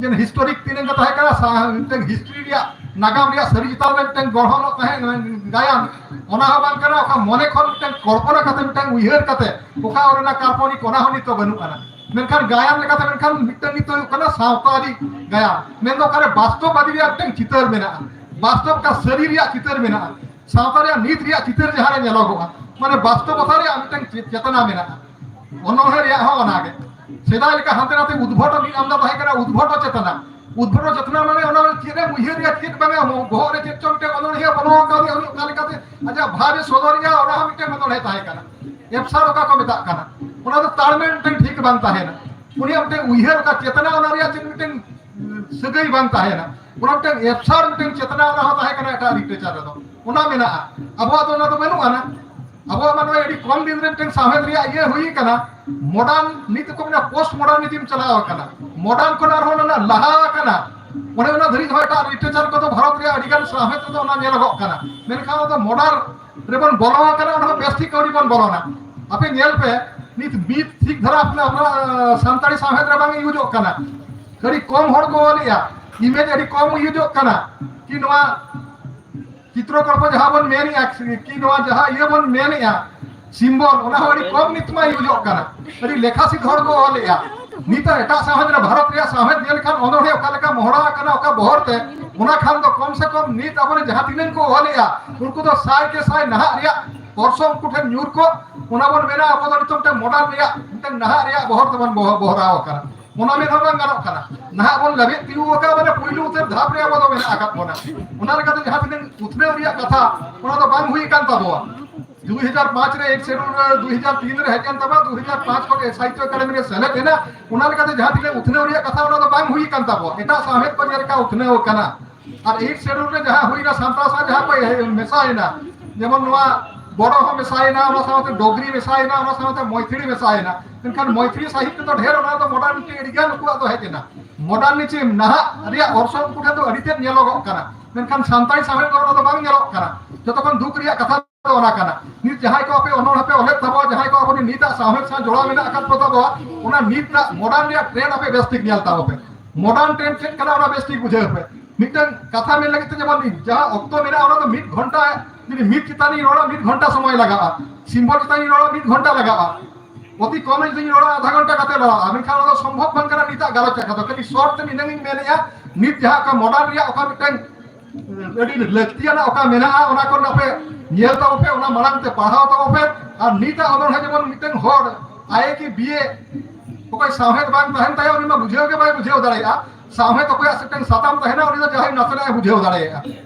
ᱡᱮ ᱦᱤᱥᱴᱳᱨᱤᱠ ᱛᱤᱱᱟᱹᱜ ᱜᱮ ᱛᱟᱦᱮᱸ ᱠᱟᱱᱟ, ᱥᱟ-, ᱢᱤᱫᱴᱮᱱ ᱦᱤᱥᱴᱨᱤ ᱨᱮᱭᱟᱜ ᱱᱟᱜᱟᱢ ᱨᱮᱭᱟᱜ ᱥᱟᱹᱨᱤ ᱪᱮᱛᱟᱱ ᱨᱮ ᱢᱤᱫᱴᱮᱱ ᱜᱚᱲᱦᱚᱱᱚᱜ ᱛᱟᱦᱮᱸ ᱜᱟᱭᱟᱱ, ᱚᱱᱟ ᱦᱚᱸ ᱵᱟᱝ ᱠᱟᱱᱟ᱾ ᱚᱠᱟ ᱢᱚᱱᱮ ᱠᱷᱚᱱ ᱢᱤᱫᱴᱮᱱ ᱠᱚᱞᱯᱚᱱᱟ ᱠᱟᱛᱮ, ᱢᱤᱫᱴᱮᱱ ᱩᱭᱦᱟᱹᱨ ᱠᱟᱛᱮ ᱚᱠᱟ ᱚᱞ ᱨᱮᱱᱟᱜ ᱠᱟᱞᱯᱚᱱᱤᱠ, ᱚᱱᱟ ᱦᱚᱸ ᱱᱤᱛ ᱫᱚ ᱵᱟᱹᱱᱩᱜ ᱟᱱᱟ᱾ ᱢᱮᱱᱠᱷᱟᱱ ᱜᱟᱭᱟᱱ ᱞᱮᱠᱟᱛᱮ ᱢᱮᱱᱠᱷᱟᱱ ᱢᱤᱫᱴᱮᱱ ᱱᱤᱛ ᱫᱚ ᱦᱩᱭᱩᱜ ᱠᱟᱱᱟ ᱥᱟᱶᱛᱟᱨᱤ ᱜᱟᱭᱟᱱ, ᱢᱮᱱᱫᱚ ᱚᱠᱟᱨᱮ ᱵᱟᱥᱛᱚᱵᱵᱟᱫᱤ ᱨᱮᱭᱟᱜ ᱢᱤᱫᱴᱮᱱ ᱪᱤᱛᱟᱹᱨ ᱢᱮᱱᱟᱜᱼᱟ, ᱵᱟᱥᱛᱚᱵ ᱚᱠᱟ ᱥᱟᱹᱨᱤ ᱨᱮᱭᱟᱜ ᱪᱤᱛᱟᱹᱨ ᱢᱮᱱᱟᱜᱼᱟ, ᱥᱟᱶᱛᱟ ᱨᱮᱭᱟᱜ ᱱᱤᱛ ᱨᱮᱭᱟᱜ ᱪᱤᱛᱟᱹᱨ ᱡᱟᱦᱟᱸ ᱨᱮ ᱧᱮᱞᱚᱜᱚᱜᱼᱟ, ᱢᱟᱱᱮ ᱵᱟᱥᱛᱚᱵᱚᱛᱟ ᱨᱮᱭᱟᱜ ᱢᱤᱫᱴᱮᱱ ᱪᱮ-, ᱪᱮᱛᱱᱟ ᱢᱮᱱᱟᱜᱼᱟ᱾ ᱚᱱᱚᱬᱦᱮ ᱨᱮᱭᱟᱜ ᱦᱚᱸ ᱚᱱᱟᱜᱮ᱾ ᱥᱮᱫᱟᱭ ᱞᱮᱠᱟ ᱦᱟᱱᱛᱮ ᱱᱟᱛᱮ ᱩᱫᱵᱷᱚᱴ ᱢᱤᱫ ᱟᱢᱫᱟ ᱛᱟᱦᱮᱸ ᱠᱟᱱᱟ, ᱩᱫᱵᱷᱚᱴ ᱪᱮᱛᱱᱟ᱾ ᱩᱫᱵᱷᱚᱴ ᱪᱮᱛᱱᱟ ᱢᱟᱱᱮ ᱚᱱᱟ ᱪᱮᱫ ᱮᱢ ᱩᱭᱦᱟᱹᱨ ᱨᱮᱭᱟᱜ ᱪᱮᱫ ᱵᱟᱝᱟ, ᱵᱚᱦᱚᱜ ᱨᱮ ᱪᱮᱫ ᱪᱚᱝ ᱢᱤᱫᱴᱮᱱ ᱚᱱᱚᱬᱦᱮ ᱵᱚᱞᱚ ᱟᱠᱟᱫᱮᱭᱟ, ᱩᱱᱤ ᱚᱠᱟ ᱞᱮᱠᱟᱛᱮ ᱟᱡᱟᱜ ᱵᱷᱟᱵᱽ ᱮ ᱥᱚᱫᱚᱨᱮᱜᱼᱟ, ᱚᱱᱟ ᱦᱚᱸ ᱢᱤᱫᱴᱮᱱ ᱚᱱᱚᱬᱦᱮ ᱛᱟᱦᱮᱸ ᱠᱟᱱᱟ᱾ ᱮᱯᱥᱟᱨ ᱚᱠᱟ ᱠᱚ ᱢᱮᱛᱟᱜ ᱠᱟᱱᱟ, ᱚᱱᱟ ᱫᱚ ᱛᱟᱲᱢᱮ ᱢᱤᱫᱴᱮᱱ ᱴᱷᱤᱠ ᱵᱟᱝ ᱛᱟᱦᱮᱱᱟ᱾ ᱩᱱᱤᱭᱟᱜ ᱢᱤᱫᱴᱮᱱ ᱩᱭᱦᱟᱹᱨ ᱚᱠᱟ ᱪᱮᱛᱱᱟ, ᱚᱱᱟ ᱨᱮᱭᱟᱜ ᱪᱮᱫ ᱢᱤᱫᱴᱮᱱ ᱥᱟᱹᱜᱟᱹᱭ ᱵᱟᱝ ᱛᱟᱦᱮᱱᱟ᱾ ᱚᱱᱟ ᱢᱤᱫᱴᱮᱱ ᱮᱵᱥᱟᱨ ᱢᱤᱫᱴᱮᱱ ᱪᱮᱛᱱᱟ ᱚᱱᱟ ᱦᱚᱸ ᱛᱟᱦᱮᱸ ᱠᱟᱱᱟ ᱮᱴᱟᱜ ᱞᱤᱴᱟᱨᱮᱪᱟᱨ ᱨᱮᱫᱚ, ᱚᱱᱟ ᱢᱮᱱᱟᱜᱼᱟ᱾ ᱟᱵᱚᱣᱟᱜ ᱫᱚ ᱚᱱᱟ ᱫᱚ ᱵᱟᱹᱱᱩᱜ ᱟᱱᱟ᱾ ᱟᱵᱚᱣᱟᱜ ᱢᱟ ᱱᱚᱜᱼᱚᱭ ᱟᱹᱰᱤ ᱠᱚᱢ ᱫᱤᱱ ᱨᱮ ᱢᱤᱫᱴᱮᱱ ᱥᱟᱶᱦᱮᱫ ᱨᱮᱭᱟᱜ ᱤᱭᱟᱹ ᱦᱩᱭ ᱟᱠᱟᱱᱟ᱾ ᱢᱚᱰᱟᱨᱱ, ᱱᱤᱛ ᱫᱚᱠᱚ ᱢᱮᱱᱟ ᱯᱳᱥᱴ ᱢᱚᱰᱟᱨᱱᱤᱡᱢ ᱪᱟᱞᱟᱣ ᱟᱠᱟᱱᱟ᱾ ᱢᱚᱰᱟᱨᱱ ᱠᱷᱚᱱ ᱟᱨᱦᱚᱸ ᱚᱱᱟ ᱞᱟᱦᱟ ᱟᱠᱟᱱᱟ᱾ ᱚᱱᱮ ᱚᱱᱟ ᱫᱷᱟᱹᱨᱤᱡ ᱦᱚᱸ ᱮᱴᱟᱜ ᱞᱤᱴᱟᱨᱮᱪᱟᱨ ᱠᱚᱫᱚ ᱵᱷᱟᱨᱚᱛ ᱨᱮᱭᱟᱜ ᱟᱹᱰᱤᱜᱟᱱ ᱥᱟᱶᱦᱮᱫ ᱨᱮᱫᱚ ᱚᱱᱟ ᱧᱮᱞᱚᱜᱚᱜ ᱠᱟᱱᱟ᱾ ᱢᱮᱱᱠᱷᱟᱱ ᱚᱱᱟ ᱫᱚ ᱢᱚᱰᱟᱨᱱ ᱨᱮᱵᱚᱱ ᱵᱚᱞᱚ ᱟᱠᱟᱱᱟ, ᱚᱸᱰᱮ ᱦᱚᱸ ᱵᱮᱥ ᱴᱷᱤᱠ ᱟᱹᱣᱨᱤ ᱵᱚᱱ ᱵᱚᱞᱚᱱᱟ᱾ ᱟᱯᱮ ᱧᱮᱞ ᱯᱮ, ᱱᱤᱛ ᱢᱤᱫ ᱴᱷᱤᱠ ᱫᱷᱟᱨᱟ ᱟᱯᱱᱟᱨ, ᱟᱯᱱᱟᱨ ᱥᱟᱱᱛᱟᱲᱤ ᱥᱟᱶᱦᱮᱫ ᱨᱮ ᱵᱟᱝ ᱤᱭᱩᱡᱚᱜ ᱠᱟᱱᱟ᱾ ᱟᱹᱰᱤ ᱠᱚᱢ ᱦᱚᱲ ᱠᱚ ᱚᱞᱮᱜᱼᱟ, ᱤᱢᱮᱡᱽ ᱟᱹᱰᱤ ᱠᱚᱢ ᱤᱭᱩᱡᱚᱜ ᱠᱟᱱᱟ᱾ ᱠᱤ ᱱᱚᱣᱟ ᱪᱤᱛᱨᱚᱠᱚᱞᱯᱚ ᱡᱟᱦᱟᱸ ᱵᱚᱱ ᱢᱮᱱᱮᱜᱼᱟ, ᱠᱤ ᱱᱚᱣᱟ ᱡᱟᱦᱟᱸ ᱤᱭᱟᱹ ᱵᱚᱱ ᱢᱮᱱᱮᱜᱼᱟ, ᱥᱤᱢᱵᱚᱞ, ᱚᱱᱟ ᱦᱚᱸ ᱟᱹᱰᱤ ᱠᱚᱢ ᱱᱤᱛ ᱢᱟ ᱤᱭᱩᱡᱚᱜ ᱠᱟᱱᱟ᱾ ᱟᱹᱰᱤ ᱞᱮᱠᱷᱟ ᱥᱤᱫ ᱦᱚᱲ ᱠᱚ ᱚᱞᱮᱜᱼᱟ᱾ ᱱᱤᱛᱚᱜ ᱮᱴᱟᱜ ᱥᱟᱶᱦᱮᱫ ᱨᱮ, ᱵᱷᱟᱨᱚᱛ ᱨᱮᱭᱟᱜ ᱥᱟᱶᱦᱮᱫ ᱧᱮᱞ ᱞᱮᱠᱷᱟᱱ ᱚᱱᱚᱬᱦᱮ ᱚᱠᱟ ᱞᱮᱠᱟ ᱢᱚᱦᱚᱲᱟ ᱟᱠᱟᱱᱟ, ᱚᱠᱟ ᱵᱚᱦᱚᱨ ᱛᱮ, ᱚᱱᱟ ᱠᱷᱟᱱ ᱫᱚ ᱠᱚᱢ ᱥᱮ ᱠᱚᱢ ᱱᱤᱛ ᱟᱵᱚᱨᱮᱱ ᱡᱟᱦᱟᱸ ᱛᱤᱱᱟᱹᱜ ᱠᱚ ᱚᱞᱮᱜᱼᱟ, ᱩᱱᱠᱩ ᱫᱚ ᱥᱟᱭ ᱠᱮ ᱥᱟᱭ ᱱᱟᱦᱟᱜ ᱨᱮᱭᱟᱜ ᱚᱨᱥᱚᱝ ᱩᱱᱠᱩ ᱴᱷᱮᱱ ᱧᱩᱨ ᱠᱚᱜ, ᱚᱱᱟ ᱵᱚᱱ ᱢᱮᱱᱟ ᱟᱵᱚ ᱫᱚ ᱱᱤᱛᱚᱜ ᱢᱤᱫᱴᱟᱝ ᱢᱚᱰᱟᱨᱱ ᱨᱮᱭᱟᱜ, ᱢᱤᱫᱴᱟᱝ ᱱᱟᱦᱟᱜ ᱨᱮᱭᱟᱜ ᱵᱚᱦᱚᱨ ᱛᱮᱵᱚᱱ ᱵᱚᱦ-, ᱵᱚᱦᱨᱟᱣ ᱟᱠᱟᱱᱟ᱾ ᱚᱱᱟ ᱢᱮᱱ ᱦᱚᱸ ᱵᱟᱝ ᱜᱟᱱᱚᱜ ᱠᱟᱱᱟ᱾ ᱱᱟᱦᱟᱜ ᱵᱚᱱ ᱞᱟᱵᱮᱫ ᱛᱤᱸᱜᱩ ᱟᱠᱟᱫ, ᱢᱟᱱᱮ ᱯᱩᱭᱞᱩ ᱩᱛᱟᱹᱨ ᱫᱷᱟᱯ ᱨᱮ ᱟᱵᱚ ᱫᱚ ᱢᱮᱱᱟᱜ ᱟᱠᱟᱫ ᱵᱚᱱᱟ᱾ ᱚᱱᱟ ᱞᱮᱠᱟᱛᱮ ᱡᱟᱦᱟᱸ ᱛᱤᱱᱟᱹᱜ ᱩᱛᱱᱟᱹᱣ ᱨᱮᱭᱟᱜ ᱠᱟᱛᱷᱟ, ᱚᱱᱟ ᱫᱚ ᱵᱟᱝ ᱦᱩᱭ ᱟᱠᱟᱱ ᱛᱟᱵᱚᱣᱟ᱾ ᱫᱩ ᱦᱟᱡᱟᱨ ᱯᱟᱸᱪ ᱨᱮ ᱮᱭᱤᱴ ᱥᱮᱰᱩᱞ ᱨᱮ, ᱫᱩ ᱦᱟᱡᱟᱨ ᱛᱤᱱ ᱨᱮ ᱦᱮᱡ ᱮᱱ ᱛᱟᱵᱚᱱᱟ, ᱫᱩ ᱦᱟᱡᱟᱨ ᱯᱟᱸᱪ ᱠᱷᱚᱱ ᱥᱟᱦᱤᱛᱛᱚ ᱮᱠᱟᱰᱮᱢᱤ ᱨᱮ ᱥᱮᱞᱮᱫ ᱮᱱᱟ᱾ ᱚᱱᱟ ᱞᱮᱠᱟᱛᱮ ᱡᱟᱦᱟᱸ ᱛᱤᱱᱟᱹᱜ ᱩᱛᱱᱟᱹᱣ ᱨᱮᱭᱟᱜ ᱠᱟᱛᱷᱟ, ᱚᱱᱟ ᱫᱚ ᱵᱟᱝ ᱦᱩᱭ ᱟᱠᱟᱱ ᱛᱟᱵᱚᱣᱟ᱾ ᱮᱴᱟᱜ ᱥᱟᱶᱦᱮᱫ ᱠᱚ ᱡᱮᱞᱮᱠᱟ ᱩᱛᱱᱟᱹᱣ ᱟᱠᱟᱱᱟ, ᱟᱨ ᱮᱭᱤᱴ ᱥᱮᱰᱩᱞ ᱨᱮ ᱡᱟᱦᱟᱸ ᱦᱩᱭᱱᱟ, ᱥᱟᱱᱛᱟᱲ ᱥᱟᱶ ᱡᱟᱦᱟᱸ ᱠᱚ ᱢᱮᱥᱟᱭᱮᱱᱟ, ᱡᱮᱢᱚᱱ ᱱᱚᱣᱟ ᱵᱚᱰᱚ ᱦᱚᱸ ᱢᱮᱥᱟᱭᱮᱱᱟ, ᱚᱱᱟ ᱥᱟᱶᱛᱮ ᱰᱳᱜᱽᱨᱤ ᱢᱮᱥᱟᱭᱮᱱᱟ, ᱚᱱᱟ ᱥᱟᱶᱛᱮ ᱢᱚᱭᱛᱷᱤᱲᱤ ᱢᱮᱥᱟᱭᱮᱱᱟ᱾ ᱢᱮᱱᱠᱷᱟᱱ ᱢᱚᱭᱛᱷᱤᱲᱤ ᱥᱟᱦᱤᱛᱛᱚ ᱫᱚ ᱰᱷᱮᱨ, ᱚᱱᱟ ᱫᱚ ᱢᱚᱰᱟᱨᱱᱤᱴᱤ ᱟᱹᱰᱤ ᱜᱟᱱ ᱩᱱᱠᱩᱣᱟᱜ ᱫᱚ ᱦᱮᱡ ᱮᱱᱟ᱾ ᱢᱚᱰᱟᱨᱱᱤᱡᱢ ᱱᱟᱦᱟᱜ ᱨᱮᱭᱟᱜ ᱚᱨᱥᱚᱝ ᱩᱱᱠᱩ ᱴᱷᱮᱱ ᱫᱚ ᱟᱹᱰᱤ ᱛᱮᱫ ᱧᱮᱞᱚᱜᱚᱜ ᱠᱟᱱᱟ, ᱢᱮᱱᱠᱷᱟᱱ ᱥᱟᱱᱛᱟᱲᱤ ᱥᱟᱶᱦᱮᱫ ᱫᱚ ᱚᱱᱟ ᱫᱚ ᱵᱟᱝ ᱧᱮᱞᱚᱜ ᱠᱟᱱᱟ᱾ ᱡᱚᱛᱚ ᱠᱷᱚᱱ ᱫᱩᱠ ᱨᱮᱭᱟᱜ ᱠᱟᱛᱷᱟ ᱫᱚ ᱚᱱᱟ ᱠᱟᱱᱟ᱾ ᱱᱤᱛ ᱡᱟᱦᱟᱸᱭ ᱠᱚ ᱟᱯᱮ ᱚᱱᱚᱬᱦᱮ ᱯᱮ ᱚᱞᱮᱫ ᱛᱟᱵᱚᱣᱟ, ᱡᱟᱦᱟᱸᱭ ᱠᱚ ᱟᱵᱚ ᱱᱤᱛᱟᱜ ᱥᱟᱶᱦᱮᱫ ᱥᱟᱶ ᱡᱚᱲᱟᱣ ᱢᱮᱱᱟᱜ ᱟᱠᱟᱫ ᱠᱚ ᱛᱟᱵᱚᱣᱟ, ᱚᱱᱟ ᱱᱤᱛᱟᱜ ᱢᱚᱰᱟᱨᱱ ᱨᱮᱭᱟᱜ ᱴᱨᱮᱱᱰ ᱟᱯᱮ ᱵᱮᱥ ᱴᱷᱤᱠ ᱧᱮᱞ ᱛᱟᱵᱚ ᱯᱮ᱾ ᱢᱚᱰᱟᱨᱱ ᱴᱨᱮᱱᱰ ᱪᱮᱫ ᱠᱟᱱᱟ, ᱚᱱᱟ ᱵᱮᱥ ᱴᱷᱤᱠ ᱵᱩᱡᱷᱟᱹᱣ ᱯᱮ᱾ ᱢᱤᱫᱴᱟᱝ ᱠᱟᱛᱷᱟ ᱢᱮᱱ ᱞᱟᱹᱜᱤᱫ ᱛᱮ, ᱡᱮᱢᱚᱱ ᱤᱧ ᱡᱟᱦᱟᱸ ᱚᱠᱛᱚ ᱢᱮᱱᱟᱜᱼᱟ, ᱚᱱᱟ ᱫᱚ ᱢᱤᱫ ᱜᱷᱚᱱᱴᱟ, ᱡᱩᱫᱤ ᱢᱤᱫ ᱪᱮᱛᱟᱱ ᱤᱧ ᱨᱚᱲᱟ, ᱢᱤᱫ ᱜᱷᱚᱱᱴᱟ ᱥᱚᱢᱚᱭ ᱞᱟᱜᱟᱜᱼᱟ᱾ ᱥᱤᱢᱵᱚᱞ ᱪᱮᱛᱟᱱ ᱤᱧ ᱨᱚᱲᱟ, ᱢᱤᱫ ᱜᱷᱚᱱᱴᱟ ᱞᱟᱜᱟᱜᱼᱟ᱾ ᱚᱛᱤ ᱠᱚᱢ ᱨᱮ ᱡᱩᱫᱤᱧ ᱨᱚᱲᱟ, ᱟᱫᱷᱟ ᱜᱷᱚᱱᱴᱟ ᱠᱟᱛᱮ ᱨᱚᱲᱟ᱾ ᱢᱮᱱᱠᱷᱟᱱ ᱚᱱᱟ ᱫᱚ ᱥᱚᱢᱵᱷᱚᱵ ᱵᱟᱝ ᱠᱟᱱᱟ ᱱᱤᱛᱟᱜ ᱜᱟᱞᱚᱪ ᱟᱠᱷᱲᱟ ᱫᱚ᱾ ᱠᱷᱟᱹᱞᱤ ᱥᱚᱨᱴ ᱛᱮ ᱱᱤᱱᱟᱹᱝ ᱤᱧ ᱢᱮᱱᱮᱫᱼᱟ, ᱱᱤᱛ ᱡᱟᱦᱟᱸ ᱚᱠᱟ ᱢᱚᱰᱟᱨᱱ ᱨᱮᱭᱟᱜ ᱚᱠᱟ ᱢᱤᱫᱴᱟᱝ ᱟᱹᱰᱤ ᱞᱟᱹᱠᱛᱤᱭᱟᱱᱟᱜ ᱚᱠᱟ ᱢᱮᱱᱟᱜᱼᱟ, ᱚᱱᱟ ᱠᱚ ᱟᱯᱮ ᱧᱮᱞ ᱛᱟᱵᱚ ᱯᱮ, ᱚᱱᱟ ᱢᱟᱲᱟᱝ ᱛᱮ ᱯᱟᱲᱦᱟᱣ ᱛᱟᱵᱚ ᱯᱮ᱾ ᱟᱨ ᱱᱤᱛᱟᱜ ᱚᱱᱚᱬᱦᱮ ᱡᱮᱢᱚᱱ ᱢᱤᱫᱴᱟᱝ ᱦᱚᱲ ᱟᱭ ᱮ ᱠᱤ ᱵᱤ ᱮ ᱚᱠᱚᱭ ᱥᱟᱶᱦᱮᱫ ᱵᱟᱝ ᱛᱟᱦᱮᱱ ᱛᱟᱭᱟ, ᱩᱱᱤ ᱢᱟ ᱵᱩᱡᱷᱟᱹᱣ ᱜᱮ ᱵᱟᱭ ᱵᱩᱡᱷᱟᱹᱣ ᱫᱟᱲᱮᱭᱟᱜᱼᱟ᱾ ᱥᱟᱶᱦᱮᱫ ᱚᱠᱚᱭᱟᱜ ᱢᱤᱫᱴᱟᱝ ᱥᱟᱛᱟᱢ ᱛᱟᱦᱮᱱᱟ, ᱩᱱᱤ ᱫᱚ ᱡᱟᱦᱟᱸᱭ ᱱᱟᱥᱮᱱᱟᱜ ᱮ ᱵᱩᱡᱷᱟᱹᱣ ᱫᱟᱲᱮᱭᱟᱜᱼᱟ᱾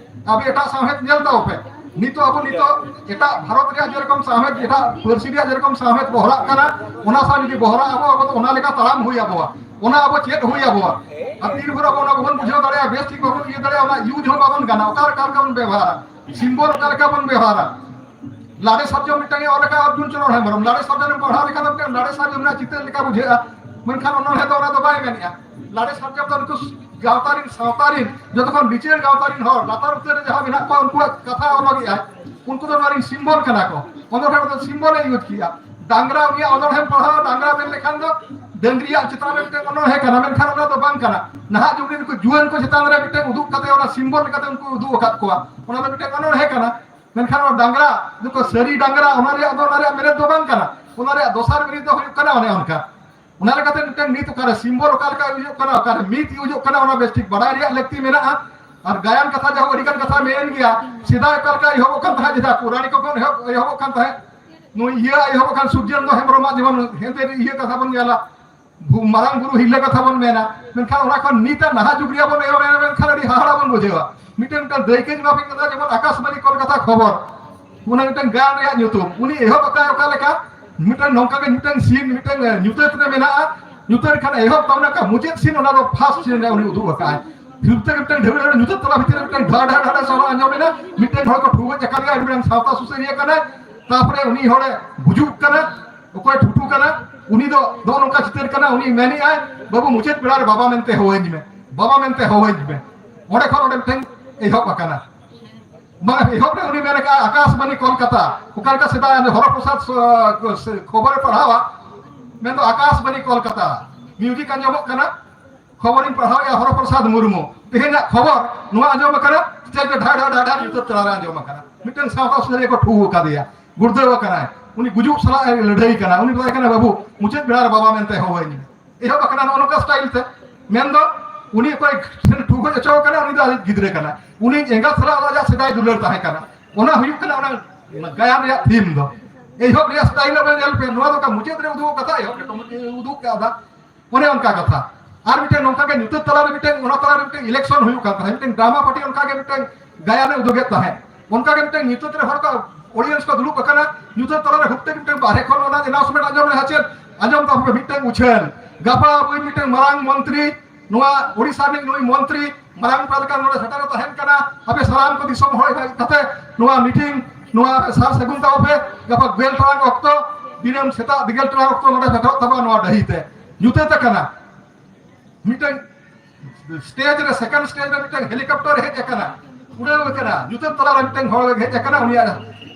ᱟᱯᱮ ᱮᱴᱟᱜ ᱥᱟᱶᱦᱮᱫ ᱧᱮᱞ ᱛᱟᱵᱚ ᱯᱮ, ᱱᱤᱛᱚᱜ ᱟᱵᱚ ᱱᱤᱛᱚᱜ ᱮᱴᱟᱜ ᱵᱷᱟᱨᱚᱛ ᱨᱮᱭᱟᱜ ᱡᱮᱨᱚᱠᱚᱢ ᱥᱟᱶᱦᱮᱫ, ᱮᱴᱟᱜ ᱯᱟᱹᱨᱥᱤ ᱨᱮᱭᱟᱜ ᱡᱮᱨᱚᱠᱚᱢ ᱥᱟᱶᱦᱮᱫ ᱵᱚᱦᱨᱟᱜ ᱠᱟᱱᱟ, ᱚᱱᱟ ᱥᱟᱶ ᱡᱩᱫᱤ ᱵᱚᱦᱨᱟᱜ ᱟᱵᱚ, ᱟᱵᱚ ᱫᱚ ᱚᱱᱟ ᱞᱮᱠᱟ ᱛᱟᱲᱟᱢ ᱦᱩᱭ ᱟᱵᱚᱣᱟ, ᱚᱱᱟ ᱟᱵᱚ ᱪᱮᱫ ᱦᱩᱭ ᱟᱵᱚᱣᱟ᱾ ᱟᱨ ᱛᱤᱱ ᱵᱷᱳᱨ ᱟᱵᱚ ᱚᱱᱟ ᱵᱟᱵᱚᱱ ᱵᱩᱡᱷᱟᱹᱣ ᱫᱟᱲᱮᱭᱟᱜᱼᱟ, ᱵᱮᱥ ᱴᱷᱤᱠ ᱵᱟᱵᱚᱱ ᱤᱭᱟᱹ ᱫᱟᱲᱮᱭᱟᱜᱼᱟ, ᱚᱱᱟ ᱤᱭᱩᱡᱽ ᱦᱚᱸ ᱵᱟᱵᱚᱱ ᱜᱟᱱᱟ, ᱚᱠᱟ ᱞᱮᱠᱟ ᱚᱱᱠᱟ ᱵᱚᱱ ᱵᱮᱵᱚᱦᱟᱨᱟ, ᱥᱤᱢᱵᱚᱞ ᱚᱠᱟ ᱞᱮᱠᱟ ᱵᱚᱱ ᱵᱮᱵᱚᱦᱟᱨᱟ᱾ ᱞᱟᱰᱮ ᱥᱟᱨᱡᱚᱢ ᱢᱤᱫᱴᱟᱝ ᱮ ᱚᱞ ᱟᱠᱟᱫ ᱚᱨᱡᱩᱱ ᱪᱚᱨᱚᱬ ᱦᱮᱢᱵᱨᱚᱢ, ᱞᱟᱰᱮ ᱥᱟᱨᱡᱚᱢ ᱮᱢ ᱯᱟᱲᱦᱟᱣ ᱞᱮᱠᱷᱟᱱ ᱫᱚ ᱢᱤᱫᱴᱟᱝ ᱞᱟᱰᱮ ᱥᱟᱨᱡᱚᱢ ᱨᱮᱱᱟᱜ ᱪᱤᱛᱟᱹᱨ ᱞᱮᱠᱟ ᱵᱩᱡᱷᱟᱹᱜᱼᱟ, ᱢᱮᱱᱠᱷᱟᱱ ᱚᱱᱚᱬᱦᱮ ᱫᱚ ᱚᱱᱟ ᱫᱚ ᱵᱟᱭ ᱢᱮᱱᱮᱜᱼᱟ᱾ ᱞᱟᱰᱮ ᱥᱟᱨᱡᱚᱢ ᱫᱚ ᱱᱩᱠᱩ ᱜᱟᱶᱛᱟ ᱨᱤᱱ, ᱥᱟᱶᱛᱟ ᱨᱤᱱ, ᱡᱚᱛᱚ ᱠᱷᱚᱱ ᱵᱤᱪᱟᱹᱨ ᱜᱟᱶᱛᱟ ᱨᱤᱱ ᱦᱚᱲ, ᱞᱟᱛᱟᱨ ᱩᱛᱟᱹᱨ ᱨᱮ ᱡᱟᱦᱟᱸ ᱢᱮᱱᱟᱜ ᱠᱚᱣᱟ, ᱩᱱᱠᱩᱣᱟᱜ ᱠᱟᱛᱷᱟ ᱚᱱᱚᱞᱤᱜᱼᱟᱭ, ᱩᱱᱠᱩ ᱫᱚ ᱱᱚᱣᱟ ᱨᱤᱱ ᱥᱤᱢᱵᱚᱞ ᱠᱟᱱᱟ ᱠᱚ᱾ ᱚᱱᱚᱬᱦᱮ ᱨᱮᱫᱚ ᱥᱤᱢᱵᱚᱞ ᱮ ᱤᱭᱩᱡᱽ ᱠᱮᱜᱼᱟ᱾ ᱰᱟᱝᱨᱟ, ᱩᱱᱤᱭᱟᱜ ᱚᱱᱚᱬᱦᱮᱢ ᱯᱟᱲᱦᱟᱣᱟ, ᱰᱟᱝᱨᱟ ᱢᱮᱱ ᱞᱮᱠᱷᱟᱱ ᱫᱚ ᱰᱟᱹᱝᱨᱤᱭᱟᱜ ᱪᱮᱛᱟᱱ ᱨᱮ ᱢᱤᱫᱴᱮᱱ ᱚᱱᱚᱬᱦᱮ ᱠᱟᱱᱟ, ᱢᱮᱱᱠᱷᱟᱱ ᱚᱱᱟ ᱫᱚ ᱵᱟᱝ ᱠᱟᱱᱟ᱾ ᱱᱟᱦᱟᱜ ᱡᱩᱜᱽ ᱨᱮᱱ ᱱᱩᱠᱩ ᱡᱩᱣᱟᱹᱱ ᱠᱚ ᱪᱮᱛᱟᱱ ᱨᱮ ᱢᱤᱫᱴᱮᱱ ᱩᱫᱩᱜ ᱠᱟᱛᱮ ᱚᱱᱟ ᱥᱤᱢᱵᱚᱞ ᱞᱮᱠᱟᱛᱮ ᱩᱱᱠᱩ ᱩᱫᱩᱜ ᱟᱠᱟᱫ ᱠᱚᱣᱟ, ᱚᱱᱟ ᱫᱚ ᱢᱤᱫᱴᱮᱱ ᱚᱱᱚᱬᱦᱮ ᱠᱟᱱᱟ᱾ ᱢᱮᱱᱠᱷᱟᱱ ᱚᱱᱟ ᱰᱟᱝᱨᱟ, ᱱᱩᱠᱩ ᱥᱟᱹᱨᱤ ᱰᱟᱝᱨᱟ, ᱚᱱᱟ ᱨᱮᱭᱟᱜ ᱫᱚ, ᱚᱱᱟ ᱨᱮᱭᱟᱜ ᱢᱮᱱᱮᱛ ᱫᱚ ᱵᱟᱝ ᱠᱟᱱᱟ᱾ ᱚᱱᱟ ᱨᱮᱭᱟᱜ ᱫᱚᱥᱟᱨ ᱢᱮᱱᱮᱛ ᱫᱚ ᱦᱩᱭᱩᱜ ᱠᱟᱱᱟ ᱚᱱᱮ ᱚᱱᱠᱟ᱾ ᱚᱱᱟ ᱞᱮᱠᱟᱛᱮ ᱢᱤᱫᱴᱟᱝ ᱱᱤᱛ ᱚᱠᱟᱨᱮ ᱥᱤᱢᱵᱚᱞ ᱚᱠᱟ ᱞᱮᱠᱟ ᱦᱩᱭᱩᱜ ᱠᱟᱱᱟ, ᱚᱠᱟᱨᱮ ᱢᱤᱛ ᱦᱩᱭᱩᱜ ᱠᱟᱱᱟ, ᱚᱱᱟ ᱵᱮᱥ ᱴᱷᱤᱠ ᱵᱟᱲᱟᱭ ᱨᱮᱭᱟᱜ ᱞᱟᱹᱠᱛᱤ ᱢᱮᱱᱟᱜᱼᱟ᱾ ᱟᱨ ᱜᱟᱭᱟᱱ ᱠᱟᱛᱷᱟ ᱡᱟᱦᱟᱸ ᱟᱹᱰᱤ ᱜᱟᱱ ᱠᱟᱛᱷᱟ ᱢᱮᱱ ᱜᱮᱭᱟ, ᱥᱮᱫᱟᱭ ᱚᱠᱟ ᱞᱮᱠᱟ ᱮᱦᱚᱵᱚᱜ ᱠᱟᱱ ᱛᱟᱦᱮᱸᱫ, ᱡᱮᱴᱟ ᱯᱩᱨᱟᱱᱤᱠ ᱠᱚ ᱠᱷᱚᱱ ᱮᱦᱚᱵ, ᱮᱦᱚᱵᱚᱜ ᱠᱟᱱ ᱛᱟᱦᱮᱸᱫ, ᱱᱩᱭ ᱤᱭᱟᱹ ᱮᱦᱚᱵᱚᱜ ᱠᱷᱟᱱ ᱥᱩᱨᱡᱮᱱᱫᱨᱚ ᱦᱮᱢᱵᱨᱚᱢᱟᱜ ᱡᱮᱢᱚᱱ ᱦᱮᱸᱫᱮ ᱤᱭᱟᱹ ᱠᱟᱛᱷᱟ ᱵᱚᱱ ᱧᱮᱞᱟ, ᱵᱷᱩ-, ᱢᱟᱨᱟᱝ ᱵᱩᱨᱩ ᱦᱤᱨᱞᱟᱹ ᱠᱟᱛᱷᱟ ᱵᱚᱱ ᱢᱮᱱᱟ, ᱢᱮᱱᱠᱷᱟᱱ ᱚᱱᱟ ᱠᱷᱚᱱ ᱱᱤᱛᱟᱜ ᱱᱟᱦᱟᱜ ᱡᱩᱜᱽ ᱨᱮᱭᱟᱜ ᱵᱚᱱ ᱮᱦᱚᱵ ᱮᱱᱟ, ᱢᱮᱱᱠᱷᱟᱱ ᱟᱹᱰᱤ ᱦᱟᱦᱟᱲᱟ ᱵᱚᱱ ᱵᱩᱡᱷᱟᱹᱣᱟ᱾ ᱢᱤᱫᱴᱮᱱ, ᱢᱤᱫᱴᱮᱱ ᱫᱟᱹᱭᱠᱟᱹ ᱡᱩᱫᱤ ᱵᱟᱯᱮ ᱠᱟᱛᱷᱟ, ᱡᱮᱢᱚᱱ ᱟᱠᱟᱥᱵᱟণᱤ ᱠᱚᱞᱠᱟᱛᱟ ᱠᱷᱚᱵᱚᱨ, ᱚᱱᱟ ᱢᱤᱫᱴᱮᱱ ᱜᱟᱭᱟᱱ ᱨᱮᱭᱟᱜ ᱧᱩᱛᱩᱢ, ᱩᱱᱤ ᱮᱦᱚᱵ ᱟᱠᱟᱫ ᱚᱠᱟ ᱞᱮᱠᱟ, ᱢᱤᱫᱴᱮᱱ ᱱᱚᱝᱠᱟ ᱜᱮ ᱢᱤᱫᱴᱮᱱ ᱥᱤᱱ ᱢᱤᱫᱴᱮᱱ, ᱮ, ᱧᱩᱛᱟᱹᱛ ᱨᱮ ᱢᱮᱱᱟᱜᱼᱟ, ᱧᱩᱛᱟᱹᱛ ᱠᱷᱟᱱ ᱮᱦᱚᱵ ᱛᱟᱵᱚᱱᱟ, ᱚᱠᱟ ᱢᱩᱪᱟᱹᱫ ᱥᱤᱱ ᱚᱱᱟ ᱫᱚ ᱯᱷᱟᱥᱴ ᱥᱤᱱ ᱨᱮ ᱩᱱᱤ ᱩᱫᱩᱜ ᱟᱠᱟᱫᱼᱟᱭ᱾ ᱯᱷᱤᱨᱛᱮ ᱢᱤᱫᱴᱮᱱ ᱰᱷᱮᱨ ᱰᱷᱮᱨ ᱧᱩᱛᱟᱹᱛ ᱛᱟᱞᱟ ᱵᱷᱤᱛᱤᱨ ᱨᱮ ᱢᱤᱫᱴᱮᱱ ᱰᱷᱟ ᱰᱷᱟ ᱰᱷᱟ ᱰᱷᱟ ᱥᱟᱰᱮ ᱟᱸᱡᱚᱢ ᱮᱱᱟ, ᱢᱤᱫᱴᱮᱱ ᱦᱚᱲ ᱠᱚ ᱴᱷᱩᱣᱟᱹ ᱪᱟᱠᱟ ᱞᱮᱭᱟ, ᱢᱤᱫᱴᱮᱱ ᱥᱟᱶᱛᱟ ᱥᱩᱥᱟᱹᱨᱤᱭᱟᱹ ᱠᱟᱱᱟᱭ, ᱛᱟᱨᱯᱚᱨᱮ ᱩᱱᱤ ᱦᱚᱲᱮ ᱜᱩᱡᱩᱜ ᱠᱟᱱᱟ, ᱚᱠᱚᱭ ᱴᱷᱩᱴᱩ ᱠᱟᱱᱟ, ᱩᱱᱤ ᱫᱚ ᱱᱚᱜᱼᱚ ᱱᱚᱝᱠᱟ ᱪᱤᱛᱟᱹᱨ ᱠᱟᱱᱟ, ᱩᱱᱤ ᱢᱮᱱᱮᱜᱼᱟᱭ, "ᱵᱟᱹᱵᱩ, ᱢᱩᱪᱟᱹᱫ ᱵᱮᱲᱟ ᱨᱮ ᱵᱟᱵᱟ ᱢᱮᱱᱛᱮ ᱦᱚᱦᱚᱧ ᱢᱮ, ᱵᱟᱵᱟ ᱢᱮᱱᱛᱮ ᱦᱚᱦᱚᱧ ᱢᱮ᱾" ᱚᱸᱰᱮ ᱠᱷᱚᱱ ᱚᱸᱰᱮ ᱢᱤᱫᱴᱮᱱ ᱮᱦᱚᱵ ᱟᱠᱟᱱᱟ᱾ ᱵᱟᱝ, ᱮᱦᱚᱵ ᱨᱮ ᱩᱱᱤ ᱢᱮᱱ ᱟᱠᱟᱫᱼᱟ, "ᱟᱠᱟᱥᱵᱟᱱᱤ ᱠᱚᱞᱠᱟᱛᱟ", ᱚᱠᱟ ᱞᱮᱠᱟ ᱥᱮᱫᱟᱭ ᱦᱚᱨᱚ ᱯᱨᱚᱥᱟᱫᱽ ᱥᱚ-, ᱥᱮ ᱠᱷᱚᱵᱚᱨᱮ ᱯᱟᱲᱦᱟᱣᱟ, ᱢᱮᱱᱫᱚ, "ᱟᱠᱟᱥᱵᱟᱱᱤ ᱠᱚᱞᱠᱟᱛᱟ, ᱢᱤᱭᱩᱡᱤᱠ ᱟᱸᱡᱚᱢᱚᱜ ᱠᱟᱱᱟ, ᱠᱷᱚᱵᱚᱨᱤᱧ ᱯᱟᱲᱦᱟᱣᱮᱫᱼᱟ ᱦᱚᱨᱚ ᱯᱨᱚᱥᱟᱫᱽ ᱢᱩᱨᱢᱩ, ᱛᱮᱦᱮᱧᱟᱜ ᱠᱷᱚᱵᱚᱨ ᱱᱚᱣᱟ ᱟᱸᱡᱚᱢ ᱟᱠᱟᱱᱟ, ᱥᱴᱮᱡ ᱨᱮ ᱰᱷᱟᱲ ᱰᱷᱟᱲ ᱰᱷᱟᱲ ᱰᱷᱟᱲ ᱧᱩᱛᱟᱹᱛ ᱛᱟᱞᱟᱨᱮ ᱟᱸᱡᱚᱢ ᱟᱠᱟᱱᱟ, ᱢᱤᱫᱴᱮᱱ ᱥᱟᱶᱛᱟ ᱥᱩᱥᱟᱹᱨᱤᱭᱟᱹ ᱠᱚ ᱴᱷᱩᱣᱟᱹ ᱟᱠᱟᱫᱮᱭᱟ, ᱜᱩᱲᱫᱟᱹᱣ ᱟᱠᱟᱱᱟᱭ, ᱩᱱᱤ ᱜᱩᱡᱩᱜ ᱥᱟᱞᱟᱜ ᱮ ᱞᱟᱹᱲᱦᱟᱹᱭ ᱠᱟᱱᱟ, ᱩᱱᱤ ᱢᱮᱛᱟᱭ ᱠᱟᱱᱟ, 'ᱵᱟᱹᱵᱩ, ᱢᱩᱪᱟᱹᱫ ᱵᱮᱲᱟ ᱨᱮ ᱵᱟᱵᱟ ᱢᱮᱱᱛᱮ ᱦᱚᱦᱚᱭ ᱢᱮ.'" ᱮᱦᱚᱵ ᱟᱠᱟᱱᱟ ᱱᱚᱜᱼᱚ ᱱᱚᱝᱠᱟ ᱥᱴᱟᱭᱤᱞ ᱛᱮ᱾ ᱢᱮᱱᱫᱚ ᱩᱱᱤ ᱚᱠᱚᱭ ᱴᱷᱮᱱ ᱴᱷᱩᱣᱟᱹ ᱦᱚᱪᱚ ᱟᱠᱟᱱᱟ, ᱩᱱᱤ ᱫᱚ ᱟᱡ ᱜᱤᱫᱽᱨᱟᱹ ᱠᱟᱱᱟ, ᱩᱱᱤ ᱮᱸᱜᱟᱛ ᱥᱟᱞᱟᱜ ᱟᱡᱟᱜ ᱥᱮᱫᱟᱭ ᱫᱩᱞᱟᱹᱲ ᱛᱟᱦᱮᱸ ᱠᱟᱱᱟ᱾ ᱚᱱᱟ ᱦᱩᱭᱩᱜ ᱠᱟᱱᱟ ᱚᱱᱟ ᱜᱟᱭᱟᱱ ᱨᱮᱭᱟᱜ ᱛᱷᱤᱢ ᱫᱚ᱾ ᱮᱦᱚᱵ ᱨᱮᱭᱟᱜ ᱥᱴᱟᱭᱤᱞ ᱟᱵᱮᱱ ᱧᱮᱞ ᱯᱮ, ᱱᱚᱣᱟ ᱫᱚ ᱚᱠᱟ ᱢᱩᱪᱟᱹᱫ ᱨᱮ ᱩᱫᱩᱜ ᱠᱟᱛᱷᱟ, ᱮᱦᱚᱵ ᱨᱮ ᱩᱫᱩᱜ ᱠᱟᱫᱟ, ᱚᱱᱮ ᱚᱱᱠᱟ ᱠᱟᱛᱷᱟ᱾ ᱟᱨ ᱢᱤᱫᱴᱮᱱ ᱱᱚᱝᱠᱟ ᱜᱮ ᱧᱩᱛᱟᱹᱛ ᱛᱟᱞᱟᱨᱮ ᱢᱤᱫᱴᱮᱱ, ᱚᱱᱟ ᱛᱟᱞᱟᱨᱮ ᱢᱤᱫᱴᱮᱱ ᱤᱞᱮᱠᱥᱚᱱ ᱦᱩᱭᱩᱜ ᱠᱟᱱ ᱛᱟᱦᱮᱸᱫ, ᱢᱤᱫᱴᱮᱱ ᱰᱨᱟᱢᱟ ᱯᱟᱨᱴᱤ ᱚᱱᱠᱟ ᱜᱮ ᱢᱤᱫᱴᱮᱱ ᱜᱟᱭᱟᱱᱮ ᱩᱫᱩᱜᱮᱫ ᱛᱟᱦᱮᱸᱫ᱾ ᱚᱱᱠᱟ ᱜᱮ ᱢᱤᱫᱴᱟᱝ ᱧᱩᱛᱟᱹᱛ ᱨᱮ ᱦᱚᱲ ᱠᱚ, audience ᱠᱚ ᱫᱩᱲᱩᱵ ᱟᱠᱟᱱᱟ, ᱧᱩᱛᱟᱹᱛ ᱛᱟᱞᱟ ᱨᱮ ᱦᱩᱴ ᱛᱮ ᱢᱤᱫᱴᱟᱝ ᱵᱟᱦᱨᱮ ᱠᱷᱚᱱ ᱚᱱᱟ announcement ᱟᱸᱡᱚᱢ ᱞᱮᱱᱟ, ᱪᱮᱫ ᱟᱸᱡᱚᱢ ᱛᱟᱵᱚᱱ ᱯᱮ, ᱢᱤᱫᱴᱟᱝ ᱩᱪᱷᱟᱹᱱ, ᱜᱟᱯᱟ ᱟᱵᱚᱭᱤᱡ ᱢᱤᱫᱴᱟᱝ ᱢᱟᱨᱟᱝ ᱢᱚᱱᱛᱨᱤ ᱱᱚᱣᱟ ᱳᱰᱤᱥᱟ ᱨᱤᱱᱤᱡ ᱱᱩᱭ ᱢᱚᱱᱛᱨᱤ ᱢᱟᱨᱟᱝ ᱯᱮᱲᱟ ᱞᱮᱠᱟ ᱱᱚᱰᱮ ᱥᱮᱴᱮᱨ ᱮ ᱛᱟᱦᱮᱱ ᱠᱟᱱᱟ᱾ ᱟᱯᱮ ᱥᱟᱱᱟᱢ ᱠᱚ ᱫᱤᱥᱚᱢ ᱦᱚᱲ ᱦᱮᱡ ᱠᱟᱛᱮ ᱱᱚᱣᱟ meeting, ᱱᱚᱣᱟ ᱥᱟᱨ ᱥᱟᱹᱜᱩᱱ ᱛᱟᱵᱚ ᱯᱮ᱾ ᱜᱟᱯᱟ ᱜᱮᱞ ᱴᱟᱲᱟᱝ ᱚᱠᱛᱚ, ᱫᱤᱱᱟᱹᱢ ᱥᱮᱛᱟᱜ ᱜᱮᱞ ᱴᱟᱲᱟᱝ ᱚᱠᱛᱚ ᱱᱚᱰᱮ ᱥᱮᱴᱮᱨᱚᱜ ᱛᱟᱵᱚᱱᱟ ᱱᱚᱣᱟ ᱰᱟᱹᱦᱤ ᱛᱮ᱾ ᱧᱩᱛᱟᱹᱛ ᱟᱠᱟᱱᱟ ᱢᱤᱫᱴᱟᱝ stage ᱨᱮ, second stage ᱨᱮ ᱢᱤᱫᱴᱟᱝ helicopter ᱦᱮᱡ ᱟᱠᱟᱱᱟ, ᱩᱰᱟᱹᱣ ᱟᱠᱟᱱᱟ, ᱧᱩᱛᱟᱹᱛ ᱛᱟᱞᱟ ᱨᱮ ᱢᱤᱫᱴᱟᱝ ᱦᱚᱲ ᱦᱮᱡ ᱟᱠᱟᱱᱟ, ᱩᱱᱤᱭᱟᱜ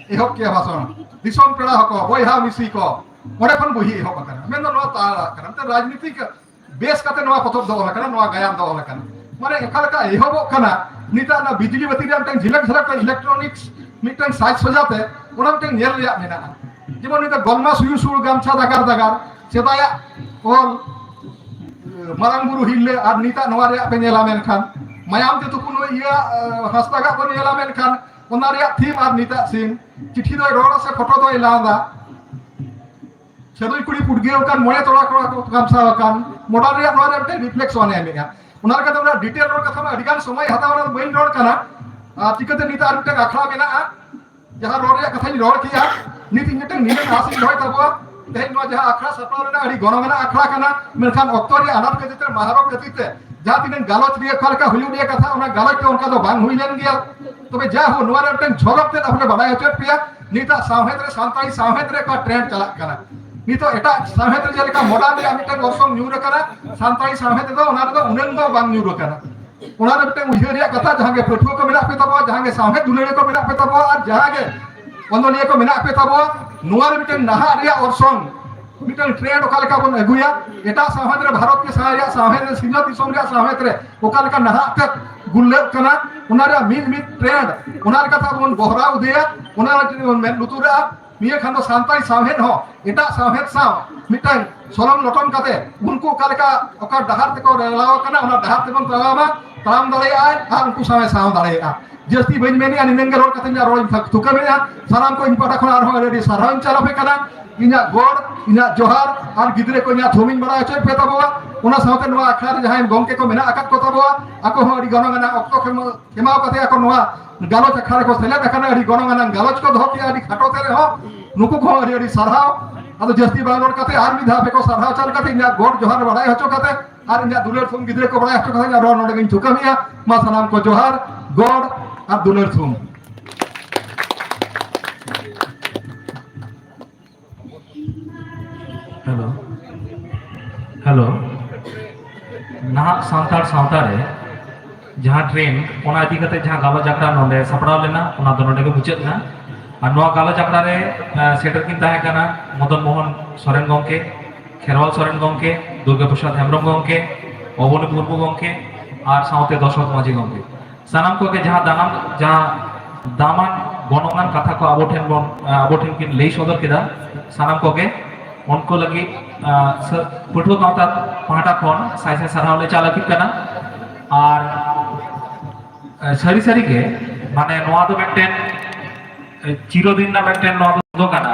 ᱮᱦᱚᱵ ᱠᱮᱜᱼᱟ ᱵᱷᱟᱥᱚᱱ᱾ ᱫᱤᱥᱚᱢ ᱯᱮᱲᱟ ᱦᱚᱸᱠᱚ, ᱵᱚᱭᱦᱟ ᱢᱤᱥᱤ ᱠᱚ, ᱚᱸᱰᱮ ᱠᱷᱚᱱ ᱵᱩᱦᱤ ᱮᱦᱚᱵ ᱟᱠᱟᱱᱟ᱾ ᱢᱮᱱᱫᱚ ᱱᱚᱣᱟ ᱛᱟᱲᱟ ᱠᱟᱱᱟ, ᱢᱤᱫᱴᱟᱝ ᱨᱟᱡᱽᱱᱤᱛᱤᱠ ᱵᱮᱥ ᱠᱟᱛᱮ ᱱᱚᱣᱟ ᱯᱚᱛᱚᱵ ᱫᱚ ᱚᱞ ᱟᱠᱟᱱᱟ, ᱱᱚᱣᱟ ᱜᱟᱭᱟᱱ ᱫᱚ ᱚᱞ ᱟᱠᱟᱱᱟ᱾ ᱢᱟᱱᱮ ᱚᱠᱟ ᱞᱮᱠᱟ ᱮᱦᱚᱵᱚᱜ ᱠᱟᱱᱟ, ᱱᱤᱛᱟᱜ ᱚᱱᱟ ᱵᱤᱡᱽᱞᱤ ᱵᱟᱹᱛᱤ ᱨᱮᱭᱟᱜ ᱢᱤᱫᱴᱟᱝ ᱡᱷᱤᱞᱟᱹᱠ ᱡᱷᱟᱞᱟᱠ electronics ᱢᱤᱫᱴᱟᱝ ᱥᱟᱡᱽ ᱥᱚᱡᱟ ᱛᱮ, ᱚᱱᱟ ᱢᱤᱫᱴᱟᱝ ᱧᱮᱞ ᱨᱮᱭᱟᱜ ᱢᱮᱱᱟᱜᱼᱟ᱾ ᱡᱮᱢᱚᱱ ᱱᱤᱛᱟᱜ ᱜᱚᱞᱢᱟ ᱥᱩᱭᱩ ᱥᱩᱲ ᱜᱟᱢᱪᱷᱟ ᱫᱟᱜᱟᱨ ᱫᱟᱜᱟᱨ, ᱥᱮᱫᱟᱭᱟᱜ ᱚᱞ, ᱢᱟᱨᱟᱝ ᱵᱩᱨᱩ ᱦᱤᱨᱞᱟᱹ ᱟᱨ ᱱᱤᱛᱟᱜ ᱱᱚᱣᱟ ᱨᱮᱭᱟᱜ ᱯᱮ ᱧᱮᱞᱟ, ᱢᱮᱱᱠᱷᱟᱱ ᱢᱟᱭᱟᱢ ᱛᱮ ᱛᱩᱯᱩ ᱱᱩᱭ ᱤᱭᱟᱹ, ᱦᱟᱸᱥᱫᱟᱜᱟᱜ ᱵᱚᱱ ᱧᱮᱞᱟ, ᱢᱮᱱᱠᱷᱟᱱ ᱚᱱᱟ ᱨᱮᱭᱟᱜ theme ᱟᱨ ᱱᱤᱛᱟᱜ scene, ᱪᱤᱴᱷᱤ ᱫᱚᱭ ᱨᱚᱲᱟ ᱥᱮ ᱯᱷᱳᱴᱳ ᱫᱚᱭ ᱞᱟᱸᱫᱟ, ᱥᱟᱹᱫᱩᱭ ᱠᱩᱲᱤ ᱯᱩᱰᱜᱟᱹᱣ ᱟᱠᱟᱱ, ᱢᱚᱬᱮ ᱛᱚᱲᱟ ᱠᱚᱲᱟ ᱠᱚ ᱜᱟᱢᱪᱷᱟ ᱟᱠᱟᱱ, modern ᱨᱮᱭᱟᱜ ᱱᱚᱣᱟ ᱨᱮ ᱢᱤᱫᱴᱮᱱ reflection ᱮ ᱮᱢᱮᱜᱼᱟ᱾ ᱚᱱᱟ ᱞᱮᱠᱟᱛᱮ ᱚᱱᱟ detail ᱨᱚᱲ ᱠᱟᱛᱷᱟ ᱢᱟ ᱟᱹᱰᱤ ᱜᱟᱱ ᱥᱚᱢᱚᱭ ᱦᱟᱛᱟᱣᱟ, ᱚᱱᱟ ᱫᱚ ᱵᱟᱹᱧ ᱨᱚᱲ ᱠᱟᱱᱟ᱾ ᱟᱨ ᱪᱤᱠᱟᱹᱛᱮ ᱱᱤᱛ ᱟᱨ ᱢᱤᱫᱴᱟᱝ ᱟᱠᱷᱲᱟ ᱢᱮᱱᱟᱜᱼᱟ, ᱡᱟᱦᱟᱸ ᱨᱚᱲ ᱨᱮᱭᱟᱜ ᱠᱟᱛᱷᱟᱧ ᱨᱚᱲ ᱠᱮᱜᱼᱟ, ᱱᱤᱛ ᱤᱧ ᱢᱤᱫᱴᱟᱝ ᱱᱤᱭᱟᱹ ᱟᱥ ᱤᱧ ᱫᱚᱦᱚᱭ ᱛᱟᱵᱚᱣᱟ, ᱛᱮᱦᱮᱧ ᱱᱚᱣᱟ ᱡᱟᱦᱟᱸ ᱟᱠᱷᱲᱟ ᱥᱟᱯᱲᱟᱣ ᱨᱮᱱᱟᱜ ᱟᱹᱰᱤ ᱜᱚᱱᱚᱝ ᱟᱱᱟᱜ ᱟᱠᱷᱲᱟ ᱠᱟᱱᱟ, ᱢᱮᱱᱠᱷᱟᱱ ᱚᱠᱛᱚ ᱨᱮᱭᱟᱜ ᱟᱱᱟᱴ ᱠᱷᱟᱹᱛᱤᱨ ᱛᱮ, ᱢᱟᱦᱟᱨᱚᱜ ᱠᱷᱟᱹᱛᱤᱨ ᱛᱮ, ᱡᱟᱦᱟᱸ ᱛᱤᱱᱟᱹᱜ ᱜᱟᱞᱚᱪ ᱨᱮᱭᱟᱜ ᱚᱠᱟ ᱞᱮᱠᱟ ᱦᱩᱭᱩᱜ ᱨᱮᱭᱟᱜ ᱠᱟᱛᱷᱟ, ᱚᱱᱟ ᱜᱟᱞᱚᱪ ᱛᱮ ᱚᱱᱠᱟ ᱫᱚ ᱵᱟᱝ ᱦᱩᱭ ᱞᱮᱱ ᱜᱮᱭᱟ᱾ ᱛᱚᱵᱮ ᱡᱟᱭᱦᱳᱠ, ᱱᱚᱣᱟ ᱨᱮ ᱢᱤᱫᱴᱟᱝ ᱡᱷᱚᱞᱚᱠ ᱛᱮᱫ ᱟᱯᱮ ᱵᱟᱰᱟᱭ ᱦᱚᱪᱚᱭᱮᱫ ᱯᱮᱭᱟ, ᱱᱤᱛᱟᱜ ᱥᱟᱶᱦᱮᱫ ᱨᱮ, ᱥᱟᱱᱛᱟᱲᱤ ᱥᱟᱶᱦᱮᱫ ᱨᱮ ᱚᱠᱟ trend ᱪᱟᱞᱟᱜ ᱠᱟᱱᱟ᱾ ᱱᱤᱛᱚᱜ ᱮᱴᱟᱜ ᱥᱟᱶᱦᱮᱫ ᱨᱮ ᱡᱮᱞᱮᱠᱟ modern ᱨᱮᱭᱟᱜ ᱢᱤᱫᱴᱟᱝ ᱚᱨᱥᱚᱝ ᱧᱩᱨ ᱟᱠᱟᱱᱟ, ᱥᱟᱱᱛᱟᱲᱤ ᱥᱟᱶᱦᱮᱫ ᱨᱮᱫᱚ ᱚᱱᱟ ᱨᱮᱫᱚ ᱩᱱᱟᱹᱝ ᱫᱚ ᱵᱟᱝ ᱧᱩᱨ ᱟᱠᱟᱱᱟ᱾ ᱚᱱᱟ ᱨᱮ ᱢᱤᱫᱴᱟᱝ ᱩᱭᱦᱟᱹᱨ ᱨᱮᱭᱟᱜ ᱠᱟᱛᱷᱟ, ᱡᱟᱦᱟᱸ ᱜᱮ ᱯᱟᱹᱴᱷᱩᱣᱟᱹ ᱠᱚ ᱢᱮᱱᱟᱜ ᱯᱮ ᱛᱟᱵᱚᱣᱟ, ᱡᱟᱦᱟᱸ ᱜᱮ ᱥᱟᱶᱦᱮᱫ ᱫᱩᱞᱟᱹᱲᱤᱭᱟᱹ ᱠᱚ ᱢᱮᱱᱟᱜ ᱯᱮ ᱛᱟᱵᱚᱣᱟ, ᱟᱨ ᱡᱟᱦᱟᱸ ᱜᱮ ᱚᱱᱚᱞᱤᱭᱟᱹ ᱠᱚ ᱢᱮᱱᱟᱜ ᱯᱮ ᱛᱟᱵᱚᱣᱟ, ᱱᱚᱣᱟ ᱨᱮ ᱢᱤᱫᱴᱟᱝ ᱱᱟᱦᱟᱜ ᱨᱮᱭᱟᱜ ᱚᱨᱥᱚᱝ, ᱢᱤᱫᱴᱟᱝ trend ᱚᱠᱟ ᱞᱮᱠᱟ ᱵᱚᱱ ᱟᱹᱜᱩᱭᱟ, ᱮᱴᱟᱜ ᱥᱟᱶᱦᱮᱫ ᱨᱮ, ᱵᱷᱟᱨᱚᱛ ᱨᱮᱭᱟᱜ ᱥᱟᱶᱦᱮᱫ ᱨᱮ, ᱥᱤᱧᱚᱛ ᱫᱤᱥᱚᱢ ᱨᱮᱭᱟᱜ ᱥᱟᱶᱦᱮᱫ ᱨᱮ ᱚᱠᱟ ᱞᱮᱠᱟ ᱱᱟᱦᱟᱜ ᱛᱮ ᱜᱩᱨᱞᱟᱹᱜ ᱠᱟᱱᱟ, ᱚᱱᱟ ᱨᱮᱭᱟᱜ ᱢᱤᱫ ᱢᱤᱫ trend, ᱚᱱᱟ ᱞᱮᱠᱟᱛᱮ ᱟᱵᱚ ᱵᱚᱱ ᱵᱚᱦᱨᱟᱣ ᱤᱫᱤᱭᱟ, ᱚᱱᱟ ᱞᱟᱹᱜᱤᱫ ᱵᱚᱱ ᱢᱮᱫ ᱞᱩᱛᱩᱨᱟᱜᱼᱟ᱾ ᱱᱤᱭᱟᱹ ᱠᱷᱟᱱ ᱫᱚ ᱥᱟᱱᱛᱟᱲᱤ ᱥᱟᱶᱦᱮᱫ ᱦᱚᱸ ᱮᱴᱟᱜ ᱥᱟᱶᱦᱮᱫ ᱥᱟᱶ ᱢᱤᱫᱴᱟᱝ ᱥᱚᱞᱚᱝ ᱞᱚᱴᱚᱢ ᱠᱟᱛᱮ ᱩᱱᱠᱩ ᱚᱠᱟ ᱞᱮᱠᱟ ᱚᱠᱟ ᱰᱟᱦᱟᱨ ᱛᱮᱠᱚ ᱨᱮᱞᱟᱣ ᱟᱠᱟᱱᱟ, ᱚᱱᱟ ᱰᱟᱦᱟᱨ ᱛᱮᱵᱚᱱ ᱛᱟᱲᱟᱢᱟ᱾ ᱛᱟᱲᱟᱢ ᱫᱟᱲᱮᱭᱟᱜᱼᱟᱭ ᱟᱨ ᱩᱱᱠᱩ ᱥᱟᱶ ᱮ ᱥᱟᱶ ᱫᱟᱲᱮᱭᱟᱜᱼᱟ᱾ ᱡᱟᱹᱥᱛᱤ ᱵᱟᱹᱧ ᱢᱮᱱᱮᱜᱼᱟ, ᱱᱤᱱᱟᱹᱝ ᱜᱮ ᱨᱚᱲ ᱠᱟᱛᱮ ᱤᱧᱟᱹᱜ ᱨᱚᱲ ᱤᱧ ᱛᱷᱩᱠᱟᱹᱢᱮᱜᱼᱟ᱾ ᱥᱟᱱᱟᱢ ᱠᱚ ᱤᱧ ᱯᱟᱦᱴᱟ ᱠᱷᱚᱱ ᱟᱨᱦᱚᱸ ᱟᱹᱰᱤ ᱟᱹᱰᱤ ᱥᱟᱨᱦᱟᱣ ᱤᱧ ᱪᱟᱞ ᱟᱯᱮ ᱠᱟᱱᱟ᱾ ᱤᱧᱟᱹᱜ ᱜᱚᱰ, ᱤᱧᱟᱹᱜ ᱡᱚᱦᱟᱨ ᱟᱨ ᱜᱤᱫᱽᱨᱟᱹ ᱠᱚ ᱤᱧᱟᱹᱜ ᱛᱷᱩᱢ ᱤᱧ ᱵᱟᱲᱟᱭ ᱦᱚᱪᱚᱭᱮᱫ ᱯᱮ ᱛᱟᱵᱚᱣᱟ᱾ ᱚᱱᱟ ᱥᱟᱶᱛᱮ ᱱᱚᱣᱟ ᱟᱠᱷᱲᱟ ᱨᱮ ᱡᱟᱦᱟᱸᱭ ᱜᱚᱢᱠᱮ ᱠᱚ ᱢᱮᱱᱟᱜ ᱟᱠᱟᱫ ᱠᱚ ᱛᱟᱵᱚᱣᱟ, ᱟᱠᱚ ᱦᱚᱸ ᱟᱹᱰᱤ ᱜᱚᱱᱚᱝ ᱟᱱᱟᱜ ᱚᱠᱛᱚ ᱠᱚ ᱮᱢᱟ-, ᱮᱢᱟᱣ ᱠᱟᱛᱮ ᱟᱠᱚ ᱱᱚᱣᱟ ᱜᱟᱞᱚᱪ ᱟᱠᱷᱲᱟ ᱨᱮᱠᱚ ᱥᱮᱞᱮᱫ ᱟᱠᱟᱱᱟ᱾ ᱟᱹᱰᱤ ᱜᱚᱱᱚᱝ ᱟᱱᱟᱜ ᱜᱟᱞᱚᱪ ᱠᱚ ᱫᱚᱦᱚ ᱠᱮᱜᱼᱟ, ᱟᱹᱰᱤ ᱠᱷᱟᱴᱚ ᱛᱮ ᱨᱮᱦᱚᱸ᱾ ᱱᱩᱠᱩ ᱠᱚᱦᱚᱸ ᱟᱹᱰᱤ ᱟᱹᱰᱤ ᱥᱟᱨᱦᱟᱣ᱾ ᱟᱫᱚ ᱡᱟᱹᱥᱛᱤ ᱵᱟᱝ ᱨᱚᱲ ᱠᱟᱛᱮ ᱟᱨ ᱢᱤᱫ ᱫᱷᱟᱣ ᱟᱯᱮ ᱠᱚ ᱥᱟᱨᱦᱟᱣ ᱪᱟᱞ ᱠᱟᱛᱮ, ᱤᱧᱟᱹᱜ ᱜᱚᱰ ᱡᱚᱦᱟᱨ ᱵᱟᱲᱟᱭ ᱦᱚᱪᱚ ᱠᱟᱛᱮ ᱟᱨ ᱤᱧᱟᱹᱜ ᱫᱩᱞᱟᱹᱲ ᱛᱷᱩᱢ ᱜᱤᱫᱽᱨᱟᱹ ᱠᱚ ᱵᱟᱲᱟᱭ ᱦᱚᱪᱚ ᱠᱟᱛᱮ ᱟᱨᱦᱚᱸ ᱱᱚᱰᱮ ᱜᱤᱧ ᱛᱷᱩᱠᱟᱹᱢᱮᱜᱼᱟ᱾ ᱢᱟ ᱥᱟᱱᱟᱢ ᱠᱚ ᱡᱚᱦᱟᱨ, ᱜᱚᱰ ᱟᱨ ᱫᱩᱞᱟᱹᱲ ᱛᱷᱩᱢ᱾ Hello, hello. ᱱᱟᱦᱟᱜ ᱥᱟᱱᱛᱟᱲ ᱥᱟᱶᱛᱟ ᱨᱮ ᱡᱟᱦᱟᱸ ᱴᱨᱮᱱᱰ, ᱚᱱᱟ ᱤᱫᱤ ᱠᱟᱛᱮ ᱡᱟᱦᱟᱸ ᱜᱟᱞᱚᱪ ᱟᱠᱷᱲᱟ ᱱᱚᱰᱮ ᱥᱟᱯᱲᱟᱣ ᱞᱮᱱᱟ, ᱚᱱᱟ ᱫᱚ ᱱᱚᱰᱮ ᱜᱮ ᱢᱩᱪᱟᱹᱫ ᱮᱱᱟ᱾ ᱟᱨ ᱱᱚᱣᱟ ᱜᱟᱞᱚᱪ ᱟᱠᱷᱲᱟ ᱨᱮ, ᱮ, ᱥᱮᱴᱮᱨ ᱠᱤᱱ ᱛᱟᱦᱮᱸ ᱠᱟᱱᱟ ᱢᱚᱫᱚᱱ ᱢᱳᱦᱚᱱ ᱥᱚᱨᱮᱱ ᱜᱚᱢᱠᱮ, ᱠᱷᱮᱨᱣᱟᱞ ᱥᱚᱨᱮᱱ ᱜᱚᱢᱠᱮ, ᱫᱩᱨᱜᱟ ᱯᱨᱚᱥᱟᱫᱽ ᱦᱮᱢᱵᱨᱚᱢ ᱜᱚᱢᱠᱮ, ᱚᱵᱚᱱᱤ ᱢᱩᱨᱢᱩ ᱜᱚᱢᱠᱮ ᱟᱨ ᱥᱟᱶᱛᱮ ᱫᱚᱥᱚᱨᱚᱛᱷ ᱢᱟᱹᱡᱷᱤ ᱜᱚᱢᱠᱮ᱾ ᱥᱟᱱᱟᱢ ᱠᱚᱜᱮ ᱡᱟᱦᱟᱸ ᱫᱟᱱᱟᱝ, ᱡᱟᱦᱟᱸ ᱫᱟᱢᱟᱱ ᱜᱚᱱᱚᱝᱟᱱ ᱠᱟᱛᱷᱟ ᱠᱚ ᱟᱵᱚ ᱴᱷᱮᱱ ᱵᱚᱱ, ᱟᱵᱚ ᱴᱷᱮᱱ ᱠᱤᱱ ᱞᱟᱹᱭ ᱥᱚᱫᱚᱨ ᱠᱮᱫᱟ, ᱥᱟᱱᱟᱢ ᱠᱚᱜᱮ ᱩᱱᱠᱩ ᱞᱟᱹᱜᱤᱫ, ᱟ, ᱥᱟᱹ-, ᱯᱟᱹᱴᱷᱩᱣᱟᱹ ᱜᱟᱶᱛᱟ ᱯᱟᱦᱴᱟ ᱠᱷᱚᱱ ᱥᱟᱭ ᱥᱟᱭ ᱥᱟᱨᱦᱟᱣ ᱞᱮ ᱪᱟᱞ ᱟᱹᱠᱤᱱ ᱠᱟᱱᱟ᱾ ᱟᱨ, ᱟ, ᱥᱟᱹᱨᱤ ᱥᱟᱹᱨᱤ ᱜᱮ, ᱢᱟᱱᱮ, ᱱᱚᱣᱟ ᱫᱚ ᱢᱤᱫᱴᱮᱱ, ᱟ, ᱪᱤᱨᱚᱫᱤᱱ ᱨᱮᱱᱟᱜ ᱢᱤᱫᱴᱮᱱ ᱱᱚᱣᱟ ᱫᱚ ᱠᱟᱱᱟ᱾